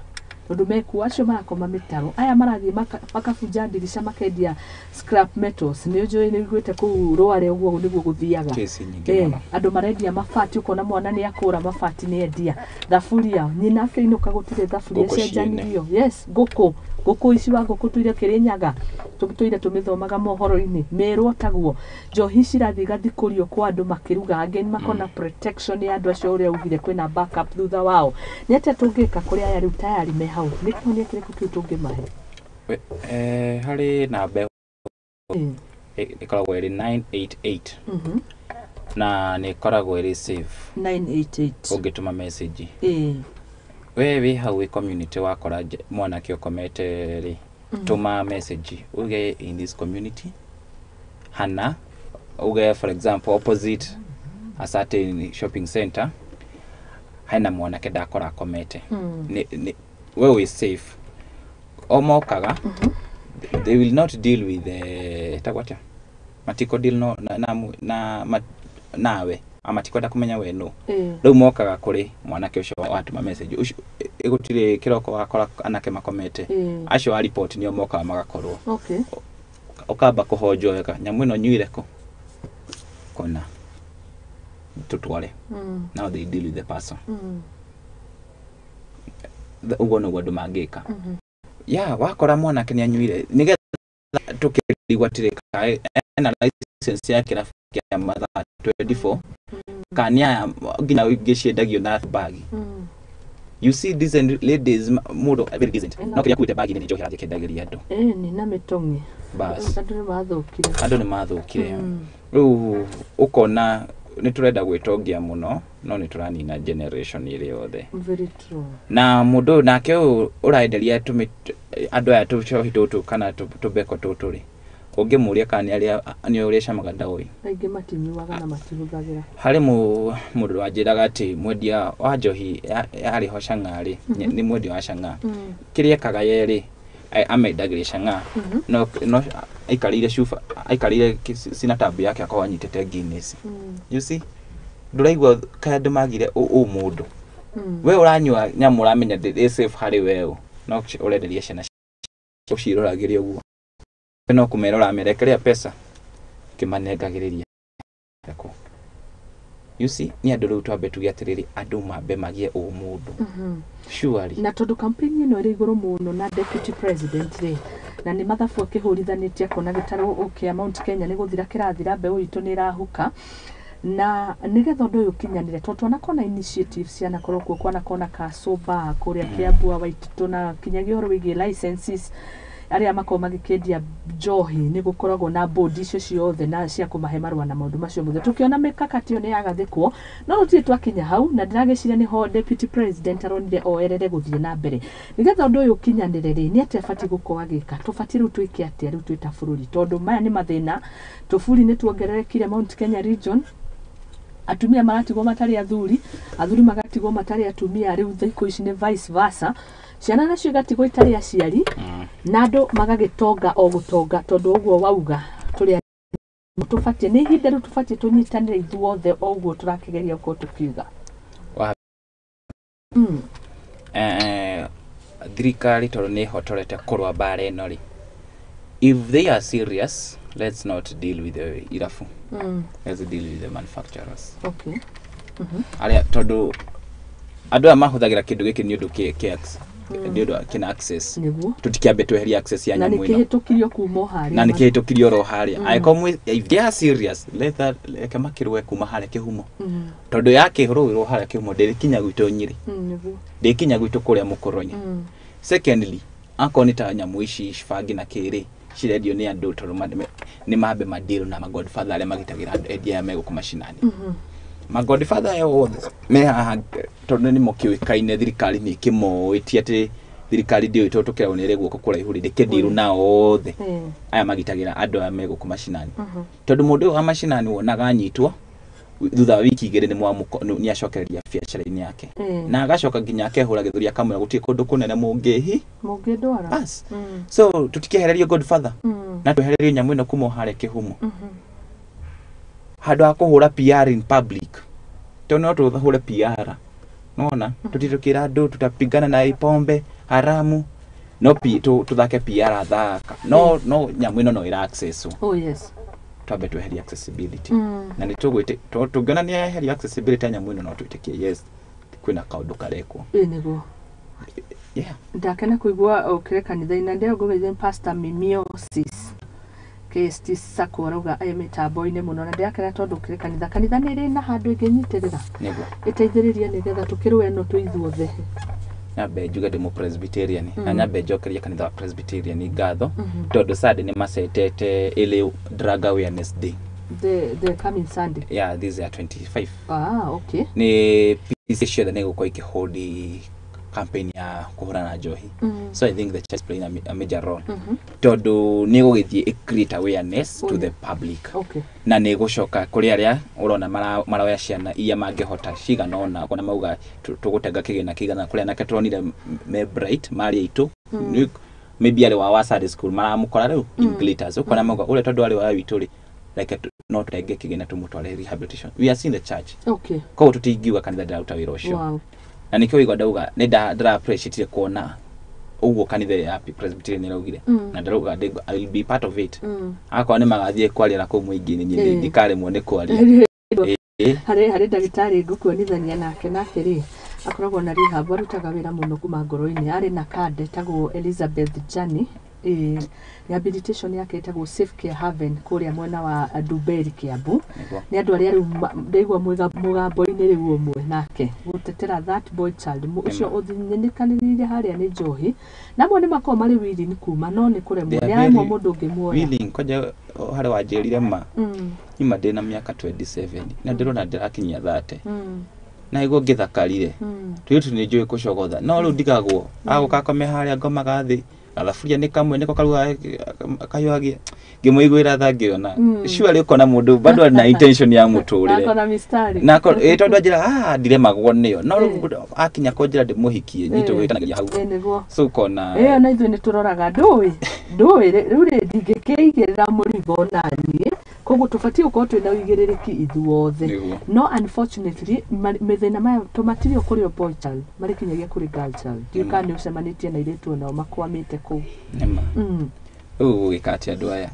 Speaker 1: tondũ mekuo acio marakoma mĩtaro, aya marathiĩ makabunja ndirica, makendia scrap metals? Nĩ ũnjũĩ, nĩ ũiguĩte kũu Rware ũguo nĩguo gũthiaga?
Speaker 19: Kesi nyingĩ mũno.
Speaker 1: Andũ marendia mabati, ũkona mwana nĩ akũra mabati, nĩ endia thaburia, nyina akĩinũka gũtirĩ thaburia.
Speaker 19: Ngũkũ ciene.
Speaker 1: Cienjanirio. Yes, ngũkũ, ngũkũ ici wa ngũkũ tũire Kĩrĩnyaga, tũire tũmĩthomaga mohoro-inĩ, mĩrwo taguo. Njohi cirathiĩ igathikũrio kwa andũ makĩruga, angĩ makona protection ya andũ acio, ũrĩa ugire kwĩna backup thutha wao. Nĩ atĩa tũngĩka kũrĩ aya rĩu tayari me hau? Nĩ kĩhonia kĩrĩkũ kĩu tũngĩmahe?
Speaker 19: Harĩ namba ĩkoragwo ĩrĩ 988 na nĩ ĩkoragwo ĩrĩ safe.
Speaker 1: 988.
Speaker 19: Ũngĩtũma message, we wĩ hau wĩ community, wakora mwanake ũkomete rĩ, tũma message uge in this community hana, uge for example opposite a certain shopping center hena mwanake ndakora akomete. Nĩ we wĩ safe, o mokaga, they will not deal with the tagwo atĩa, matiko deal no, na, na, mu- na, ma, nawe amatikwenda kũmenya we no. Rĩu mokaga kũrĩ mwanake ũcio watũma message ũcio, gũtirĩ kĩroko wakora anake makomete. Acio a report nĩo mokaga magakorwo. Ũkamba kũhonjwo wega, nyamũ ĩno nyuire kũ kona, tũtware. Now they deal with the person. Ũguo nĩguo andũ mangĩka. Ya wakora mwanake nĩ anyuire, nĩgetha tũkĩrigwo atĩrĩ kaĩ ena license ya kĩrabu kĩa mathaa 24, kana nĩ aya nginya ingĩ ciendagio na bagi. You see decent ladies, mũndũ very decent, no kĩrĩa akuĩte bagi nĩ njohi arathiĩ akĩendagĩria andũ.
Speaker 1: Ĩni na mĩtong'i.
Speaker 19: Bas.
Speaker 1: Andũ nĩ mathũkire.
Speaker 19: Andũ nĩ mathũkire. Rĩu ũkona nĩ tũrenda gwĩtongia mũno, no nĩ tũranina generation ĩrĩ yothe.
Speaker 1: Very true.
Speaker 19: Na mũndũ ũyũ nake ũyũ ũraenderia andũ aya tũcohi tũtũ kana tũbeko tũtũ rĩ, ũngĩmũria kana nĩ arĩa nĩ ũrĩa camaga, ndaũĩ.
Speaker 1: Aingĩ matinyuaga na matihũthagĩra.
Speaker 19: Harĩ mũndũ wanjĩraga atĩ mwendia wa njohi yarĩ ho cang'aa rĩ, nĩ mwendia wa cang'aa. Kĩrĩa ekaga ye rĩ, amendagĩria cang'aa, no aikarĩire cuba, aikarĩire sinatabu yake, akorwo anyitĩte Guinness. You see, ndũraigua kaĩ andũ magire ũmũndũ. We ũranyua nyamũ ũramenya ndĩ safe harĩ we, no ũrenderia ciana ũciroragĩria ũguo. We no kũmera ũramera ĩkĩrĩa pesa kĩmanengagĩrĩria kũ. You see, nĩ andũ rĩu twambe tuge atĩrĩrĩ, andũ mambe magĩe ũmũndũ. Surely.
Speaker 1: Na tondũ campaign ĩno ĩrĩ igũrũ mũno na deputy president rĩ, na nĩ mathabu akĩhũrithanĩtie, akona gĩtarũ kĩa Mount Kenya nĩ gũthira kĩrathira, mbeũ itũ nĩ ĩrahuka, na nĩgetha ũndũ ũyũ ũkinyanĩre, tondũ twanakona initiative cianakorwo kuo, kwanakona ka soba kũrĩa Kiambu wa Waititũ, na kinyagia ũhoro wĩgiĩ licenses arĩa makoragwo magĩkĩendia njohi, nĩ gũkoragwo na board icio ciothe na cia kũmahe marũa na maũndũ macio mothe. Tũkĩona mĩkakati ĩyo nĩ yagathĩkwo, no tũtirĩ twakinya hau, na ndĩragĩciria nĩho deputy president aronire oerere gũthiĩ na mbere. Nĩgetha ũndũ ũyũ ũkinyanĩre rĩ, nĩ atĩa abatiĩ gũkorwo agĩka? Tũbatiĩ rĩu twĩke atĩa rĩu twĩ ta bũrũri, tondũ maya nĩ mathĩna? Tũburi nĩ tuongererekire Mount Kenya region, atumia maratigwo matarĩ athuri, athuri magatigwo matarĩ atumia, rĩu thikũ ici nĩ vice versa, ciana nacio igatigwo itarĩ aciari, na andũ magagĩtonga o gũtonga, tondũ ũguo wauga tũrĩa tũbatiĩ nĩ ihinda rĩu tũbatiĩ tũnyitanĩre ithuothe, o ũguo tũrakĩgeria gũkorwo tũkiuga.
Speaker 19: Wa Thirikari tondũ nĩ ĩhotorete kũrũa mbara ĩno rĩ, if they are serious, let's not deal with the irabu. Let's deal with the manufacturers. Arĩa, tondũ andũ aya mahũthagĩra kĩndũ gĩkĩ nĩ ũndũ nĩ ũndũ kĩna access. Tũtikĩambe tweherie access ya
Speaker 1: na nĩ
Speaker 19: nyamũ ĩno.
Speaker 1: Kĩhĩtũkirio kuma o harĩa.
Speaker 19: Na nĩ kĩhĩtũkirio oro harĩa. Angĩkorwo if they are serious, let that, reke makĩrũe kuma harĩa kĩhumo, tondũ yakĩrũĩrwo harĩa kĩhumo ndĩrĩkinya gwitũ Nyĩrĩ. Ndĩkinya gwitũ kũrĩa mũkũrũ-inĩ. Secondly, akorwo nĩ ta nyamũ ici bangi na kĩrĩ cirendio nĩ andũ, tondũ nĩ mambe madeal na magodfather arĩa magitagĩra andũ, endia aya megũkũ macinani. Magodfather aya othe me haha, tondũ nĩ mokĩũĩkaine, thirikari nĩ ĩkĩmoĩ, ti atĩ thirikari ndĩũĩ, tondũ tũkĩragwo nĩ ĩrĩ guoko kũraihu rĩ, ndĩkĩndiru nao othe aya magitagĩra andũ aya megũkũ macinani. Tondũ mũndũ ũyũ wa macinani wonaga anyitwo, thutha wa wiki 2 nĩ acokereria biacara-inĩ yake. Na agacoka nginya akehũra gĩthũri, akamwĩra gũtirĩ kũndũ kũnene mũngĩhi
Speaker 1: mũngĩndwara.
Speaker 19: Bas. So tũtikĩehererio godfather, na twehererio nyamũ ĩno kuma o harĩa kĩhumo, handũ ha kũhũra PR in public, tondũ no tũhũre PR nona tũtitũkĩra andũ tutapigana na pombe haramu, no tũthake PR thaka, no nyamũ ĩno no ĩra access.
Speaker 1: Oh yes.
Speaker 19: Twambe tweherie accessibility. Na nĩ tũgwĩte tũngĩona nĩ yeherio accessibility ya nyamũ ĩno, no twĩtĩkie yes, kwĩna kaũndũ karekwo.
Speaker 1: Ĩ nĩguo. Ndakena kũigua ũkĩrĩ kanitha-inĩ, na ndĩrĩa ngũgeithia Pastor Mimiosis KST Sacco, arauga ĩ mĩtambo-inĩ mũno, na ndĩrakena tondũ ũkĩrĩ kanitha. Kanitha nĩ ĩrĩ na handũ ĩngĩnyitĩrĩra,
Speaker 19: Nĩguo.
Speaker 1: ĩteithĩrĩrie nĩgetha tũkĩrũe ĩno twĩ ithuothe.
Speaker 19: Nyambe njuge ndĩ mũpresbyterian, na nyambe njokerie kanitha wa Presbyterian ngatho, tondũ Sunday nĩ macetete ĩrĩ Drug Awareness Day.
Speaker 1: The coming Sunday?
Speaker 19: Yeah, this year 25.
Speaker 1: Ah, okay.
Speaker 19: Nĩ PCA ciothe nĩ gũkorwo ikĩhold campaign ya kũhũrana na njohi. So I think the church playing a major role, tondũ nĩ gũgĩthiĩ ĩ create awareness to the public. Na nĩ gũcoka kũrĩ arĩa ũrona maroya ciana iria mangĩhota cigana ũna, ũkona mauga tũgũtenga kĩgĩna kĩigana kũrĩ anake tũronire me bright marĩ aitũ. Maybe arĩ wa Sunday school maramũkora rĩu in glitters, ũkona mauga ũrĩa tondũ arĩ wa witũ rĩ, reke no tũtenge kĩgĩna tũmũtware rehabilitation. We are seeing the church. Koguo tũtingiuga kanitha ndĩraruta wĩra ũcio. Na nĩkĩo wĩigua ndauga nĩ ndĩra appreciate kuona ũguo kanitha ya Presbyterian ĩraugire. Na ndĩrauga I will be part of it. Akorwo nĩ magathiĩ kwaria na kũu mũingĩ-inĩ, niĩ ndikaremwo nĩ kwaria. Ĩĩ.
Speaker 1: Harĩ ndagĩtarĩ ngũkuonithania nake, nake rĩ akoragwo na rehab, arutaga wĩra mũno kuma ngoro-inĩ, arĩ na card ĩtagwo Elizabeth Jani. Rehabilitation yake ĩtagwo Safe Care Haven kũrĩa mwena wa Dumberi, Kiambu. Nĩ andũ arĩa rĩu ndaigua mũgambo-inĩ rĩu ũmwe nake gũtetera that boy child ũcio ũthinĩkanĩrĩire harĩa nĩ njohi, na amwe nĩ makoragwo marĩ willing kuma, no nĩ kũremwo.
Speaker 19: They are
Speaker 1: nĩ aremwo
Speaker 19: very
Speaker 1: mũndũ ũngĩmuoya.
Speaker 19: Willing kwanja harĩ wanjĩrire ma ima ndĩna mĩaka 27 na ndĩrona ndĩrakinyia 30, na iguo ngĩthakarire tũirĩtu nĩ njũĩ kũcogotha, no rĩu ndigagwo agũka akome harĩa ngomaga thĩ, gathaburia nĩ kamwe nĩko karugaga kahiũhagia, ngĩmũiguĩra tha, ngĩona surely ũkona mũndũ bado arĩ na intention ya mũtũrĩre.
Speaker 1: Nakona mistari.
Speaker 19: Na ĩ tondũ anjĩra ah ndiremagwo nĩyo, no rĩu akinya kũnjĩra ndĩmũhikie nyitũ gwĩtanagĩria hau.
Speaker 1: Ĩ nĩguo.
Speaker 19: So ũkona
Speaker 1: Ĩyo na ithuĩ nĩ tũroraga, ndũĩ ndũĩ rĩu rĩ ndingĩkĩigĩrĩra mũrigo naniĩ, koguo tũbatiĩ gũkorwo twĩna ũigĩrĩrĩki ithuothe. No unfortunately mathĩna maya to matirio kũrĩ o boy child, marĩ kinyagia kũrĩ girl child. Ndiũĩ kana nĩ ũcemanĩtie na airĩtu onao makwamĩte kũu.
Speaker 19: Nĩma. Rĩu gũgĩka atĩ andũ aya,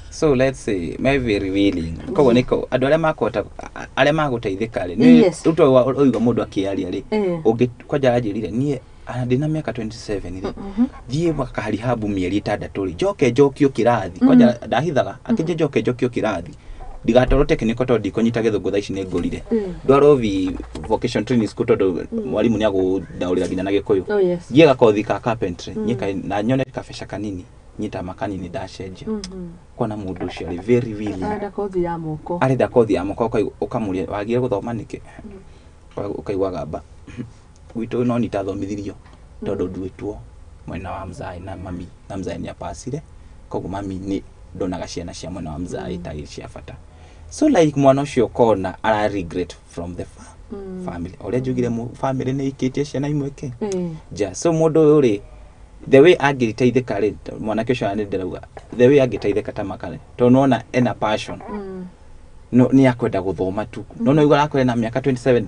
Speaker 19: so let's say me very willing, koguo nĩko andũ arĩa makũhota, arĩa magũteithĩka rĩ, rĩu to ũigua mũndũ akĩaria rĩ, ũngĩ kwanja aranjĩrire niĩ ndĩna mĩaka 27 rĩ, thiĩ makarihabu mĩeri 6 rĩ, njoke njokio kĩrathi. Kwanja ndahithaga akĩnjia njoke njokio kĩrathi, ndigatwarwo technical tondũ ndikũnyita gĩthũngũ thaa ici nĩ ngũrire. Ndwarwo vocation training school tondũ mwarimũ nĩ agũndaũrĩra nginya na Gĩkũyũ.
Speaker 1: Oh yes.
Speaker 19: Ngie gakothi ka carpentry, nyika na nyone kabeca kanini, nyita makanini ndacenjia. Kona mũndũ ũcio arĩ very willing.
Speaker 1: Arenda kothi ya moko.
Speaker 19: Arenda kothi ya moko, ũkamũria wagire gũthoma nĩkĩ, ũkaigua gamba gwitũ no nĩtathomithirio tondũ nduĩtwo mwena wa mzae na mami, na mzae nĩ apacire, koguo mami nĩ ndonaga ciana cia mwena wa mzae tarĩ cia bata. So like mwana ũcio ũkona ara regret from the family ũrĩa njugire family nĩ ikĩtie ciana imwe kĩ nja. So mũndũ ũyũ rĩ, the way angĩteithĩka rĩ, mwanake ũcio nĩ ndĩrauga the way angĩteithĩka ta makare, tondũ nĩwona ena passion. No nĩ akwenda gũthoma tu no no igua akwenda na mĩaka 27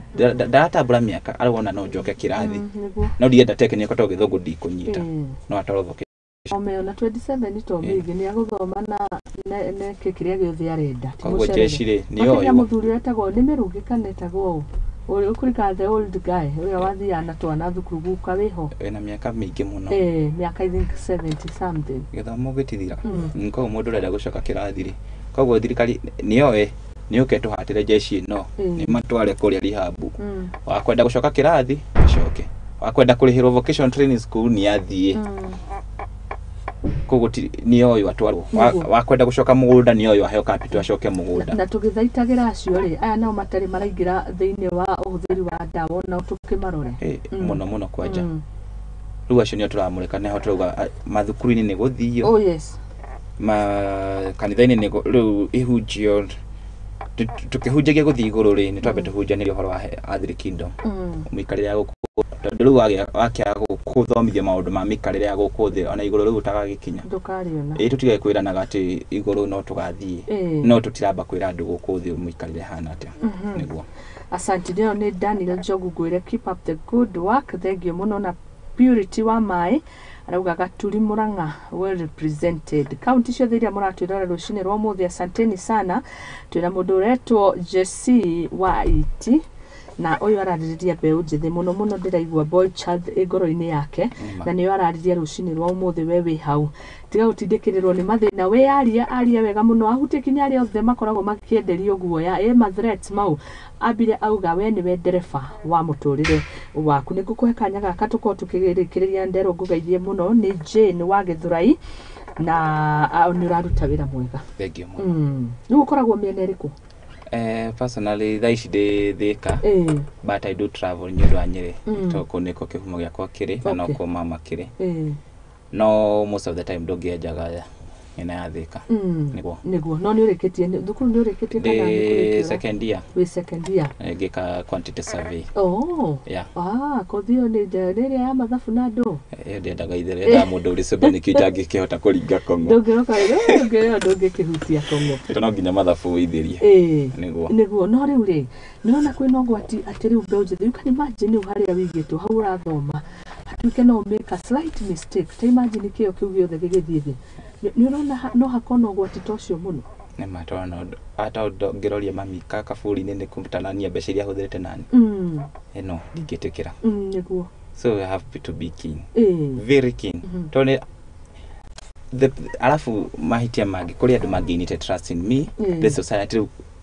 Speaker 19: ndaratambũra mĩaka arona no njoke kĩrathi no ndienda tekniko to gĩthũngũ ndikũnyita no atwarwo
Speaker 1: Ome ona 27 to mĩingĩ nĩ agũthoma na neke kĩrĩa gĩothe arenda.
Speaker 19: Koguo jeshi rĩ nĩ
Speaker 1: oyo mũthuri wetagwo nĩ Mĩrũngĩ kana etagwo ũũ ũkũrika the old guy ũrĩa wathiaga na twana thukuru guka wĩho
Speaker 19: wĩna mĩaka mĩingĩ mũno
Speaker 1: mĩaka I think 70 something
Speaker 19: gĩthomo gĩtithira koguo mũndũ ũrenda gũcoka kĩrathi rĩ koguo thirikari nĩyoe nĩũke tũhatĩre jeshi ĩno nĩ matware kũrĩa rehab wakwenda gũcoka kĩrathi acoke wakwenda kũrĩhĩrwo vocation training school nĩ athiĩ koguo nĩ oyo atwarwo wakwenda gũcoka mũgũnda nĩ oyo aheo capital acoke mũgũnda
Speaker 1: na tũgĩthaitagĩra acio rĩ aya nao matarĩ maraingĩra thĩinĩ wa ũhũthĩri wa ndawa nao tũkĩmarore
Speaker 19: mũno mũno kwanja rĩu acio nĩo tũramũrĩka nĩho tũrauga mathukuru-inĩ nĩ gũthio
Speaker 1: oh yes
Speaker 19: ma kanitha-inĩ nĩ rĩu ihunjio tukihunjagia guthii iguru ri ni twambe tuhunjanĩrie ũhoro wa Earthly Kingdom mĩikarĩre ya gũkũ tondũ rĩu wakĩaga gũthomithia maũndũ ma mĩikarĩre ya gũkũ thĩ ona igũrũ rĩu ũtagagĩkinya
Speaker 1: ndũkariona
Speaker 19: ĩ tũtige kwĩranaga atĩ igũrũ no tũgathiĩ no tũtiramba kwĩra andũ gũkũ thĩ mũikarĩre hana atĩa nĩguo.
Speaker 1: Asante. Nĩyo nĩ Daniel Njogu ngwĩre keep up the good work, thengiũ mũno na Purity wa maĩ arauga Gaturi Murang'a well represented kaunti ciothe iria mũratwĩrora rũcinĩ rwa ũmũthĩ asanteni sana. Twĩna mũndũ ũretwo Jesse wa Iti na ũyũ ararĩrĩria mbeũ njĩthĩ mũno mũno ndĩraigua boy child ĩ ngoro-inĩ yake na nĩyo ararĩria rũcinĩ rwa ũmũthĩ we wĩ hau tiga gũtindĩkĩrĩrwo nĩ mathĩna we aria aria wega mũno ahutie kinya arĩa othe makoragwo makĩenderio guoya ĩ ma threats mau ambire auga we nĩwe ndereba wa mũtũrĩre waku. Nĩ ngũkũhe kanya gaka tũkorwo tũkĩrĩkĩrĩria nderwo ngũgeithie mũno nĩ Jane wa Gĩthũrai na nĩ ũraruta wĩra mwega.
Speaker 19: Thengiũ mũno.
Speaker 1: Rĩu ũkoragwo mĩena ĩrĩkũ?
Speaker 19: Personally thaa ici ndĩ Thika but I do travel nĩ ũndũ wa Nyĩrĩ tondũ kũu nĩkuo kĩhumo gĩakwa kĩrĩ na nokuo mama kĩrĩ no most of the time ndũngĩenjaga mĩena ya Thika nĩguo
Speaker 1: nĩguo. No nĩ ũrĩkĩtie thukuru nĩ ũrĩkĩtie kana nĩ
Speaker 19: kũrĩkia second year?
Speaker 1: Wĩ second year
Speaker 19: ngĩka quantity survey.
Speaker 1: Oh
Speaker 19: yeah.
Speaker 1: Ah kothi ĩyo nĩ ĩrĩa ya mathabu na andũ
Speaker 19: ĩyo ndĩendaga itherũ yendaga mũndũ ũrĩ sober nĩkĩo itangĩkĩhota kũringa kong'o
Speaker 1: ndũngĩroka ĩyo ndũngĩkĩhutia kong'o
Speaker 19: tondũ no nginya mathabu ũithĩrie nĩguo
Speaker 1: nĩguo. No rĩu rĩ nĩũrona kwĩna ũgwati atĩ rĩu mbeũ njĩthĩ you can imagine rĩu harĩa wĩigĩtwo hau ũrathoma hatuĩke no make a slight mistake ta imagine kĩo kĩu gĩothe gĩgĩthiĩ thĩ nĩ ũrona no hakorwo na ũgwati ta ũcio mũno.
Speaker 19: Nĩ ma tondũ hata ũngĩroria mami kaburi-inĩ nĩ kũtarania mbeca iria ahũthĩrĩte nani ĩno ndingĩtĩkĩra
Speaker 1: nĩguo.
Speaker 19: So we have to be keen very keen tondũ alafu mahitia mangĩ kũrĩ andũ mangĩinĩte trust in me the society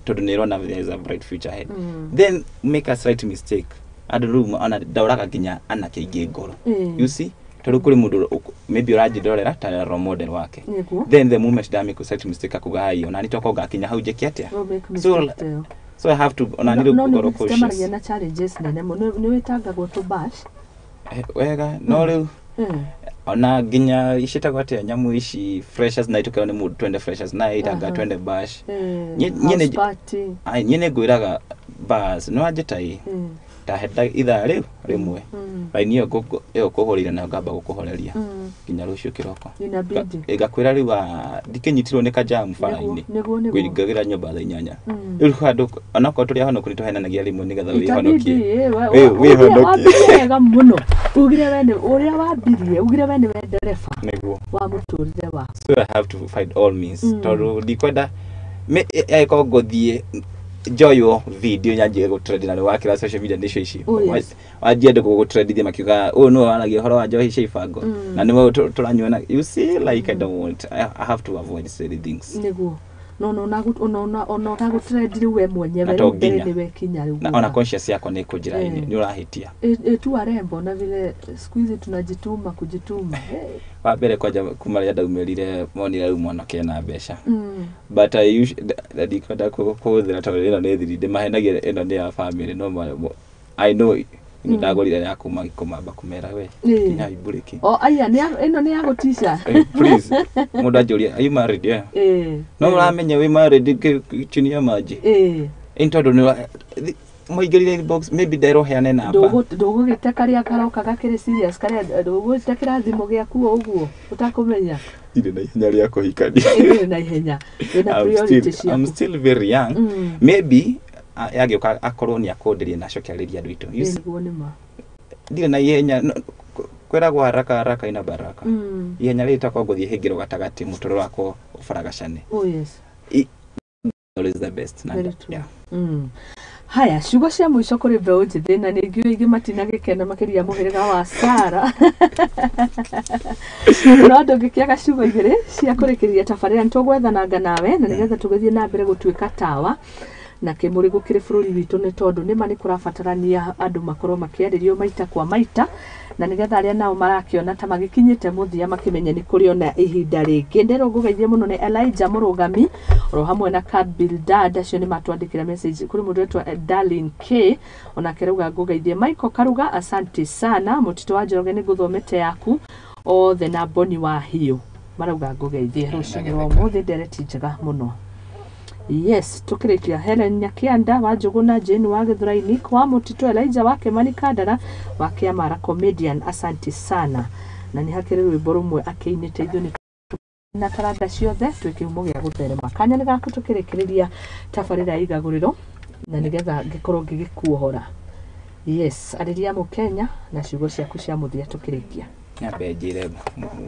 Speaker 19: tondũ nĩ ĩrona there is a bright future ahead then make a slight mistake andũ rĩu ona ndaũraga nginya anake aingĩ ngoro you see tondũ kũrĩ mũndũ maybe ũranjĩrorera ta role model wake then the moment ndamake slight mistake akuga ai ona nĩ toka ngakinya hau njĩke atĩa so I have to ona nĩ rĩu ngoro cautious
Speaker 1: na challenges nene mũno nĩ wĩtangagwo to bash
Speaker 19: wega no rĩu ona nginya icitagwo atĩa nyamũ ici freshers night ũkĩrwo nĩ mũndũ twende freshers night anga twende bash niĩ nĩ ngwĩraga bas nĩ wanjĩta ĩ ndahenda ithaa rĩu rĩmwe raini ĩyo kũhũrĩire nayo ngamba gũkũhoreria nginya rũciũ kĩroko ngakwĩra rĩu ndikĩnyitirwo nĩ kajamu bara-inĩ ngwĩringagĩra nyũmba thaa 8 rĩu handũ onakorwo tũrĩ ahonoku nĩtũhenanagia rĩmwe nĩgetha wĩhonokie
Speaker 1: wĩhonokie wega mũno ugire we nĩ ũrĩa wambirie ugire we nĩwe ndereba
Speaker 19: nĩguo
Speaker 1: wa mũtũrĩre waku.
Speaker 19: So I have to find all means tondũ ndikwenda angĩkorwo ngũthiĩ njoywo video nyanjie gũtrend na nĩ wakĩra social media nĩcio ici wanjie andũ gũtrendithia makiuga ũyũ nĩwe waragia ũhoro wa njohi cia ibango na nĩwe tũranyua na you see like I don't want I have to avoid silly things
Speaker 1: nĩguo no no na ona ona ũtagũtrend rĩu we mwenyewe rĩu mbere nĩwe kinya rĩu
Speaker 19: na ona conscious yakwa nĩ kũnjĩra nĩ ũrahĩtia
Speaker 1: tu warembo na vile siku hizi tunajituma kujituma
Speaker 19: wa mbere kwanja kuma rĩrĩa ndaumĩrire monire rĩu mwanake ena mbeca but I ndikwenda kũhũthĩra tondũ ĩno nĩ thiri ndĩmahenagia ĩno nĩ ya family no I know ndagũrire ya kuma kũmamba kũmera we nginya iburĩki
Speaker 1: o aya ĩno nĩ ya gũtica
Speaker 19: please mũndũ anjũria are you married yeah no ũramenya wĩ married chini ya maji ĩ tondũ nĩ Mũingĩrire inbox, maybe nderwo heane namba.
Speaker 1: Ndũgũgĩte karĩa karoka gakĩrĩ serious, karĩa ndũgũgĩte kĩrathimo gĩaku o ũguo ũtakũmenya.
Speaker 19: Ndirĩ na ihenya rĩa kũhikania.
Speaker 1: Ndũrĩ na ihenya, wĩna
Speaker 19: I'm
Speaker 1: priority
Speaker 19: still, I'm
Speaker 1: ciaku.
Speaker 19: still very young. Maybe yagĩũka akorwo nĩ akũnderia na acoke arĩrie andũ aitũ. You see,
Speaker 1: Nĩguo nĩ ma.
Speaker 19: Ndirĩ na ihenya no, kwĩragwo haraka haraka ina baraka. Ihenya rĩrĩ takorwo ngũthiĩ hĩngĩrwo gatagatĩ mũtũrĩre wakwa ũbaragacane.
Speaker 1: Oh yes.
Speaker 19: Always the best na
Speaker 1: Very true.
Speaker 19: Yeah.
Speaker 1: Haya, ciugo cia mũico kũrĩ mbeũ njĩthĩ, na nĩ ngĩũĩ aingĩ matinagĩkena makĩria mũhĩrĩga wa Sara, no ndũngĩkĩaga ciugo igĩrĩ cia kũrĩkĩrĩria tabarĩra. Nĩ tũgwethananga nawe na nĩgetha tũgĩthiĩ na mbere gũtuĩka tawa na kĩmũrĩ gũkĩrĩ bũrũri witũ, nĩ tondũ nĩma nĩ kũrabatarania andũ makorwo makĩarĩrio maita kwa maita, na nĩgetha arĩa nao marakĩona ta magĩkinyĩte mũthia makĩmenye nĩ kũrĩ ona ihinda rĩngĩ. Nderwo ngũgeithie mũno nĩ Elijah Mũrũgami oro hamwe na Kabildad, acio nĩ matwandĩkĩra message. Kũrĩ mũndũ wetwo Darlin K, onake rauga ngũgeithie. Michael Karuga, asante sana. Mũtito wa Njoroge, nĩ ngũthomete yaku othe, na Boni wa Hiũ marauga ngũgeithie rũcinĩ rwa ũmũthĩ. Ndereti njega mũno. Yes, tukĩrĩkia, Helen Nyakianda wa Njũgũna, Jane wa Gĩthũrai, wa Mũtito, Elijah wa Kĩmani Kandara wa Kĩamara comedian, asante sana. Na nĩ hakĩrĩ rwĩmbo rũmwe akĩinĩte, ithuĩ nĩ na taranda ciothe twĩ kĩhumo gĩa gũtherema. Kanya nĩ gaku tũkĩrĩkĩrĩria tabarĩra ya igagũrĩro, na nĩgetha ngĩkorwo ngĩgĩkuohora. Yes, arĩria mũkenya na ciugo ciaku cia mũthia tũkĩrĩkia.
Speaker 19: Nyambe njĩre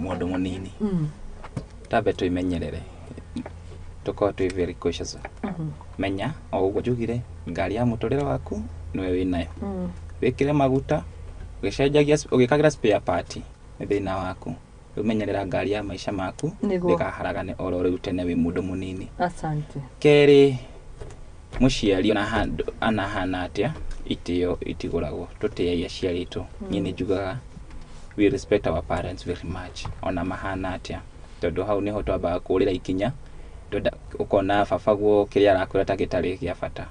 Speaker 19: mũndũ mũnini, tambe twĩmenyerere, tũkorwo twĩ very cautious. Menya o ũguo njugire, ngari ya mũtũrĩre waku nĩwe wĩnayo. Wĩkĩre maguta, ũgĩcenjagia, ũgĩkagĩra spare part nĩ thĩna waku. Rĩu menyerera ngari ya maica maku ndĩkaharagane oro rĩu tene wĩ mũndũ mũnini.
Speaker 1: Asante.
Speaker 19: Kerĩ, mũciari ona handũ anahana atĩa, itĩo itigũragwo. Tũtĩei aciari aitũ. Niĩ nĩ njugaga we respect our parents very much, ona mahana atĩa, tondũ hau nĩho twambaga kũrĩra ikinya. Twenda ũkona baba guo kĩrĩa arakwĩra ta gĩtarĩ gĩa bata.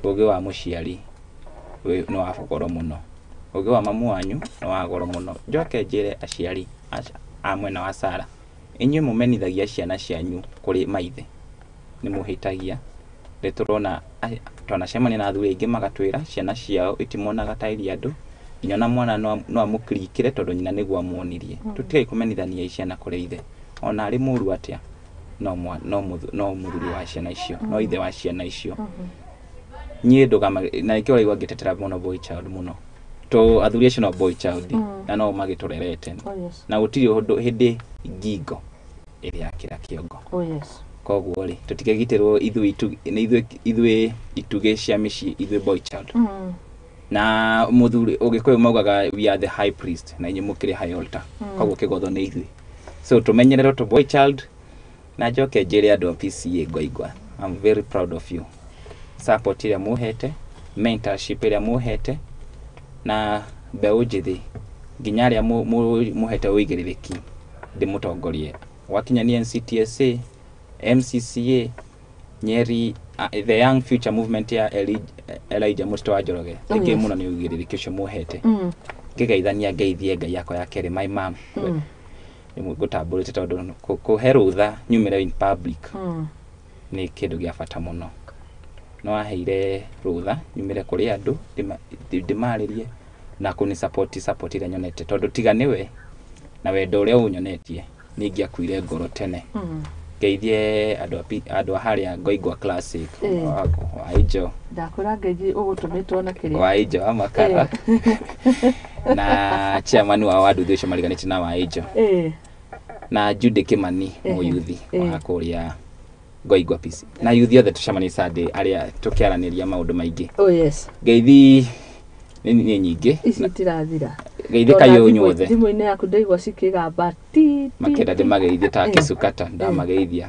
Speaker 19: Ũgĩ wa mũciari nĩ wa goro mũno, ũgĩ wa mamu wanyu nĩ wa goro mũno. Njoke njĩre aciari a mwena wa Sara, inyuĩ mũmenithagia ciana cianyu kũrĩ maithe, nĩ mũhĩtagia. Nĩ tũrona twanacemania na athuri aingĩ magatwĩra ciana ciao itimonaga ta irĩ andũ, nginya ona mwana no amũkirikĩre tondũ nyina nĩguo amuonirie. Tũtigai kũmenithania ciana kũrĩ ithe, ona arĩ mũru atĩa, no no mũthuri wa ciana icio, no ithe wa ciana icio. Niĩ ndũgama na nĩkĩo ũraigua ngĩtetera mũno boy child mũno, to athuri acio no boy child na no magĩtũrerete.
Speaker 1: Oh yes.
Speaker 19: Na gũtirĩ ũndũ hĩndĩ ngingo ĩrĩa yakĩra kĩongo.
Speaker 1: Oh yes.
Speaker 19: Koguo rĩ, tũtikegitĩrwo ithuĩ nĩ ithuĩ itugĩ cia mĩciĩ, ithuĩ boy child. Na mũthuri ũgĩkũyũ maugaga we are the high priest, na inyuĩ mũkĩrĩ high altar. Koguo kĩgotho nĩ ithuĩ, so tũmenyererwo tũ boy child. Na njoke njĩre andũ a PCA Ngoingwa, I'm very proud of you. Support ĩrĩa mũhete, mentorship ĩrĩa mũhete, na mbeũ njĩthĩ nginya arĩa mũhete ũigĩrĩrĩki ndĩmũtongorie. Gwakinya nĩ NCTSA, MCCA, Nyeri, the Young Future Movement ya Elijah Mũtito wa Njoroge.
Speaker 1: Oh,
Speaker 19: Thengiũ
Speaker 1: yes.
Speaker 19: mũno nĩ ũigĩrĩrĩki ũcio mũhete. Ngĩgeithania ngeithie Ngai yakwa ya kerĩ, my mom. Rĩmwe ngũtambũrĩte tondũ kũhe rũtha nyumĩre in public nĩ kĩndũ gĩa bata mũno. No aheire rũtha nyumĩre kũrĩ andũ ndĩmarĩrie na kũni support, support ĩrĩa nyonete, tondũ tiga nĩwe na wendo ũrĩa ũnyonetie nĩ ingĩakuire ngoro tene. Ngeithie andũ a harĩa Ngoingwa Classic, wa Ijo.
Speaker 1: Ndakwĩra ngeithi ũgũtũmĩtwo na kĩrĩa.
Speaker 19: Wa Ijo wa Makara. Na chairman wa wanduthi ũcio mariganĩtie na wa Ijo. Na Jude Kimani, mũyuthi wa kũrĩa Ngoingwa PC. Na yuthi othe tũcemanie Sunday arĩa tũkĩaranĩria maũndũ maingĩ.
Speaker 1: Oh yes.
Speaker 19: Ngeithi nĩ nyingĩ.
Speaker 1: Ici itirathira.
Speaker 19: Ngeithie kayũ nyothe.
Speaker 1: Thimũ-inĩ yaku ndaigua cikĩgamba ti ti.
Speaker 19: Makĩenda ndĩmageithie ta kĩcukata, ndamageithia.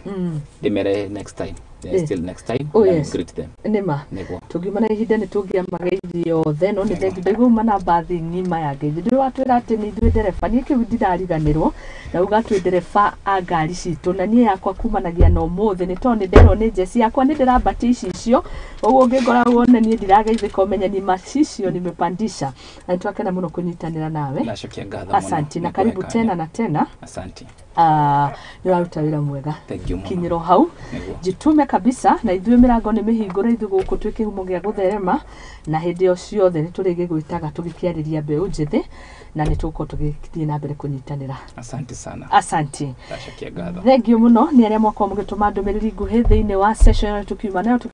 Speaker 19: Ndĩmere next time. They're still next time.
Speaker 1: Oh,
Speaker 19: and
Speaker 1: yes.
Speaker 19: greet them.
Speaker 1: Nĩma.
Speaker 19: Nĩguo.
Speaker 1: Tũngiuma na ihinda nĩ tũngĩamageithia othe, no nĩ thengiũ ndaigua uma na mbathi ng'ima ya ngeithi. Ndũĩ watwĩra atĩ nĩ ithuĩ ndereba, niĩ kĩu ndirariganĩrwo, na uga twĩ ndereba a ngari citũ, na niĩ yakwa kumanagia na ũmũthĩ nĩ tondũ nĩ nderwo nĩ Jesse yakwa nĩ ndĩrambatia icicio, ũguo ũngĩngora wone niĩ ndirageithĩka ũmenye ni macicio nimepandisha. Na nĩtwakena mũno kũnyitanĩra nawe.
Speaker 19: Ndacokia ngatho mũno.
Speaker 1: Asante na
Speaker 19: Nĩ
Speaker 1: karibu
Speaker 19: kũhe
Speaker 1: tena
Speaker 19: kanya.
Speaker 1: na tena.
Speaker 19: Asante.
Speaker 1: Ah, nĩ ũraruta wĩra mwega.
Speaker 19: Thank you mũno.
Speaker 1: Kinyĩro hau.
Speaker 19: Nĩguo.
Speaker 1: Jitume kabisa, na ithuĩ mĩrango nĩ mĩhingũre, ithuĩ gũkũ twĩ kĩhumo gĩa gũtherema, na hĩndĩ o ciothe nĩ tũrĩgĩgwĩtaga tũgĩkĩarĩria mbeũ njĩthĩ, na nĩ tũgũkorwo tũgĩthiĩ na mbere kũnyitanĩra.
Speaker 19: Asante sana.
Speaker 1: Asante.
Speaker 19: Ndacokia ngatho.
Speaker 1: Thengiũ mũno nĩ arĩa mwakorwo mũgĩtũma ndũmĩrĩri nguhĩ thĩinĩ wa session ĩno tũkiuma nayo.